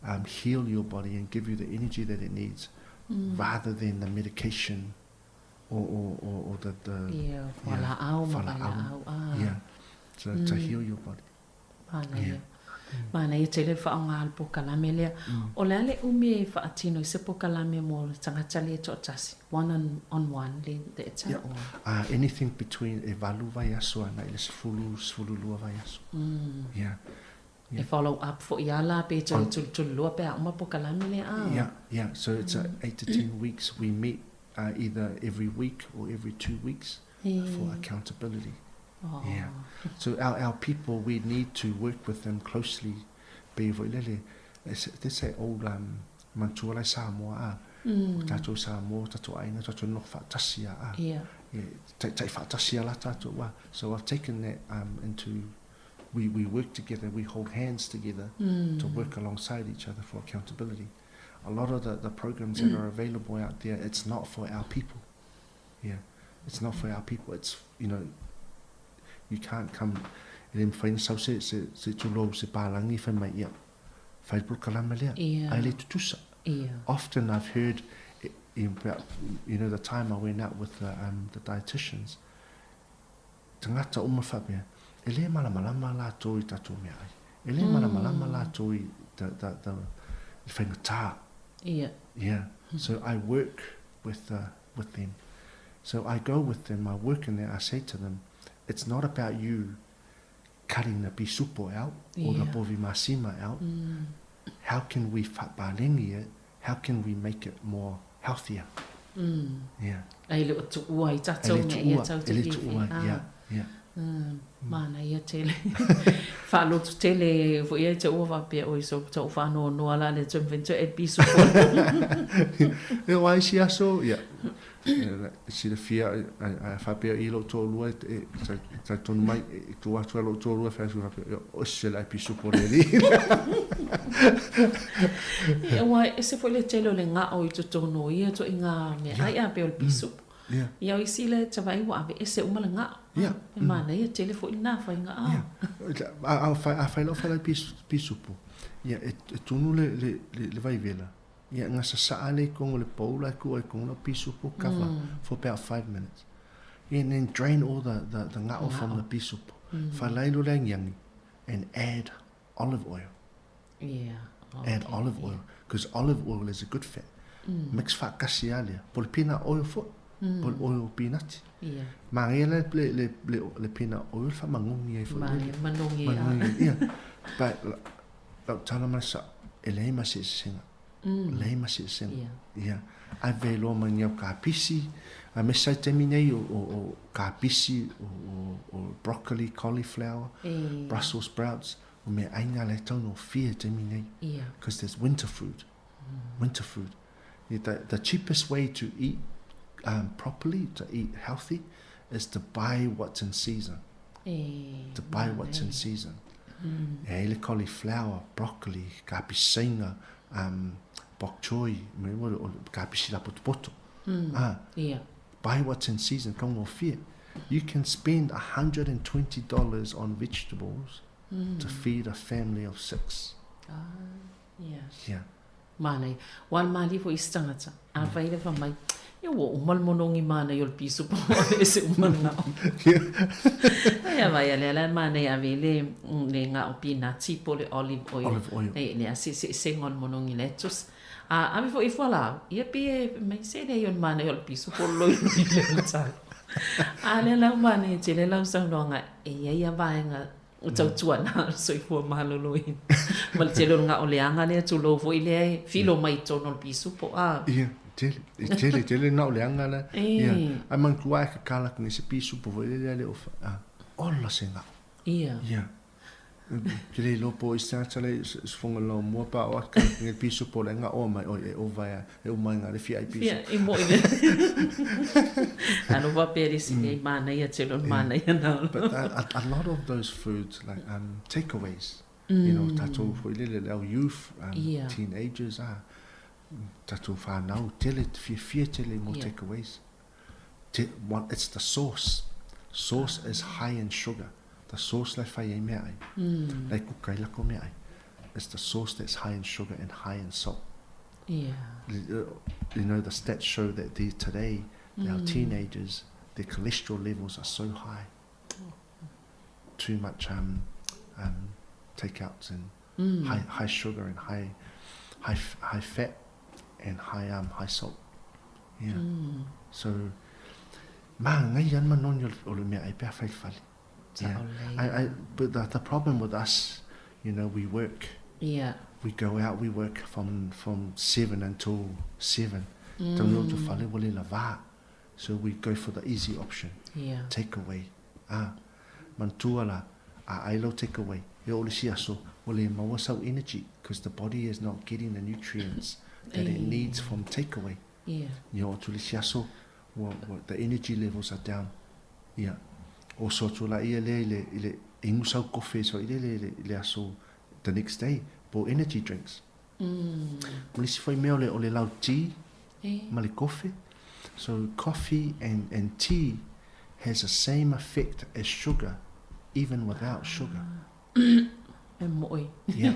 um, heal your body and give you the energy that it needs, rather than the medication or, or, or, or the, the Ia, fualaau ma vailaau, ah. yeah, to, to heal your body. Manaia. Manaia tele le faaaoga o le polokalame lea. O le a le umi e faatino i se polokalame mo le tagata le toatasi, one on, on one le le Yeah. or? Anything between e valu vaiaso agai i le sefulu, sefululua vaiaso. Yeah. E follow up foi lava la pe toe tulutululua pe a uma polokalame lea a? Yeah, yeah. So it's 8 to 10 weeks. We meet either every week or every 2 weeks for accountability. Yeah. So our, our people, we need to work with them closely. Pe foi lele, they say old um, manatua lai Samoa a. O tātou Samoa, tātou aina, tātou noho whaatasi a a. Ia. Yeah, tai whaatasi a la tātou a. So I've taken that um, into, we, we work together, we hold hands together to work alongside each other for accountability. A lot of the, the programs that are available out there, it's not for our people. Yeah, it's not for our people. It's, you know, you can't come e le mafai ona sau se, se, se tulou se palangi fai mai ia fai le polokalame lea Ia. ae le tutusa. Ia. Often I've heard i, about, you know, the time I went out with the, um, the dietitians, tagata uma faapea, e le malamalama latou i tatou meaai. E le malamalama latou i the, the, the, le faigata. Ia. Yeah. So I work with, with them. So I go with them, I work in there, I say to them, it's not about you cutting the pisupo out or the Ia. povi masima out. How can we fa'apalengi it? How can we make it more healthier? Yeah. Ae le o tuua i E tatou le mea ia tuua, tau e te le fiafia. tuua, Ah. yeah, yeah. Manaia tele. Faaloto tele foi ia te ua faapea oi so tou faanoanoa la le toe mafai ona toe e piso foi. E o ai isi aso, ia, e silafia, a faapea i lou toalua, e talitonu mai, e tu atu ai lou toalua, fai atu faapea, ia, ose le ai pisupo le alii. Ia, aua e ese foi le tele o le gao i totonu o ia ituaiga meaai a pei o le pisupo. Yeah. Ia o isi le tavaai ua aveese uma le gao. Yeah. E manaia tele foi lena faiga a. Yeah. A, a, a fai lau fai lai pisupo, ia, e, e tunu le, le, le, le vaivela. Ia, nga sasaa le i koga o le pou la e kua i koga lau pisupo cover for about 5 minutes. Yeah, and then drain all the, the, the ngao from the pisupo. Mm. Fai lo le angiangi and add olive oil. Yeah. Add olive oil, because olive oil is a good fat. Mix faakasi lava lea. Po o le peanut oil foi, po o le oil peanut. Ia. Manaia le, le, le, le, le peanut oil faamagogi ai foi lele. Manaia, manogi a. Manogi, ia. But lau tala mai sa, e leai ma se eseesega. Leai ma se eseesega. Ia. Ia. Ave loa ma ni au kapisi, aemaise ai taimi nei o, o, o kapisi, o, o, o broccoli, cauliflower, E. Brussels sprouts, o meaai na le e taugofie i taimi nei. Ia. Because there's winter food. Winter food. Yeah, the, the cheapest way to eat um, properly, to eat healthy, is to buy what's in season. E. To buy what's in season. E ai le cauliflower, broccoli, kapiseinga, um, bok choy, me o o kapisi lapotopoto. Ah, Ia. buy what's in season, taugofie. You can spend $120 on vegetables to feed a family of six. Ia. Yeah. Manaia. Ua le malie foi i se tagata. Afai le fai mai, ia ua uma le monogi manaia o le pisupo aveese uma le gao. Ia vai a lea la manaia ave i le, le gao pinati po o le olive oil. Olive oil. E le a seeseesega o le monogi lettuce. A ave foi i fualaau, ia pe e mai se leai o le manaia o le pisupo loiloi le talo. A lea la ua manaia tele lau saunoaga, e i ai ia vaega O tautuana o le soifua maloloina ma le tele o le gaoleaga lea tulou foi lea e filo mai i totonu o le pisupo a. Ia, tele, e tele, tele gaoleaga la. Ia, ae manatua lava e kakala atu nei se pisupo foi lele a le o fa, ola se gao. Ia. Ia. Ke le iloa po o isi tagata la e usufono i le laumua pa o ake le pisupo la e gaoa mai oi e ova e e uma ai le fia ai piso. Fia i moi le. Alo faapea le isi nei manaia tele o le manaia na. But a lot of those foods like takeaways, you know, tatou foi lele le au youth, teenagers ah, tatou whanau tele fiafia tele mo takeaways. Te, one, it's the sauce. Sauce is high in sugar. The sauce la e fai ai meaai. La e kuka ai lako meaai. It's the sauce that's high in sugar and high in salt. Yeah. You know, the stats show that the, today, our teenagers, their cholesterol levels are so high. Too much takeouts and high, high sugar and high, high, high fat and high, high salt. Yeah. So, magaia le manogi o le meaai pe a fai i le fale. Yeah. I, but the problem with us, you know, we work. Yeah. We go out, we work from 7 until 7. Taunuu atu i le fale ua le lavā. So we go for the easy option. Yeah. Take away. Ah, manatua la, a ai lau take away, e oo i le isi aso, ua le maua sau energy because the body is not getting the nutrients that it needs from take away. Yeah. Ia oo atu i le isi aso, ua, ua, the energy levels are down. Ia, oso atu laia lea i le, i le inu sau kofe so i le, le, i le aso the next day, po energy drinks. Ma le isi foi mea o le, o le lau tea ma le kofe. So coffee and, and tea has the same effect as sugar even without sugar. E moi. Yeah.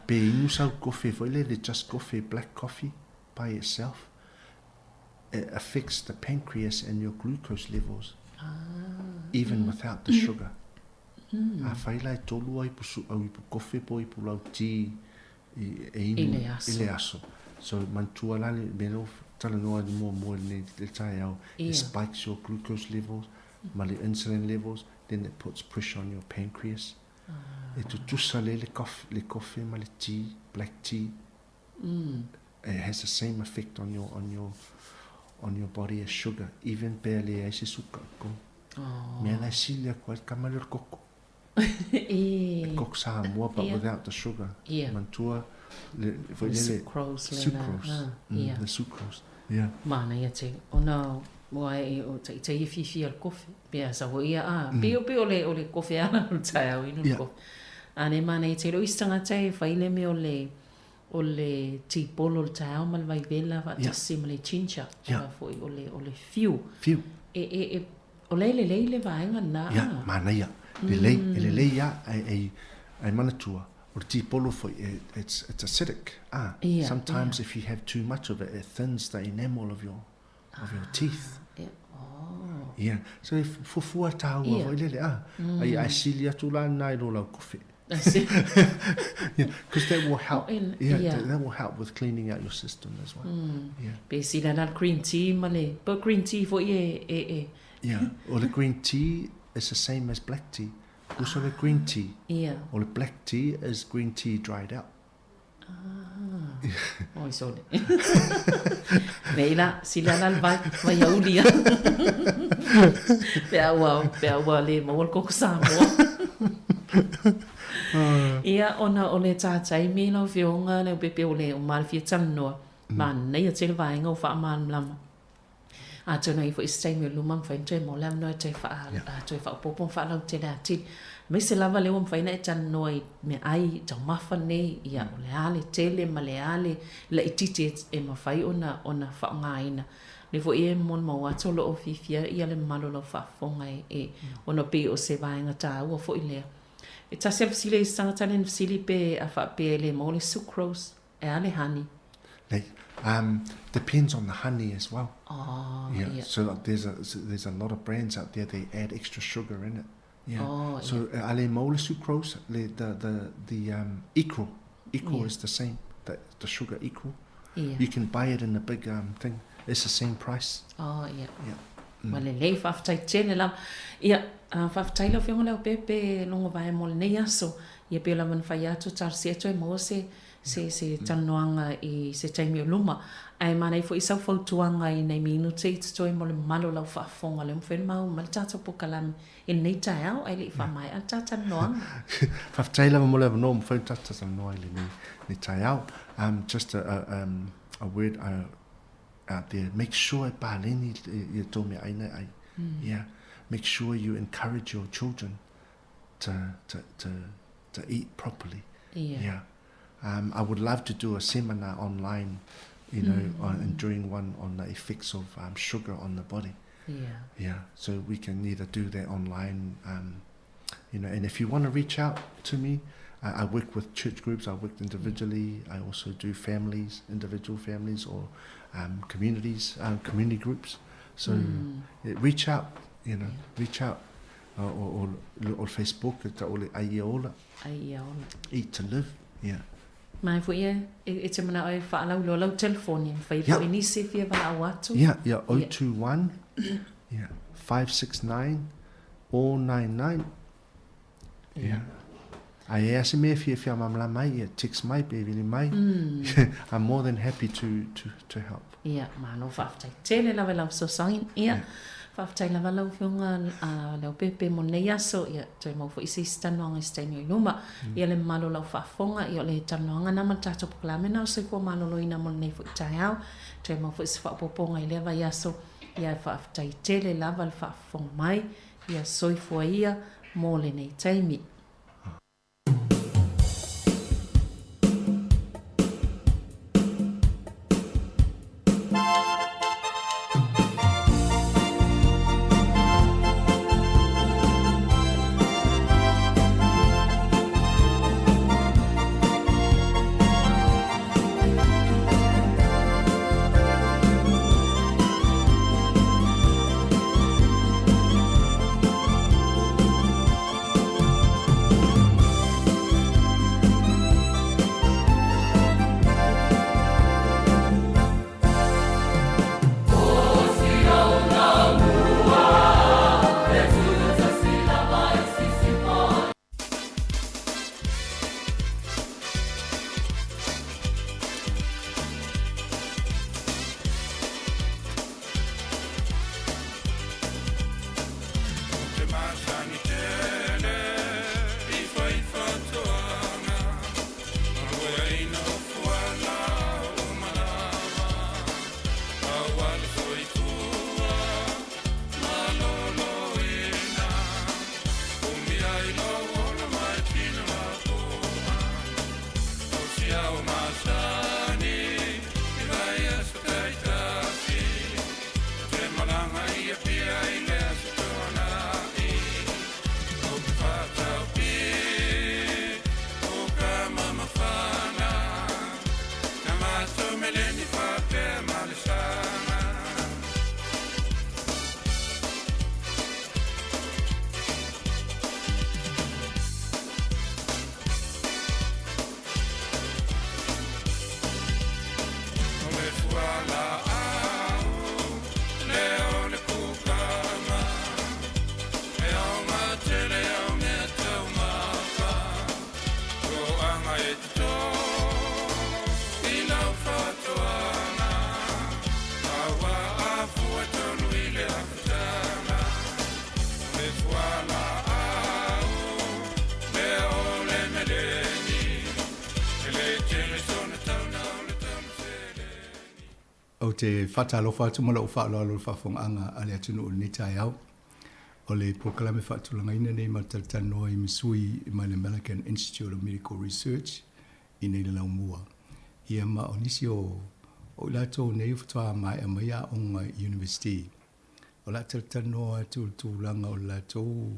Pe inu sau kofe foi le, le just kofe, black coffee by itself, it affects the pancreas and your glucose levels even without the sugar. Afai la e tolu au ipu, au ipu kofe po ipu lau tea i, e inu I le aso. I le aso. So manatua la le mea lea ua talanoa ai muamua i lenei le taeao, it spikes your glucose levels ma le insulin levels, then it puts pressure on your pancreas. E tutusa lea le kofe, le kofe ma le tea, black tea. It has the same effect on your, on your, on your body as sugar, even pe a leai se suka i totonu. Mea la e sili atu ai le tama lea o le koko. Le koko Samoa but without the sugar. Manatua le, foi Le lea le sucrose lena. sucrose. The sucrose. Yeah. Manaia tele. Ona ua e o taitai e fiafia i le kofe. Pe a sau ia a, pei o pei o le o le kofe ala o le taeao inu le kofe. A nei manaia tele o isi tagata e fai le mea o le o le tipolo o le taeao ma le vaivela faatasi ma le ginger. Yeah. Foi o le o le fiu. Fiu. E e e o la e lelei le vaega lena. Ia, manaia. Lelei, e lelei lava, ae, ae, ae manatua, o le tipolo foi, it's, it's acidic. Ah, Ia, sometimes ia. if you have too much of it, it thins the enamel of your, of your teeth. Ia, oh. Ia, so e fuafua tāua Ia. foi lele, ah. Ai, ae sili atu la lena i lo lau kofe. I see. Yeah, because that will help. Oh, Yeah, yeah. that will help with cleaning out your system as well. Yeah. Pe sila la le green tea ma le, po green tea foi e, e, e. Yeah. Or the green tea is the same as black tea. Also the green tea. Yeah. Or the black tea is green tea dried out. Ah. Oi sole. Nei la, sila la le vai, vai auli ia. Pe a ua, pe a ua le maua le koko Samoa. Ia, ona o le tātai me lau afioga le pepe o le o malafia talanoa, manaia tele vaega o faamalamalama. Atonu ai foi se taimi o luma mafai ona toe maua le avanoa e toe faa, toe faaopoopo ma faalautele atili. Aemaise lava lea ua mafai ona e talanoa i meaai taumafa nei, ia o le a le tele ma le a le laitiiti e mafai ona ona faaaogaina. O lea foi e molimau atu o lo o fiafia ia le mamalu o lau faafofoga e e ona pei o se vaega taua foi lea. E tasi lava fesili a isi tagata lea na fesili pe a faapea e le maua le sucrose, e a le honey? Nei, depends on the honey as well. Oh, Yeah, ia. so like there's a, so there's a lot of brands out there, they add extra sugar in it. Yeah. Oh, So a le maua le sucrose, le, the, the, the equal, equal Yeah. is the same, the sugar equal. Yeah. You can buy it in a big thing. It's the same price. Oh, ia. Yeah. Ua lelei, faafetai tele lava. Ia, faafetai lau Afioga Leaupepe Logovae mo lenei aso. Ia pei lava ona fai atu, talosia toe maua se se se talanoaga i se taimi o luma. Ae manaia foi sau fautuaga i nai minute i totoe mo le mamalu o lau faafofoga o lea ua mafai ona maua mai le tatou polokalame i lenei taeao ae le i faamaea le ta talanoaga. Faafetai lava mo le avanoa ua mafai ona tatou talanoa i lenei taeao. Um, just a, a, um, a word uh, out there, make sure e paleni ia tou meaai na e ai. Yeah, make sure you encourage your children to, to, to, to eat properly. Yeah. Yeah. Um, I would love to do a seminar online, you know, mm. on, and doing one on the effects of um, sugar on the body. Yeah. Yeah. So we can either do that online, um, you know, and if you want to reach out to me, I, I work with church groups, I work individually, I also do families, individual families or um, communities, um, community groups. So mm. yeah, reach out, you know, yeah. reach out. Uh, or, or, or Facebook, o le ai ia ola. Ai ia ola. Eat to live, yeah. Mai foi e, e, e te mana e whaalau lau telefoni, mawhai yeah. po nisi fia walaau atu. Yeah, yeah, 021, yeah, 569, 099. Yeah. Ai e ase mea fia fia mamla mai, ia text mai, pe vili mai. Mm. I'm more than happy to, to, to help. Ia, malo faafetai tele lava i lau fesoasoani. Ia, faafetai lava lau Afioga Leaupepe mo lenei aso. Ia, toe maua foi se isi talanoaga i se taimi o i luma. Ia, le mamalu o lau faafofoga, ia o le talanoaga na ma le tatou polokalame na o Soifua Maloloina mo lenei foi taeao. Toe maua foi se faaopoopoga i lea vaiaso. Ia, e faafetai tele lava le faafofoga mai. Ia, soifua ia mo lenei taimi. Ou te faatalofa atu ma lou faaaloalo i le faafofogaaga a le atunuu i lenei taeao. O le polokalame faatulagaina nei ma le talatalanoa i ma sui mai le American Institute of Medical Research i nei le laumua. Ia ma o nisi o o i latou nei faatoa maea mai aoga i University. O le a talatalanoa atu i le tulaga o le latou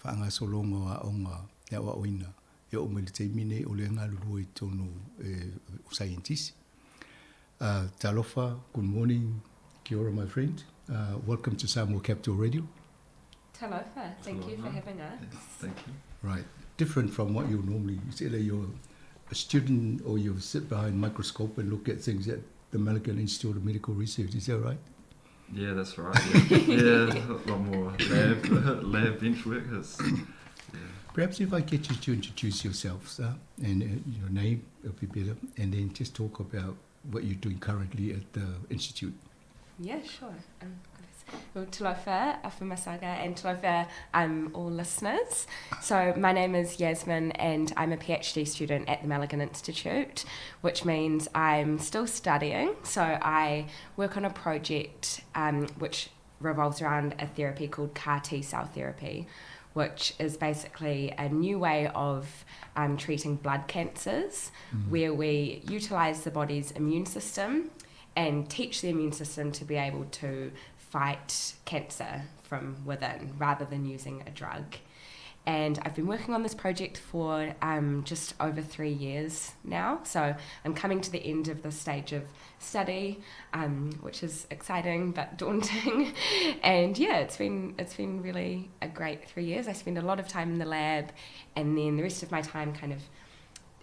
faagasologa o aoga e aoaoina e oo mai i le taimi nei o lea e galulue i totonu o saienitisi. Talofa, good morning, kia ora my friend. Welcome to Samoa Capital Radio. Talofa, thank you for having us. Thank you. Right, different from what you normally, it's either you're a student or you sit behind microscope and look at things at the Milligan Institute of Medical Research, is that right? Yeah, that's right. Yeah, yeah a lot more lab, lab bench work. It's, yeah. Perhaps if I get you to introduce yourselves and your name, it'll be better, and then just talk about what you're doing currently at the Institute. Yeah, sure. Well, talofa, Afamasaga, and talofa all listeners. So my name is Yasmin and I'm a PhD student at the Malaghan Institute, which means I'm still studying. So I work on a project which revolves around a therapy called CAR T-cell therapy, which is basically a new way of treating blood cancers, where we utilise the body's immune system and teach the immune system to be able to fight cancer from within rather than using a drug. And I've been working on this project for just over 3 years now. So I'm coming to the end of this stage of study, which is exciting but daunting. And yeah, it's been really a great 3 years. I spend a lot of time in the lab, and then the rest of my time kind of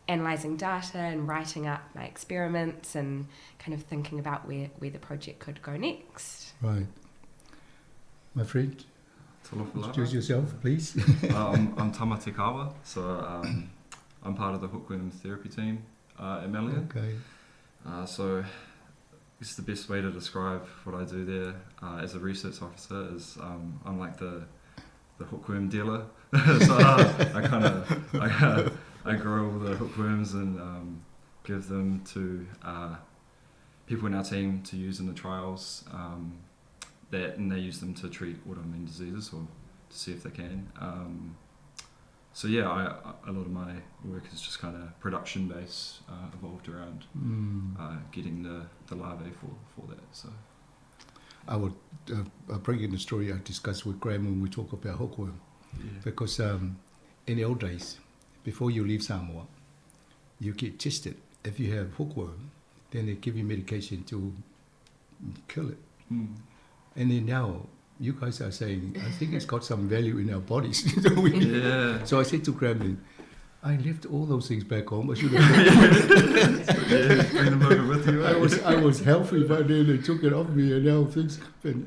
analysing data and writing up my experiments and kind of thinking about where the project could go next. Right. My friend, introduce yourself, please. I'm Tama Te Kawa, so I'm part of the hookworm therapy team at Malaghan. Okay. So this is the best way to describe what I do there as a research officer is I'm like the hookworm dealer. So I kind of I grow all the hookworms and give them to people in our team to use in the trials. And they use them to treat autoimmune diseases or to see if they can. So yeah, I, a lot of my work is just kind of production based, evolved around getting the larvae for that. So I would bring in the story I discussed with Graham when we talk about hookworm, because in the old days, before you leave Samoa, you get tested. If you have hookworm, then they give you medication to kill it. And then now, you guys are saying, I think it's got some value in our bodies. Yeah. So I said to Graham, I left all those things back home. I should have bring them over with you. I was healthy, but then they took it off me, and now things happen.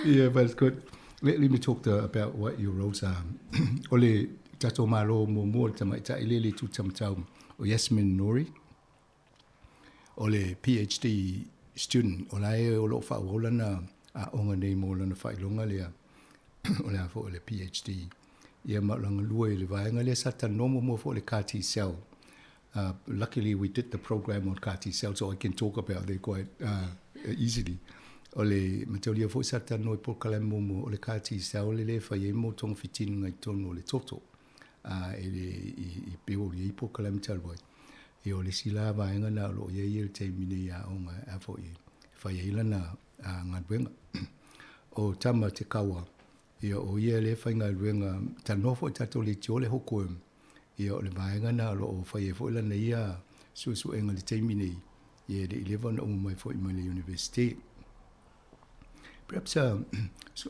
Yeah, but it's good. Let me talk about what your roles are. Ole tato malo mo mo tamaita ilele tu tamatau o Yasmin Nori. Ole PhD student. Ola e o lo whaolana a onga nei mo lana whailonga lea. O lea fo le PhD. Ia maulanga lua i le vaenga lea sa tanomo mo fo le CAR T cell. Luckily we did the program on CAR T cell, so I can talk about it quite easily. O le mataulia fo sa tano i pōkala momo o le CAR T cell le le whai e mo tonga fitinu ngai tonu o le toto. E le i peo i pōkala mtalwai. E o le sila vaenga na lo ia i le teimine ia onga a fo i whai e ilana ngā O Tama Te Kawa, ia o ia le whai ngā ruenga, ta nofo i tātou le tiole hokoem, ia o le vaenga na lo o whai e fo ilana ia suesuenga le teimine, ia le 11 o mai fo i mai le university. Perhaps so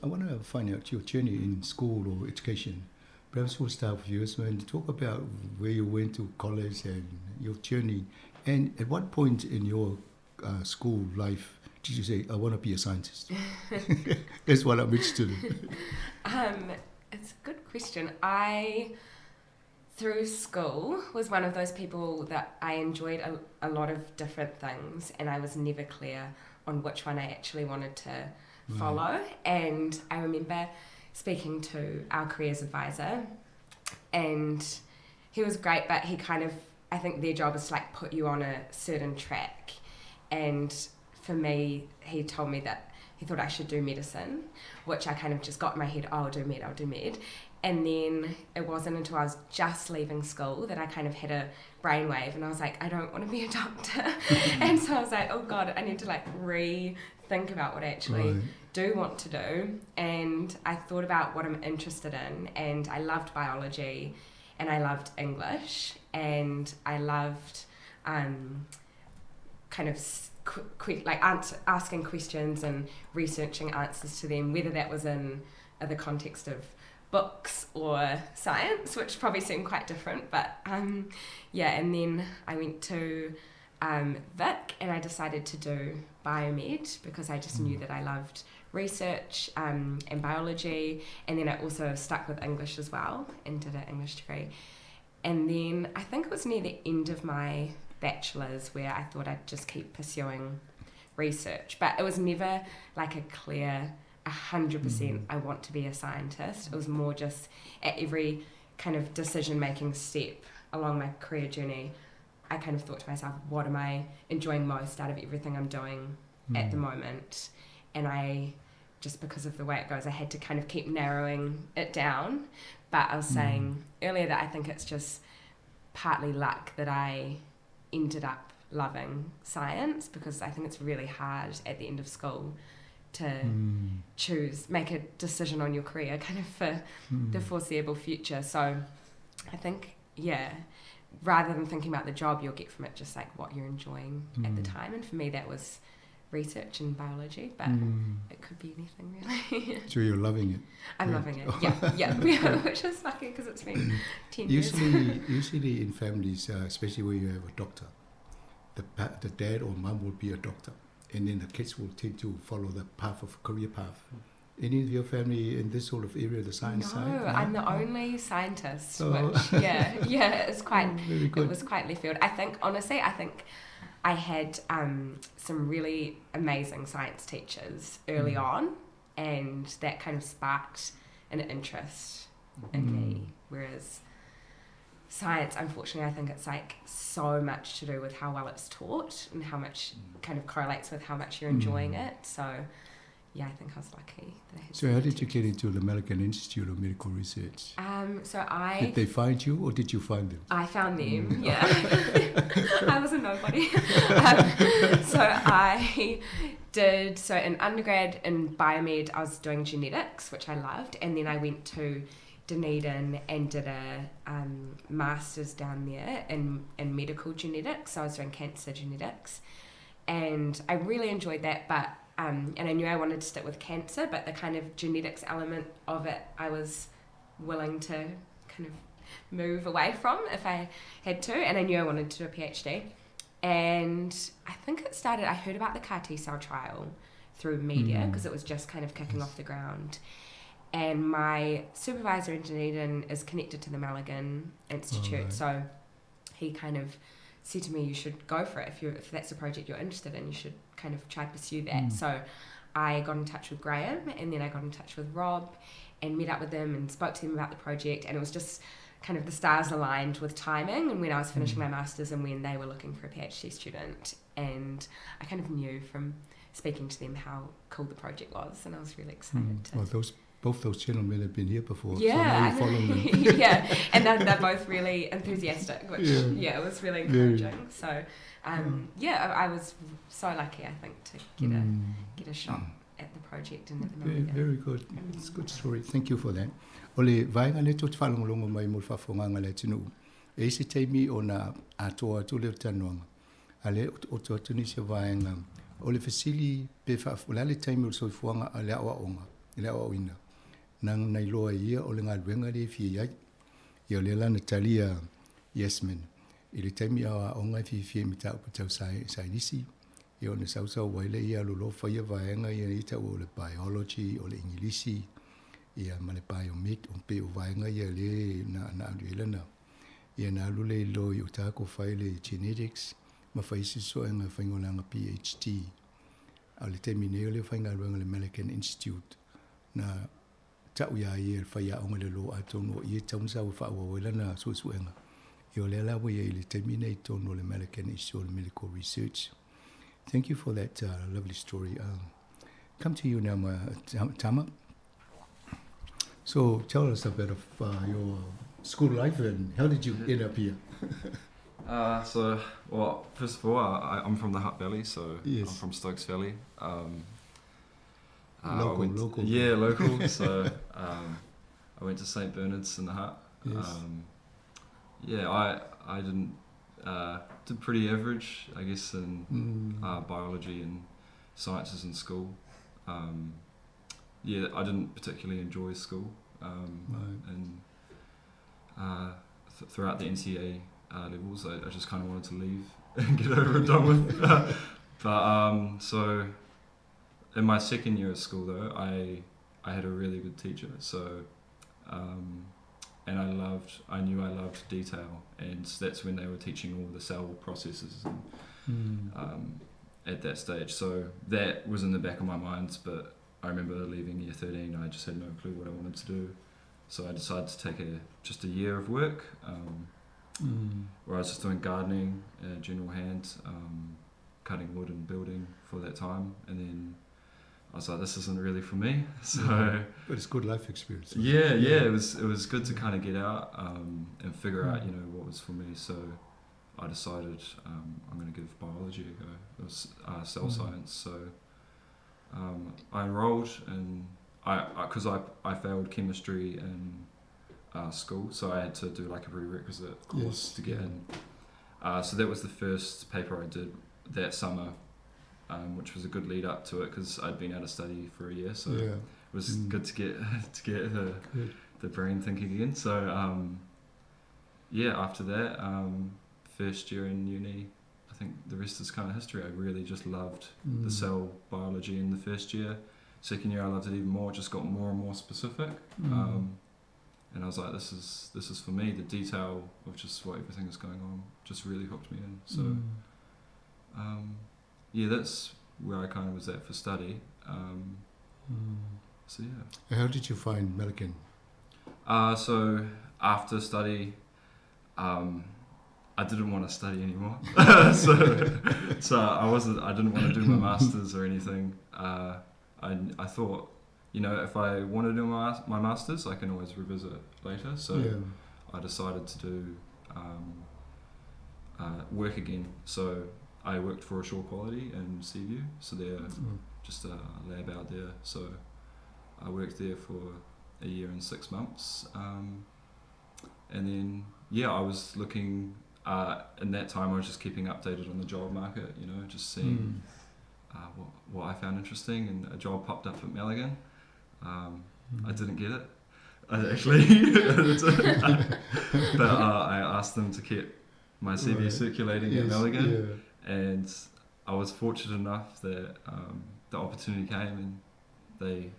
I want to find out your journey in school or education. Perhaps we'll start with you, Yasmin, to talk about where you went to college and your journey. And at what point in your school life did you say, I want to be a scientist? That's what I'm interested in. It's a good question. I, through school, was one of those people that I enjoyed a lot of different things, and I was never clear on which one I actually wanted to follow. And I remember speaking to our careers advisor, and he was great, but he kind of, I think their job is to like put you on a certain track. And for me, he told me that he thought I should do medicine, which I kind of just got in my head, oh, I'll do med, I'll do med. And then it wasn't until I was just leaving school that I kind of had a brainwave, and I was like, I don't want to be a doctor. And so I was like, oh God, I need to like rethink about what I actually do want to do. And I thought about what I'm interested in, and I loved biology, and I loved English, and I loved kind of asking questions and researching answers to them, whether that was in the context of books or science, which probably seemed quite different, but yeah. And then I went to Vic, and I decided to do biomed because I just knew that I loved research and biology, and then I also stuck with English as well and did an English degree. And then I think it was near the end of my bachelor's where I thought I'd just keep pursuing research, but it was never like a clear 100% I want to be a scientist. It was more just at every kind of decision-making step along my career journey, I kind of thought to myself, what am I enjoying most out of everything I'm doing at the moment? And I, just because of the way it goes, I had to kind of keep narrowing it down. But I was saying earlier that I think it's just partly luck that I ended up loving science, because I think it's really hard at the end of school to make a decision on your career kind of for the foreseeable future. So I think, rather than thinking about the job you'll get from it, just like what you're enjoying at the time. And for me, that was research and biology, but it could be anything really. So you're loving it. I'm loving it, yeah, yeah, which is lucky because it's been 10 years. Usually in families, especially where you have a doctor, the dad or mum will be a doctor, and then the kids will tend to follow the path of career path. Any of your family in this sort of area, the science side? No, I'm the only scientist, which, yeah, it's quite, very good. It was quite left field. I think, honestly, I think I had some really amazing science teachers early on, and that kind of sparked an interest in me. Whereas science, unfortunately, I think it's like so much to do with how well it's taught and how much kind of correlates with how much you're enjoying it. So, yeah, I think I was lucky that I had. So how did you get into the Malaghan Institute of Medical Research? Did they find you or did you find them? I found them, yeah. I was a nobody. So I did, so in undergrad in biomed, I was doing genetics, which I loved, and then I went to Dunedin and did a master's down there in medical genetics. So I was doing cancer genetics, and I really enjoyed that, but and I knew I wanted to stick with cancer, but the kind of genetics element of it I was willing to kind of move away from if I had to, and I knew I wanted to do a PhD. And I think it started, I heard about the CAR T-cell trial through media because it was just kind of kicking off the ground. And my supervisor in Dunedin is connected to the Malaghan Institute, so he kind of said to me, you should go for it. If that's a project you're interested in, you should kind of try to pursue that. So I got in touch with Graham, and then I got in touch with Rob and met up with them and spoke to them about the project, and it was just kind of the stars aligned with timing and when I was finishing my master's and when they were looking for a PhD student. And I kind of knew from speaking to them how cool the project was, and I was really excited to... Well, both those gentlemen have been here before. Yeah, so now you follow them. Yeah, and they're both really enthusiastic, which, it was really encouraging. So, I was so lucky, I think, to get a shot at the project and at the moment. Very good. It's a good story. Thank you for that. Ole, vaenga le tō te whalongolongo mai mo le whawhonganga le atunuu. E isi teimi o na atoa atu le tanoanga. A le o tō atu nisi vaenga. O le fesili pe wha, o le ale taimi o le soifuanga a le aoaonga, le aoaoina. Nang nei loa ia o le ngaluenga le fia iai. Ia o le lana talia Yasmin. I le taimi a aonga e fia mi tau patau sainisi. Ia o ne sausau waile ia lolo whaia vaenga ia i tau o le biology, o le Ingilisi, ia ma le biomed, o pe o vaenga ia le na aluela na. Ia na alule i lo i o tāko whai le genetics, ma whaisi soenga whaingolanga PhD. A le taimi nei o le whaingaluenga le Malaghan Institute. Na tau ia ia le whaia onga le lo a tono i e taunsa o whaawawela na suesuenga. I o le ala wa ia i le taimi nei tono le Malaghan Institute of Medical Research. Thank you for that lovely story. Come to you now, Tama. So tell us a bit of your school life and how did you end up here? First of all, I'm from the Hutt Valley, so I'm from Stokes Valley. Local. Yeah, local. So I went to St Bernard's in the Hutt. Yes. I didn't did pretty average, I guess, in biology and sciences in school. I didn't particularly enjoy school. And throughout the NCA levels, I just kind of wanted to leave and get over and done with. But so in my second year of school though, I had a really good teacher. So and I knew I loved detail, and that's when they were teaching all the cell processes and, at that stage. So that was in the back of my mind, but I remember leaving year 13, I just had no clue what I wanted to do. So I decided to take just a year of work, where I was just doing gardening, general hand, cutting wood and building for that time. And then I was like, this isn't really for me. So, yeah. But it's good life experience. Yeah, yeah, it was good to kind of get out and figure out, you know, what was for me. So I decided I'm going to give biology a go. It was cell science. So I enrolled, and because I failed chemistry in school, so I had to do like a prerequisite course to get in. So that was the first paper I did that summer, which was a good lead up to it because I'd been out of study for a year, so it was good to get the brain thinking again. So after that, first year in uni, I think the rest is kind of history. I really just loved the cell biology in the first year. Second year, I loved it even more. It just got more and more specific, and I was like, "This is for me." The detail of just what everything is going on just really hooked me in. So, that's where I kind of was at for study. So yeah. How did you find Malaghan? So after study, I didn't want to study anymore. so I didn't want to do my masters or anything. I thought, you know, if I want to do my masters, I can always revisit later. So I decided to do work again. So I worked for Assure Quality in Seaview. So they're just a lab out there. So I worked there for a year and 6 months. And then, I was looking, in that time I was just keeping updated on the job market, you know, just seeing what I found interesting, and a job popped up at Malaghan. I didn't get it, actually. But I asked them to keep my CV circulating at Malaghan, and I was fortunate enough that the opportunity came, and they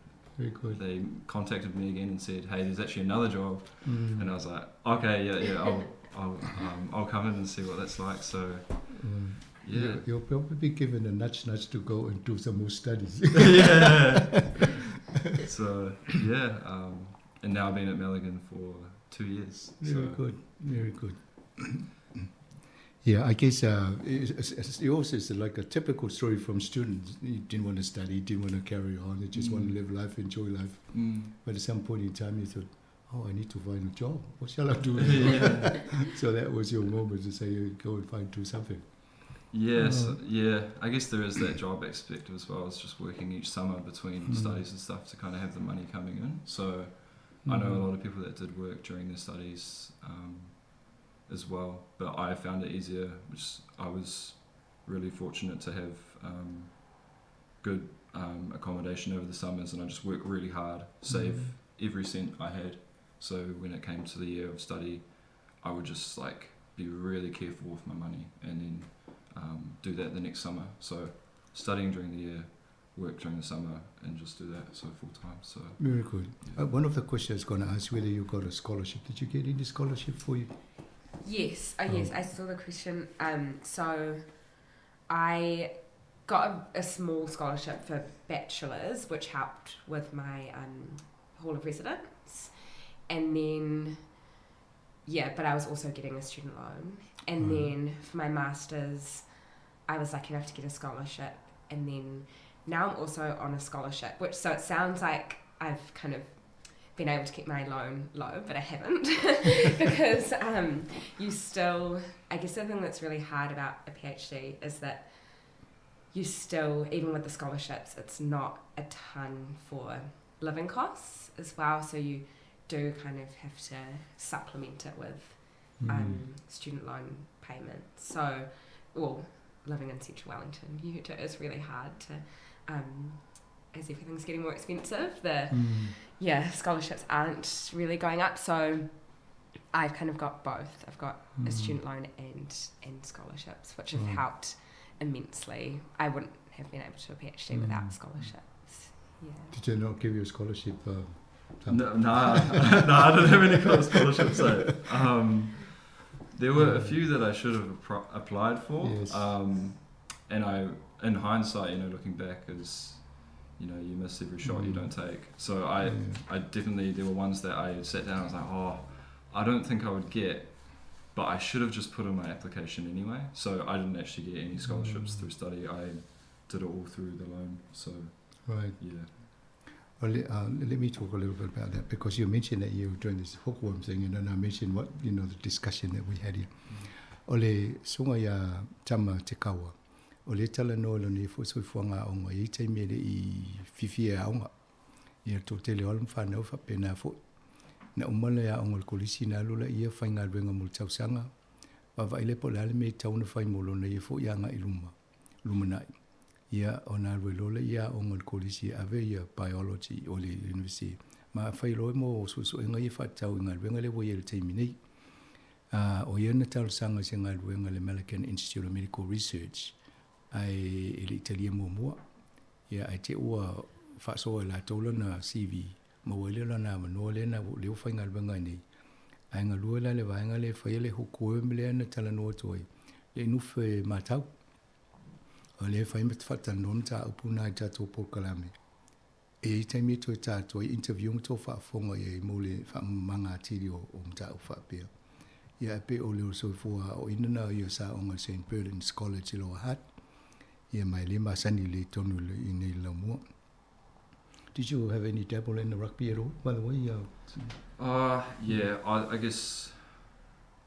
contacted me again and said, "Hey, there's actually another job," and I was like, "Okay, yeah, I'll come in and see what that's like." So. Yeah. You'll probably be given a nudge to go and do some more studies. Yeah. So, and now I've been at Malaghan for 2 years. Very good, very good. Yeah, I guess yours is like a typical story from students. You didn't want to study, didn't want to carry on, you just want to live life, enjoy life. But at some point in time you thought, oh, I need to find a job. What shall I do? So that was your moment to say, go and do something. Yes, I guess there is that job aspect as well as just working each summer between studies and stuff to kind of have the money coming in. So I know a lot of people that did work during their studies as well, but I found it easier, which I was really fortunate to have good accommodation over the summers, and I just worked really hard, save every cent I had. So when it came to the year of study, I would just like be really careful with my money, and then do that the next summer. So studying during the year, work during the summer, and just do that so full time. So very good. Yeah. One of the questions I was going to ask whether you got a scholarship. Did you get any scholarship for you? Yes. Yes, I saw the question. So I got a small scholarship for bachelor's, which helped with my hall of residence, and then but I was also getting a student loan. And then for my master's, I was lucky enough to get a scholarship. And then now I'm also on a scholarship, which so it sounds like I've kind of been able to keep my loan low, but I haven't. Because you still, I guess the thing that's really hard about a PhD is that you still, even with the scholarships, it's not a ton for living costs as well. So you do kind of have to supplement it with student loan payments. So, well, living in central Wellington, it is really hard to, as everything's getting more expensive, the scholarships aren't really going up. So, I've kind of got both. I've got a student loan and scholarships, which have helped immensely. I wouldn't have been able to do a PhD without scholarships. Yeah. Did they not give you a scholarship? No, nah, nah, I didn't have any kind of scholarship. So, there were a few that I should have applied for. Yes. And I, in hindsight, you know, looking back, is, you know, you miss every shot you don't take. So I definitely, there were ones that I sat down and I was like, oh, I don't think I would get, but I should have just put in my application anyway. So I didn't actually get any scholarships through study. I did it all through the loan. So, Yeah. Well, let me talk a little bit about that, because you mentioned that you were doing this hookworm thing, and then I mentioned the discussion that we had here. Ole sunga ya tama te kawa. O le tala no lo ni fo so fuanga o ngai te mele i fifi e aonga. Ia tō tele olo mwhanau wha pēnā fo. Na umala ia ongo le kolisi nā lula ia whainga luenga mo le tausanga. Wa vai le po le ale me tauna whai mo lona ia fo ia ngā i luma, lumanai. Ia o nā rue lola ia ongo le kolisi ave ia biology o le university. Ma whai loe mo susu e ngai whatau i ngā luenga le wo ia le teimi nei. O ia na tausanga se ngā luenga le Malaghan Institute of Medical Research ai e le Italia mua mua. Ia ai te ua whaasoa e la tōla na CV. Ma ua ile la nā manoa le na leo whai ngā luenga nei. Ai ngā lua la le vaenga le whai le hukue me le ana tala noa toi. Le nufe mātau. O le whai me te whatanoa tā upu nā i tātou pōkalame. E i taimi toi tātou i interview tō whaafonga i mō le whaamanga tiri o mtāu whaapea. Ia e pe o leo soifua o inana ia sa onga St. Bernard's College i Lower Hutt. Ia mai le masani le tonu le i nei lau mua. Did you have any dabble in the rugby at all, by the way? Yeah, I guess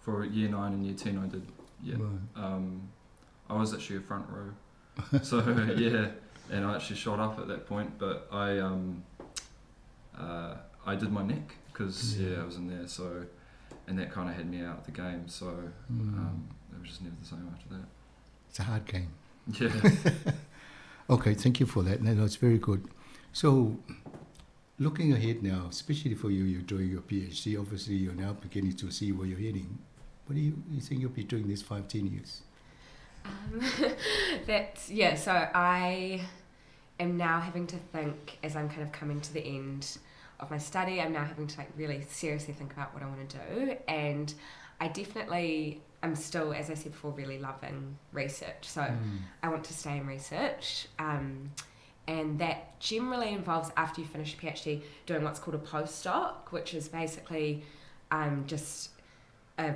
for year 9 and year 10 I did, yeah. I was actually a front row. So, yeah, and I actually shot up at that point, but I did my neck because, yeah, I was in there, so, and that kind of had me out of the game, so it was just never the same after that. It's a hard game. Yeah. Okay, thank you for that. No, that's very good. So, looking ahead now, especially for you, you're doing your PhD, obviously you're now beginning to see where you're heading. What do you think you'll be doing this 5-10 years? I am now having to think, as I'm kind of coming to the end of my study, I'm now having to really seriously think about what I want to do. And I definitely, I'm still, as I said before, really loving research. So I want to stay in research. And that generally involves, after you finish a PhD, doing what's called a postdoc, which is basically just a,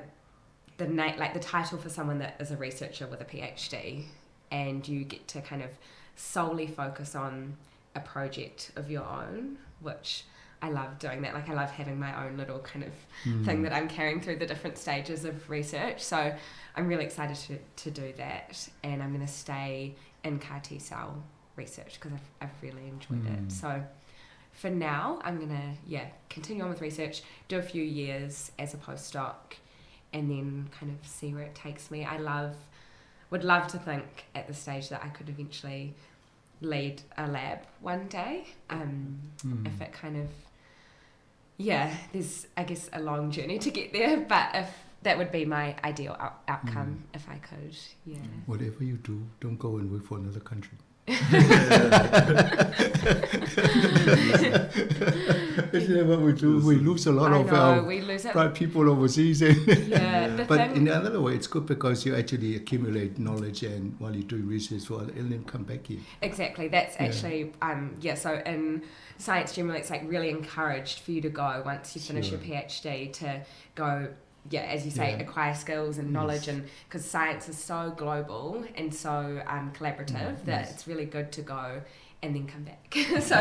the like the title for someone that is a researcher with a PhD, and you get to kind of solely focus on a project of your own, which I love doing that. I love having my own little kind of thing that I'm carrying through the different stages of research. So I'm really excited to do that, and I'm going to stay in CAR T cell research because I've really enjoyed it. So for now, I'm going to, continue on with research, do a few years as a postdoc, and then kind of see where it takes me. I would love to think at the stage that I could eventually lead a lab one day. If it kind of, yeah, there's, I guess, a long journey to get there, but if that would be my ideal outcome if I could, yeah. Whatever you do, don't go and work for another country. Isn't that what we do? We lose a lot I of know, our we lose it. bright people overseas. Yeah, the But thing in another way, it's good because you actually accumulate knowledge, and while you're doing research for other, and then come back here. Exactly. That's actually, yeah. So in science generally, it's really encouraged for you to go once you finish your PhD to go. Yeah, as you say, acquire skills and knowledge, and because science is so global and so collaborative that it's really good to go and then come back. So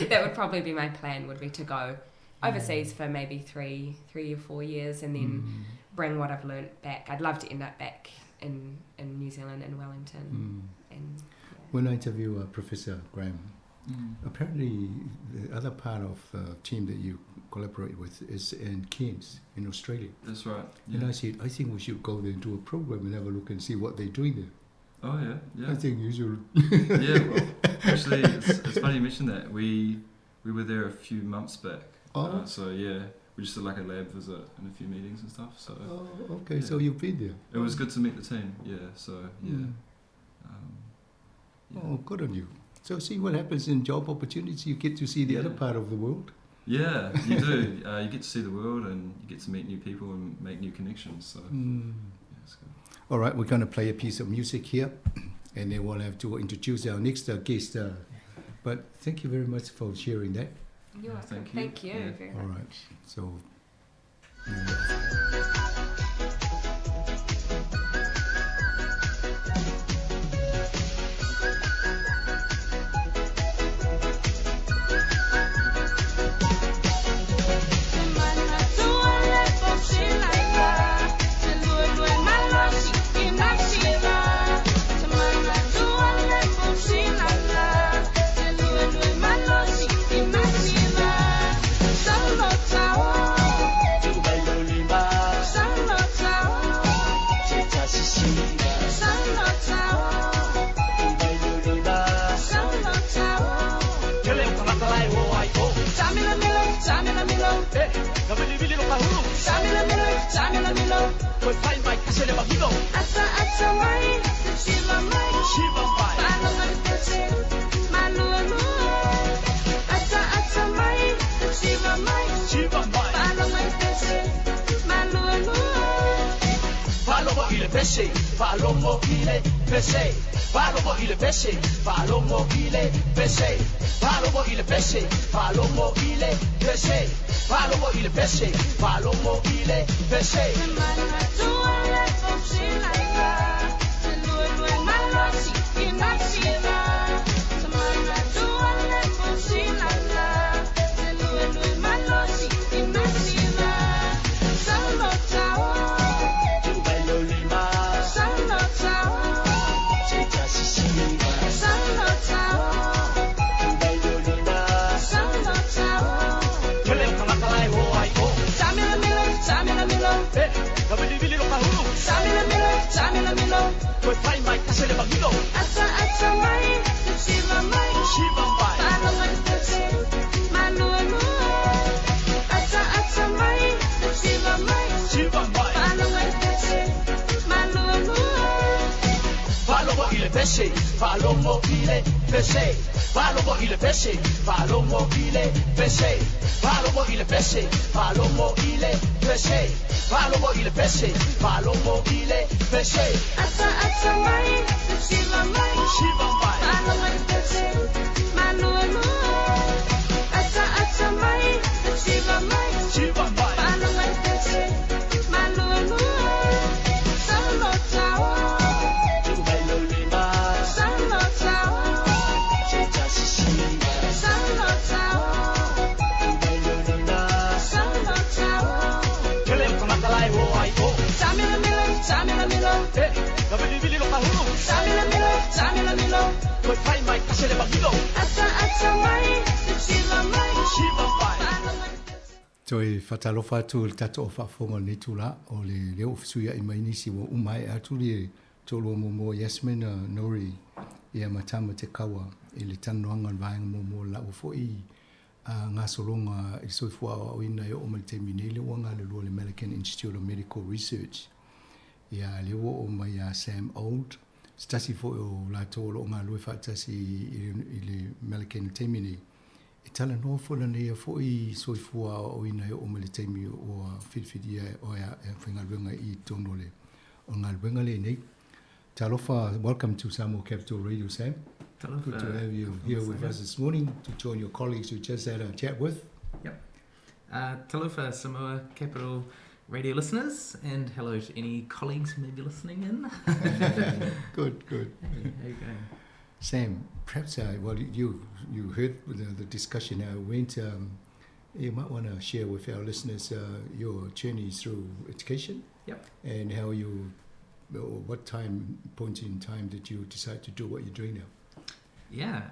that would probably be my plan, would be to go overseas for maybe three or 4 years and then bring what I've learnt back. I'd love to end up back in New Zealand, in Wellington. When I interview Professor Graham, apparently the other part of the team that you collaborate with is in Cairns, in Australia. That's right. And I said, I think we should go there and do a program and have a look and see what they're doing there. Oh, yeah, yeah. I think you should. Yeah, well, actually, it's funny you mentioned that. We were there a few months back. Oh. We just did like a lab visit and a few meetings and stuff. So Oh, okay, so you've been there. It was good to meet the team. Yeah. So yeah. Oh, good on you. So see what happens in job opportunities. You get to see the other part of the world. Yeah, you do. You get to see the world and you get to meet new people and make new connections. So yeah, it's good. All right, we're going to play a piece of music here, and then we'll have to introduce our next guest. But thank you very much for sharing that. You're welcome. Thank you. Thank you Yeah. very All much. right. So. Toe whatalofa atu le tato o whaafonga le tula o le leo ofisuia i mai nisi wa umai atu le tōlua mōmō Yasmin Nori ia matama te kawa i le tanoanga le vaenga mōmō la ua i ngā solonga i soifua o ina e o mai te taimi nei le ua ngā le lua le Milligan Institute of Medical Research. Ia le ua o mai a Sam Old, se tasi foi o lātou o loo ngā lue whaatasi i le Milligan taimi nei. E tala noa fo la nei a foi soifua o ina e o mai le taimi o whiriwhiria o ea e whaingaluenga i tono le o ngaluenga le nei. Talofa, welcome to Samoa Capital Radio, Sam. Talofa. Good to have you here with us this morning to join your colleagues who just had a chat with. Yep. Talofa, Samoa Capital Radio listeners, and hello to any colleagues who may be listening in. Good, good. Hey, how you going? Sam, perhaps well, you heard the discussion. I went. You might want to share with our listeners your journey through education. Yep. And how you, or what time point in time did you decide to do what you're doing now? Yeah.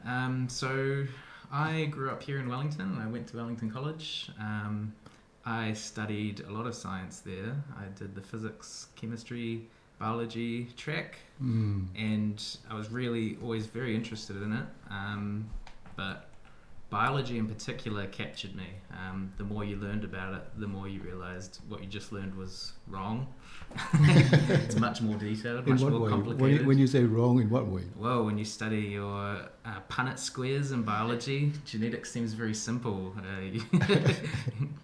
So I grew up here in Wellington. I went to Wellington College. I studied a lot of science there. I did the physics, chemistry, biology track, and I was really always very interested in it. But by Biology in particular captured me. The more you learned about it, the more you realized what you just learned was wrong. It's much more detailed, In much what more way? When complicated. you say wrong, in what way? Well, when you study your Punnett squares in biology, genetics seems very simple. You,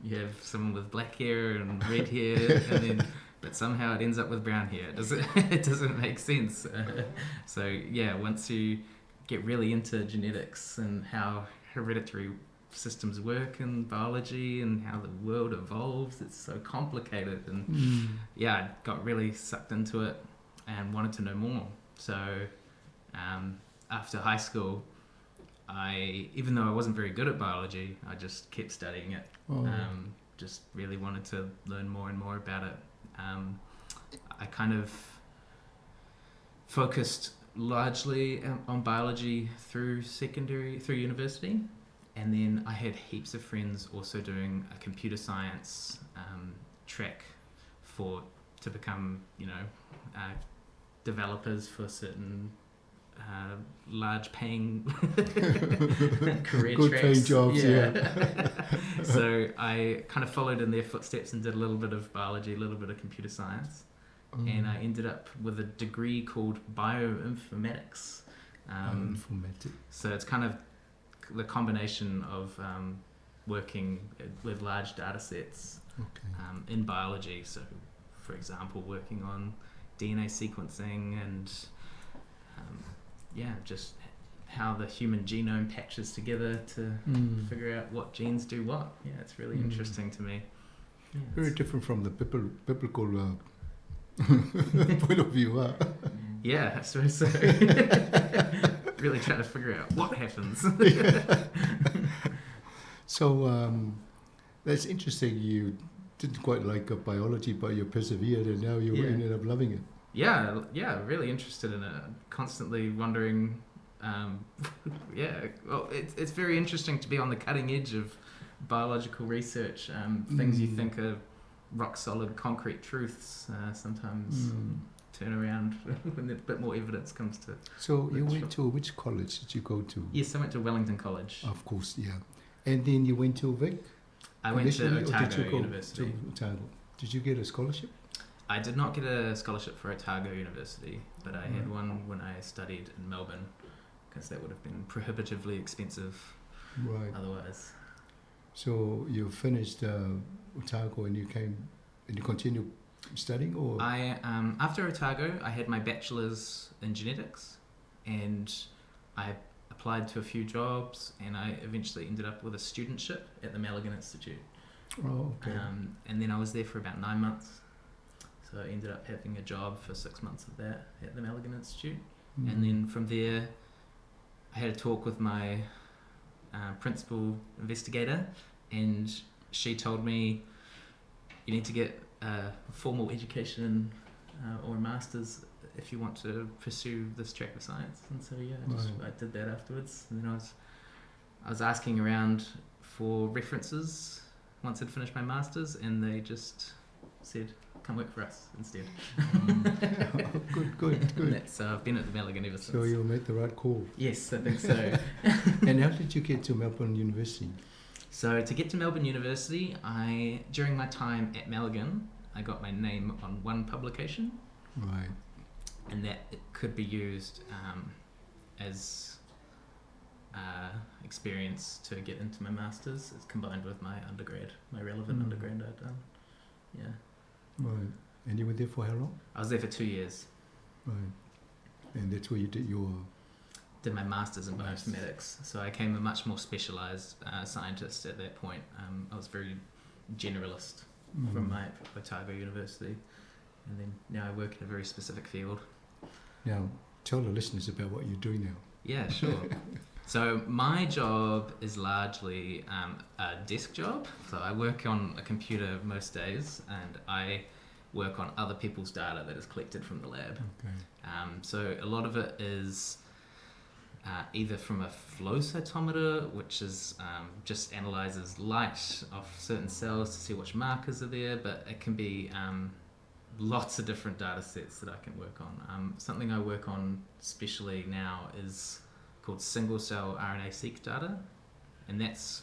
you have someone with black hair and red hair, and then, but somehow it ends up with brown hair. It doesn't make sense. So yeah, once you get really into genetics and how hereditary systems work in biology and how the world evolves, it's so complicated. And yeah, I got really sucked into it and wanted to know more. So after high school, even though I wasn't very good at biology, I just kept studying it. Oh. Just really wanted to learn more and more about it. I kind of focused largely on biology through university, and then I had heaps of friends also doing a computer science track to become, developers for certain large paying career Good tracks. paying jobs, yeah. So I kind of followed in their footsteps and did a little bit of biology, a little bit of computer science. And I ended up with a degree called bioinformatics. Bioinformatics. So it's kind of the combination of working with large data sets in biology. So, for example, working on DNA sequencing and just how the human genome patches together to figure out what genes do what. Yeah, it's really interesting to me. Yeah, Very it's different from the biblical point of view, huh? Yeah, I suppose so. Really trying to figure out what happens. So that's interesting. You didn't quite like biology, but you persevered, and now you ended up loving it. Yeah, yeah, really interested in it. Constantly wondering. It's very interesting to be on the cutting edge of biological research. Things you think are rock solid concrete truths sometimes turn around when a bit more evidence comes to. So you the went to which college did you go to? Yes, I went to Wellington College. Of course, yeah. And then you went to Vic? I went to Initially, or did Otago you go University. To Otago. Did you get a scholarship? I did not get a scholarship for Otago University, but I had one when I studied in Melbourne, because that would have been prohibitively expensive otherwise. So you finished Otago and you came and you continued studying, or? After Otago, I had my bachelor's in genetics, and I applied to a few jobs, and I eventually ended up with a studentship at the Malaghan Institute. Oh, okay. And then I was there for about 9 months. So I ended up having a job for 6 months of that at the Malaghan Institute. And then from there, I had a talk with my principal investigator, and she told me, you need to get a formal education or a master's if you want to pursue this track of science. And so, yeah, I just, I did that afterwards. And then I was asking around for references once I'd finished my master's, and they just said, come work for us instead. Good, good, good. So I've been at the Malaghan ever So since. you made the right call. Yes, I think so. And how did you get to Melbourne University? So to get to Melbourne University, during my time at Malaghan, I got my name on one publication. And that it could be used as experience to get into my master's. It's combined with my undergrad, my relevant undergrad I'd done. Yeah. Right. And you were there for how long? I was there for 2 years. Right. And that's where you did your... Did my master's in Nice. bioinformatics. So I became a much more specialised scientist at that point. I was very generalist from my Otago University. And then now I work in a very specific field. Now, tell the listeners about what you're doing now. Yeah, sure. So my job is largely a desk job. So I work on a computer most days, and I work on other people's data that is collected from the lab. So a lot of it is either from a flow cytometer, which is just analyzes light off certain cells to see which markers are there, but it can be lots of different data sets that I can work on. Something I work on especially now is called single cell RNA-seq data. And that's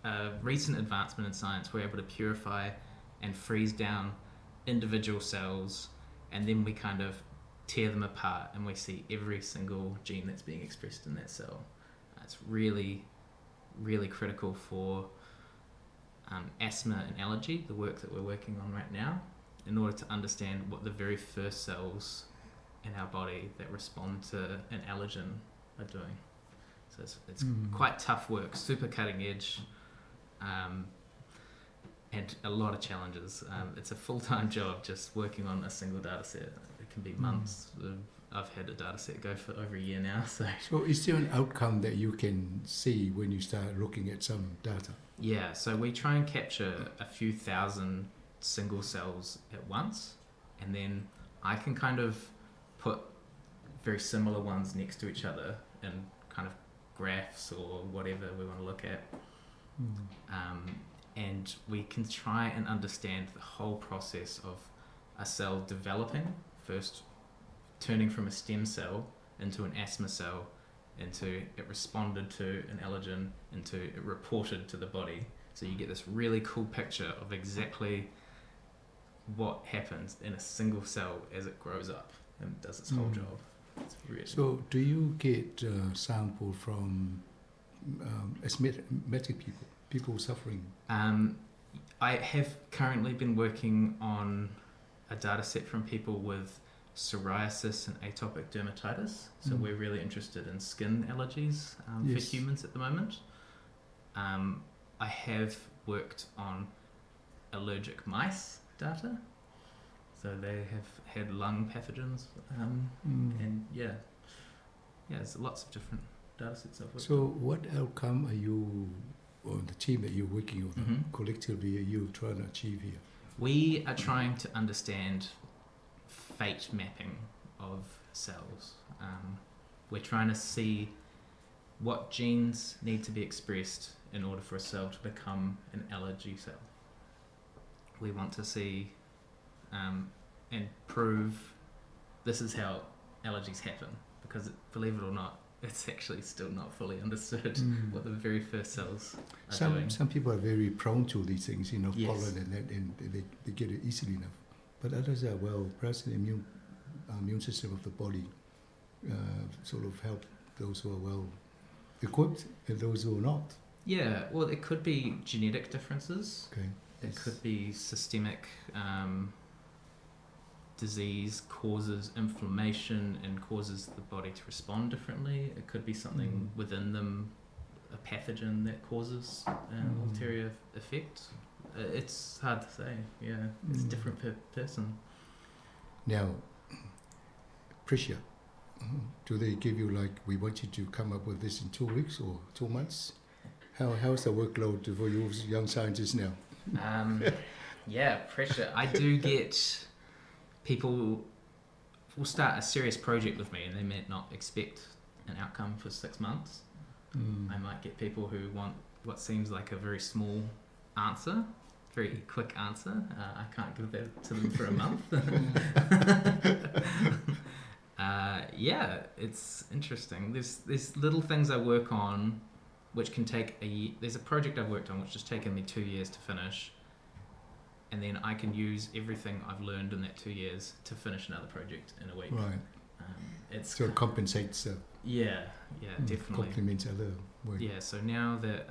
a recent advancement in science. We're able to purify and freeze down individual cells, and then we kind of tear them apart and we see every single gene that's being expressed in that cell. It's really, really critical for asthma and allergy, the work that we're working on right now, in order to understand what the very first cells in our body that respond to an allergen are doing. So it's quite tough work, super cutting edge, and a lot of challenges. It's a full-time job just working on a single data set. It can be months. I've had a data set go for over a year now. So, so is there an outcome that you can see when you start looking at some data? Yeah, so we try and capture a few thousand single cells at once, and then I can kind of put very similar ones next to each other in kind of graphs or whatever we want to look at. And we can try and understand the whole process of a cell developing, first turning from a stem cell into an asthma cell, into it responded to an allergen, into it reported to the body. So you get this really cool picture of exactly what happens in a single cell as it grows up and does its whole job. It's really So do you get sample from asthmatic people, people suffering? I have currently been working on a data set from people with psoriasis and atopic dermatitis. So we're really interested in skin allergies for humans at the moment. I have worked on allergic mice data. So they have had lung pathogens, and there's lots of different data sets I've worked So on. what outcome are you, or the team that you're working with, collectively, are you trying to achieve here? We are trying to understand fate mapping of cells. We're trying to see what genes need to be expressed in order for a cell to become an allergy cell. We want to see and prove this is how allergies happen, because believe it or not, it's actually still not fully understood what the very first cells are doing. Some people are very prone to these things, pollen and that, and they get it easily enough. But others are, well, perhaps the immune system of the body sort of help those who are well equipped and those who are not. Yeah, well, it could be genetic differences. It could be systemic disease causes inflammation and causes the body to respond differently. It could be something within them, a pathogen that causes an ulterior effect. It's hard to say, yeah. It's different per person. Now, pressure. Do they give you, we want you to come up with this in 2 weeks or 2 months? How's the workload for you young scientists now? Yeah, pressure. I do get people will start a serious project with me and they may not expect an outcome for 6 months. I might get people who want what seems like a very small answer, very quick answer. I can't give that to them for a month. Yeah, it's interesting. There's little things I work on which can take a year. There's a project I've worked on which has taken me 2 years to finish, and then I can use everything I've learned in that 2 years to finish another project in a week. It's So it compensates. Yeah, yeah, definitely. Complements other work. Yeah, so now that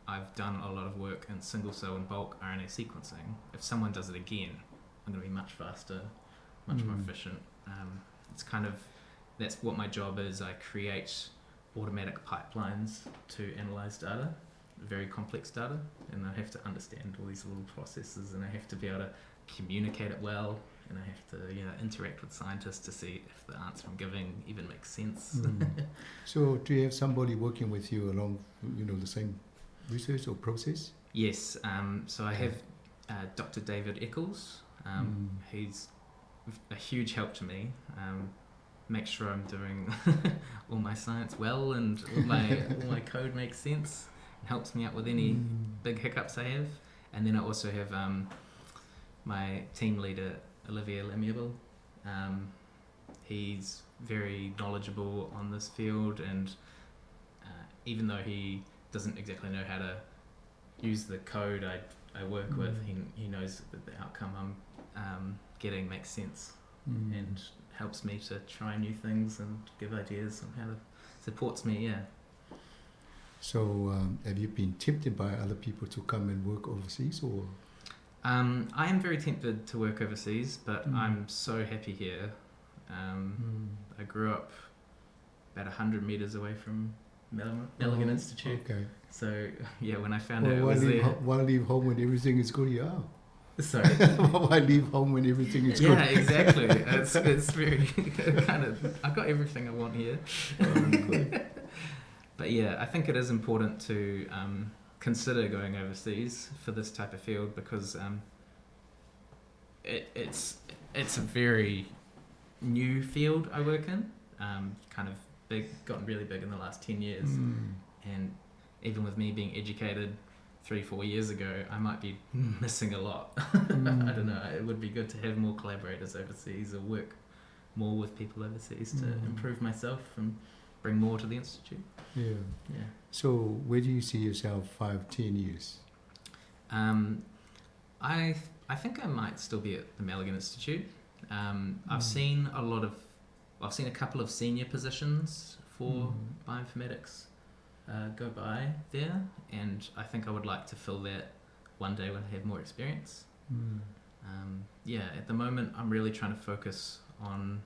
I've done a lot of work in single cell and bulk RNA sequencing, if someone does it again, I'm going to be much faster, much more efficient. That's what my job is. I create automatic pipelines to analyze data, very complex data, and I have to understand all these little processes, and I have to be able to communicate it well, and I have to interact with scientists to see if the answer I'm giving even makes sense. So do you have somebody working with you along the same research or process? Yes. So I have Dr. David Eccles. He's a huge help to me. Make sure I'm doing all my science well and all my code makes sense. It helps me out with any big hiccups I have. And then I also have my team leader, Olivier Lamiable. He's very knowledgeable on this field, and even though he doesn't exactly know how to use the code I I work with, he he knows that the outcome I'm getting makes sense and helps me to try new things and give ideas on how to supports me. Yeah. So, have you been tempted by other people to come and work overseas, or? I am very tempted to work overseas, but I'm so happy here. I grew up about 100 meters away from Malaghan Oh, Institute. okay. So yeah, when I found Well, out it why was leave, there. why leave home when everything is good? Yeah. Sorry. Why leave home when everything is good? Yeah, exactly. It's very kind of I've got everything I want here. Oh, But yeah, I think it is important to consider going overseas for this type of field because it's it's a very new field I work in. Kind of big, gotten really big in the last 10 years. And even with me being educated 3-4 years ago, I might be missing a lot. I don't know. It would be good to have more collaborators overseas or work more with people overseas to improve myself and bring more to the institute. Yeah. Yeah. So where do you see yourself 5-10 years? I think I might still be at the Malaghan Institute. I've seen a lot of, I've seen a couple of senior positions for bioinformatics go by there, and I think I would like to fill that one day when I have more experience. Yeah, at the moment I'm really trying to focus on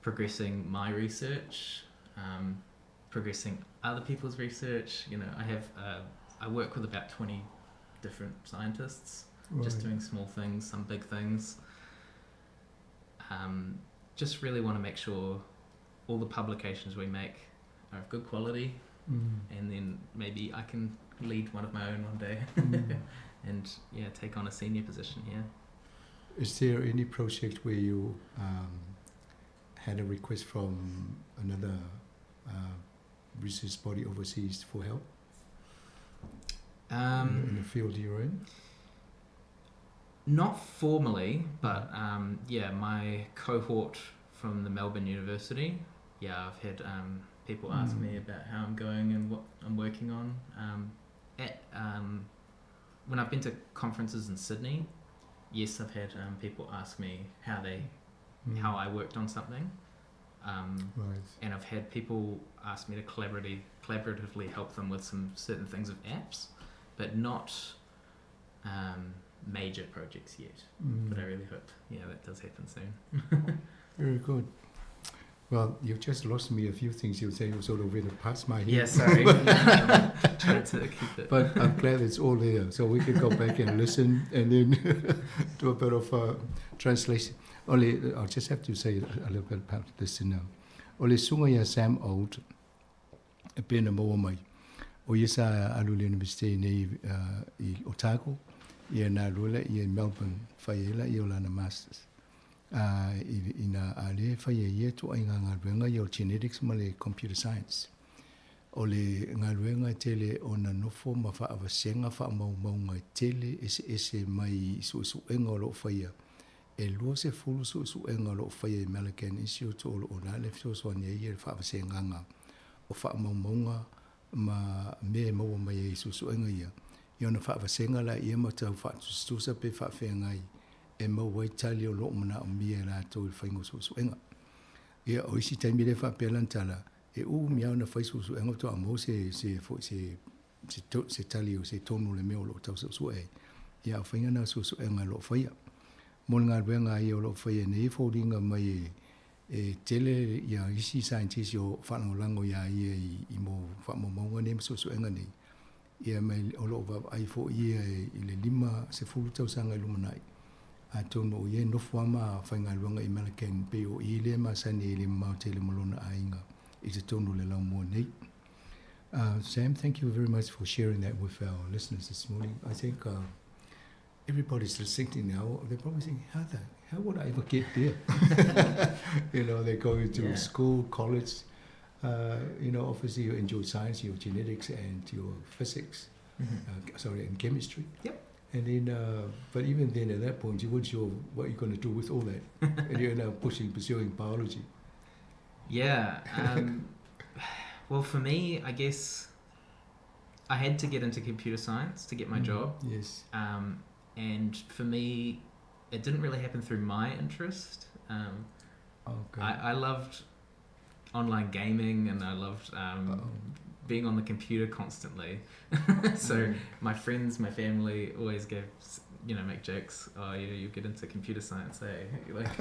progressing my research, progressing other people's research. You know, I have I work with about 20 different scientists, just doing small things, some big things. Just really want to make sure all the publications we make are of good quality, and then maybe I can lead one of my own one day, and take on a senior position here. Is there any project where you had a request from another research body overseas for help? In the field you're in? Not formally, but my cohort from the Melbourne University, I've had people ask me about how I'm going and what I'm working on. When I've been to conferences in Sydney, yes, I've had people ask me how I worked on something. And I've had people ask me to collaboratively help them with some certain things of apps, but not major projects yet. But I really hope, that does happen soon. Very good. Well, you've just lost me a few things you say sort of went past my head. Yeah, sorry. Tried to keep it. But I'm glad it's all there, so we can go back and listen and then do a bit of translation. Only, I'll just have to say a little bit about this now. Ole sunga ia Sam Old, e pena maua mai. O ia sa alu le university nei i Otago, ia nā lua ia i Melbourne, whai ela ia o lana masters. I nā a le whai e ia tō ai ngā ngā ia o genetics ma le computer science. O le ngā luenga tele o nā nofo ma wha awasenga wha mau maunga tele ese ese mai suesuenga o lo whaia. E lua se fulu suesuenga o lo whaia i Malaghan Institute o lo o nā le whisosoani e ia le wha awasenga ngā. O wha mau maunga ma me maua mai e suesuenga ia. Ia ona wha awasenga la ia ma tau wha tusa pe wha whengai. E mau wai tali o loo mana o mia la tau i whaingo suesuenga. Ia o isi taimi le wha pēlantala, e u mea ona whai suesuenga toa mo se, se, se, se, to, se tali o se tonu le mea o loo tau suesue. Ia o whainga nā suesuenga loo whaia. Mo ngā ruenga ia o loo whaia nei fōringa mai e tele ia isi scientist o whanangolango ia ia i mo whamomaunga nei ma suesuenga nei. Ia mai o loo wap ai fo ia i le lima se fulu tausanga i lumanai. A tonu o ie nofo ama whainga luanga i Malaghan pe o i le masani i le mau tele molona ainga i te tonu le lau mua nei. Sam, thank you very much for sharing that with our listeners this morning. I think everybody's listening now. They're probably thinking, how would I ever get there? They go into school, college. Obviously you enjoy science, your genetics and your physics, and chemistry. And then, but even then, at that point, you weren't sure what you're going to do with all that, and you're now pursuing biology. Yeah. Well, for me, I guess I had to get into computer science to get my job. Yes. And for me, it didn't really happen through my interest. Okay. I loved online gaming and I loved being on the computer constantly. So my friends, my family always gave, you know, make jokes. Oh, yeah, you get into computer science, eh? Like,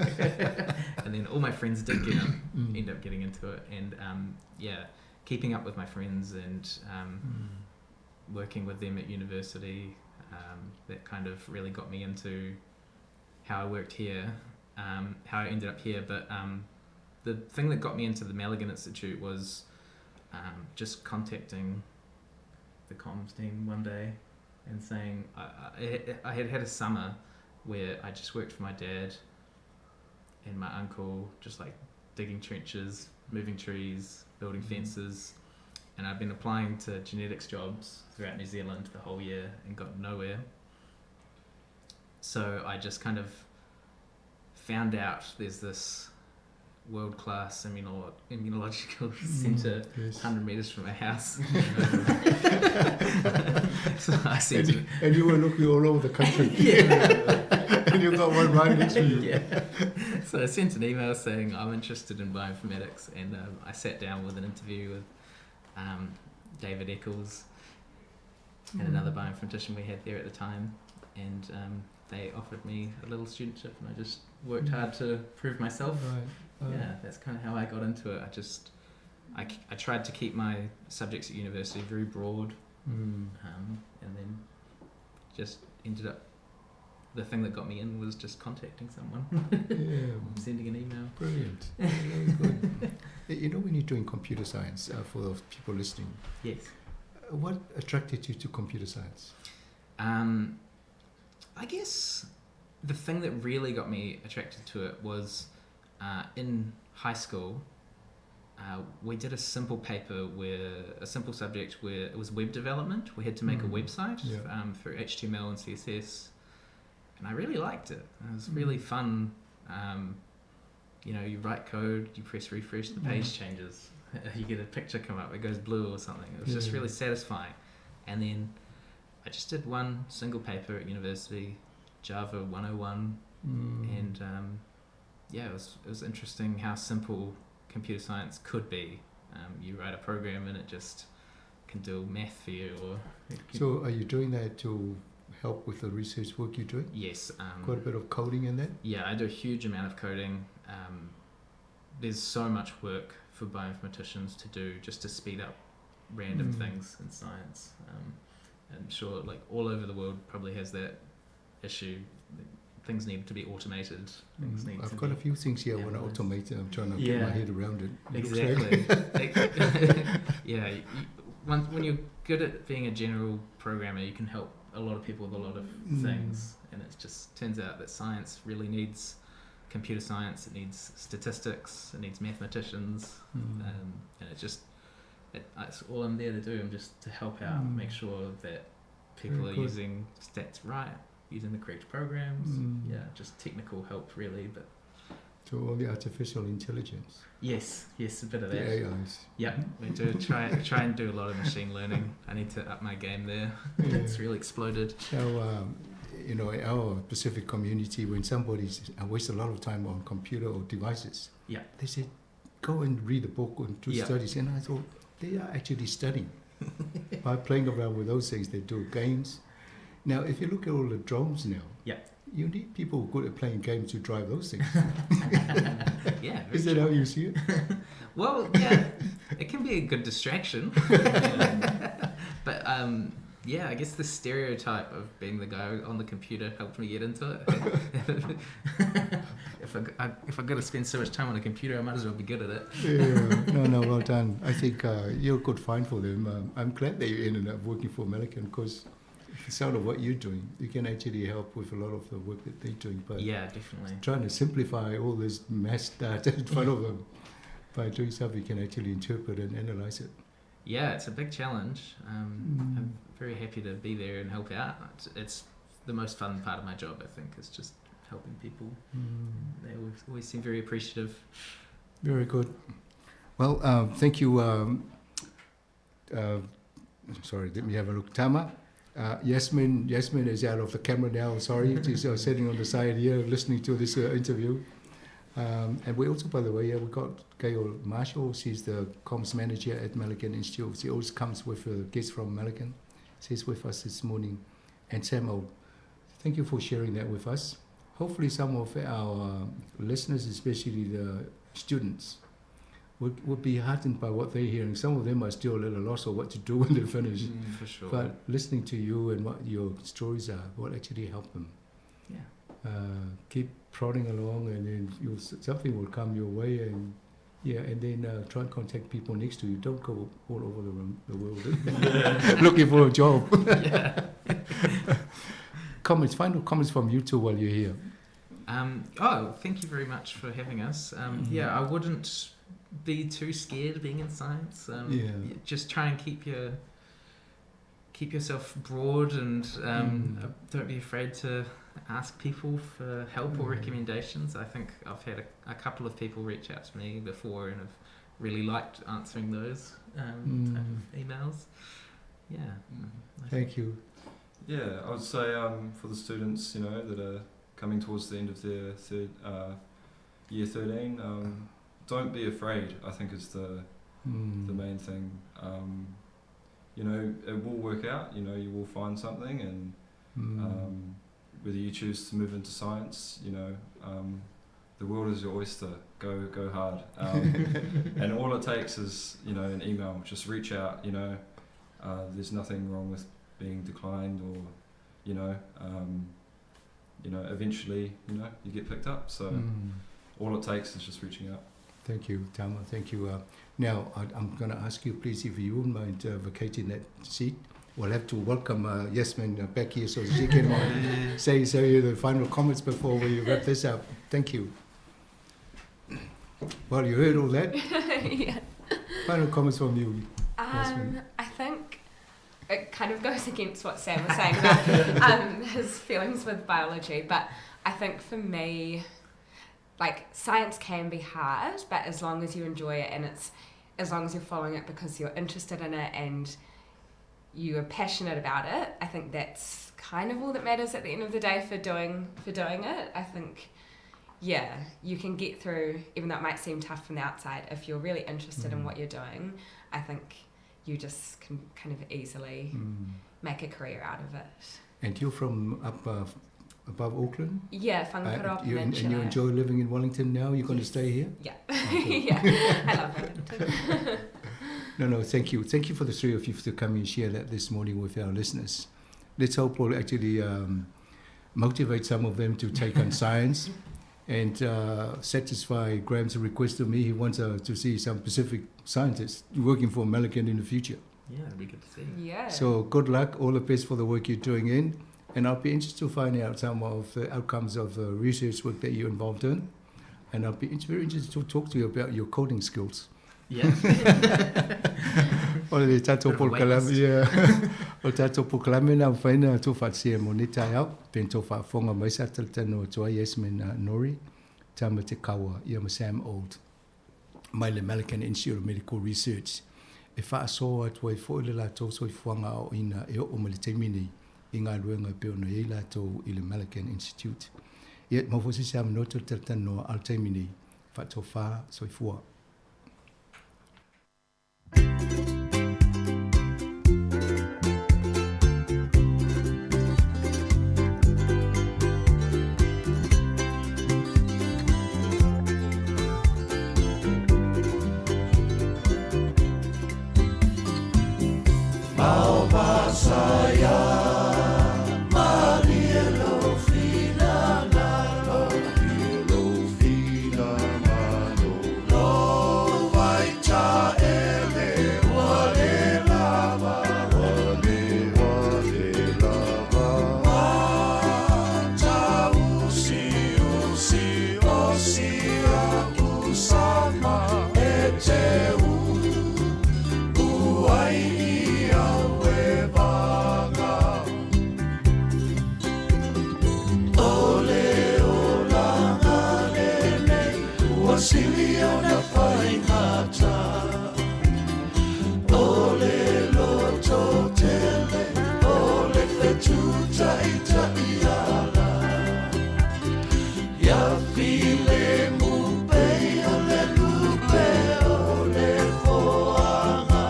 and then all my friends did get up, end up getting into it. And keeping up with my friends and working with them at university, that kind of really got me into how I worked here, how I ended up here. But the thing that got me into the Malaghan Institute was just contacting the comms team one day and saying I had had a summer where I just worked for my dad and my uncle, just digging trenches, moving trees, building fences, and I've been applying to genetics jobs throughout New Zealand the whole year and got nowhere. So I just kind of found out there's this world-class immunological centre 100 metres from my house. So I said And to you were looking all over the country. Yeah. And you got one right next to you. Yeah. So I sent an email saying I'm interested in bioinformatics, and I sat down with an interview with David Eccles and another bioinformatician we had there at the time, and they offered me a little studentship, and I just worked hard to prove myself. Yeah, that's kind of how I got into it. I tried to keep my subjects at university very broad, and then just ended up, the thing that got me in was just contacting someone. Sending an email. Brilliant. Very good. You know, when you're doing computer science, for those people listening. Yes. What attracted you to computer science? I guess the thing that really got me attracted to it was in high school, we did a simple paper where, a simple subject where it was web development. We had to make a website through HTML and CSS, and I really liked it. It was really fun. You write code, you press refresh, the page changes. You get a picture come up, it goes blue or something. It was just really satisfying. And then I just did one single paper at university, Java 101, and it was interesting how simple computer science could be. You write a program and it just can do math for you. Or it can So are you doing that to help with the research work you're doing? Yes. Quite a bit of coding in that? Yeah, I do a huge amount of coding. There's so much work for bioinformaticians to do just to speed up random things in science. I'm sure all over the world probably has that issue. Things need to be automated. Things need I've to got be a few things here I want to analysed. automate, and I'm trying to get my head around it. It looks like Exactly. Yeah. When you're good at being a general programmer, you can help a lot of people with a lot of things. And it just turns out that science really needs computer science, it needs statistics, it needs mathematicians, and it's all I'm there to do. I'm just to help out, make sure that people Very are good. using stats right, using the correct programs. Yeah, just technical help really. But So all the artificial intelligence. Yes, yes, a bit of The that. AIs. Yeah, we do try and do a lot of machine learning. I need to up my game there. It's really exploded. So in our Pacific community, when somebody's wastes a lot of time on computer or devices, they say, go and read a book and do studies. And I thought, they are actually studying. By playing around with those things, they do games. Now, if you look at all the drones now, you need people good at playing games to drive those things. Yeah, Is that how you see it? Well, yeah, it can be a good distraction. But I guess the stereotype of being the guy on the computer helped me get into it. If I got to spend so much time on a computer, I might as well be good at it. Yeah, no, no, well done. I think you're a good find for them. I'm glad that you ended up working for Malaghan, because the sound of what you're doing, you can actually help with a lot of the work that they're doing. But Yeah, definitely. Trying to simplify all this mess data in front of them by doing something you can actually interpret and analyze it. Yeah, it's a big challenge. I'm very happy to be there and help out. It's the most fun part of my job, I think, is just helping people. They always seem very appreciative. Very good. Well, thank you, Sorry, let me have a look. Tama, Yasmin, Yasmin is out of the camera now. Sorry, she's sitting on the side here listening to this interview. And we also, by the way, yeah, we got Gail Marshall. She's the comms manager at Malaghan Institute. She always comes with guests from Malaghan. She's with us this morning. And Sam Old, thank you for sharing that with us. Hopefully some of our listeners, especially the students, would be heartened by what they're hearing. Some of them are still a little lost on what to do when they finish. For sure. But listening to you and what your stories are will actually help them. Keep prodding along, and then something will come your way. And then try and contact people next to you. Don't go all over the world looking for a job. Comments, final comments from you two while you're here. Oh, thank you very much for having us. Yeah, I wouldn't be too scared being in science. Just try and keep yourself broad, and don't be afraid to ask people for help or recommendations. I think I've had a couple of people reach out to me before and have really liked answering those type of emails. Yeah. I Thank think you. Yeah, I would say for the students that are coming towards the end of their year 13, don't be afraid, I think is the main thing. It will work out, you will find something, and whether you choose to move into science, the world is your oyster. Go hard. And all it takes is an email. Just reach out, There's nothing wrong with being declined, or, eventually, you get picked up. So all it takes is just reaching out. Thank you, Tama. Thank you. Now, I'm going to ask you, please, if you wouldn't mind vacating that seat. We'll have to welcome Yasmin back here so she can say the final comments before we wrap this up. Thank you. Well, you heard all that. Yeah. Final comments from you, Yasmin. I think it kind of goes against what Sam was saying about his feelings with biology, but I think for me, science can be hard, but as long as you enjoy it and as long as you're following it because you're interested in it and you are passionate about it, I think that's kind of all that matters at the end of the day for doing it. I think, yeah, you can get through, even though it might seem tough from the outside, if you're really interested in what you're doing, I think you just can kind of easily make a career out of it. And you're from up above Auckland? Yeah, Whangaparaoa And you Peninsula. enjoy living in Wellington now? You're going to Yes. stay here? Yeah. Okay. Yeah, I love Wellington. No, no, thank you. Thank you for the three of you to come and share that this morning with our listeners. Let's hope we'll actually motivate some of them to take on science and satisfy Graham's request to me. He wants to see some Pacific scientists working for Malaghan in the future. Yeah, it'd be good to see. Yeah. So good luck, all the best for the work you're doing in. And I'll be interested to find out some of the outcomes of the research work that you're involved in. And I'll be very interested to talk to you about your coding skills. Yeah. O le tatou Bit of a wait polokalame, list. yeah. O le tatou polokalame na mafai ona tou faatasia mo nei taeao. Pe na tou faafofoga mai sa talatanoa atu ai Yasmin, Nori, Tama Te Kawa, ia ma Sam Old, mai le Malaghan Institute of Medical Research. E faasoa atu ai foʻi le latou soifuaga aoaoina e oo mai le taimi nei i galuega e pei ona iai latou i le Malaghan Institute. Ia, mau foi se se amanoa toe talatanoa a le taimi nei. Faatofā soifua. tutaʻitaʻiala Ia filemu pei o le lupe o le foaga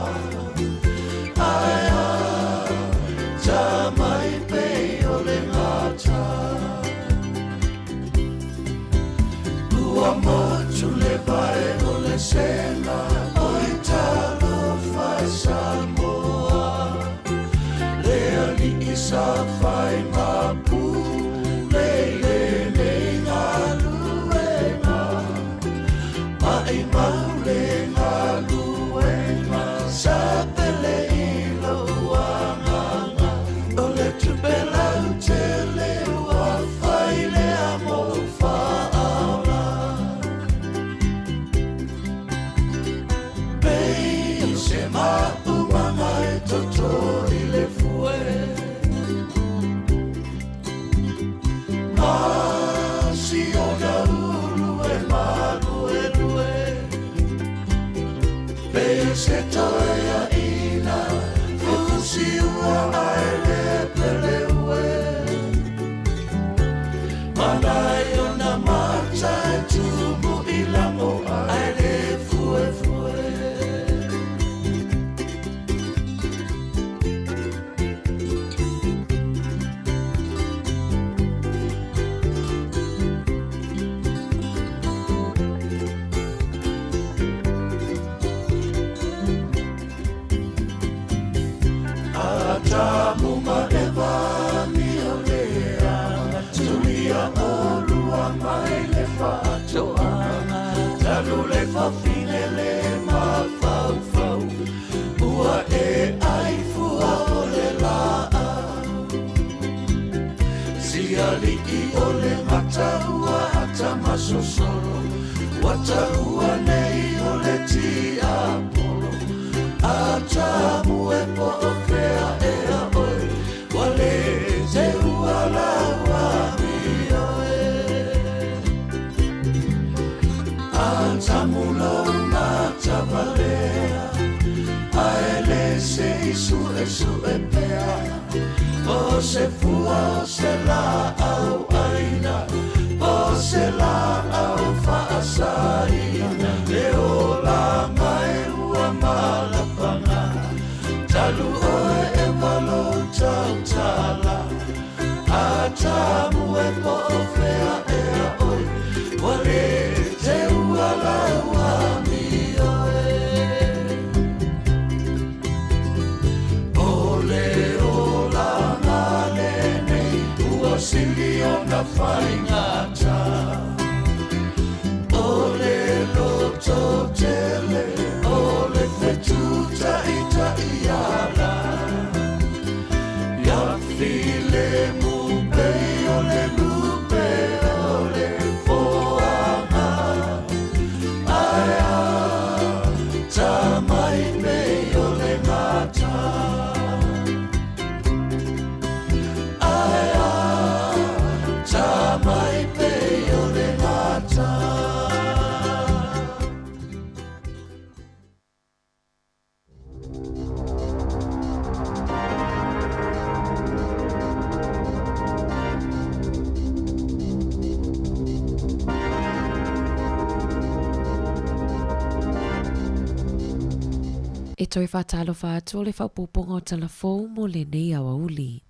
Ae a tamai pei o le gata Ua motu le vae o le sega Oi talofa e Samoa Le aliʻi sa fai mapu Le i lenei galuega Maʻimau le galuega Sa pele i lou agaga O le tupe lautele ua fai lea mou faaola Pei o se maumaga e toto i le fue Ma si ona ulu e maluelue Pei o se toeaina fusi ua ae le pele ue Mana i ona mata e tumu i lago ae le fuefue. Atamu ma Eva amio leaga Tulia olua mai le faatoaga Talu le fafine le mafaufau Ua e ai fua o le laau Siali'i o le mata ua atamasosolo Ua taua nei o le tiapolo Atamu e po o fea ea oe Ua le teua lau amio e Atamu lou matavalea Ae le se i suesue pea Po o se fua o se laau aina Po o se laau faasaina Le olaga e ua malapaga Talu oe e lou tautala Atamu e po o fea ea oe Ua le teua lau amio e O le olaga lenei ua sili ona faigata O le lototele o le fetutaʻitaʻiala Ia filemu pei o le lupe o le foaga Ae a tamai pei o le gata Ae a tamai pei o le gata. E toe faatalofa atu o le faaopoopoga o tala fou mo lenei aoauli.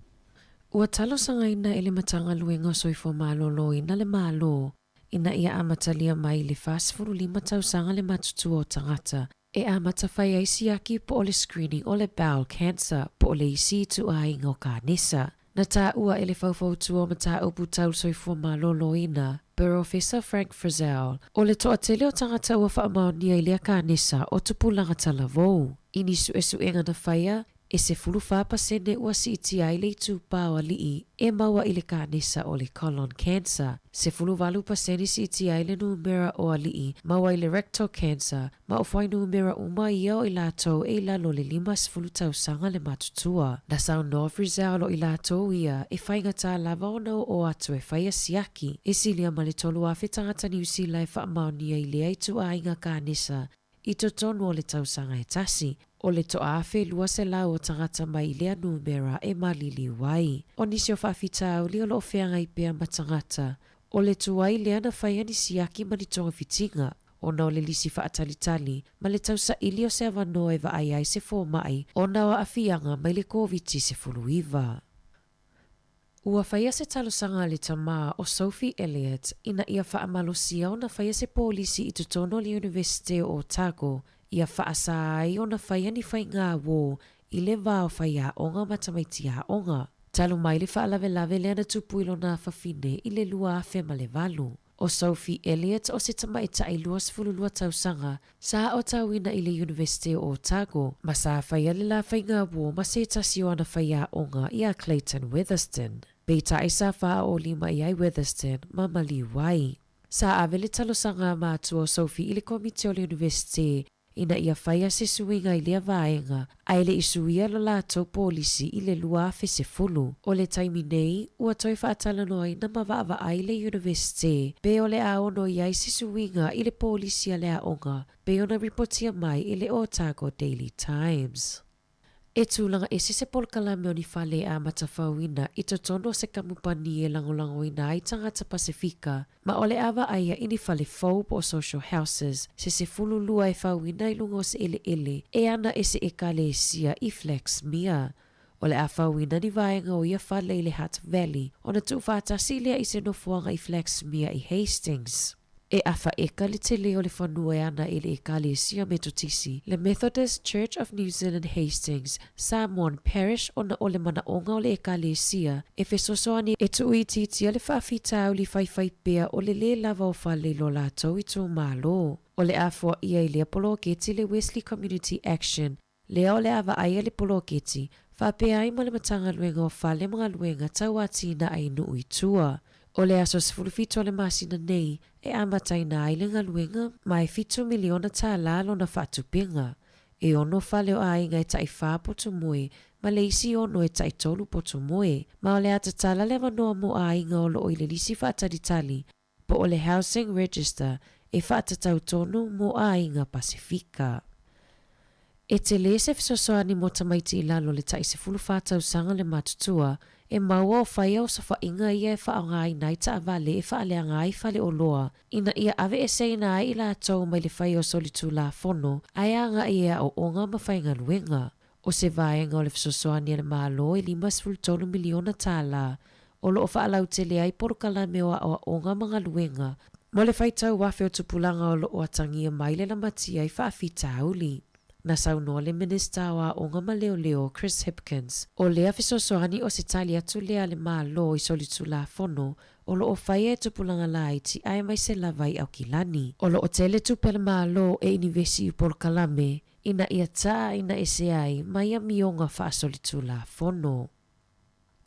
Ua talosagaina e le Matagaluega o Soifua Maloloina le Malo ina ia amatalia mai i le 45 tausaga le matutua o tagata e amata fai ai siaki po o le screening o le bowel cancer po o le isi ituaiga o kanesa. Na taua e le faufautua o mataupu tau soifua maloloina, Perofesa Frank Frizelle, o le toatele o tagata ua faamaonia i lea kanesa o tupulaga talavou. I ni suesuega na faia, e 14% ua siitia ai le itupa o alii e maua i le kanesa o le colon cancer, 18% siitia ai le numera o alii maua i le rectal cancer, ma o fuainumera uma ia o i latou e i lalo o le 50 tausaga le matutua. Na saunoa Frizell o i latou ia e faigata lava ona oo atu e faia siaki, e silia ma le 3,000 tagata Niu Sila e faamaonia i lea ituaiga kanesa. i totonu o le tausaga e tasi, o le 1200 o tagata mai i lea numera e maliliu ai. O nisi o faafitauli o lo o feagai pea ma tagata, o le tuai lea na faia ni siaki ma ni togafitiga, ona o le lisi faatalitali ma le tausaili o se avanoa e vaai ai se fomai ona o aafiaga mai le Koviti-19. Ua faia se talosaga a le tamā o Sophie Elliott ina ia faamalosia ona faia se polisi i totonu o le Iunivesite o Otago ia faasā ai ona faia ni faigā uō i le va o faiaoga ma tamaiti aoga. Talu mai le faalavelave lea na tupu i lona afafine i le 2008. ʻO Sophie Elliott o se tamaitai 22 tausaga sa aotauina i le Iunivesite o Otago ma sa faia le la faiga uō ma se tasi o ana faiaoga iā Clayton Weatherston. Peitai sa faaolima i ai Weatherston ma maliu ai. Sa ave le talosaga a matua o Sophie i le komiti o le Iunivesite ina ia faia se suiga i lea vaega, ae le i suia lo latou polisi i le 2010. O le taimi nei, ua toe faatalanoaina ma vaavaai le Iunivesite pe o le a ono i ai se suiga i le polisi a le aoga pei ona ripotia mai e le Otago Daily Times. E tulaga ese se polokalame o ni fale e amatafauina i totonu o se kamupani e lagolagoina ai tagata Pasefika ma o le a vaaia i ni fale fou po o social houses se 12 e fauina i luga o se eleele e ana e se ekalesia i Flaxmere. O le a fauina ni vaega o ia fale i le Hutt Valley ona tuufaatasi lea i se nofoaga i Flaxmere i Hastings. E afa eka le tele o le fanua e ana i le Ekalesia Metotisi, le Methodist Church of New Zealand Hastings, Samoan Parish ona o le manaʻoga o le Ekalesia e fesoasoani e tuuitiitia le faafitauli faifai pea o le lē lava o fale i lo latou itumalo. O le a foaia i lea poloketi le Wesley Community Action Lea o le a vaaia le poloketi, faapea ai ma le Matagaluega o Fale ma Galuega Tau Atinae i Nuu i tua. O le aso 17 o le masina nei e amataina ai le galuega ma e $7 miliona lona faatupega. E ono fale o aiga e tai 4 potu moe ma le isi ono e tai 3 potu moe. Ma o le a tatala le avanoa mo aiga o loo i le lisi faatalitali po o le Housing Register e faatatau tonu mo aiga Pasefika. E tele se fesoasoani mo tamaiti i lalo o le tai 14 tausaga le matutua e maua o faia osofaiga ia e faaaogaina ai taavale e faaleaga ai faleoloa ina ia aveeseina ai i latou mai le faia o solitulafono ae agai e aoaoga ma faigaluega. O se vaega o le fesoasoani a le Malo e $53 miliona o lo o faalautele ai polokalame o aoaoga ma galuega mo le faitau afe o tupulaga o lo o atagia mai le lamatia i faafitauli. Na saunoa le Minisita o Aoga ma Leoleo Chris Hipkins, o lea fesoasoani o se tali atu lea a le Malo i solitulafono o lo o faia e tupulaga laiti aemaise lava i Aukilani. O lo o tele tupe a le Malo e inivesi i polokalame ina ia taaina ese ai mai amioga faasolitulafono.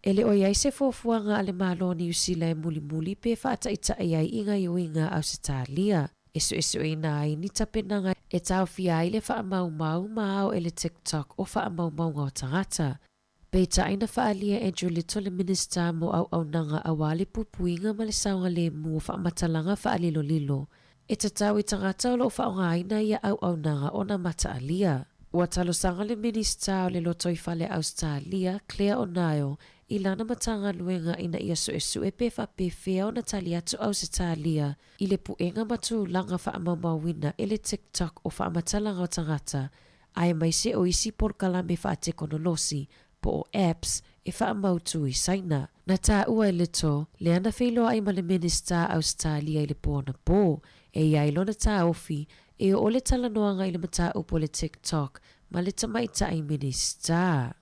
E le o i ai se fuafuaga a le Malo o Niu Sila e mulimuli pe faataitai ai i gaoioiga a Ausetalia, e suesueina ai ni tapenaga e taofia ai le faamaumau ma ao e le TikTok o faamaumauga o tagata. Peitai na faaalia e Andrew Little le Minisita mo Auaunaga aua le Puipuiga ma le Saogalemu o Faamatalaga Faalilolilo e tatau i tagata o lo o faaaogaina ia auaunaga ona mataalia. Ua talosaga le Minisita o le Lotoifale Ausetalia, Clare O'Neil, i lana Matagaluega ina ia suesue pe faapefea ona tali atu Ausetalia i le puega ma tulaga faamaumauina e le TikTok o faamatalaga o tagata aemaise o isi polokalame faatekonolosi po o apps e faamautu i Saina. Na taua e Little lea na feiloai ma le Minisita Ausetalia i le po anapo, e i ai lona taofi e oo le talanoaga i le mataupu o le TikTok ma le tamaitai Minisita.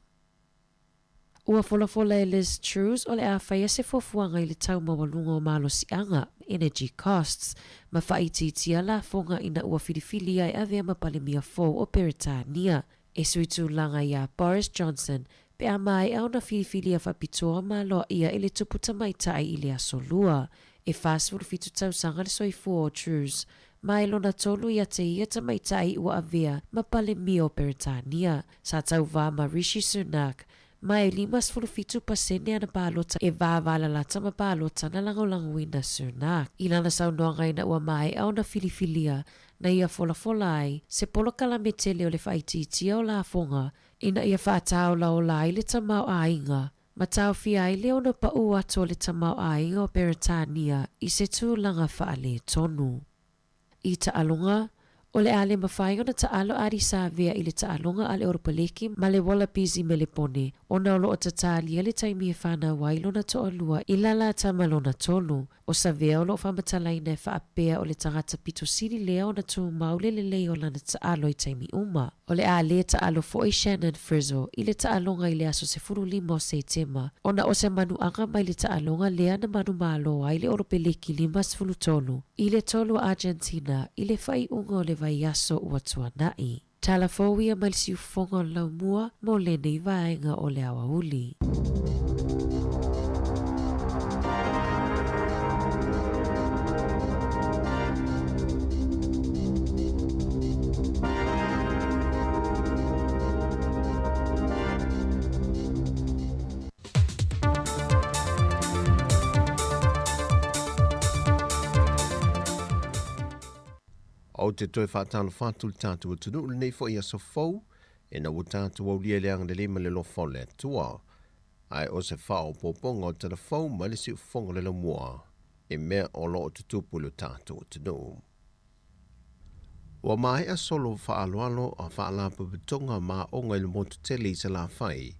Ua folafola e Liz Truss o le a faia se fuafuaga i le tau maualuga o malosiaga, energy costs, ma faaitiitia lafoga ina ua filifilia e avea ma Palemia fou o Peretania. E sui tulaga iā Boris Johnson pe a maea ona filifilia faapitoa ma aloaia e le tupu tamaitai i le aso Lua. E 47 tausaga le soifua o Truss, ma e lona tolu ia te ia tamaitai ua avea ma Palemia o Peretania. Sa tauvā ma Rishi Sunak, ma e 57% ana palota e vavalalata ma palota na lagolagoina Sunak. I lana saunoaga ina ua maea ona filifilia, na ia folafola ai se polokalame tele o le faaitiitia o lafoga ina ia faataolaola ai le tamaoaiga ma taofia ai le ono paʻu atu o le tamaoaiga o Peretania i se tulaga faaletonu. I taaloga, o le a le mafai ona taalo Ardie Savea i le taaloga a le Oropaleki ma le Wallabies i Melepone ona o lo o tatalia le taimi e fanau ai lona toalua i Lalata ma lona tolu. ʻO Savea o lo o faamatalaina e faapea o le tagata pito sili lea ona tumau le lelei o lana taalo i taimi uma. O le a lē taalo foi Shannon Frizzell i le taaloga i le aso 15 o Setema ona o se manuaga mai le taaloga lea na manumalo ai le Oropeleki 53 i le 3 a Argentina i le faaiuga o le vaiaso ua tuanai. Tala fou ia mai le siufofoga o le laumua mo lenei vaega o le aoauli. Ou te toe faatalofa atu i le tatou atunuu i lenei foi aso fou, ina ua tatou aulia i le agalelei ma le alofa o le Atua. Ae o se faaopoopoga o tala fou mai le siufofoga o le laumua i mea o lo o tutupu i lo tatou atunuu. Ua maea solo faaaloalo a Faalapotopotoga ma Aoga i le motu tele i Salafai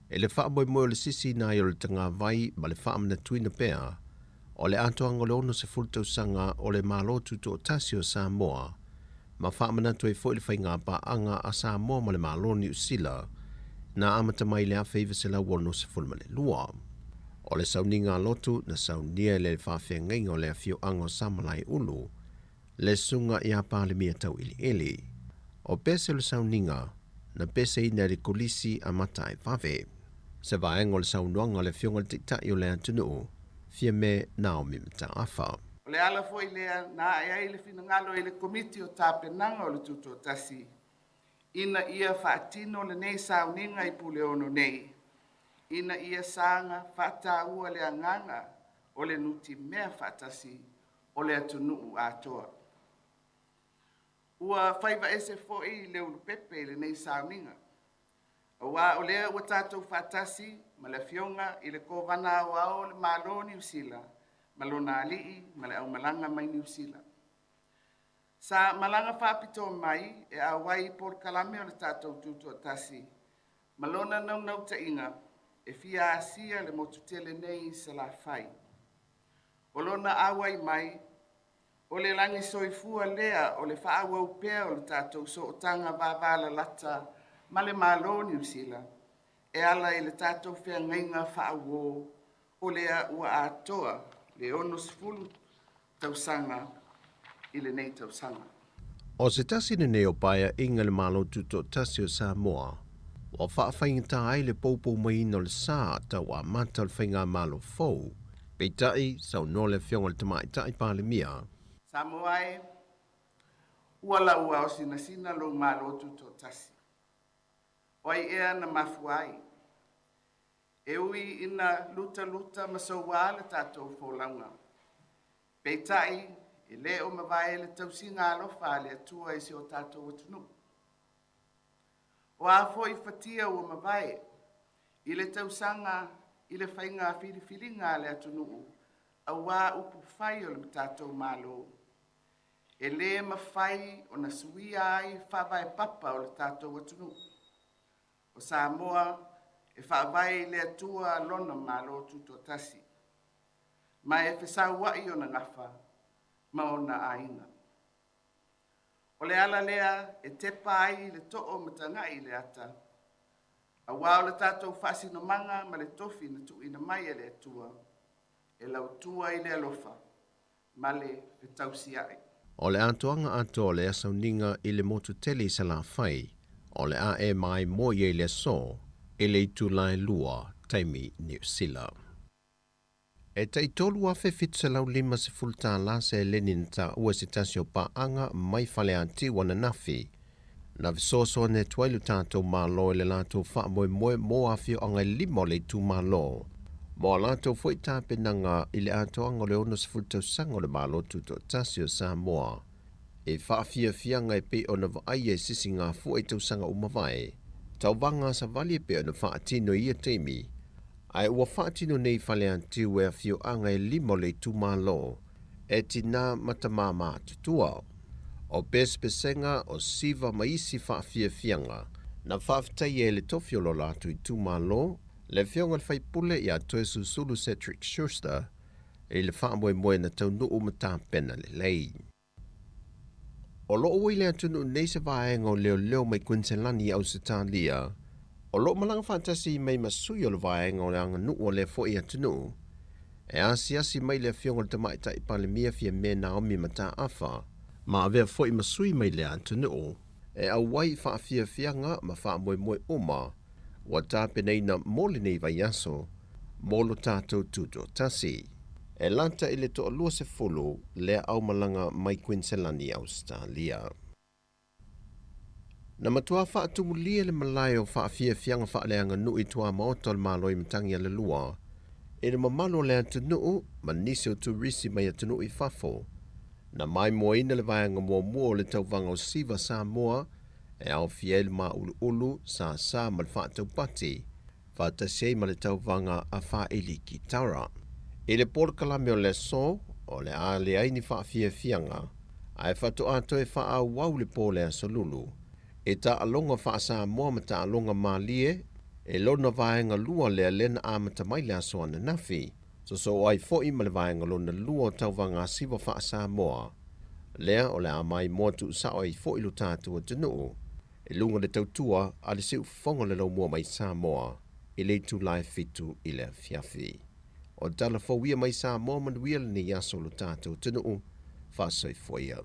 i le faamoemoe o le sisiina ai o le tagavai ma le faamanatuina pea o le atoaga o le 60 tausaga o le Malo Tutoatasi o Samoa ma faamanatu ai foi le faigapaaga a Samoa ma le Malo o Niu Sila na amata mai i le 1962. O le sauniga a lotu na saunia i le faafeagaiga o le afioaga o Samalaeulu, le Susuga ia Palemia Tauiliili. O pese o le sauniga na peseina e le Kolisi a Mataevave. Se vaega o le saunoaga a le Afioga i le Taitai o le atunuu, Fiame Naomi Mataafa. O le ala foi lea na ae ai le finagalo i le Komiti o Tapenaga o le Tutoatasi ina ia faatino lenei sauniga i Puleono nei, ina ia saga faataua le agaga o le nutimea faatasi o le atunuu atoa. Ua faiva ese foi le ulupepe i lenei sauniga, auā o lea ua tatou faatasi ma le Afioga i le Kovana Aoao o le Malo o Niu Sila ma lona alii ma le aumalaga mai Niu Sila. Sa malaga faapitoa mai e auai i polokalame o le tatou tutoatasi ma lona naunautaiga e fia asia le motu tele nei i Salafai. O lona auai mai, o le lagi soifua lea o le faaauau pea o le tatou sootaga vavalalata ma le Malo o Niu Sila e ala i le tatou feagaiga faauō o lea ua atoa le 60 tausaga i lenei tausaga. O se tasi lenei o paeaiga i le Malo Tutoatasi o Samoa, ua faafaigata ai le poupou maiina o le sa tau amata o le faigamalo fou. Peitai, saunoa le Afioga i le Tamaitai Palemia. Samoa e, ua lauao sinasina lou Malo Tutoatasi. O ai ea na mafua ai? E ui ina lutaluta ma souā le tatou folauga. Peitai, e lē o mavae le tausiga alofa a le Atua i si o tatou atunuu. O a foi fatia ua mavae i le tausaga i le faiga filifiliga a le atunuu auā upu fai o le tatou Malo, e lē mafai ona suia ai faavae papa o le tatou atunuu. O Samoa e faavae i le Atua lona Malo Tutoatasi, ma e fesaua'i ona gafa ma ona aiga. O le ala lea e tepa ai le too mataga'i i le ata, auā o le tatou faasinomaga ma le tofi na tuuina mai e le Atua, e lautua i le alofa ma le fetausia'i. O le atoaga atoa o le sauniga i le motu tele i Salafai, o le a e maimoa i ai le aso i le itula e 2 taimi Niu Sila. E tai $3,750 tālā seleni na taua e se tasi o paaga mai Faleatiu ananafi. Na fesoasoani atu ai lo tatou Malo i le latou faamoemoe mo afioaga e lima o le itumalo, mo a latou foi tapenaga i le atoaga o le 60 tausaga o le Malo Tutoatasi o Samoa. i faafiafiaga e pei ona vaaia i sisigafua i tausaga ua mavae, tauvaga savali e pei ona faatino i ia taimi, ae ua faatino nei i Faleatiu e afioaga e lima o le itumalo e tinā ma tamā matutua. O pesepesega, o siva ma isi faafiafiaga na faafetaia e le tofi o lo latou itumalo, le Afioga i le Faipule ia Toesusulu Cedric Schuster i le faamoemoe na taunuu ma tapena lelei. O loo ua i le atunuu nei se vaega o leoleo mai Kuiniselani i Ausetalia, o loo malaga faatasi mai ma sui o le vaega o le aganuu o lea foi atunuu. E asiasi mai le Afioga i le Tamaitai Palemia Fiame Naomi Mataafa, ma avea foi ma sui mai lea atunuu e auai i faafiafiaga ma faamoemoe uma ua tapenaina mo lenei vaiaso mo lo tatou tutoatasi. E lata i le toalua sefulu lea aumalaga mai Kuiniselani i Ausetalia. Na matua faatumulia le malae o faafiafiaga faaleaganuu i tuamaota o le Malo i Matagialalua i le mamalu o le atunuu ma nisi o turisi mai atunuu i fafo. Na maimoaina le vaega muamua o le tauvaga o Siva Samoa e aofia ai le māuluulu, sāsā ma le faataupati, faatasi ai ma le tauvaga a faaili kitara. I le polokalame o le aso, o le a leai ni faafiafiaga, ae faatoa toe faaauau le po o le Aso Lulu i taaloga faa-Samoa ma taaloga malie e lona vaega lua lea lea na amata mai le aso ananafi. Sosoo ai foi ma le vaega lona lua o tauvaga asiva faa-Samoa lea o le a maimoa tuusao ai foi lo tatou atunuu i luga o le tautua a le siufofoga o le laumua mai Samoa i le itula e 7 i le afiafi. O tala fou ia mai Samoa manuia lenei aso lo tatou atunuu. Faasoifua ia.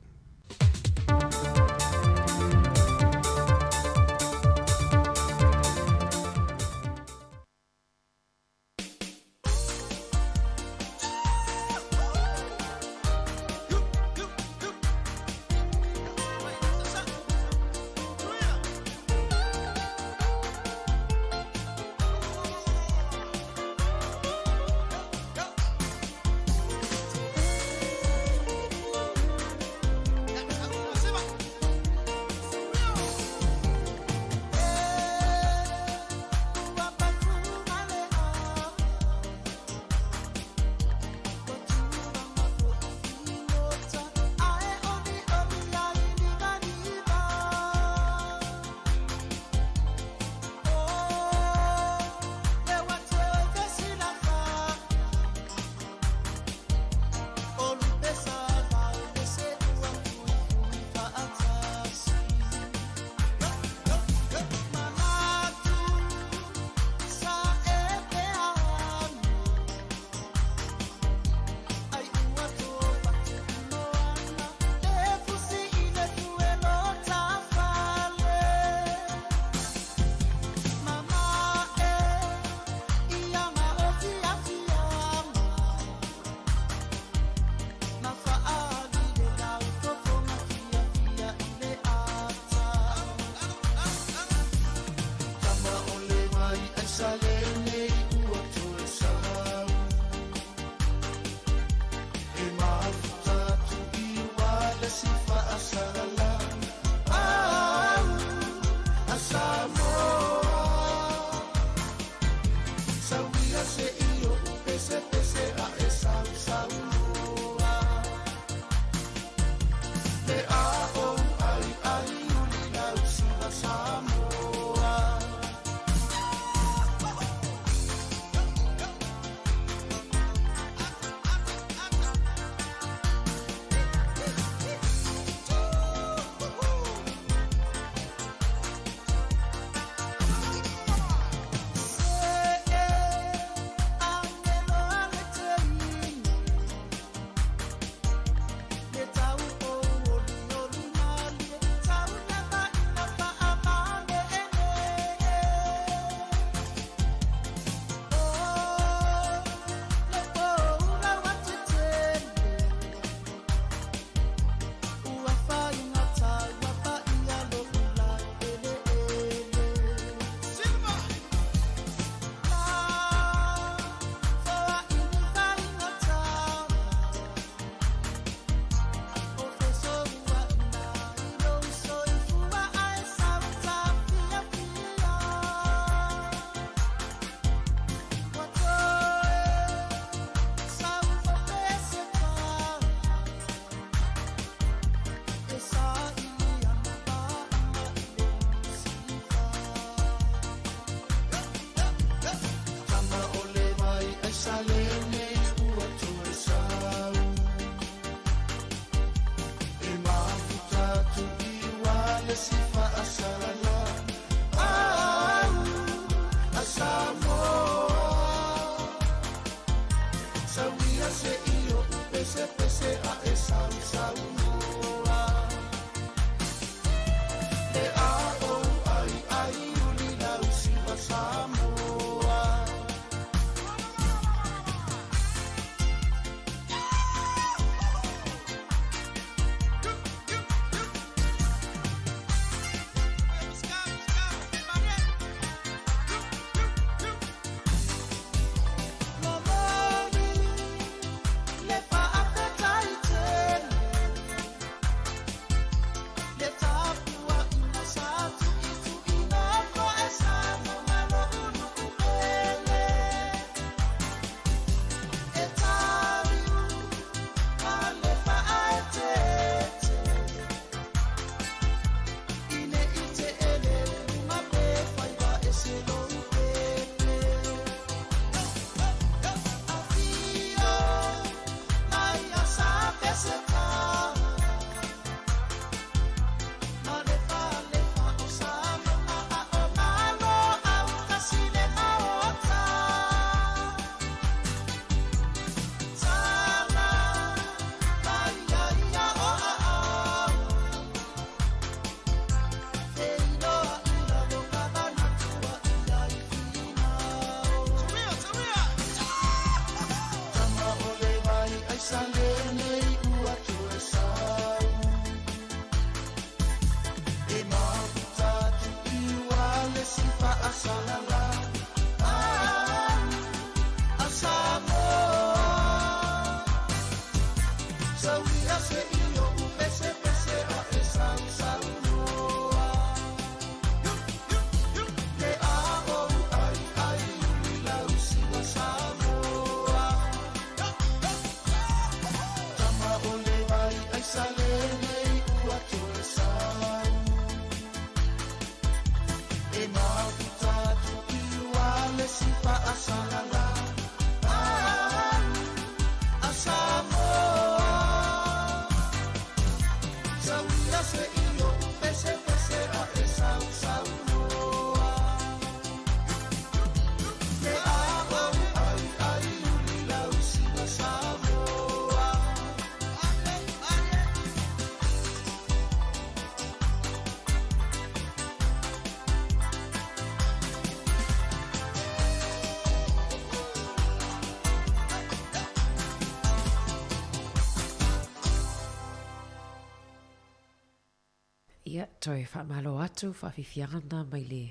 Ia, toe faamalo atu, faafiafiaga na mai le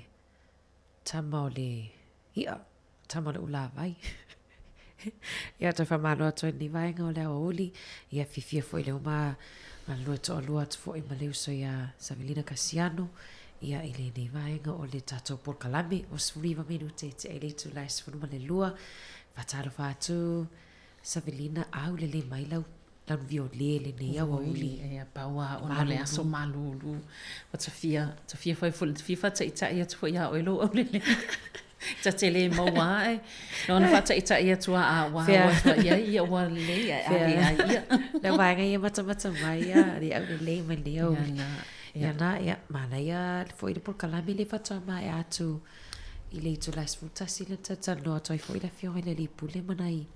tama o le i'a, tama o le ulavai. Ia, toe faamalo atu ai lenei vaega o le aoauli. Ia, fiafia foi le uma galulue toalua atu foi ma le uso iā Savelina Kasiano, ia, i lenei vaega o le tatou polokalame o 19 minute e tea i le itula e 12. Faatalofa atu Savelina, aulelei mai lau lanu viole lenei aoauli. Oi, pau a ona o le aso malulu. Ua ta fia, ta fia fai foi, ta fia faataitai atu foi ia oe lou aulelei. Ta te le maua ae. Na ona faataitai atu a a ua au atu ai ai, ia ua lelei ae a leai ia. Le vaega ia matamata mai ia, le aulelei mai lenei aoauli. Ia na. Ia na, ia, manaia foi le polokalame lea faatoa maea atu i le itula e 11 lea na talatalanoa atu ai foi le Afioga i le Alii Pule ma nai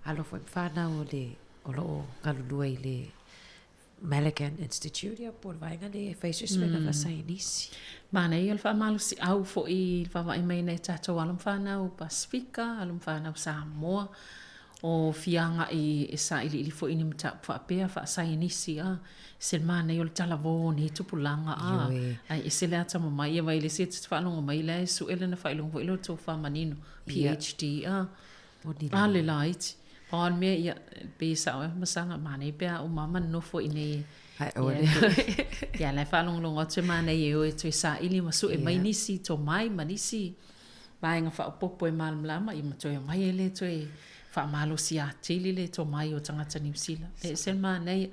alo foi ma fanau o le o lo o galulue i le Malaghan Institute, ia po o le vaega lea e fai suesuega faasaienisi. Manaia o le faamalosiau foi i le vaavaai mai nai tatou alo ma fanau Pasefika, alo ma fanau Samoa, o fia agai e sailiili foi i ni mataupu faapea faasaienisi a. Ese le manaia o le talavō o nei tupulaga a, ae ese le atamamai ia vaai le isi e te faalogo mai la e sue lana faailoga foi lea o le tofa manino, PHD a. A le laiti. Pau lava le mea, ia, pei e sao ea Masaga, manaia pe a uma lava ma nonofo i inei e. Ai, ua le. Ia, la e faalogologo atu e manaia e o e toe saili ma sue mai nisi tomai ma nisi vaega faaopoopo e malamalama, ia ma toe omai ai lea e toe faamalosi atili le tomai o tagata Niu Sila. E ese le manaia.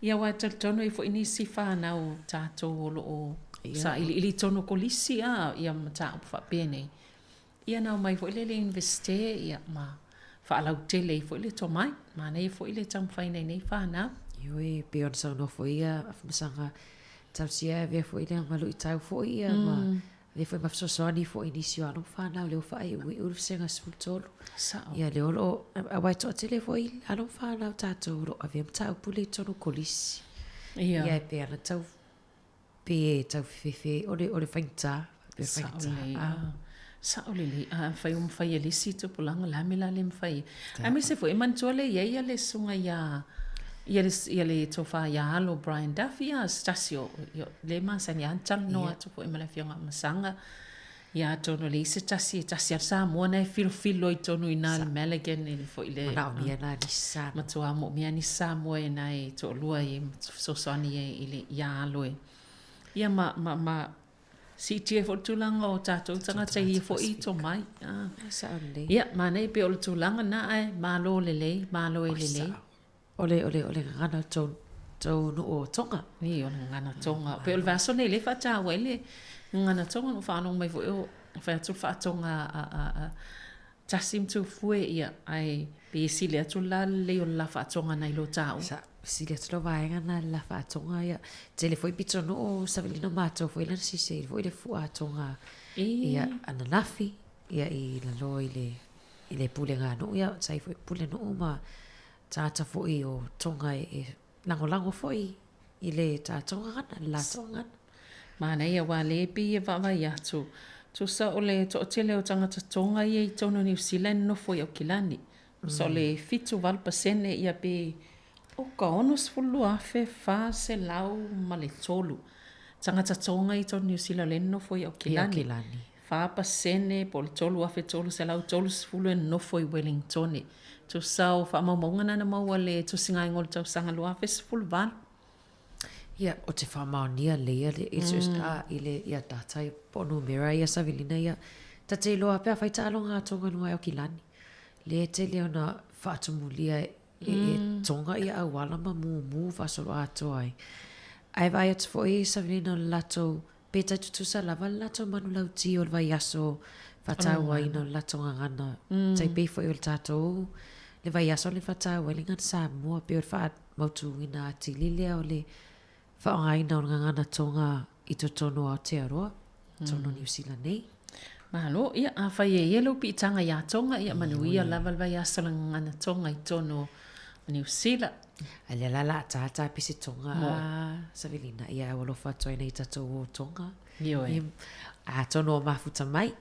Ia, aua e talitonu e i ai foi nisi fanau tatou o lo o sailiili i totonu o kolisi a, ia mataupu faapenei. Ia na omai foi lea i le Iunivesite ia ma faalautele ai foi le tomai. Manaia foi le taumafai nei nei fanau. Ioe, e pei ona saunoa foi ia Afamasaga, talosia e avea foi lea ma luitau foi ia ma avea foi ma fesoasoani foi i nisi o alo ma fanau lea ua faaiuiu le vasega 13. Sao. Ia lea o lo o, aua e toatele foi alo ma fanau tatou o lo o avea mataupu lea i totonu o kolisi. Ia. Ia e pei lava ona tau Pe e tau fefefe, o le, o le faigata, faapea faigata. Sao lelei, ah. Sao lelei, a afai ua mafai e le isi tupulaga, o le a le mea o le a le mafai ai. Aemaise foi, e manatua lea e i ai ia le susuga ia, ia le, ia le tofa ia Alo Brian Duffy, a, se tasi o, o, lea e masani lava ona talanoa atu foi ma le Afioga ia Masaga, ia atonu e leai se tasi e tasi lava le Samoa na e filofilo i totonu i ina i le Malaghan i le foi le. Manaomia na nisi Samoa. Matua moomia nisi Samoa e na e toalua i fesoasoani ai i le ia alo e. Ia ma, ma, ma siitia ai foi le tulaga o tatou tagata i ia foi tomai. Ah. Sao lelei. Ia, manaia pei o le tulaga na ae malo lelei, malo e lelei. O le, o le, o le gagana o tou, tou nuu o Tonga. Ī, o le gagana Tonga. Pei o le vaiaso nei lea e faataua ai le gagana Tonga, na ou faalogo mai foi o fai atu le faatoga a, a, a Tasi ma Tufue, ia, ae pei e sili atu le la lelei o le la faatoga nai lo tāua. Sa, sili atu lau vaega na le la faatoga, ia. Tele foi pitonuu savilina o matou foi lana sise foi le fua atoga, ia, ananafi, ia, i lalo i le, i le pulega a nuu, ia, sa i foi pule nuu ma tagata foi o Tonga e lagolago foi i le tatou gagana, le latou gagana. Manaia aua lea e pei e vaavaai atu, tusa o le toatele o tagata Tonga ia i totonu o Niu Sila e nonofo i Aukilani. Tusa o le 78% ia pe oka 62,403 tagata Tonga i totonu o Niu Sila lea e nonofo i Aukilani. 4% po o le 3,330 e nonofo i Wellingtone. Tusa o faamaumauga na na maua le tusigaina o le tausaga 2018. Ia, o te faamaonia lelei ia le mm. i le ia data ia po o numera ia savilina ia. Ta te iloa pe afai taaloga a Tonga luga e Aukilani. Le tele ona faatumulia e, e mm. Tonga ia auala ma mumu faasolo atoa ai. Ae vaai atu foi savilina o le latou Pe tai tutusa lava le latou manulauti o le vaiaso faatauaina o le latou gagana, tai pei foi o le tatou le vaiaso le faataua ai le gagana Samoa, pei o le faamautuina atili lea o le faaaogaina o le gagana Tonga i totonu o Aotearoa, totonu o Niu Sila nei. Malo, ia afai e i ai lou piitaga iā Tonga, ia manuia lava le vaiaso o le gagana Tonga i totonu o Niu Sila. A lea la la a tātā pese Tonga a Savelina, ia au alofa atu ai nei tatou o Tonga. Ioe. Ia, atonu o mafuta mai.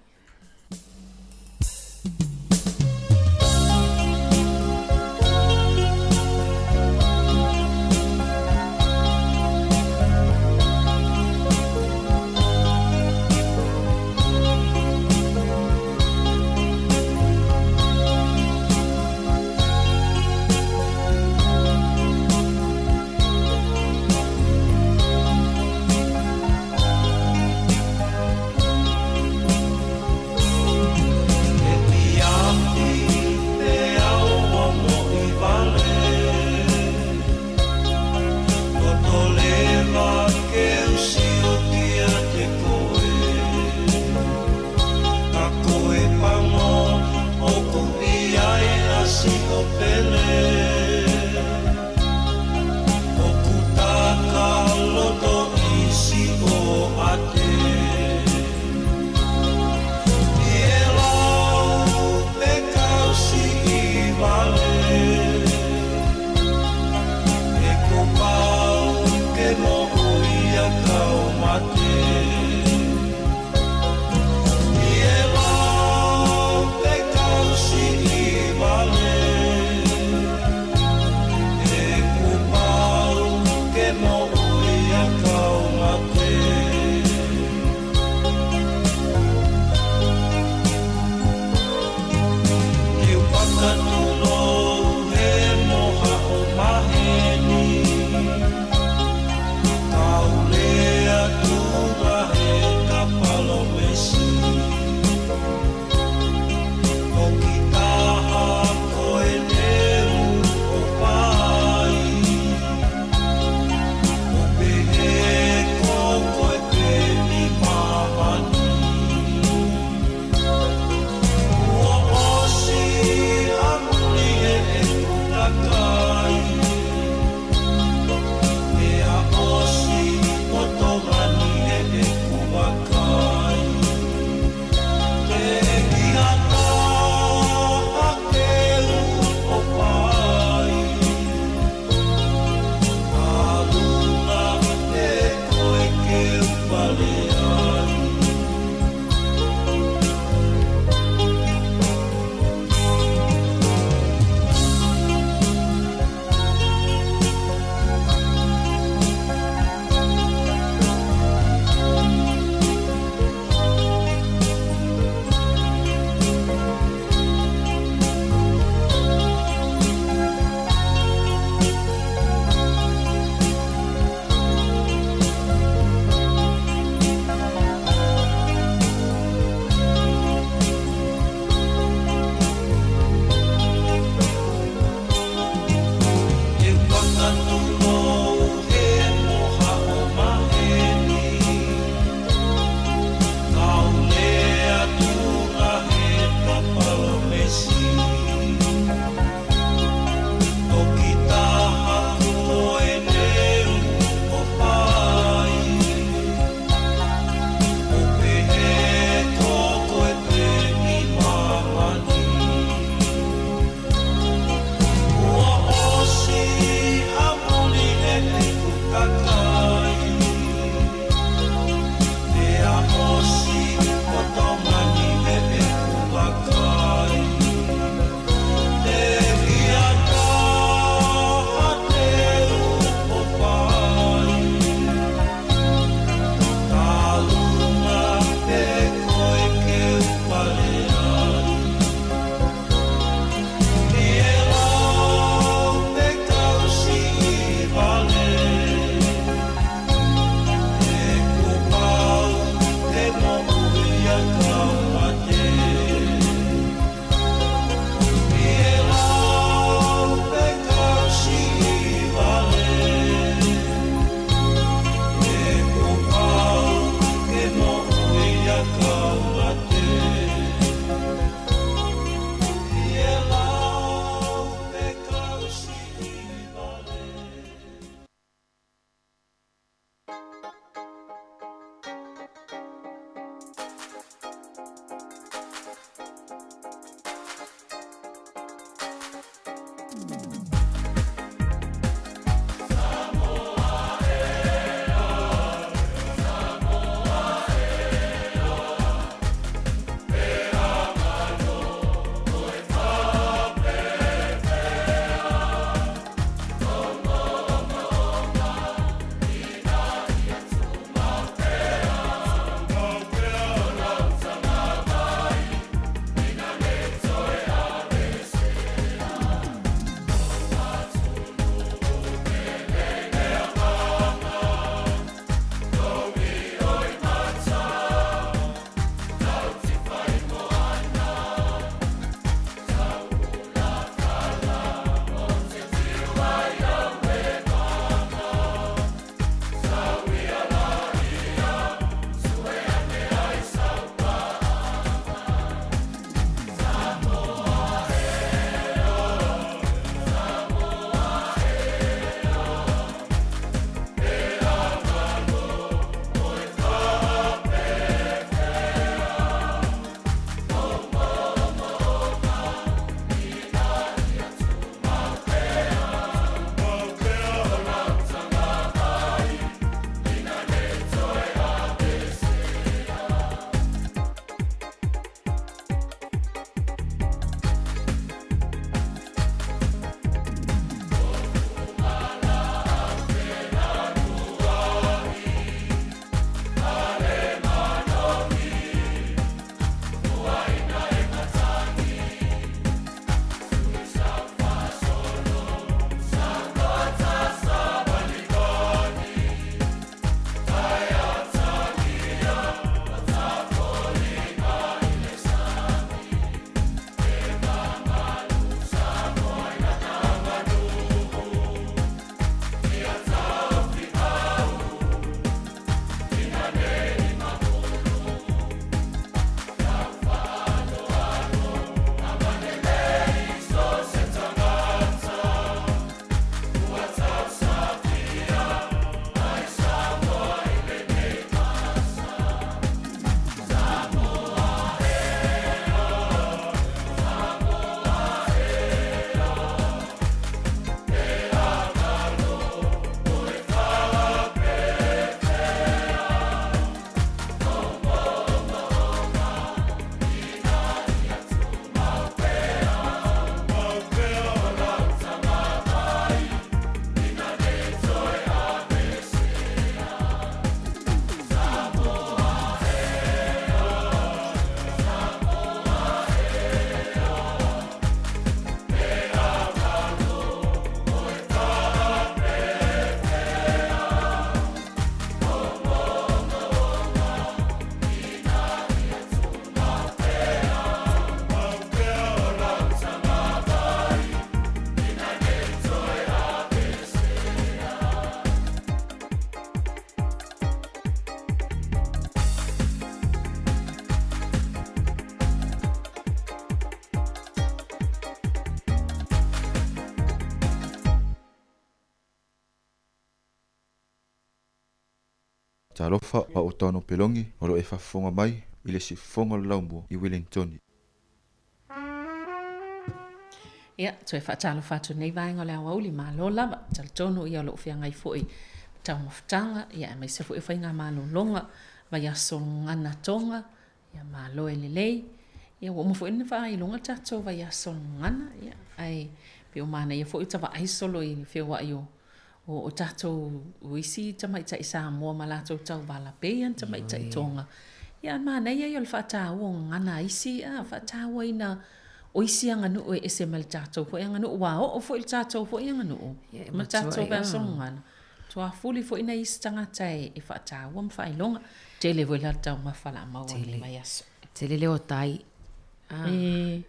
Talofa, o au o Tano Pelogi, o lo o e faafofoga mai i le siufofoga o le laumua i Wellingtoni. Ia, toe faatalofa atu i lenei vaega o le aoauli, malo lava, talitonu ia o lo o feagai foi ma taumafataga, ia aemaise foi o faigamalologa, vaiaso gagana Tonga, ia malo e lelei. Ia ua uma foi ona faailoga le tatou vaiaso gagana, ia ae pei ua manaia foi ua ta vaai solo i le feoai o o tatou o isi tamaitai Samoa ma latou tauvala pei lava ni tamaitai Toga. Ia a manaia ia o le faataua o gagana a isi, a faatauaina o isi aganuu e ese mai le tatou foi aganuu, ua oo foi le tatou foi aganuu ma le tatou vaiaso gagana. Tuafuli foi nai isi tagata e faataua ma faailoga. Tele foi la le taumafa o le a maua i lenei vaiaso. Tele le otai.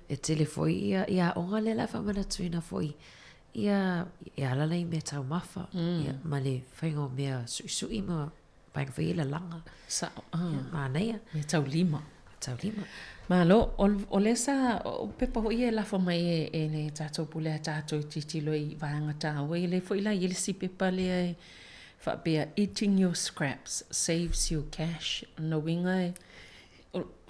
E tele foi ia aoga lea o le a faamanatuina foi Ia, e ala la i mea taumafa, ia, ma le faiga o mea suʻisuʻi ma vaega foi ia lalaga. Sao, ah. Ia, manaia. Mea taulima. Taulima. Malo, o, o lea sa, o pepa foi ia e lafo mai e, e le tatou pule a tatou i tilotilo i vaega taua ia, lea foi la i ai le isi pepa lea e faapea, eating your scraps saves you cash. O lona uiga e,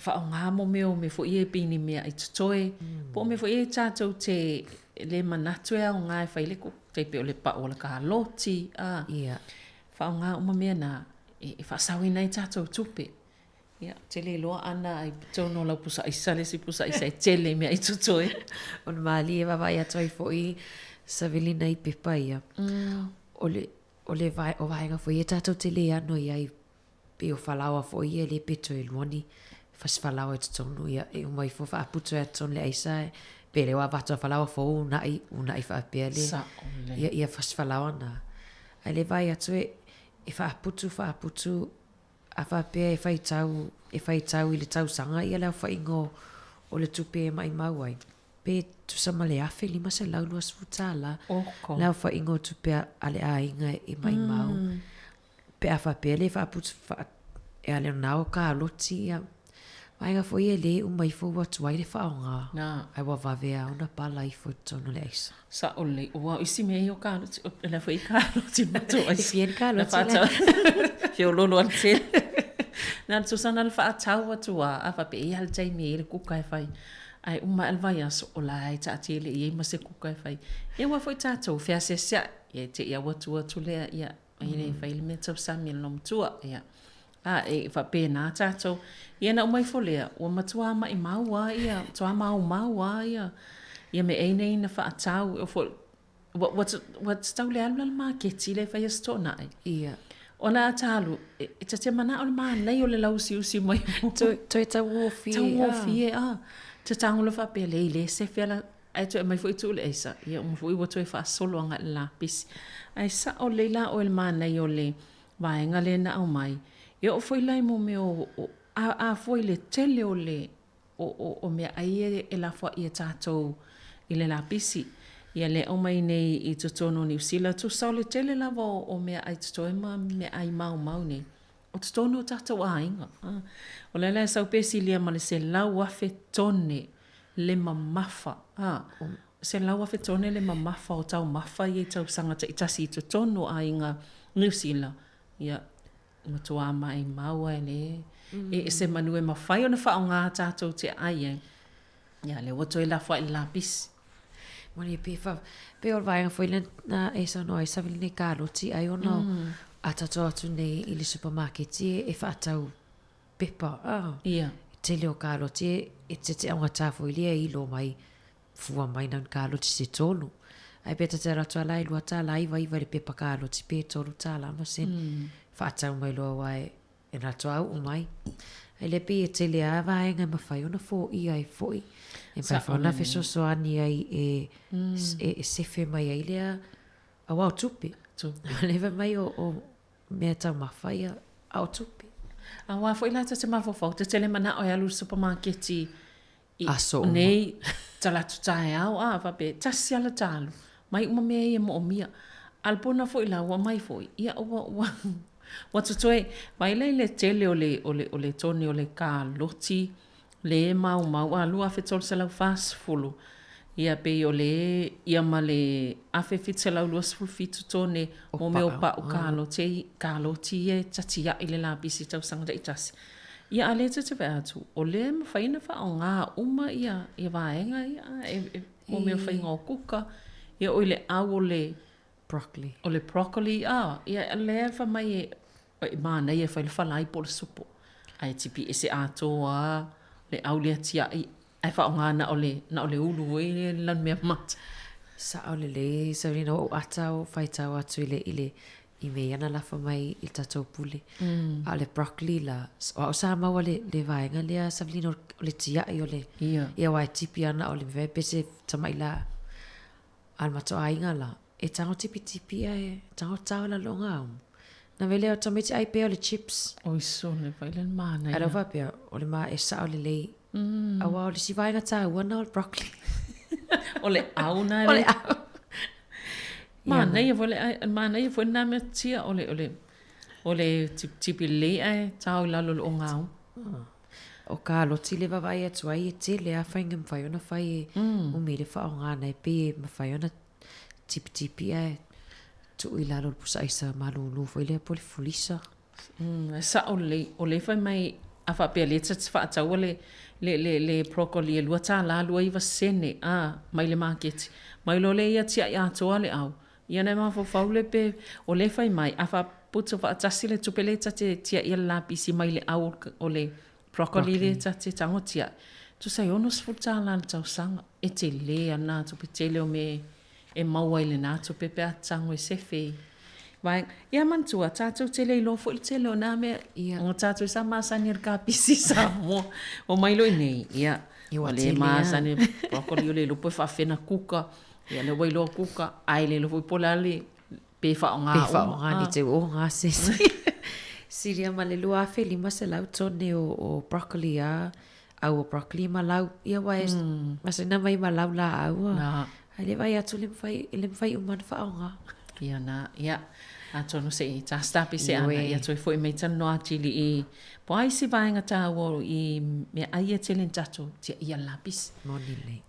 faaaoga mo mea o mea foi ia pei ni meaai totoe, po o mea foi ia tatou te le manatu e aoga e fai le tai pei o le pau o le kaloti, a faaaoga uma mea na e faasaoina ai tatou tupe. Ia, ou te le iloa ana i totonu o lau pusa aisa le isi pusa aisa e tele i meaai totoe. O le malie e vaavaai atu ai foi Savelina i pepa ia, o le, o le o vaega foi ia tatou te le ano i ai Pei o falaoa foi ia le peto e lua ni fasi falaoa i totonu ia e uma ifo faaputu ai totonu le aisa pe le o avatu a falaoa fou unaʻi unaʻi faapea le ia ia fasi falaoa na. Ae le vaai atu e e faaputu faaputu a faapea e faitau e faitau i le tausaga ia le aofaiga o o le tupe e maʻimau ai pe tusa ma le $1520 le aofaiga o tupe a le aiga e maʻimau. Pe a faapea le faaputu faa e ale ona ao kaloti ia vaega foi e le uma ifo ua tuai le faaaoga ae ua vave lava ona pala ifo i totonu o le aisa. Sao lelei, aua o isi mea ia o kaloti, o la foi e kaloti ma matou aisa. E fia ni kaloti la. Feololo lava le tele. Na o le tusa na o le faatau atu lava, a faapea e i ai lava le taimi e i ai le kuka e fai. Ae uma ae le vaiaso, o la e taatia le i ai ma se kuka e fai. Ia aua foi tatou feaseaseai, ia e te i lava ua tua atu lea, ia E le fai le mea tausami a le loomatua, ia. A, e faapena tatou. Ia na uma ifo lea, ua matua maʻimau lava ia, matua maumau lava ia, ia meaai nei na faatau. E oo foi, ua, ua, ua tatau le alu la i le maketi lea e fai Aso Toonai. Ia. Ona a ta alu, e, e ta te manao le manaia o le lauusiusi mai. Toe, toe taugofie. Taugofie, a. Ta tago loa faapea, leai, lea e sefe ala Ae toe aumai foi tuu le aisa, ia uma foi ua toe faasolo agai i le lapisi. Ae sao lelei la oe i le manaia o le vaega lea na aumai, e oo foi la i mo mea o, o a, a fua i le tele o le, o, o, o meaai ia e lafoai e tatou i le lapisi. Ia lea e aumai nei i totonu o Niu Sila, tusa o le tele lava o, o meaai totoe ma meaai maumau nei, o totonu o tatou aiga. O lea la e sau pe silia ma le 100,000 tone le mamafa, ā, 100,000 tone le mamafa o taumafa ia i tausaga taitasi i totonu o aiga Niu Sila, ia, matua maimau lava e le e ese manu e mafai ona faaaoga tatou te ai ai, ia, lea ua toe lafo ae i le lapisi. Moni pe fa, pe o le vaega foi lea na e saunoa ai Savelina i kaloti ai ona a tatou atu nei i le supamaketi e faatau pepa, ā, Ia. tele o kaloti e, e te augata foi lea e ilo mai, fua mai nau ni kaloti se tolu. Ae pe ta te alu atu a la e $2.99 i le pepa kaloti pe $3 ma sene. Faatau mai loa aua e, e alu atu a uu mai. Ae le pei e tele a vaega e mafai ona foia ai foi. E mafai foi ona fesoasoani ai e, e, e sefe mai ai lea aua o tupe. Tupe. Le fai mai o, o mea taumafa ia, a o tupe. Aua foi la ta te mafaufau, ta te le manao e alu i le supamaketi i Aso uma. nei talaatu taeao, a, faapea, tasi lava le ta alu, mai uma mea ia e moomia. A o le pona foi la, ua aumai foi, ia ua, ua, ua totoe. Vaai la i le tele o le, o le, o le tone o le kaloti, le maumau, a, 2340. Ia pei o le ia ma le 1727 tone o mea o pa'u kaloti, kaloti ia e tatia'i le lapisi i tausaga taitasi. Ia a lea ta te vaai atu, o lea e mafai ona faaaoga uma ia ia vaega ia e e mo mea o faiga o kuka, ia oi le ʻau o le Broccoli. O le broccoli, a, ia lea e fai mai e E manaia e fai le falai po o le supo, ae tipi ese atoa a le ʻau lea tiaʻi ae faaaoga na o le, na o le ulu foi lea i lana mea mata. Saʻo lelei Sabrina ua ou ata o faitau atu i le i le i mea ia na lafo mai i le tatou pule. A o le broccoli la, o au sa maua le le vaega lea Sabrina o le tiaʻi o le Ia. Ia aua e tipi ana o le mea pe se tamaʻi la A le matou aiga la, e tago tipitipi ae tago tao i lalo o ngā umu. Na mea lea o tamaiti ʻai pea o le chips. Oi sole, vaai le manaia. A lea ua faapea, o le ma e saʻo lelei. Aua o le isi vaega taua na o le broccoli. O le ʻau na O le ʻau. Manaia foi le ʻai, manaia foi na mea tia o le, o le, o le tipitipi lelei ae tao i lalo o ngā umu. O kaloti le vaavaai atu ai e tele a faiga mafai ona fai e umi le faaaoga e pei e mafai ona tipitipi ae tuu i lalo o le pusa aisa malulu foi lea po o le fulisa. E saʻo lelei, o lea fai mai a faapea lea ta te faataua le le le le broccoli e $2 29 sene a mai le maketi. Mai loa lea ia tiaʻi atoa le ʻau. Ia na e mafaufau le pe o lea fai mai a faaputu faatasi le tupe lea ta te tiaʻia le lapisi mai le ʻau o le broccoli lea ta te tago tiaʻi, tusa e $60 le tausaga. E tele ana tupe tele o mea e maua ai lenā tupe pe a tago e sefe i vaega. Ia manatua, tatou te le iloa foi le tele o nā mea, ona tatou sa masani i le kapisi i Samoa. O mai loa i nei, ia, ua le masani broccoli o le iloa po e faafena kuka. Ia lea ua iloa kuka, ae le iloa foi po o le a le, pe faaaoga uma. Pe faaaoga ni te o ngā sese. Silia ma le 2500 tone o, o broccoli a, au o broccoli ma lau. Ia wa e, masina mai ma lau la au a. Nā. Ai le vai atu le mawhai, le mawhai uma na whaonga. Ia nā, ia. Atonu se i tāstapi se ana, ia toe foi mai tana noa atili i, po ai si vaenga tāua i mea ai e tele ni tātou, tia ia lapis. Moni lei.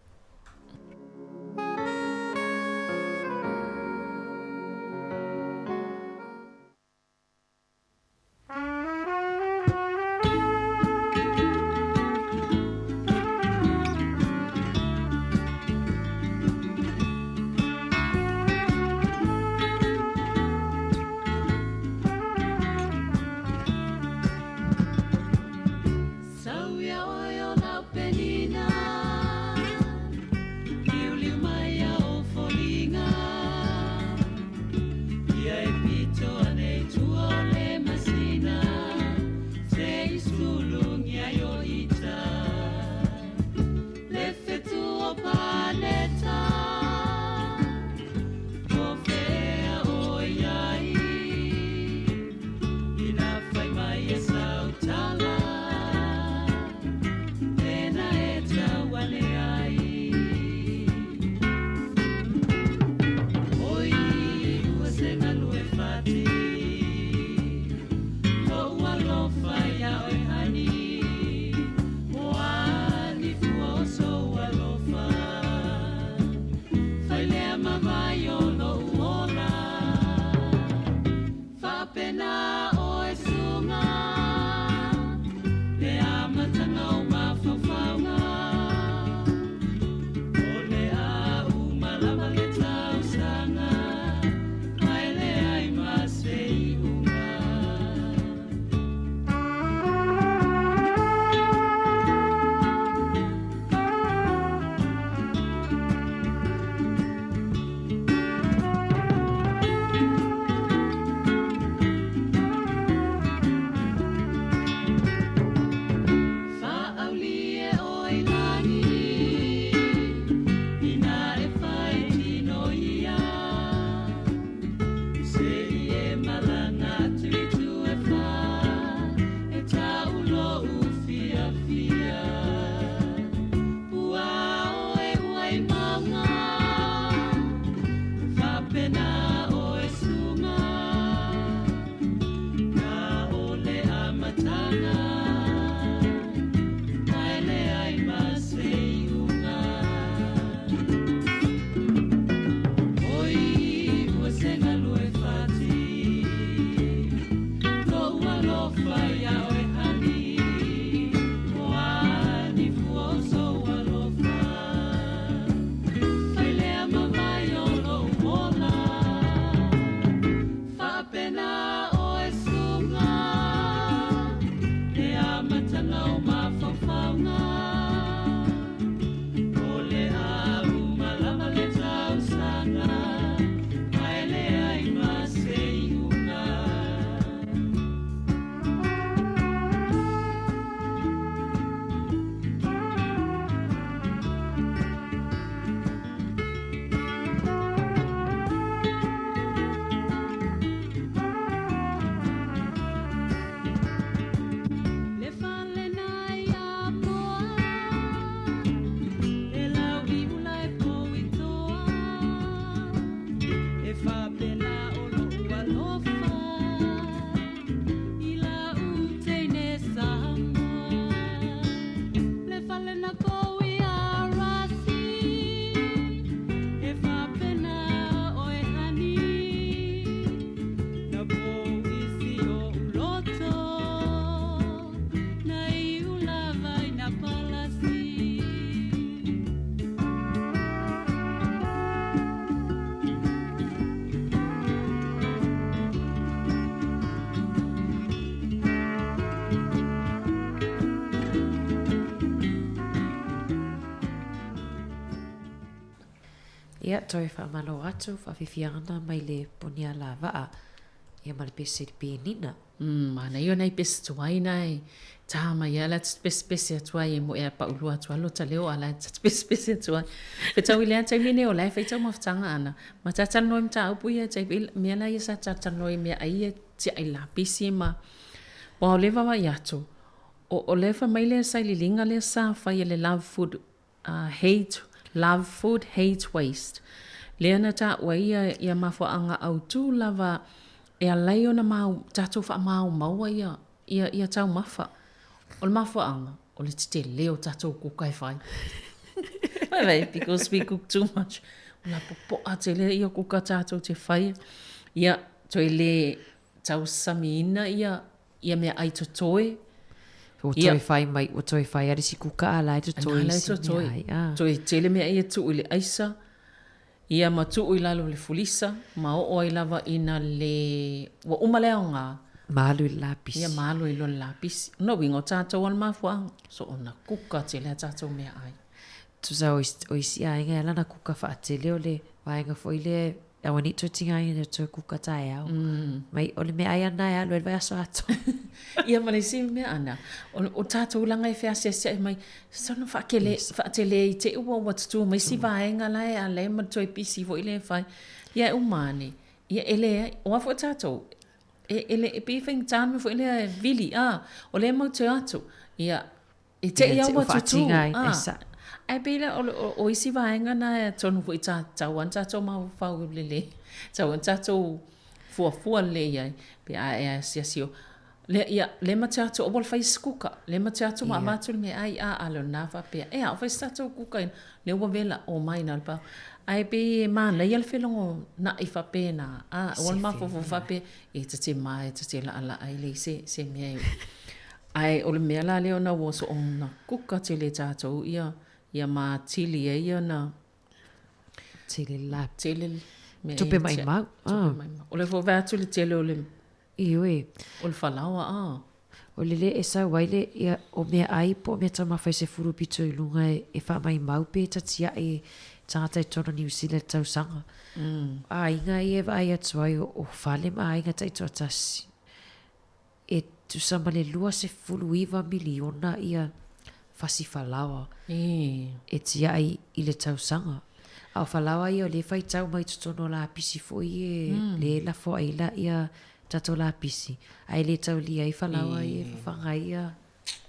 Ia, toe faamalo atu, faafiafiaga mai le ponialavaa, ia ma le pese i le penina. Umm, manaia nai pese tuai na e tā mai ai la te pesepese atu ai e moe a paulua atu ai lota leo a la e te pesepese atu ai. Fetau i lea taimi nei o la e fai taumafataga ana. Ma talatalanoa i mataupu ia tai pei mea la ia sa talatalanoa i meaai ia tiai lapisi ma aua o lea e vaavaai atu o o lea e fai mai le sailiiliga lea sa fai e le Love Food Hate Love Food Hate Waste lea na taua ai ia ia mafuaaga autu lava e ala ai ona mau tatou faamaumaua ia ia ia taumafa. O le mafuaaga o le tetele o tatou kuka e fai. Vaivai because we cook too much. O la popoa tele ia kuka tatou te faia. Ia toe le tausamiina ia ia meaai totoe. Ua toe fai mai, ua toe fai a le isi kuka a la e totoe isi meaai. Ah. Toe tele meaai e tuu i le aisa, ia ma tuu i lalo o le fulisa, ma oo ai lava ina le, ua uma le aoga. Ma alu i le lapisi. Ia ma alu ai loa i le lapisi. O lona uiga o tatou lava le mafuaaga, so ona kuka tele a tatou meaai. Tusa o isi aiga e ala ona kuka faatele o le vaega foi lea e auaneʻi toe tigaina e toe kuka taeao. Mai o le meaai ana e alu ai le vaiaso atoa. Ia ma le isi mea ana, o tatou leaga e feasiasiaʻi mai, soona faakele, faatele i te i ua tutū mai isi vaega la e ala ai ma toe pisi foi lea e fai. Ia e uma ane, ia e leai, o a foi tatou, e le, e pei e faigata le mea foi lea e vili, a, o lea matou te o atu, ia, E te i au ua tutū, a, ae pei la o isi vaega na atonu foi ta, tau ana tatou mafaufau lelei, tau ana tatou fuafua lelei i ai, pe a e asiasi o, lea, ia, lea ma te atu aua le fai se kuka, lea ma te atu ma avatu le meaai, a, a le o lena faapea, e a, o fai se tatou kuka ina, lea ua vela, omai na o le pau. Ae pei e manaia le felogonaʻi faapena, a, aua le mafaufau faapea, e ta te ma, e ta te laʻalaʻa e leai se, se mea e Ae o le mea la lea ona ua soona kuka tele tatou ia ia matili ai ia na Tele la tele mea Tupe maʻimau. Tupe maʻimau. O le foi vae atu le tele o le Ioe. O le falaoa a. O le le e sau ai le ia o meaai po o meataumafa i se fulu pito i luga e faamaimau pe tatiaʻe tagata i totonu o Niu Sila i le tausaga. Aiga ia e vaai atu ai o fale ma aiga taitoatasi. E tusa ma le 29 miliona ia fasi falaoa e tiai i le tausaga. A o falaoa ia o lea e faitau mai totonu o lapisi foi e le lafo ai la ia tatou lapisi, ae le taulia ai falaoa ia e fafaga ai ia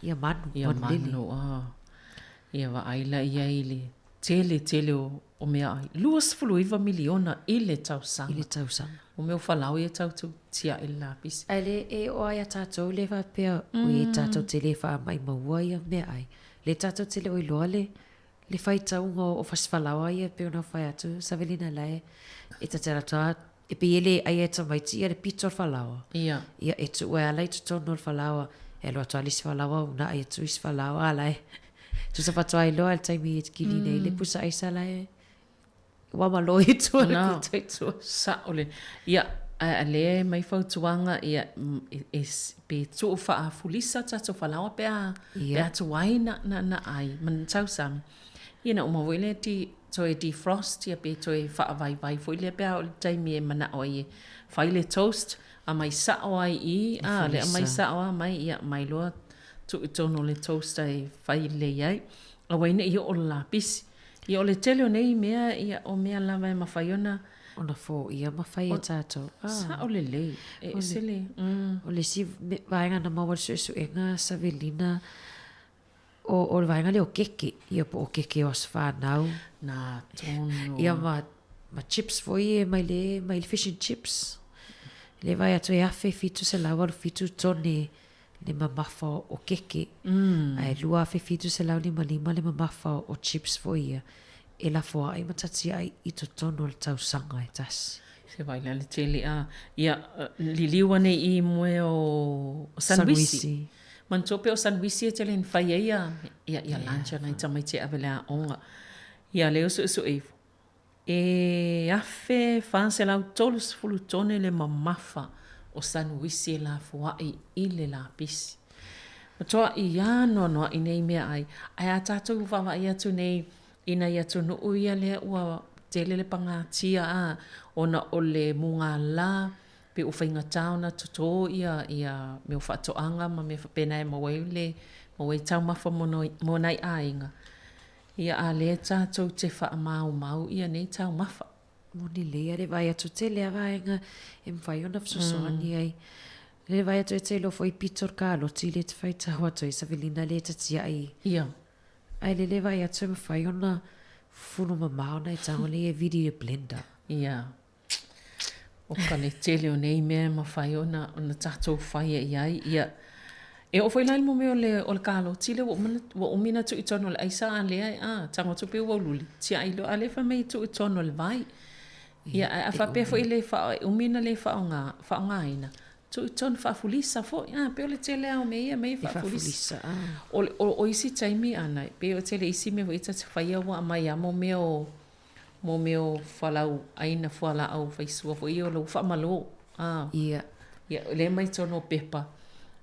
ia manu, Ia manulele. manu, a. Ia vaai la i ai i le tele tele o meaai. 29 miliona i le tausaga. I le tausaga. O mea o falaoa ia tau tu tiaʻi le lapisi. Ae le e oo ai a tatou le faapea oi tatou te le faamaʻimaua ia meaai. Le tatou te le o iloa le le faitauga o fasi falaoa ia pei ona fai atu Savelina la e e ta te alu atu a e pei e le ʻai e tamaiti ia le pito o le falaoa. Ia. Ia e tuu ai ala i totonu o le falaoa e alu atu a le isi falaoa unaʻi atu isi falaoa a la e tusa faatoa iloa i le taimi e kilina ai le pusa aisa la e Ua malo i tua le pito i tua. Sao le. Ia, a lea e mai fautuaga, ia, e, pe tuu faafulisa tatou falaoa pe a, pe a tuai na, na, na ai, ma na tausami. Ia na uma foi lea di, toe defrost, ia pe toe faavaivai foi lea pe a oo i le taimi e manao ai e fai le toast, aumai sao ai i, a, le aumai sao lava mai, ia, aumai loa tuu i totonu o le toaster e fai lelei ai. Aua ai ne i oo le lapisi. Ia o le tele o nei mea, ia o mea lava e mafai ona. Ona foia ma fai e tatou. Ah. Sao lelei, e ese le. O le isi vaega na maua i le suesuega, Savelina, o le vaega lea o keke, ia po o keke o aso fanau. Na tonu. Ia ma, ma chips foi ia mai le, mai le fish and chips. Le vaai atu e 1787 tone le mamafa o keke, ae 2755 le mamafa o chips foi ia e lafoaʻi ma tatiaʻi i totonu o le tausaga e tasi. Se vai la le tele a ia liliu ane i moe o sandwich. Manatua pea o sandwich e tele ni fai ai ia ia lunch a nai tamaiti e ave i le aoga. Ia lea o suesue ifo. E 1430 tone le mamafa o sanuisi e lafoaʻi i le lapisi. Matuaʻi anoanoaʻi nei meaai, ae a tatou vaavaai atu nei i nai atunuu ia lea ua Tele le pagatia a ona o le mugala pe ua faigata ona toto ia ia mea o faatoaga ma mea faapena e maua ai le maua ai taumafa mo mo nai aiga. Ia a lea tatou te faamaumau ia nei taumafa. Moni lelei a le vaai atu tele a vaega e mafai ona fesoasoani ai. Le vaai atu e te iloa foi pito le kaloti le te faitau atu ai Savelina le te tiai. Ia. Ae le le vaai atu e mafai ona fufulu mamao nai tago nei e vili i le blender. Ia. O ka le tele o nei mea e mafai ona, ona tatou faia i ai. Ia, e oo foi la i le mea o le, o le kaloti lea ua uma, ua umi ona tuu i totonu o le aisa a lea e, a, tago atu pei ua uliuli, tiai loa, a lea fai mai e tuu i totonu o le vai. Ia, ae a faapea foi e le faa, e umi ona le faaaoga, faaaogaina, tuu i totonu faafulisa foi, a, pei o le tele lava o mea ia e aumai e faafulisa. O, o, o isi taimi ana, pei o tele isi mea foi ta te faia ua aumai lava mo mea o, mo mea o fualaau aina, fualaau faisua foi ia o lou faamalo. A. Ia. Ia, lea e aumai totonu o pepa.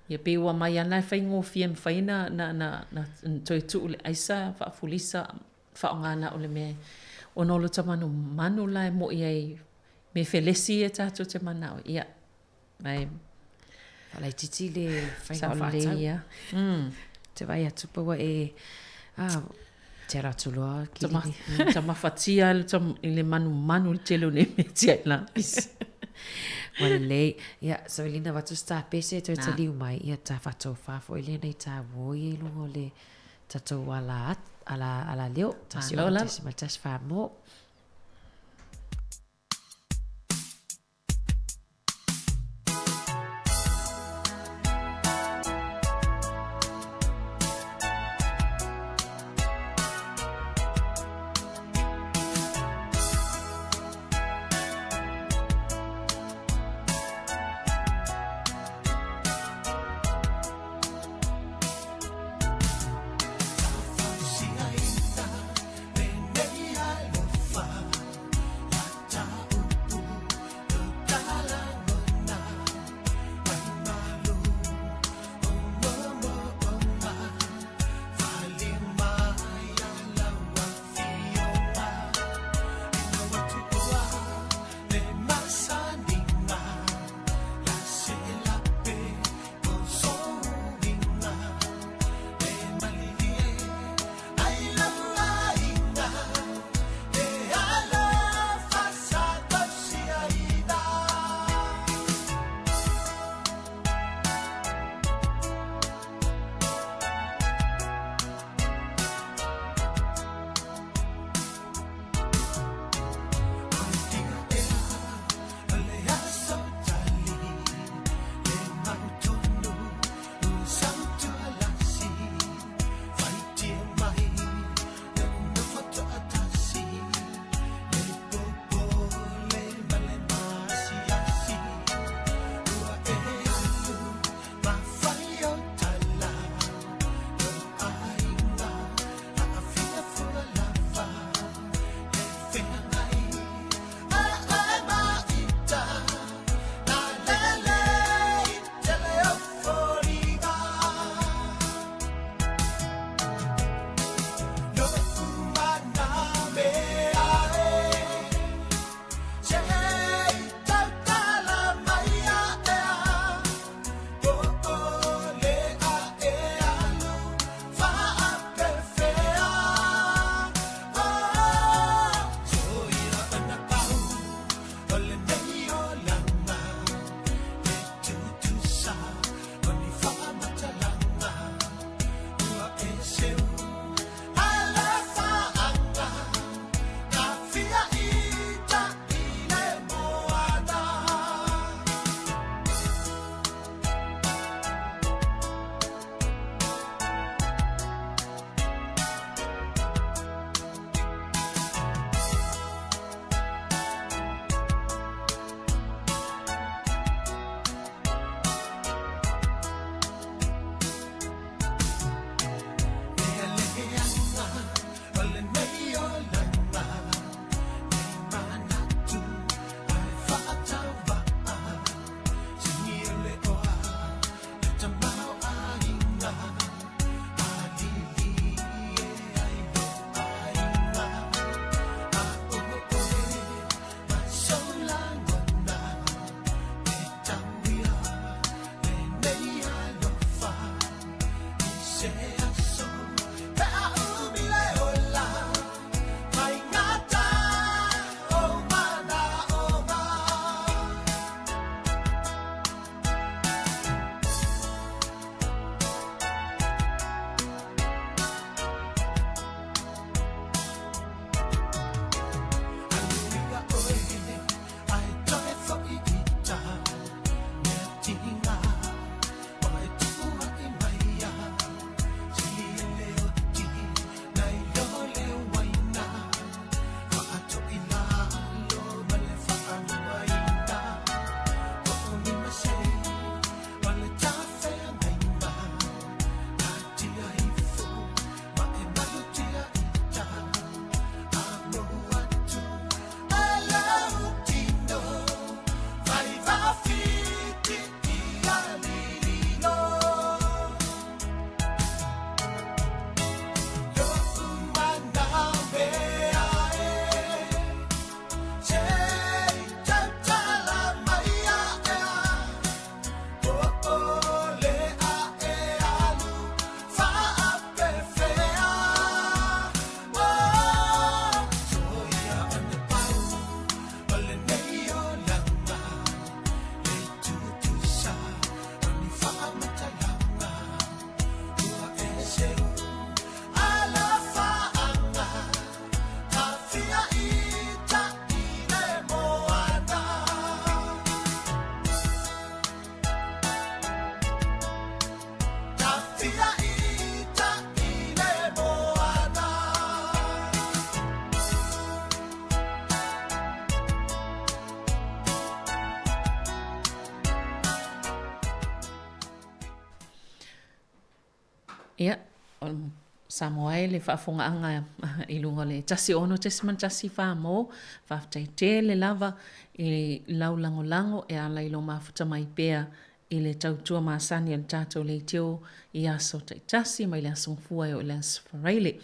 Ia pei ua aumai lava na e faigofie e mafai ona na, na, na toe tuu i le aisa faafulisa faaaoga na o le mea ona o lota manumanu la e mo'i ai mea felesi ia tatou te manao ia Ae Faalaitiiti le faiga faatau. Ia. Te vaai atu pa ua e ah, te ala atu loa kilini. Tamafatia i le manumanu le tele o nei mea tia i lapisi. Ua lelei. Ia, Savelina avatu se tapese toe taliu mai. Ia, ta faatofa foi lea nei ta uo ia i luga o le tatou ala, ala, ala leo. 16.1 wha mo. Ia, o Samoa e le faafofogaaga i luga o le 16.14 mo, faafetai tele lava i lau lagolago e ala i lou mafuta mai pea i le tautua masani a le tatou leitio i aso taitasi mai le Aso Gafua e oo i le Aso Faraile.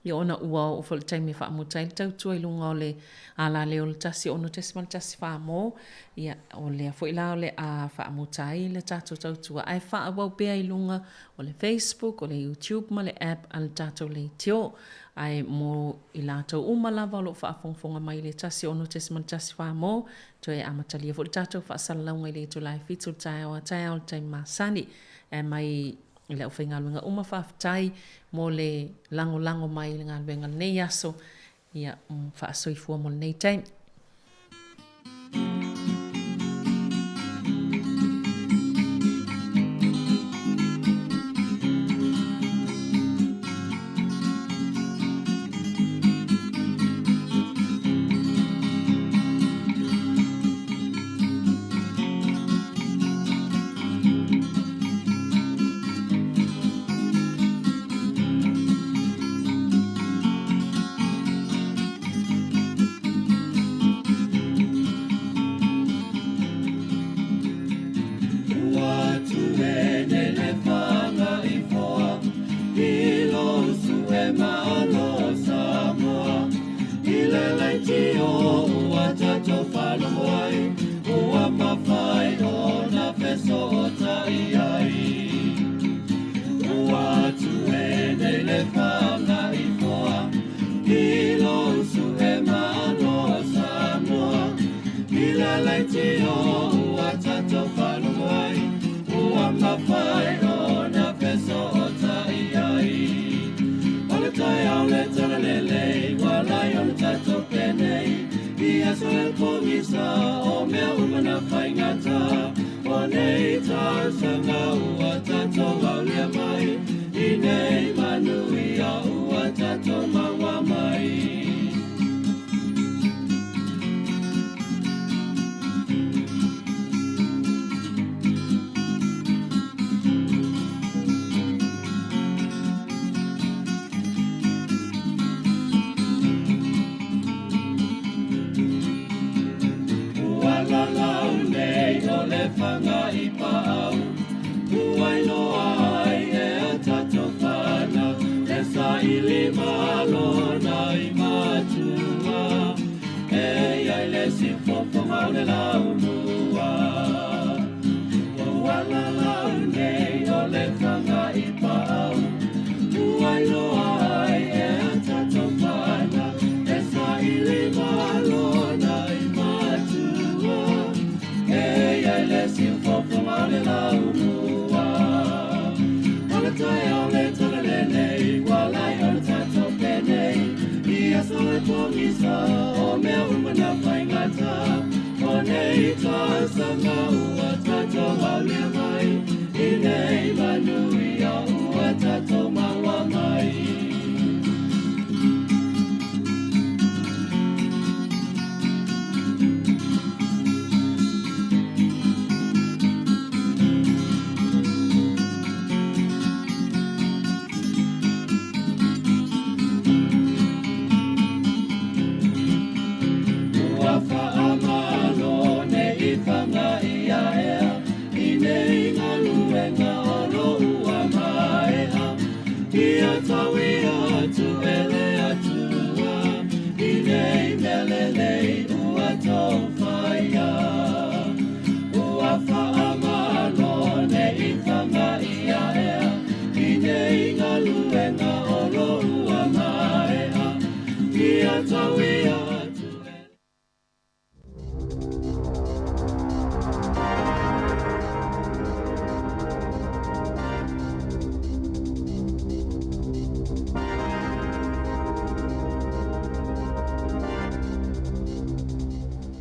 Ia ona ua oo foi le taimi e faamuta ai le tautua i luga o le alaleo o le 16.14 mo, ia o lea foi la o le a faamuta ai le tatou tautua ae faaauau pea i luga o le Facebook, o le YouTube ma le app a le tatou leitio. Ae mo i latou uma lava o lo o faafogafoga mai i le 16.14 mo, toe amatalia foi le tatou faasalalauga i le itula e 7 o le taeao a taeao i le taimi masani. Ae mai i le aufaigaluega uma faafetai mo le lagolago mai i le galuega i lenei aso. Ia, faasoifua mo lenei taimi.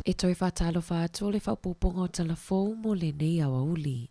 E toe faatalofa atu o le faaopoopoga o Tala Fou mo lenei aoauli.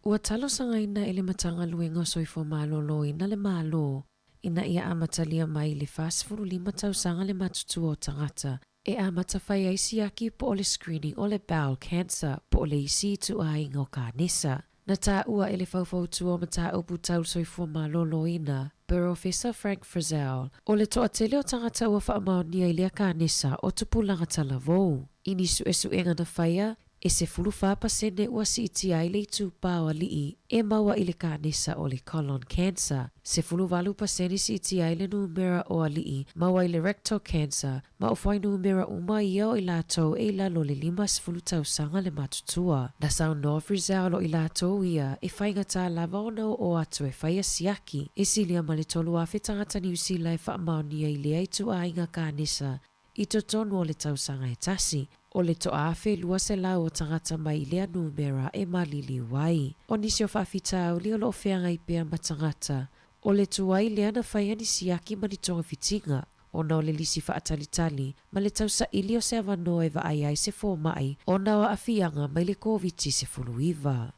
Ua talosagaina e le Matagaluega o Soifua Maloloina le Malo ina ia amatalia mai i le 45 tausaga le matutua o tagata e amata fai ai siaki po o le screening o le bowel cancer po o le isi ituaiga o kanesa. Na taua e le faufautua o mataupu tau soifua malōlōina, Perofesa Frank Frizelle, o le toatele o tagata ua faamaonia i lea kanesa o tupulaga talavou. I ni suʻesuʻega na faia, e 14% ua siitia ai le itupā o aliʻi e maua i le kanesa o le colon cancer, 18% siitia ai le numera o aliʻi maua i le rectal cancer, ma o fuainumera uma ia o i latou e i lalo o le 50 tausaga le matutua. Na saunoa Frizelle o i latou ia e faigata lava ona oo atu e faia siaki, e silia ma le 3,000 tagata Niu Sila e faamaonia i lea ituaiga kanesa i totonu o le tausaga e tasi, o le 1200 o tagata mai i lea numera e maliliu ai. O nisi o faafitauli o lo o feagai pea ma tagata, o le tuai lea na faia ni siaki ma ni togafitiga, ona o le lisi faatalitali ma le tausaili o se avanoa e vaai ai se fomai ona o aafiaga mai le Koviti-19.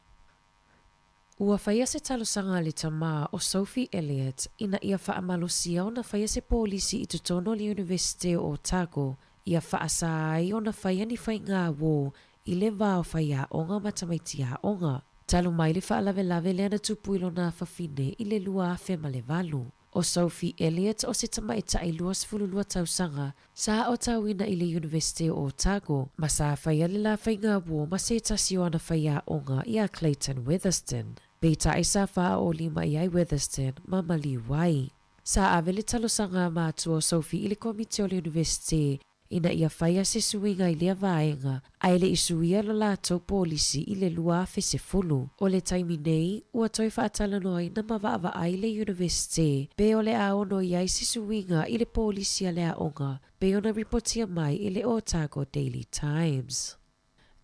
Ua faia se talosaga a le tamā o Sophie Elliott ina ia faamalosia ona faia se polisi i totonu o le Iunivesite o Otago ia faasā ai ona faia ni faiga uō i le va o faiaoga ma tamaiti aoga. Talu mai le faalavelave lea na tupu i lona afafine i le 2008. ʻO Sophie Elliott o se tamaitai 22 tausaga sa aotauina i le Iunivesite o Otago ma sa faia le la faiga uō ma se tasi o ana faiaoga iā Clayton Weatherston. Peitai sa faaolima i ai Weatherston ma maliu ai. Sa ave le talosaga a matua o Sophie i le komiti o le Iunivesite ina ia faia se suiga i lea vaega, ae le i suia lo latou polisi i le 2010. O le taimi nei, ua toe faatalanoaina ma vaavaai le Iunivesite pe o le a ono i ai se suiga i le polisi a le aoga pei ona ripotia mai e le Otago Daily Times.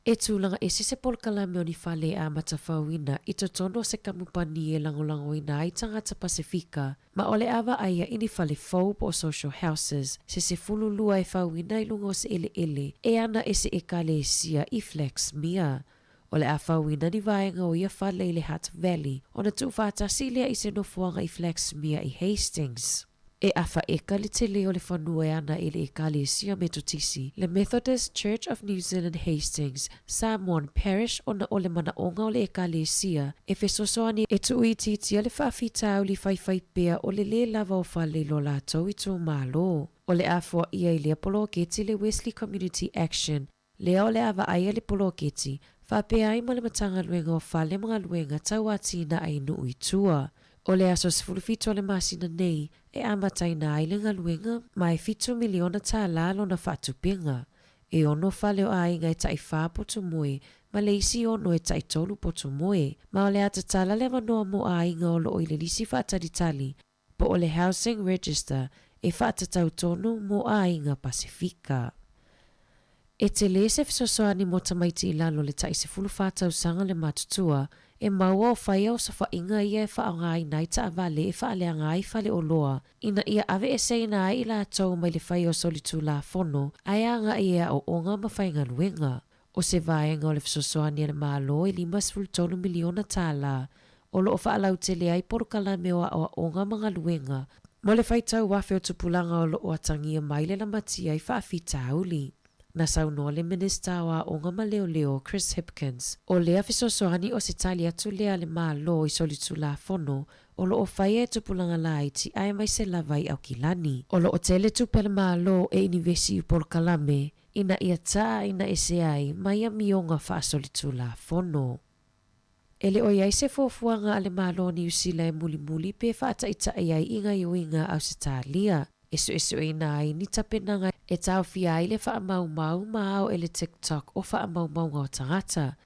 E tulaga ese se polokalame o ni fale e amata fauina i totonu o se kamupani e lagolagoina ai tagata Pasefika ma o le a vaaia i ni fale fou po o social houses se 12 e fauina i luga o se ʻeleʻele e ana e se ʻekalesia i Flaxmere. O le a fauina ni vaega o ia fale i le Hutt Valley ona tuufaatasi lea i se nofoaga i Flaxmere i Hastings. E afa eka le tele o le fanua e ana e le Ekalesia Metotisi, le Methodist Church of New Zealand Hastings, Samoan Parish ona o le manaʻoga o le Ekalesia e fesoasoani e tuuitiitia le faafitauli faifai pea o le lē lava o fale i lo latou itumalo. O le a foaʻia i lea poloketi le Wesley Community Action Lea o le a vaaia le poloketi, faapea ai ma le Matagaluega o Fale ma Galuega Tau Atinae i Nuu i tua. O le aso 17 o le masina nei e amataina ai le galuega ma e $7 miliona lona faatupega. E ono fale o aiga e tai fa potu moe ma le isi ono e tai tolu potu moe. Ma o le a tatala le avanoa mo aiga o loo i le lisi faatalitali po o le Housing Register e faatatau tonu mo aiga Pasefika. E tele se fesoasoani mo tamaiti i lalo o le tai 14 tausaga le matutua e maua o faia osofaiga ia e faaaogaina ai taavale e faaleaga ai faleoloa ina ia aveeseina ai i latou mai le faia o solitulafono ae agai e aoaoga ma faigaluega. O se vaega o le fesoasoani a le Malo e $53 miliona o lo o faalautele ai polokalame o aoaoga ma galuega mo le faitau afe o tupulaga o lo o atagia mai le lamatia i faafitauli. Na saunoa le Minisita o Aoga ma Leoleo Chris Hipkins, o lea fesoasoani o se tali atu lea a le Malo i solitulafono o lo o faia e tupulaga laiti aemaise lava i Aukilani. O lo o tele tupe a le Malo e inivesi i polokalame ina ia taaina ese ai mai amioga faasolitulafono. E le o i ai se fuafuaga a le Malo o Niu Sila e mulimuli pe faataʻitaʻi ai i gaoioiga a Ausetalia, e suesueina ai ni tapenaga e taofia ai le faamaumau ma ao e le TikTok o faamaumauga o tagata.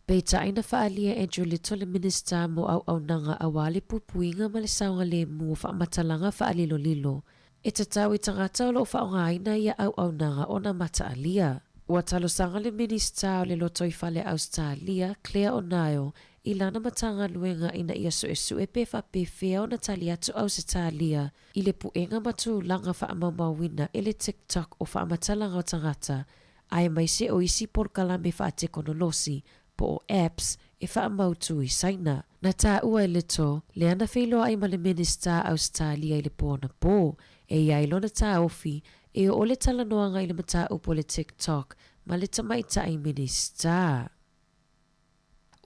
Peitai na faaalia e Andrew Little le Minisita mo Auaunaga auā le puipuiga ma le saogalemu o faamatalaga faalilolilo e tatau i tagata o lo o faaaogaina ia auaunaga ona mataalia. Ua talosaga le Minisita o le Lotoifale Ausetalia, Clare O'Neil, i lana Matagaluega ina ia suesue pe faapefea ona tali atu Ausetalia i le puega ma tulaga faamaumauina e le TikTok o faamatalaga o tagata aemaise o isi polokalame faatekonolosi po o apps e faamautu i Saina. Na taua e Little lea na feiloai ma le Minisita Ausetalia i le po anapō, e i ai lona taofi e oo le talanoaga i le mataupu o le TikTok ma le tamaitai Minisita.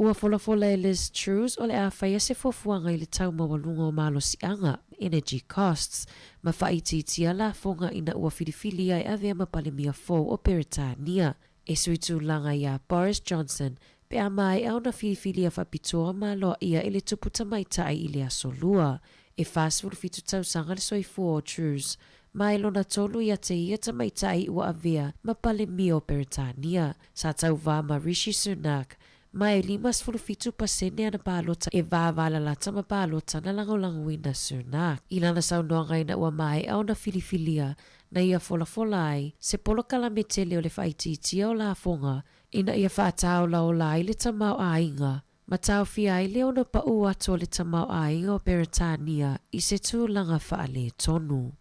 Ua folafola e Liz Truss o le a faia se fuafuaga i le tau maualuga o malosiaga, energy costs, ma faaitiitia lafoga ina ua filifilia e avea ma Palemia fou o Peretania. E sui tulaga iā Boris Johnson pe a maea ona filifilia faapitoa ma aloaia e le tupu tamaitai i le Aso Lua. E 47 tausaga le soifua o Truss, ma e lona tolu ia te ia tamaitai ua avea ma Palemia o Peretania. Sa tauvā ma Rishi Sunak, ma e 57 pasene ana palota e vāvālalata ma palota na lagolagoina Sunak. I lana saunoaga ina ua maea ona filifilia na ia folafola ai se polokalame tele o le faaitiitia o lafoga ina ia faataolaola ai le tamaoaiga ma taofia ai le ono paʻū atu o le tamaoaiga o Peretania i se tulaga faaletonu.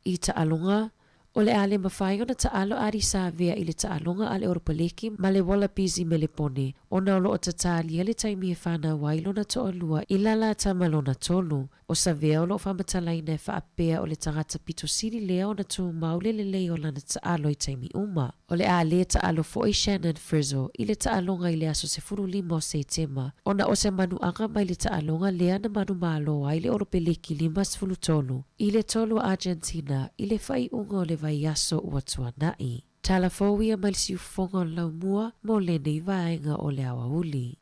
I taaloga, o le a le mafai ona taalo Ardie Savea i le taaloga a le Oropaleki ma le Wallabies i Melepone ona o lo o tatalia le taimi e fanau ai lona toalua i Lalata ma lona tolu. ʻO Savea o lo o faamatalaina e faapea o le tagata pito sili lea ona tumau le lelei o lana taalo i taimi uma. O le a lē taalo foʻi Shannon Frizzell i le taaloga i le aso 15 o Setema ona o se manuaga mai le taaloga lea na manumalo ai le Oropeleki 53 i le 3 a Argentina i le faaiuga o le vaiaso ua tuanaʻi. Tala fou ia mai le siufofoga o le laumua mo lenei vaega o le aoauli.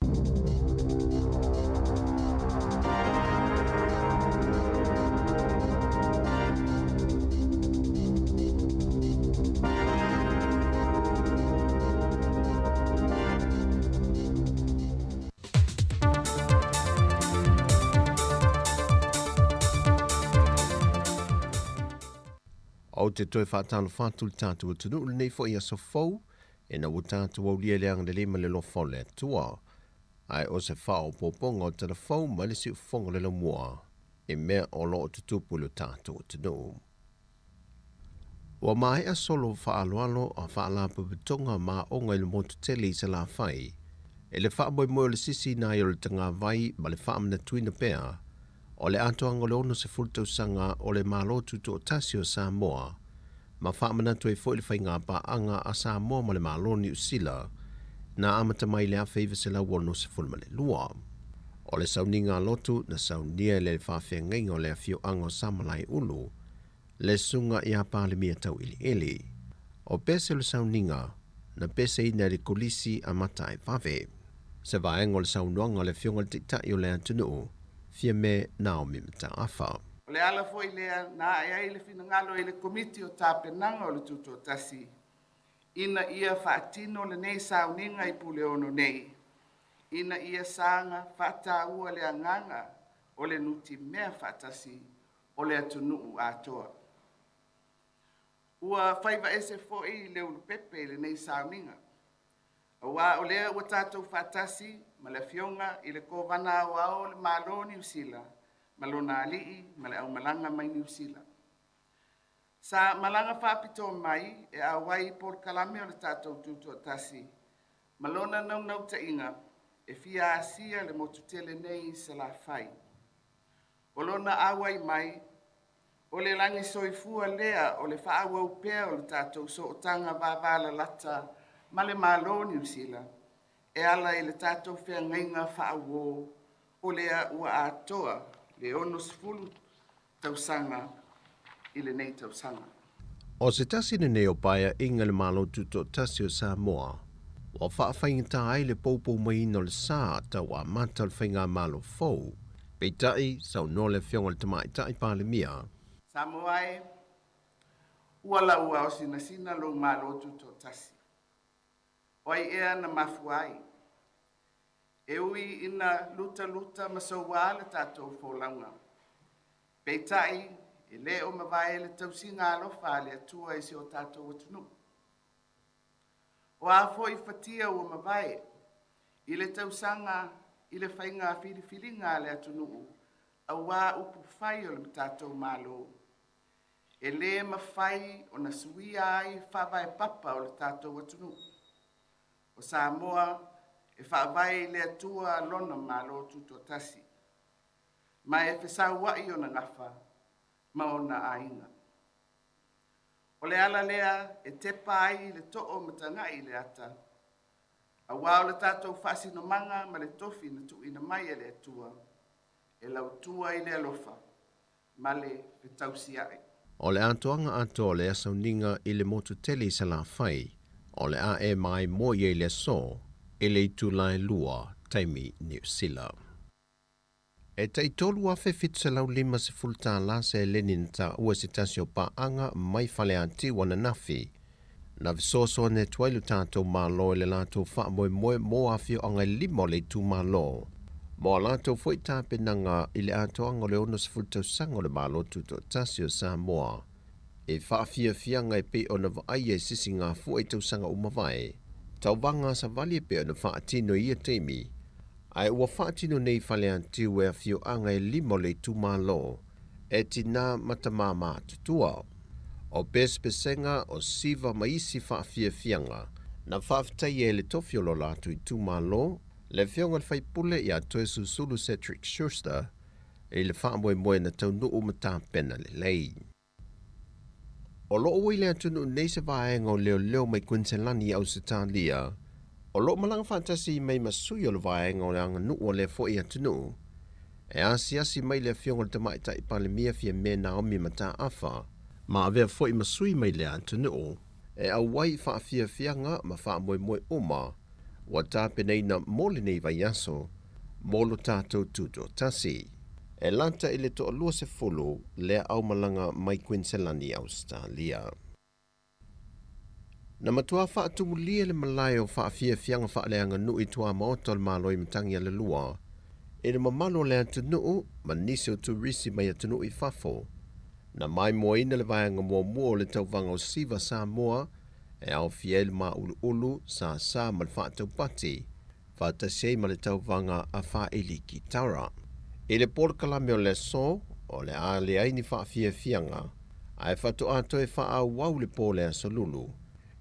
Ou te toe faatalofa atu i le tatou atunuu i lenei foi aso fou, ina ua tatou aulia i le agalelei ma le alofa o le Atua. Ae o se faaopoopoga o tala fou mai le siufofoga o le laumua i mea o lo o tutupu i lo tatou atunuu. Ua maea solo faaaloalo a Faalapotopotoga ma Aoga i le motu tele i Salafai i le faamoemoe o le sisiina ai o le tagavai ma le faamanatuina pea o le atoaga o le 60 tausaga o le Malo Tutoatasi o Samoa ma faamanatu ai foi le faigapaaga a Samoa ma le Malo o Niu Sila na amata mai i le 1962. O le sauniga a lotu na saunia e le faafeagaiga o le afioaga o Samalaeulu, le Susuga ia Palemia Tauiliili. O pese o le sauniga na peseina e le Kolisi a Mataevave. Se vaega o le saunoaga a le Afioga i le Taitai o le atunuu, Fiame Naomi Mataafa. O le ala foi lea na ae ai le finagalo i le Komiti o Tapenaga o le Tutoatasi ina ia faatino lenei sauniga i Puleono nei, ina ia saga faataua le agaga o le nutimea faatasi o le atunuu atoa. Ua faiva ese foi le ulupepe i lenei sauniga, auā o lea ua tatou faatasi ma le Afioga i le Kovana Aoao o le Malo o Niu Sila ma lona alii ma le aumalaga mai Niu Sila. Sa malaga faapitoa mai e auai i polokalame o le tatou tutoatasi ma lona naunautaiga e fia asia le motu tele nei i Salafai. O lona auai mai, o le lagi soifua lea o le faaauau pea o le tatou sootaga vavalalata ma le Malo o Niu Sila e ala i le tatou feagaiga faauō o lea ua atoa le 60 tausaga i lenei tausaga. O se tasi lenei o paeaiga i le Malo Tutoatasi o Samoa ua faafaigata ai le poupou maiina o le sa tau amata o le faigamalo fou. Peitai, saunoa le Afioga i le Tamaitai Palemia. Samoa e, ua lauao sinasina lou Malo Tutoatasi. O ai ea na mafua ai? E ui ina lutaluta ma souā le tatou folauga. Peitai, e le o mavae le tausiga alofa a le Atua i si o tatou atunuu. O a foi fatia ua mavae i le tausaga i le faiga filifiliga a le atunuu auā upu fai o le tatou Malo, e lē mafai ona suia ai faavae papa o le tatou atunuu. O Samoa e faavae i le Atua lona Malo Tutoatasi, ma e fesauaʻi ona gafa ma ona aiga. O le ala lea e tepa ai le too matagaʻi i le ata, Auā o le tatou faasinomaga ma le tofi na tuuina mai e le Atua e lautua i le alofa ma le fetausia'i. O le atoaga atoa o lea sauniga i le motu tele i Salafai, o le a e maimoa i ai le aso i le itula e 2 taimi Niu Sila. E tai $3,750 tālā seleni na taua e se tasi o paaga mai Faleatiu ananafi, na fesoasoani atu ai lo tatou Malo i le latou faamoemoe mo afioaga e lima o le itumalo, mo a latou foi tapenaga i le atoaga o le 60 tausaga o le Malo Tutoatasi o Samoa, i faafiafiaga e pei ona vaaia i sisigafua i tausaga ua mavae, tauvaga savali e pei ona faatino i ia taimi, ae ua faatino nei i Faleatiu e afioaga e lima o le itumalo, e tinā ma tamā matutua. O pesepesega, o siva ma isi faafiafiaga na faafetaia e le tofi o lo latou itumalo, le Afioga i le Faipule ia Toesusulu Cedric Schuster, i le faamoemoe na taunuu ma tapena lelei. O lo o ua i le atunuu nei se vaega o leoleo mai Kuiniselani i Ausetalia, o lo o malaga faatasi mai ma sui o le vaega o le aganuu o lea foi atunuu. E asiasi mai le Afioga i le Tamaitai Palemia Fiame Naomi Mataafa, ma avea foi ma sui mai lea atunuu e auai i faafiafiaga ma faamoemoe uma ua tapenaina mo lenei vaiaso mo lo tatou tutoatasi. E lata i le toalua sefulu lea aumalaga mai Kuiniselani, Ausetalia. Na matua faatumulia le malae o faafiafiaga faaleaganuu i tuamaota o le Malo i Matagialalua i le mamalu o le atunuu ma nisi o turisi mai atunuu i fafo. Na maimoaina le vaega muamua o le tauvaga o Siva Samoa e aofia ai le māuluulu, sāsā ma le faataupati, faatasi ai ma le tauvaga a Faaili Kitara. I le polokalame o le aso, o le a leai ni faafiafiaga, ae faatoa toe faaauau le po o le Aso Lulu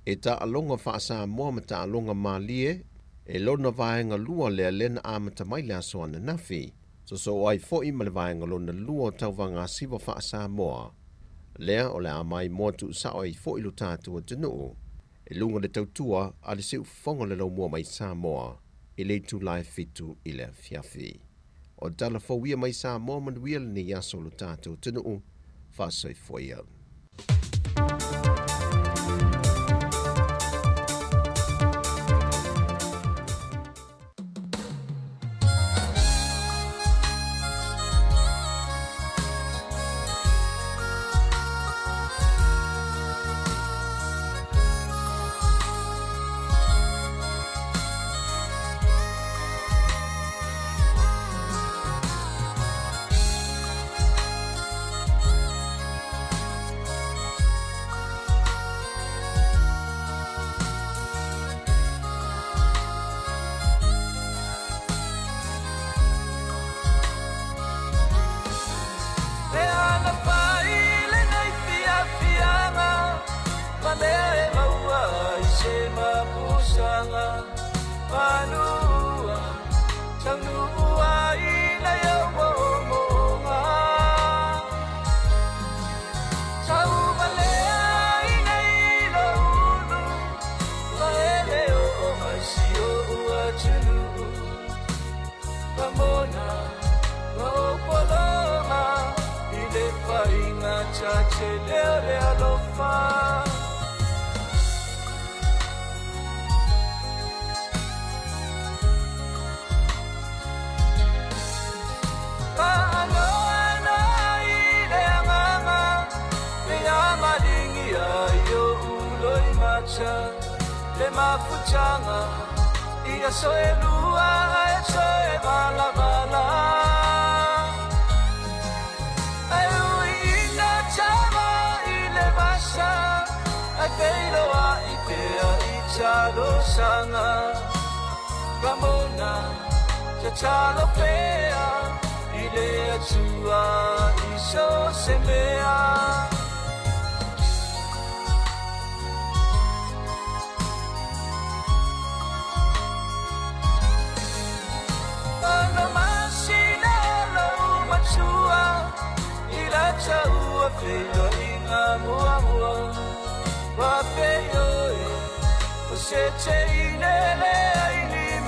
i taaloga faa-Samoa ma taaloga malie e lona vaega lua lea lea na amata mai le aso ananafi, sosoo ai foi ma le vaega lona lua o tauvaga asiva faa-Samoa lea o le a maimoa tuusao ai foi lo tatou atunuu i luga o le tautua a le siufofoga o le laumua mai Samoa i le itula e 7 i le afiafi. O tala fou ia mai Samoa manuia lenei aso o lo tatou atunuu. Faasoifua ia.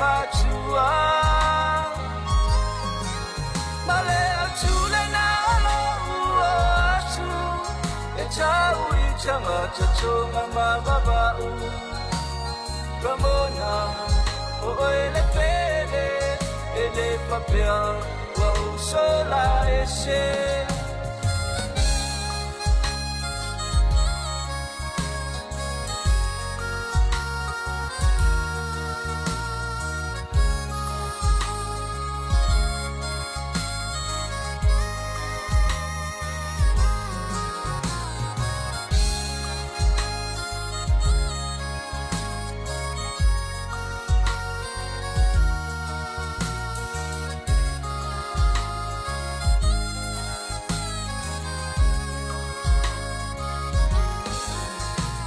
matua. Ma le au lena o lo'u o atu e tau i tagata toga ma vava'u. Ramona o oe le pele e lē faapea ua ou sola ese.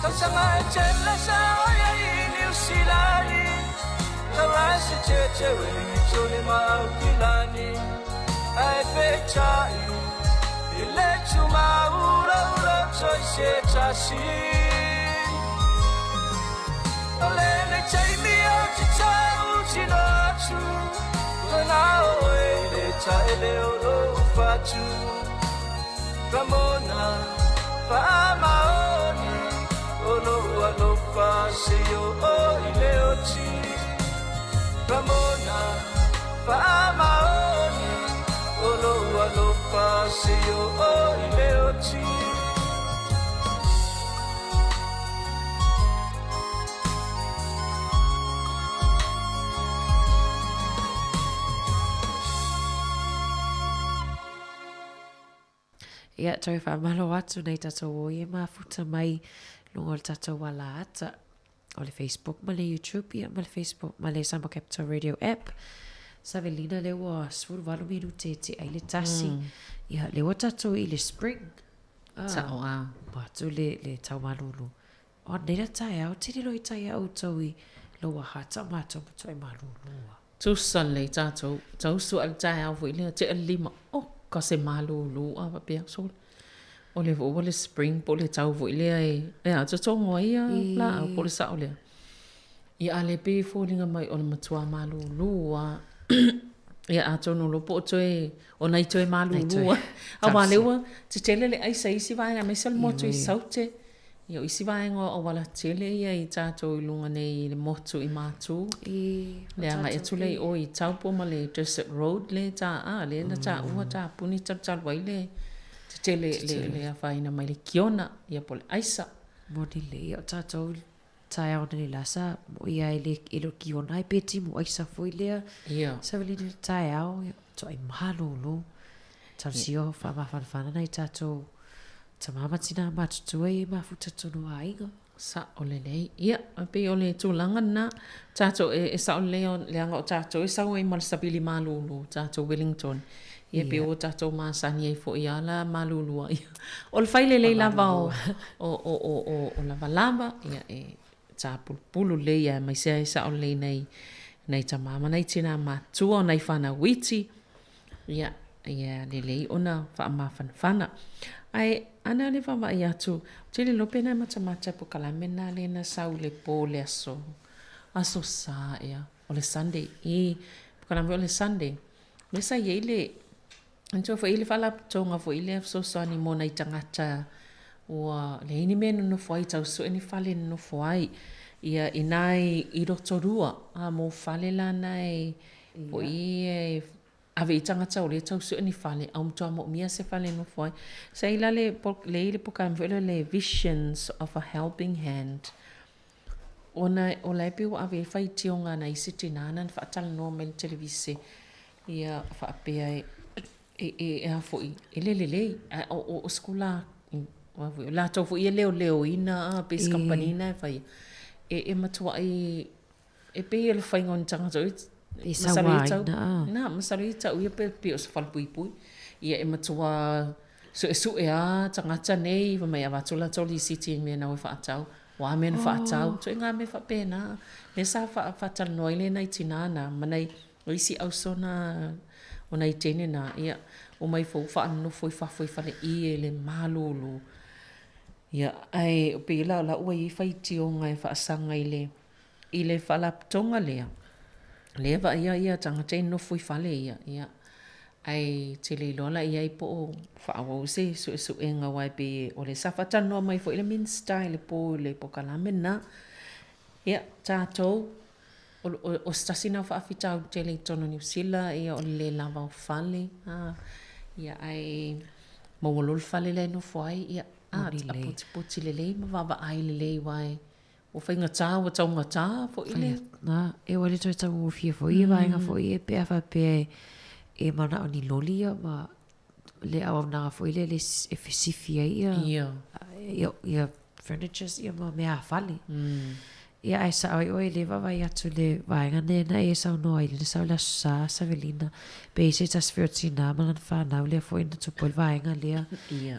Tausaga e tele sa oia i Niusilani, tauasi tete Wellington ma Aukilani, ae peitai i le tumaulaula toi se tasi. O lenei taimi ou te tautino atu, ua na oe i le taele o lou fatu. Ramona faamaoni o lou alofa seia o i le oti. Ramona faamaoni o lou alofa seia o i le oti. Ia, toe faamalo atu nei tatou o e mafuta mai luga o le tatou ala ata o le Facebook ma le YouTube, ia, ma le Facebook ma le Samoa Capital Radio app. Savelina lea ua 18 minute e tea i le tasi. Ia, lea ua tatou i le spring. Ah, Sa'o a. Ua atu le, le taumalolo. O nei la taeao, tele loa i tai a outou i lou aha ta matou matuai malolo a. Tusa lelei tatou, tausu ae le taeao foi lea, tea le lima, oka se malūlū a faapea, sole. O lea foi ua le spring po o le tau foi lea e, e a, totogo ai ia laau po o le sao lea. Ia a le pei e foliga mai o le matua malūlū a. Ia atonu loa po o toe, o nai toe malūlū a. Aua lea ua tetele le aisa i isi vaega aemaise o le motu i Saute. Ia, o isi vaega o auala tele ia i tatou i luga nei i le motu i Matū. I, Le agai atu lea i o i Taupo ma le Desert Road lea ta, a, lea na taua tapuni talutalu ai le tetele, le, le afaina mai le kiona, ia po o le aisa. Moni lelei, ia o tatou taeao nei la sa mo'i ai le, e le o kiona ai pe timu aisa foi lea. Ia. Savalina i le taeao, ia, toai malolo. Talosia o faamafanafana nai tatou Tama ma tina matutua ia mafuta tonu a aiga. Sa'o lelei. Ia, e pei o le tulaga lena, tatou e, e sa'o lelei o, leaga o tatou e sau ai ma le savili malūlū, tatou Wellington. Ia, pei ua tatou masani ai foi a la malūlū a ia. O le fai lelei lava o, o, o, o, o, o lavalava, ia, e tāpulupulu lelei aemaise ai sa'o lelei nai, nai tamā ma nai tinā matutua o nai fanau iti. Ia, ia lelei ona faamafanafana. Ae ana le vaavaai atu, ou te le iloa pe na matamata polokalame lena lea na sau i le po o le aso, aso Sa ea, o le Sunday, i polokalame foi o le Sunday. Lea sa i ai le, manatua foi le faalapotopotoga foi lea fesoasoani mo nai tagata ua leai ni mea e nonofo ai, tau sue ni fale e nonofo ai. Ia, inā i Rotorua, a mo fale la na e Foi e ave i tagata o lea e tau sue ni fale, a ua matua moomia se fale e nofo ai. Sa i la le, le i le polokalame foi lea le Visions of a Helping Hand, ona o la e pei ua ave ai faitioga a nai isi tinā na na faatalanoa mai i le televise, ia faapea e, e, e, e a foi, e le lelei, a o, o, o se kula, a foi, o latou foi e leoleoina a, pe se kamupani na e faia, e, e matuai E pei o le faiga o ni tagata oi, E masalo ia tau, sauaina, a. na, masalo ia tau ia pe pei o se falepuipui. Ia e matua suesue a tagata nei, fai mai avatu latou lisiti i mea na o e faatau, o a mea na faatau, ituaiga mea faapena. Lea sa faatalanoa ai le nai tinā na, ma nai o isi auso na o nai teine na, ia, omai fou faanonofo i fafo i faleie i le malūlū. Ia, ae pei la o la ua i ai faitioga e faasaga i le i le faalapotopotoga lea. Lea e vaaia ia tagata e nofo i fale ia, ia ae te le iloa la i ai po o faaauau se suesuega aua e pei o lea sa faatalanoa mai foi le Minisita i le po i le polokalame lena. Ia, tatou, o se tasi lena o faafitauli tele i totonu o Niu Sila, ia o le le lava o fale, a, ia ae maua loa le fale la e nofo ai, ia, a, putiputi lelei ma vaavaai lelei aua e Ua faigata, ua taugata foi le. Na, e ua le toe taugofie foi ia vaega foi ia pe a faapea e manao ni loli ia ma le auaunaga foi lea e fesifi ai ia ia ia furnitures ia ma mea a fale. Ia ae sao ai oe le vaavaai atu i le vaega lea na e saunoa ai lea na sau i le Aso Sa Savelina pe i se tasi foi o tinā ma lana fanau lea foi na tupu ai le vaega lea.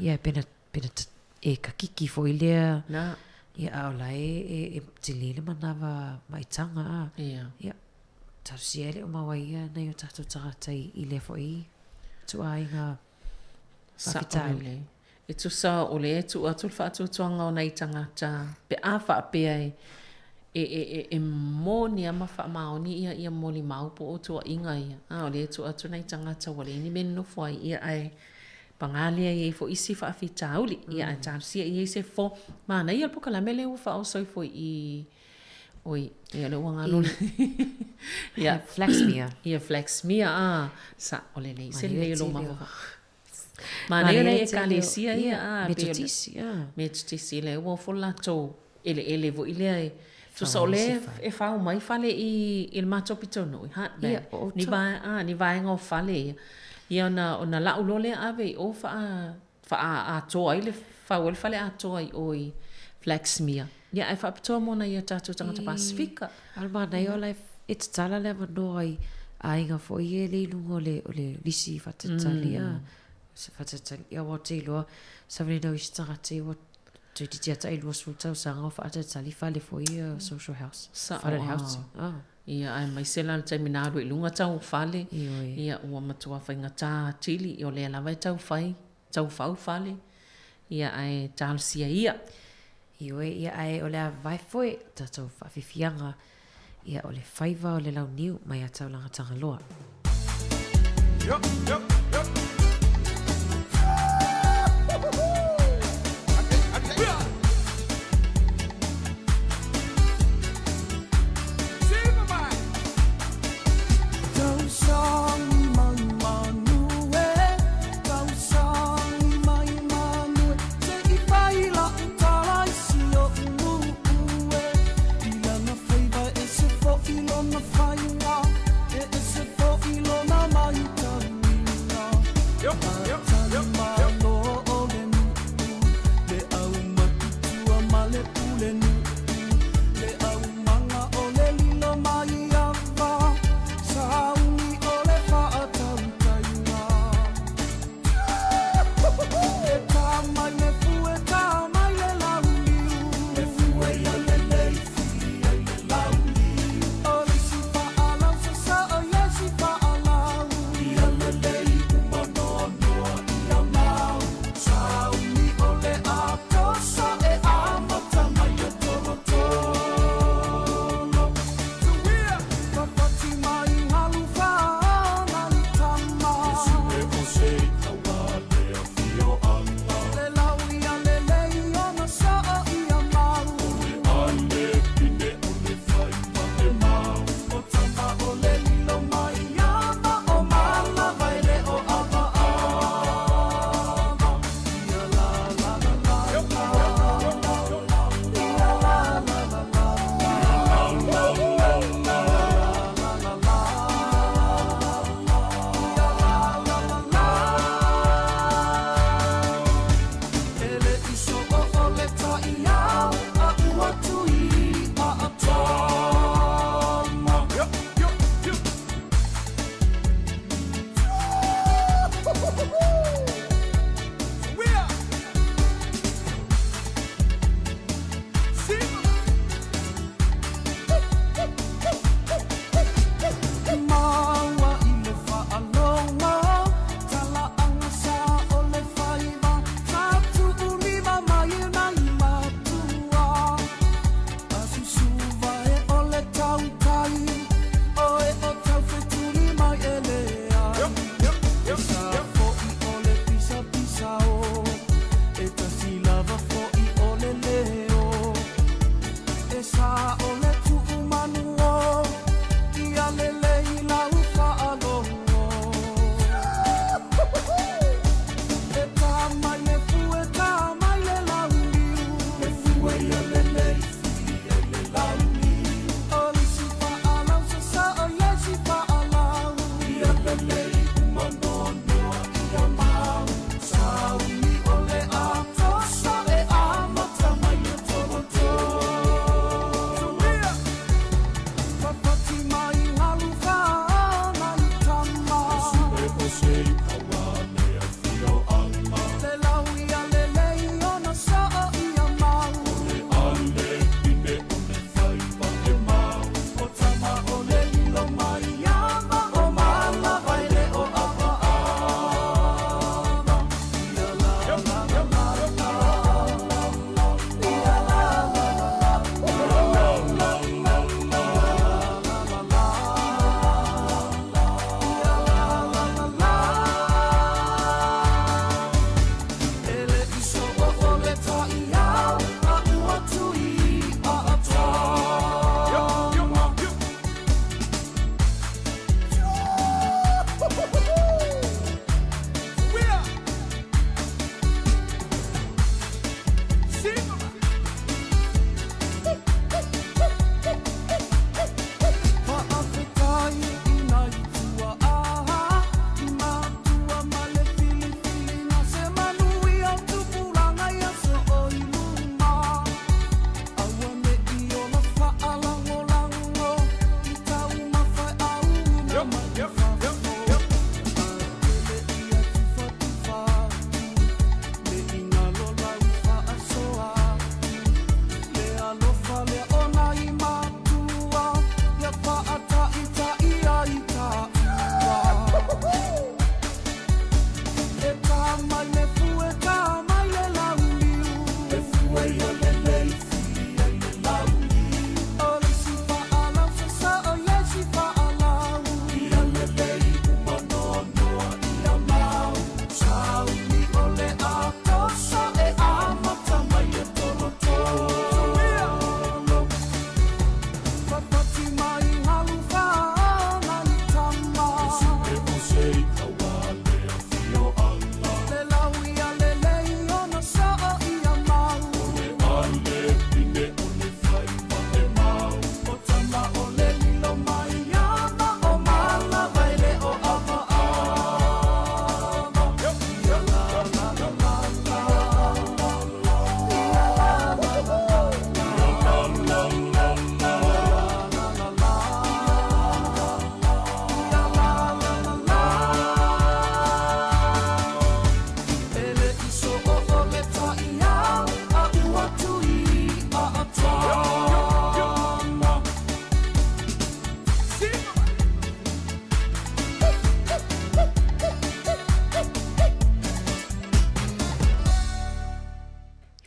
Ia pe na pe na e kakiki foi lea. Na. Ia, a o la e, e, e tele le manawa maitaga, a. Ia. Ia, talosia e le o mau ai ia nai o tatou tagata i, i lea foi tuaiga faafitauli. E tusa o lea e tuu atu le faatuatuaga o nai tagata pe a faapea e, e, e, e, e moni lava ma faamaoni ia, ia molimau po o tuuaiga ia, a o lea e tuu atu nai tagata ua leai ni mea e nonofo ai, ia ae Pagā lea e i ai foi isi faafitauli, ia ae talosia i ai se fofo. Manaia le polokalame lea ua faaoso ifo i oi, ia lea ua galo le ia Flaxmere. Ia Flaxmere a sa'o lelei se lelei o lou mafaufau. Manaia le ekalesia ia a Metotisi a. Metotisi lea ua ofo le latou eleele foi lea e tusa o lea e fao mai fale i le matou pitonuu i Hutt Valley. Ni vae, ni vaega o fale ia. Ia ona, ona lau loa lea ave i o faa, faaatoa ai le, fau ai le fale atoa i o i Flaxmere. Ia ae faapitoa mo nai o tatou tagata Pasefika. A o le manaia o la e tatala le avanoa i aiga foi ia e le i luga o le, o le lisi faatalitali a. Faatalitali, ia aua ou te iloa, savali nau isi tagata ia ua Toeitiiti lava tai 20 tausaga o faatalitali fale foi ia social house. Sa'o Flooded house. Ah. Ia aemaise la le taimi na alu ai i luga tau o fale. Ioe. Ia ua matua faigata atili, ia o lea lava e tau fai, tau fau fale, ia ae talosia ia. Ioe, ia ae o le a vae foi tatou faafiafiaga, ia o le faiva o le launiu mai a Taulaga Tagaloa. Yo, yo, yo.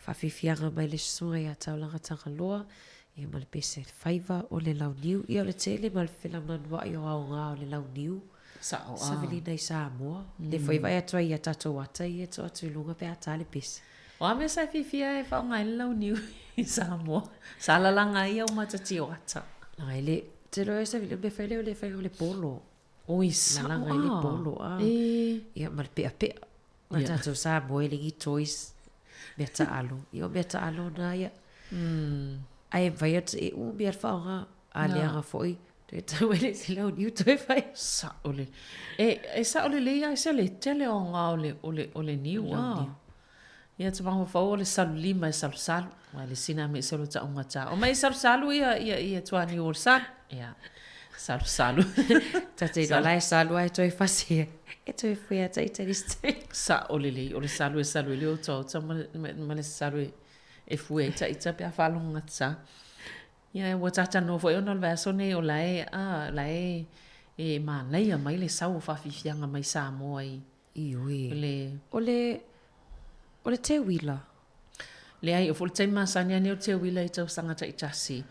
Faafiafiaga mai le susuga ia Taulaga Tagaloa, ia ma le pese faiva o le launiu. Ia o le tele ma le felaunanua'i o aoga o le launiu. Sa'o a. Saviliina i Samoa. Lea foi vaai atu ai i a tatou ata ia e to atu i luga pe a ta le pese. O a mea sa e fiafia e faaaoga ai le launiu i Samoa? Sa lalaga ai au matati o ata. Leaga e le, tele o e savili, o le mea fai lea o le faiga o le polo. Oi sa'o a. Lalaga ai le polo a. Ia ma le pe'ape'a. O tatou Samoa e le ni toys, mea taalo. Ia o mea taalo na ia. Ae mafai ona e umi lava le faaaoga. A leaga foi, toe tau ai le isi launiu toe fai. Sao lelei. E sao lelei lava se le tele o aoga o le, o le, o le niu a. Ia te mafaufau o le salu lima e salusalu. Aua e le sina mea i se lota ugata. O mai e salusalu ia, ia, ia tuaniu o le salu. Ia, salusalu. Ta te iloa la e salu ae toe fasi e toe fue ata i tali se Sa'o lelei, o le salu e salu ai le otaota ma, ma, ma le salu e, e fue ai ita pe a faalogogata. Ia, ua talanoa foi ona o le vaiaso nei o la e, a, la e, e manaia mai le sau o faafiafiaga mai Samoa i, Ioe. Le... O le, o le teuila. Leai, o foi le taimi masani lava nei o le teuila i tausaga taitasi,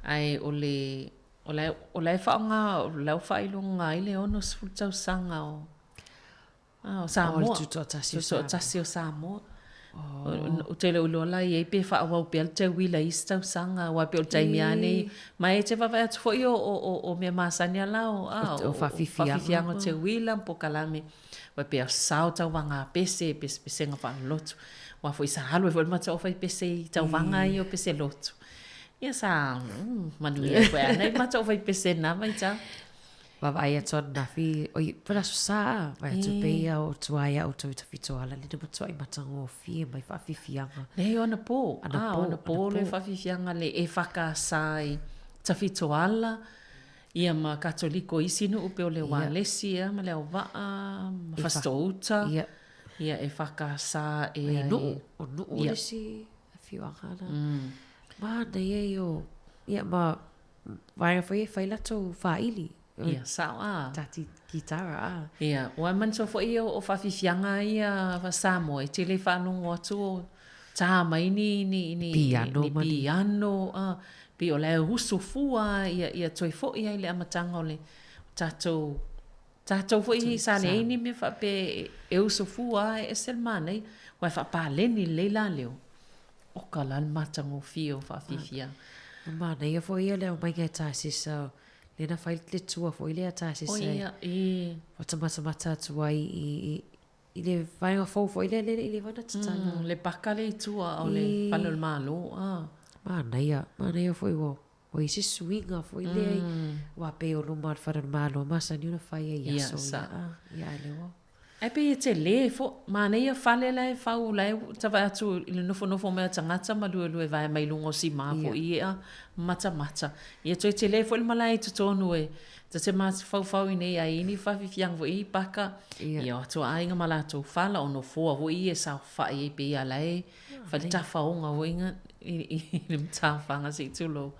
ae o le, o la e, o la e faaaoga, o la e ua faailoga ai le 60 tausaga o, a, o Samoa. O le tutoatasi o Samoa. Tutoatasi o Samoa. Ou te le o iloa la i ai pe faaauau pea le teuila i isi tausaga, aua pei o le taimi lava nei, ma e te vaavaai atu foi o, o, o, o mea masani lava la o, a, o, o faafiafiaga o teuila ma polokalame, aua pei o sao tauvaga a pese, pesepesega faalelotu. Aua foi sa alu ai foi le matou aufai pese i tauvaga ia o pese lotu. Ia sa manuia ai foi lava nai matou aufai pese i lena vaitau. Vaavaai atu ananafi, oi, po o le Aso Sa, vaai atu pei ia o tua ia outou i Tafitoala, lea na matuai matagofie mai faafiafiaga. Leai, o anapo, anapo, o anapo le faafiafiaga le EFKS i Tafitoala, ia ma Katoliko i isi nuu pei o le Walesi ea ma Leauvaa ma Fasitoo-uta, ia EFKS ea i... Nuu, o Nuu le isi afioaga la. Manaia ia o, ia ma Vaega foi e fai latou faaili. Ia, sao a. Tati kitara a. Ia, ua e manatua foi o faafiafiaga ia Samoa, e te le faalogo atu o tā mai ni, ni, ni, piano, ni piano, a, pei o la e usu fua ia, ia toe foi ai le amataga o le tatou, tatou foi sa leai ni mea faapea e usu fua e ese le manaia, aua e faapaleni lelei la leo. Oka la le matagofie o faafiafia. Manaia foi ia le aumaiga e Tasesa, lea na fai le tua foi lea a Tasesa. Oh ia, e. Matamatamata atu ai i, i le vaega fou foi lea le i leva ona tatala. Le paka lea i tua o le fale o le Malo. Ah. Manaia, manaia foi ua ua i ai se suiga foi lea aua pei o luma o le fale o le Malo masani ona fai ai i aso ia. Ia, a lea ua. Ae pei e tele foʻi, manaia fale la e fau la e ta vaai atu i le nofonofo mai o tagata ma luelue vae mai luga o simā foʻi ia matamata. Ia toe tele foʻi le malae i totonu e ta te mafaufau i nei a i ai ni faafiafiaga foʻi i paka, ia o atu a aiga ma latou fala o nofoa foʻi ia e saofaʻi ai pei a la e fai le tafaoga foʻi i le matafaga se i tulou.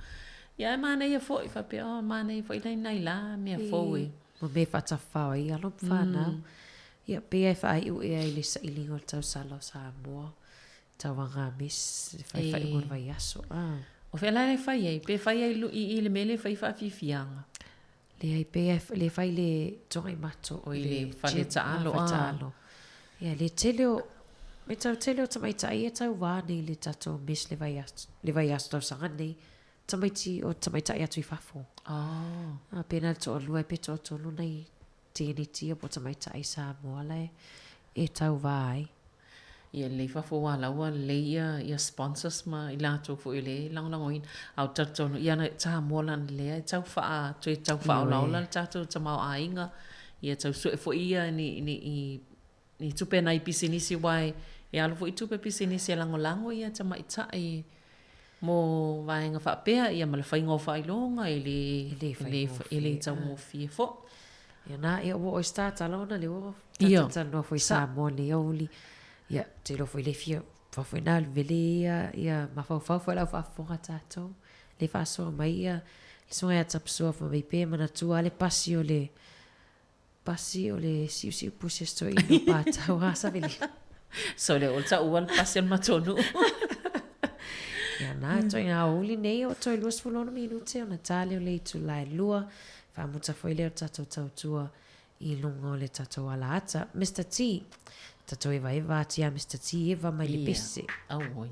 Ia ae manaia foʻi faapea, oh manaia foʻi la nai la mea fou e. Ma mea e faatafafao ai alo ma fanau. Ia, pei e faaiu ea i le sailiga o le tausala o Samoa, tauaga a Miss, le faifaiga o le vaiaso. Ah. O fea la e fai ai? Pe fai ai i i le mea lea e fai faafiafiaga? Leai, pei e le fai le togai mato. O i le fale taalo. Fale taalo. Ia, le tele o, me tau tele o tamaitai e tauva nei i le tatou Miss le vaiaso, le vaiaso tausaga nei. Tamaiti o tamaitai atu i fafo. Oh. A pena le toalua pe toatolu nai teeniti ia po o tamaitai Samoa la e tauva ai. Ia lelei fafo aua la ua lelei ia ia sponsors ma i latou foi o lea e lagolagoina. A ou te talitonu ia na Samoa lana lea e tau faa toe tau faaolaola le tatou tamaoaiga ia tau sue foi ia ni ni i Ni tupe nai pisinisi aua e alu foi tupe pisinisi e lagolago ia tamaitai mo vaega faapea ia ma le faiga o faailoga e le e le taugofie foi. Ia na ia ua oe tatala ona lea ua tatou talanoa foi i Samoa i lenei aoauli. Ia ou te iloa foi le fia foi na vele ia ia mafaufau foi lau faafofoga tatou. Le faasoa mai ia le susuga ia Tapusua fai mai pe manatua le pasi o le Pasi o le siusiu pusi a si toeaina o Pataua a Savelina. Sole o le taua le pasi o le matou nuu. Ia na, ituaiga aoauli nei o toe 26 minute ona ta lea o le itula e lua, faamuta foi lea o le tatou tautua i luga o le tatou ala ata. Mister T, tatou evaeva atu ia Mister T eva mai le pese. Ia, auoi.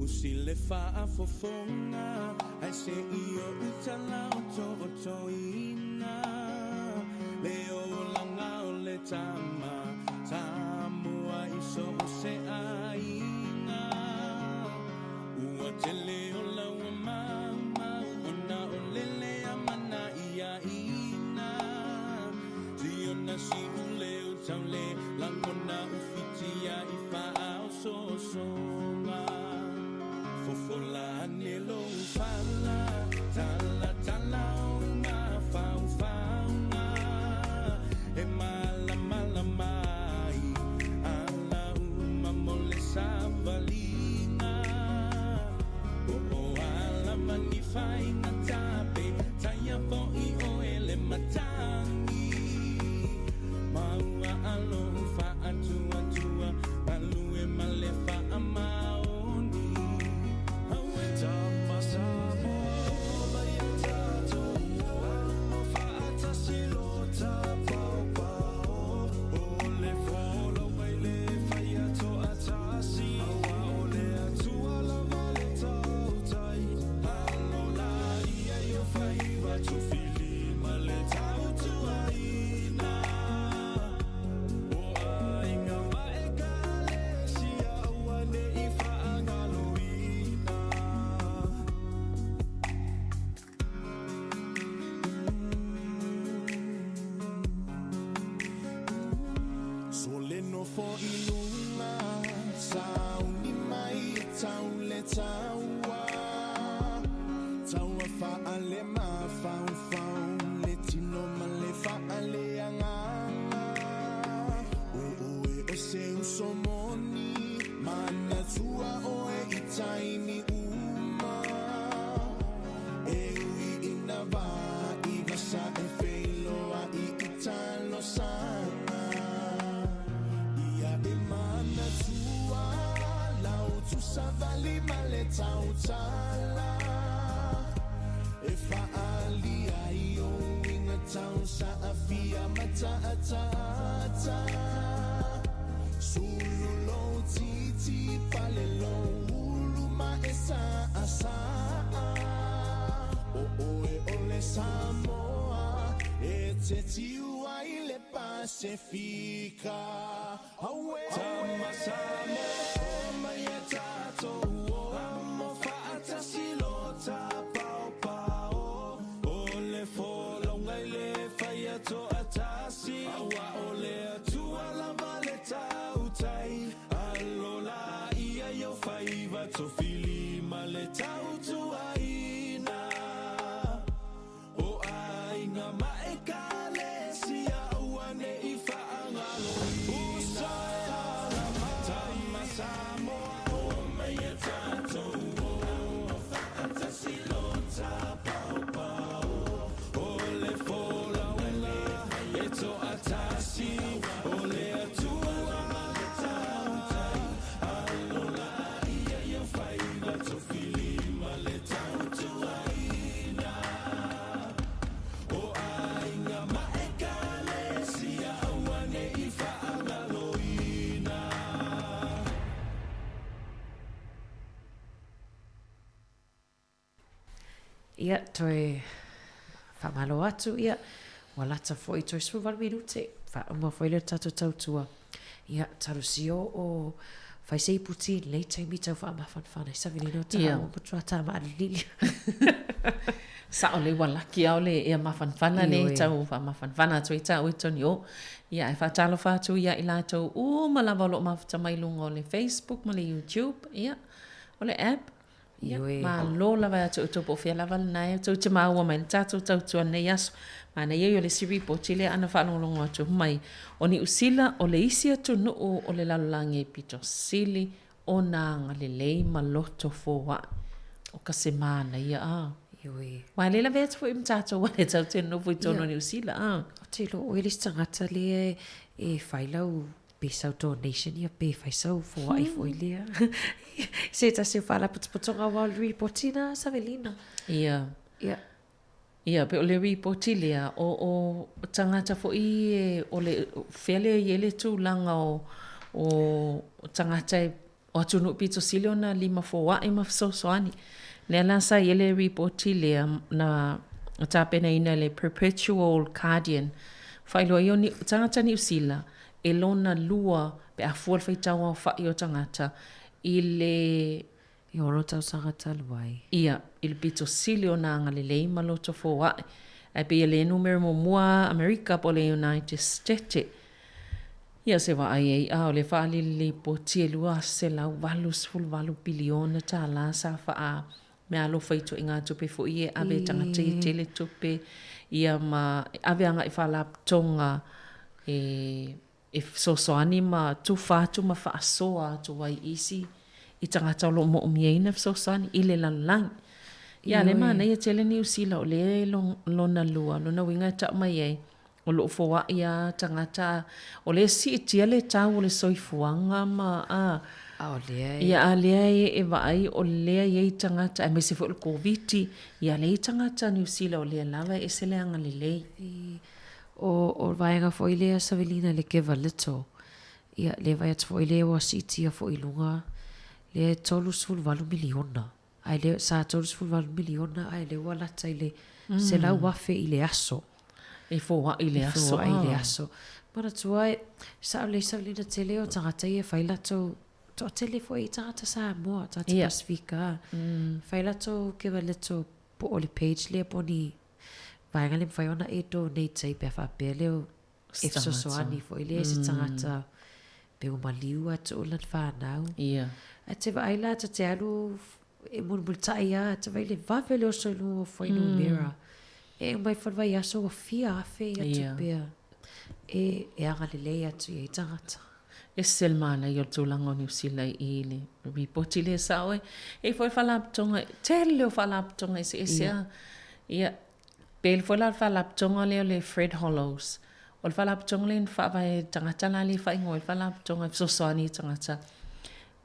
Usi le faafofoga ae se'i o'u tala otootoina Le olaga o le tama Samoa i so o se aiga Ua tele o laua maumau Ona o le le amanaiaina Siona si'u leo taule Lagona ufitia i faaosoosoga Fofola ane lou fala Talatala ou mafaufauga E malamalama ai Ala uma mo le savaliga Po o a lava ni faigata Pe taia fo'i oe le matagi Ma ua alo faatuatua Galue ma le faamaoni Tama Samoa o mai e tatou Amo faatasi lo tapaopao O le folauga i le fai toatasi Aua o le Atua lava le tautai Alo laia i o faiva tofilima le tautuaina O aiga ma ekalesia aua ne'i faagaloina. Sole nofo i luga, sauni mai e tau le taua. Taua faale mafaufau, le tino ma le faale agaga. O oe o se uso moni, manatua oe i taimi uma. E ui ina vaivasa e feiloai i talosaga. Ia e manatua lau tusavali ma le tautala. E faaalia ai ou uiga tau saafia ma taataata. Sulu lou titi, pale lou ulu ma e saasaa. O oe o le Samoa e te tiu ai le Pasefika. Auē! Tama Samoa o mai e tatou o Amo faatasi lo tapaopao O le folauga i le fai toatasi Aua o le Atua lava le tautai Alo laia i ou faiva tofilima le tautuaina O aiga ma ekalesia aua ne'i faagaloina. Uso e ala mai. Tama Samoa o mai e tatou o. Amo faatasi lo tapaopao. O le folauga e toatasi o le Atua lava le tautai. Alo laia i ou faiva tofilima le tautuaina. O aiga ma ekalesia aua ne'i faagaloina. Ia, toe faamalo atu, ia, ua lata foi toe 18 minute, faauma foi lea o le tatou tautua. Ia, talosia o fai se ipu ti i lenei taimi tau faamafanafana i Savelina o Taha'a ua matua tāmaalilili. Sa'o lelei ua laki a o le ea mafanafana nei tau faamafanafana atu ai tāua i totonu i o. Ia, ae faatalofa atu ia i latou uma lava o lo o mafuta mai i luga o le Facebook ma le YouTube, ia, o le app, Ia, malo lava ia te outou po o fea lava lena e tou te maua mai le tatou tautua i lenei aso. Manaia ia o le isi ripoti lea ana faalogologo atu mai o Niu Sila o le isi atunuu o le lalolagi e pito sili ona agalelei ma loto foai. O ka se manaia a. Ioe. Aua e le lavea atu foi ma tatou aua le tatou te nonofo i totonu o Niu Sila a. Ou te iloa oe le isi tagata lea e fai lau Pe sau donation ia pe fai sau foai foi lea. Se tasi o faalapotopotoga aua o le ripoti na Savelina. Ia. Ia. Ia, pe o le ripoti lea, o, o tagata foi e, o le, fea lea e i ai le tulaga o, o tagata e, O atunuu pito sili ona limafoaʻi ma fesoasoani. Lea la sa i ai le ripoti lea na tapenaina e le Perpetual Guardian, faailoa ai o ni tagata Niu Sila e lona lua pe a fua le faitau aofaʻi o tagata i le I ono tausaga talu ai. Ia, i le pito sili ona agalelei ma loto foaʻi. Ae pei e le numera muamua Amerika po o le United Stete. Ia se vaai ai a o le faalili lipoti e $288 piliona tālā sa faa meaalofa i ituaiga tupe foi e ave e tagata ia tele tupe ia ma e ave agai faalapotopotoga e e fesoasoani ma tufa atu ma faasoa atu ai i isi i tagata o lo o moomiaina fesoasoani i le lalolagi. Ia, lea e manaia tele Niu Sila o lea e lona lua, lona uiga e tau mai ai, o lo o foai lava tagata, o lea e siitia le tau o le soifuaga ma a, A o lea e. Ia, a lea e vaai o lea e i ai tagata, aemaise foi o le Koviti, ia lea e i ai tagata Niu Sila o lea lava e ese le agalelei. O, o le vaega foi lea Savelina le give a little, ia, lea vaai atu foi lea ua siitia foi i luga, lea e 38 miliona, ae lea, sa 38 miliona ae lea ua lata i le 100,000 i le aso. E foai i le aso. E foai i le aso. Manatua e, sao lelei Savelina tele o tagata ia e fai latou, toatele foi i tagata Samoa, tagata Pasifika, fai latou give a little po o le page lea po o ni vaega lea mafai ona e donate ai pe a faapea lea e fesoasoani foi lea i se tagata pe ua maliu atu o lana whanau. Ia. Ae te vaai la ta te alu e mulimulitai a te vaai le vave le oso i luga o fuainumera. E uma ifo le vaiaso ua fia afe ia tupe a e, e agalelei atu i ai tagata. Ese le manaia o le tulaga o Niu Sila i le ripoti lea sao e. E i ai foi faalapotopotoga, tele o faalapotopotoga eseese a. Ia, pe le foi la le faalapotopotoga lea o le Fred Hollows. O le faalapotopotoga lea na faavae e tagata la lea e faaigoa ai le faalapotopotoga e fesoasoani i tagata.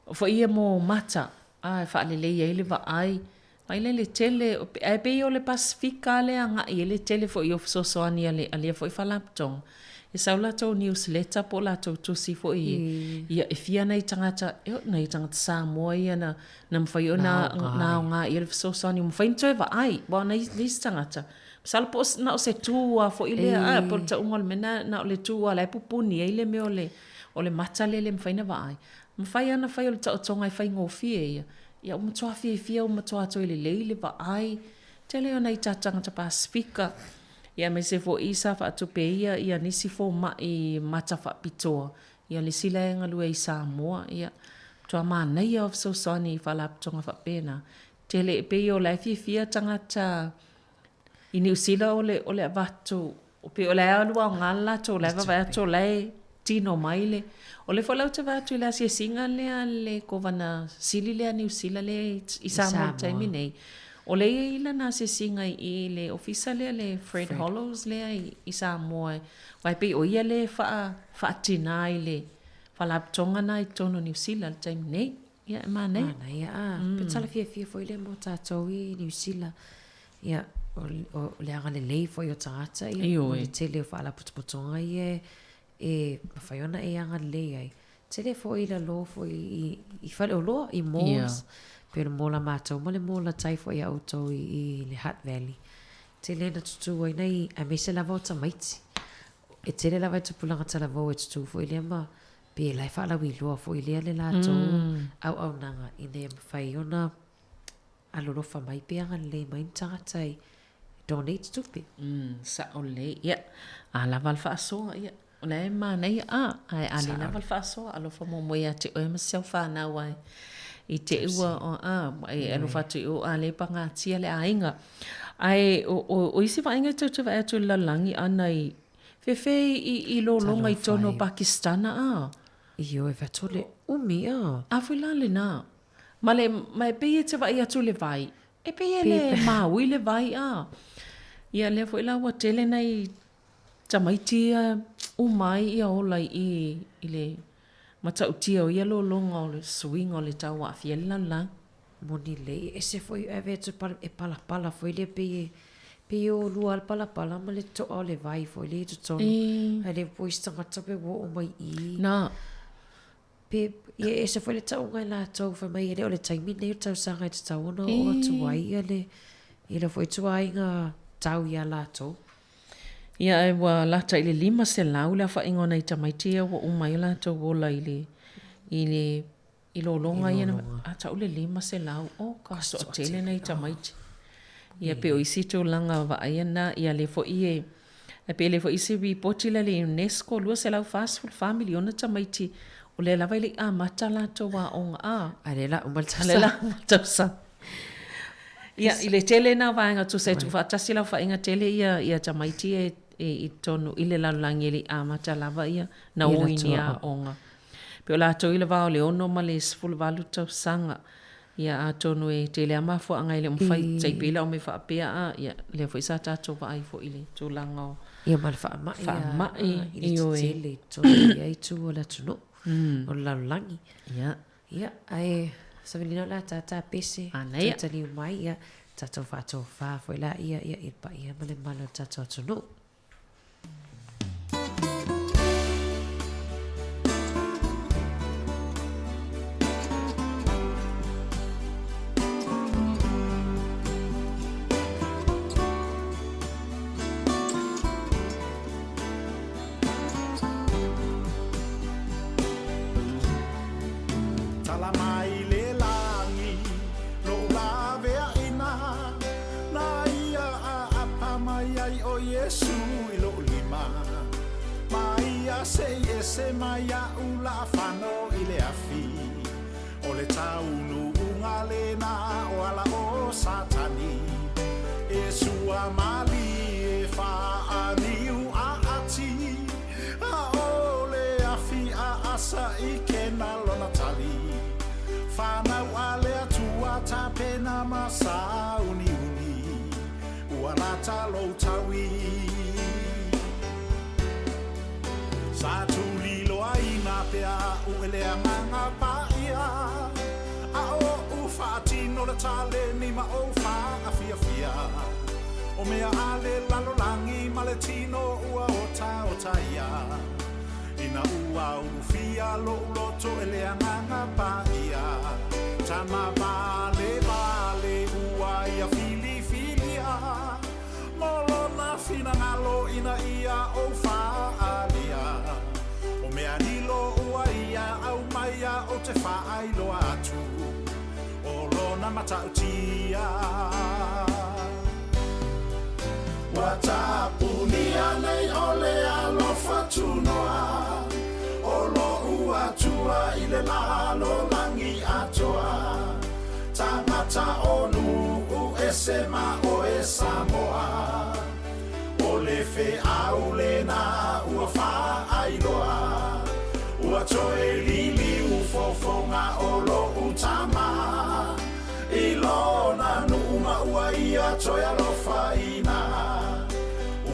O foi ia mo mata, a e faalelei ai le vaai. Mai lea le tele, ae pei o le Pasefika lea e agai i ai le tele foi o fesoasoani a le a lea foi faalapotopotoga. E sau latou newsletter po o latou tusi foi ia, ia e fia nai tagata, e oo nai tagata Samoa ia na na mafai ona na aoga i ai le fesoasoani ua mafai ona toe vaai. Aua o nai isi tagata, masalo po o na o se tu lava foi lea, a, po o le tauga o le mea lena, na o le tu lava o la e pupuni ai le mea o le o le mata lea e le mafai ona vaai. Mafai lava ona fai o le taotoga e faigofie ia. Ia ua matua fiafia, ua matua toe lelei le vaai. Tele o nai tagata Pasefika, ia aemaise foi sa faatupe ia nisi fomai mata faapitoa, ia le isi la e galue i Samoa, ia matua manaia o fesoasoani i faalapotopotoga faapena. Tele, e pei o la e fiafia tagata I Niu Sila o le, o le avatu, pei o la e alu aoga le latou, o la e vaavaai atu o la e tino mai le... O lea foi la ou te vaai atu i le asiasiga lea a le Kovana Sili lea a Niu Sila lea i Samoa i le taimi nei, o lea e i ai lana asiasiga i i le ofisa lea le Fred Hollows lea i Samoa, aua e pei o ia lea e faatina i le faalapotopotoga lena i totonu o Niu Sila i le taimi nei. Ia, e manaia. Manaia, a. Pe tala fiafia foi lea mo tatou i Niu Sila. Ia, o, o, o le agalelei foi o tagata, ia, o le tele o faalapotopotoga ia e, e mafai ona e agalelei ai. Tele foi i lalo foi i, i faleoloa, i malls. Yeah. Pei o le mall a matou ma le mall a tai foi a outou i, i le Hutt Valley. Tele na tutū ai nai, aemaise lava o tamaiti. E tele lava i tupulaga talavou e tutū foi lea ma Pe la e faalauiloa foi lea le latou auaunaga ina ia mafai ona alolofa mai pe agalelei mai ni tagata e donate tupe. Sao lelei, ia, a lava le faasoa, ia, o la e manaia, a, ae a le lava le faasoa, alofa muamua ia te oe ma si au fanau ai. I te i ua, a, e alofa atu i o, a le pagatia le aiga. Ae o, o, o isi vaaiga e tou te vaai atu i le lalolagi ana i, Fefe i lologa i tonu o Pakistana a. Ioe, fatu le umi a. A foi la lena. Ma le, ma e pei e te vaai atu le vai. E pei e le maui le vai a. Ia lea foi la ua tele nai tamaiti ia uma ai ia ola i i le matautia o ia lologa o le suiga o le tau aafia ai le lalolagi. Moni lelei, e ese foi e ave atu e palapala foi lea pei e pei e o lua le palapala ma le toa o le vai foi lea i totonu. Ae le po i se tagata pe ua oo mai i i. Na. Pe, ia e ese foi le tauga i latou fai mai e le o le taimi lenei o le tausaga e tatau ona oo atu ai ia le, ia le foi ituaiga tau ia latou. Ia ae ua lata i le 500 le aofaiga o nai tamaiti ia ua uma ai o latou ola i le, i le, i lologa ia na, a tau le 500, oh gosh, toatele nai tamaiti. Ia pei o isi tulaga vaaia na, ia lea foi e, ae pei e le foi se ripoti lea a le UNESCO, 244 miliona tamaiti o lea lava e le i amata latou aoga, a. A lea la uma le tausaga. A lea la uma le tausaga. Ia, i le tele na o vaega tusa e tuufaatasi le aofaiga tele ia, ia tamaiti e, e i totonu i le lalolagi e le i amata lava ia na o i ni aoga. Pei o latou i le va o le 6 ma le 18 tausaga. Ia atonu e tele lava mafuaaga e le o mafai, tai pei la o mea faapea a, ia lea foi sa tatou vaai foi i le tulaga o Ia ma le faamai, faamai i le tetele i totonu o ia itu o le atunuu, o le lalolagi. Ia. Ia, ae savalina o le a tata pese, toe taliu mai, ia, tatou faatofa foi laia, ia, i le paia ma le mamalu o le tatou atunuu. Tala mai le lagi, lou laveaina, Na ia aapa mai ai ʻo Iesū i loʻu lima, Ma ia seʻi ese mai iaʻu laʻafano i le afi, ʻO le taunuuga lena o ala o Satani, E sua malie faaniu aati, A ʻo le afi aʻasa i kena lona tali, Fanau a le Atua tapena ma sauniuni, Ua lata lou taui. Sa tuliloaina pea aʻu e le Agaga Paia, A oʻu faatino le taleni ma ou faafiafia, O mea a le lalolagi ma le tino ua otaota ia. Ina ua ulufia loʻu loto e le Agaga Paia, Tama valevale ua ia filifilia, Mo lona finagalo ina ia ou faaalia, O mea lilo ua ia aumaia ou te faailoa atu, O lona matautia. Ua tapunia nei o le alofa tunoa, O loʻu Atua i le lalolagi atoa, Tagata o nuu ese ma oe Samoa, O le feau lena ua faailoa, Ua toe liliu fofoga o loʻu tama, I lona nuu ma ua ia toe alofaina,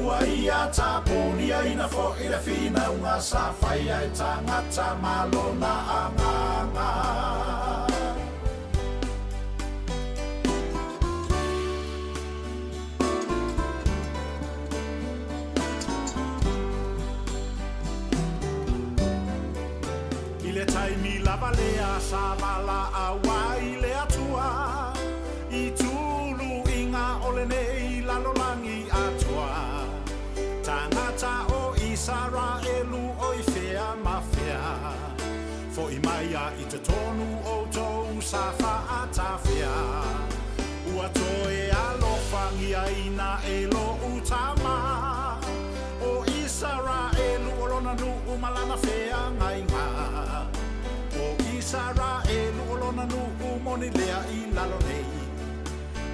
Ua ia tapuniaina foʻi le finauga sa faia e tagata ma lona agaga. I le taimi lava lea sa valaau ai le Atua i tuluiga o lenei lalolagi atoa, tagata o Isaraelu o i fea ma fea, foʻi mai a i totonu outou sa faatafea, ua toe alofagiaina e loʻu tama o Isaraelu o lona nuu ma lana feagaiga. O Isaraelu o lona nuu moni lea i lalo nei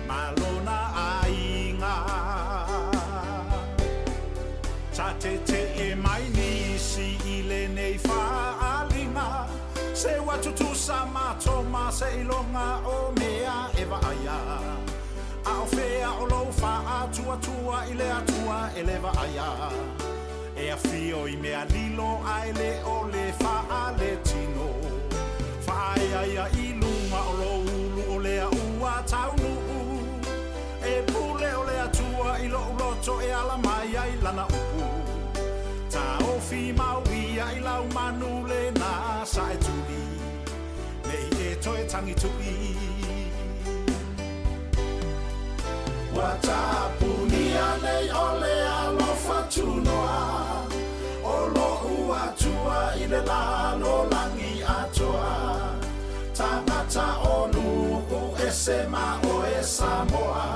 ma lona aiga. Sa tetee mai nisi i lenei faaaliga, se ua tutusa matou ma seiloga o mea e vaaia. A o fea o lou faatuatua i le Atua e le vaaia? E afio i mea lilo a e le o le faaletino. Faaeaea i luga o lou ulu o lea ua taunuu. E pule o le Atua i loʻu loto e ala mai ai lana upu. Taofi mau ia i lau manu lena sa e tuli. tagituʻi. Ua tapunia nei o le alofa tunoa o loʻu Atua i le lalolagi atoa. Tagata o nuʻu ese ma oe Samoa.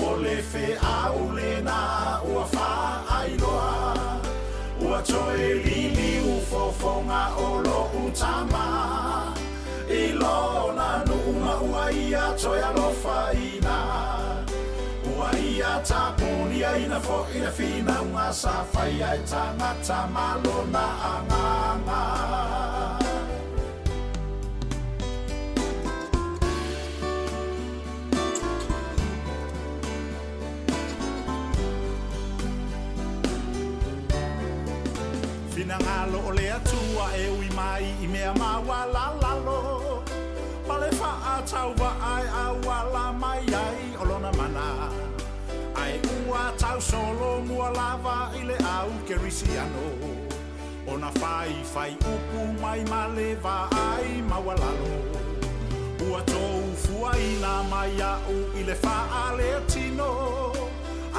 O le feau lena ua faailoa. Ua toe liliu fofoga o loʻu tama. I lona nuʻu ma ua ia toe alofaina. Ua ia tapuniaina foʻi le finauga sa faia e tagata ma lona agaga. Finagalo o le Atua e ui mai i mea maualalalo, ma le faatauvaa e auala mai ai o lona mana, ae ua tausolomua lava i le au kerisiano, ona faifai upu mai ma le vaai maualalo. Ua tou fuaina mai iaʻu i le faaletino,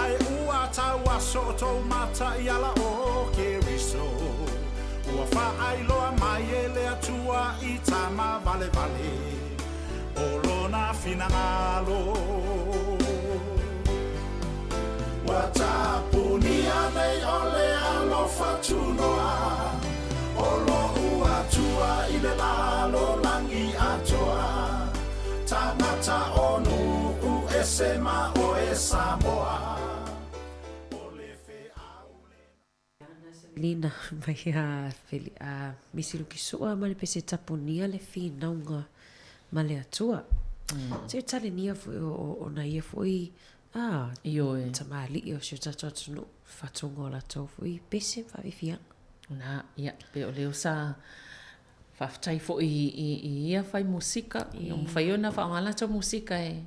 ae ua tauaso tou mata i ala o Keriso. Ua faailoa mai e le Atua i tama valevale o lona finagalo. Ua tapunia nei o le alofa tunoa o loʻu Atua i le lalolagi atoa. Tagata o nuʻu ese ma oe Samoa. O le feau Lina mai a a Misi Lukisua ma le pese tapunia le finauga ma le Atua. Se talenia foi o na ia foi a Ioe. tamalii o si o tatou atunuu faatuga o latou foi pese ma faafiafiaga. Na, ia, pe o leo sa faafetai foi i ia fai musika, ia mafai ona faaaoga latou musika e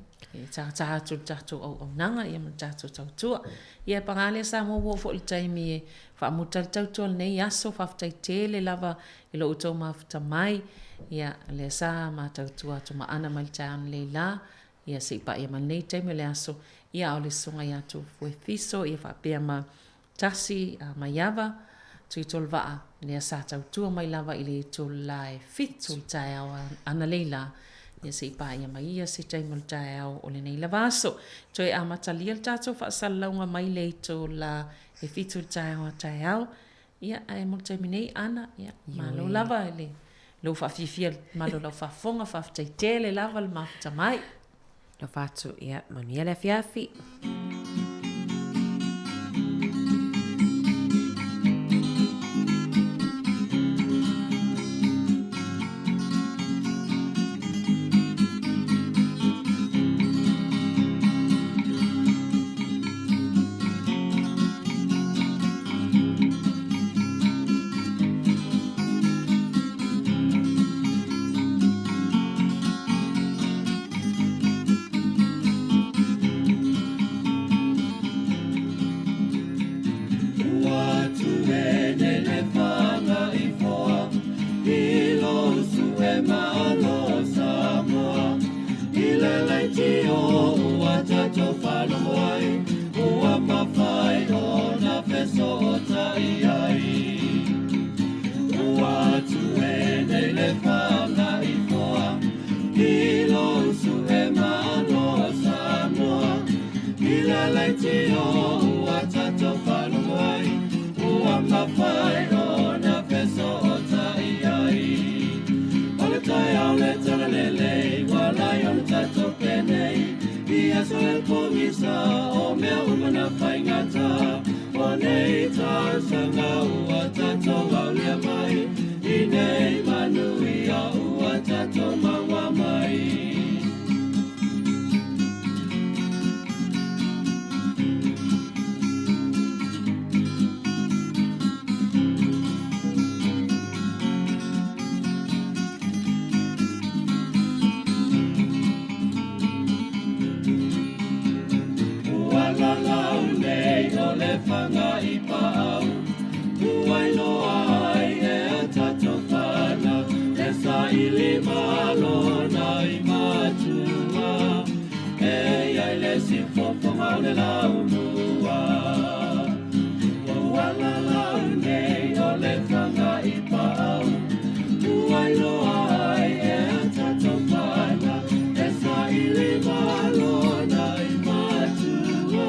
tātā atu i le tatou auaunaga ia ma le tatou tautua. Ia e paga lea Samoa ua oo foi i le taimi e faamuta ai le tautua i lenei aso, faafetai tele lava i lo outou mafuta mai, ia lea sa ma tautua atu ma ana mai le taeao nei la, ia se i paia ma lenei taimi o le aso, ia a o le susuga ia Tufuefiso ia faapea ma Tasi a Maiava, Tuitolvaa, lea sa tautua mai lava i le itu la e 7 le taeao analei la, ia se i paia mai ia se taimi o le taeao o lenei lava aso. Toe amatalia le tatou faasalalauga mai le itu la e 7 le taeao a taeao, ia ae mo le taimi nei, Ana, ia malo lava i le lou faafiafia malo lau faafofoga, faafetai tele lava le mafuta mai. Alofa atu, ia, manuia le afiafi. le laumua. Ua uala lau nei o le faga i paau, ua iloa ai e a tatou pana, e saili malona i matua.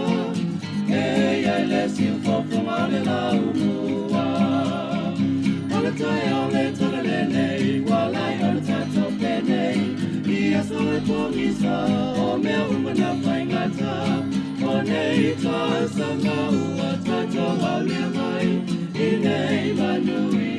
E iai le siufofoga o le laumua. O le taeao le talalelei, ua lai o le tatou penei, i aso e pogisa, o mea uma na faigata. O nei tausaga ua tatou aulia mai, i nei manuia.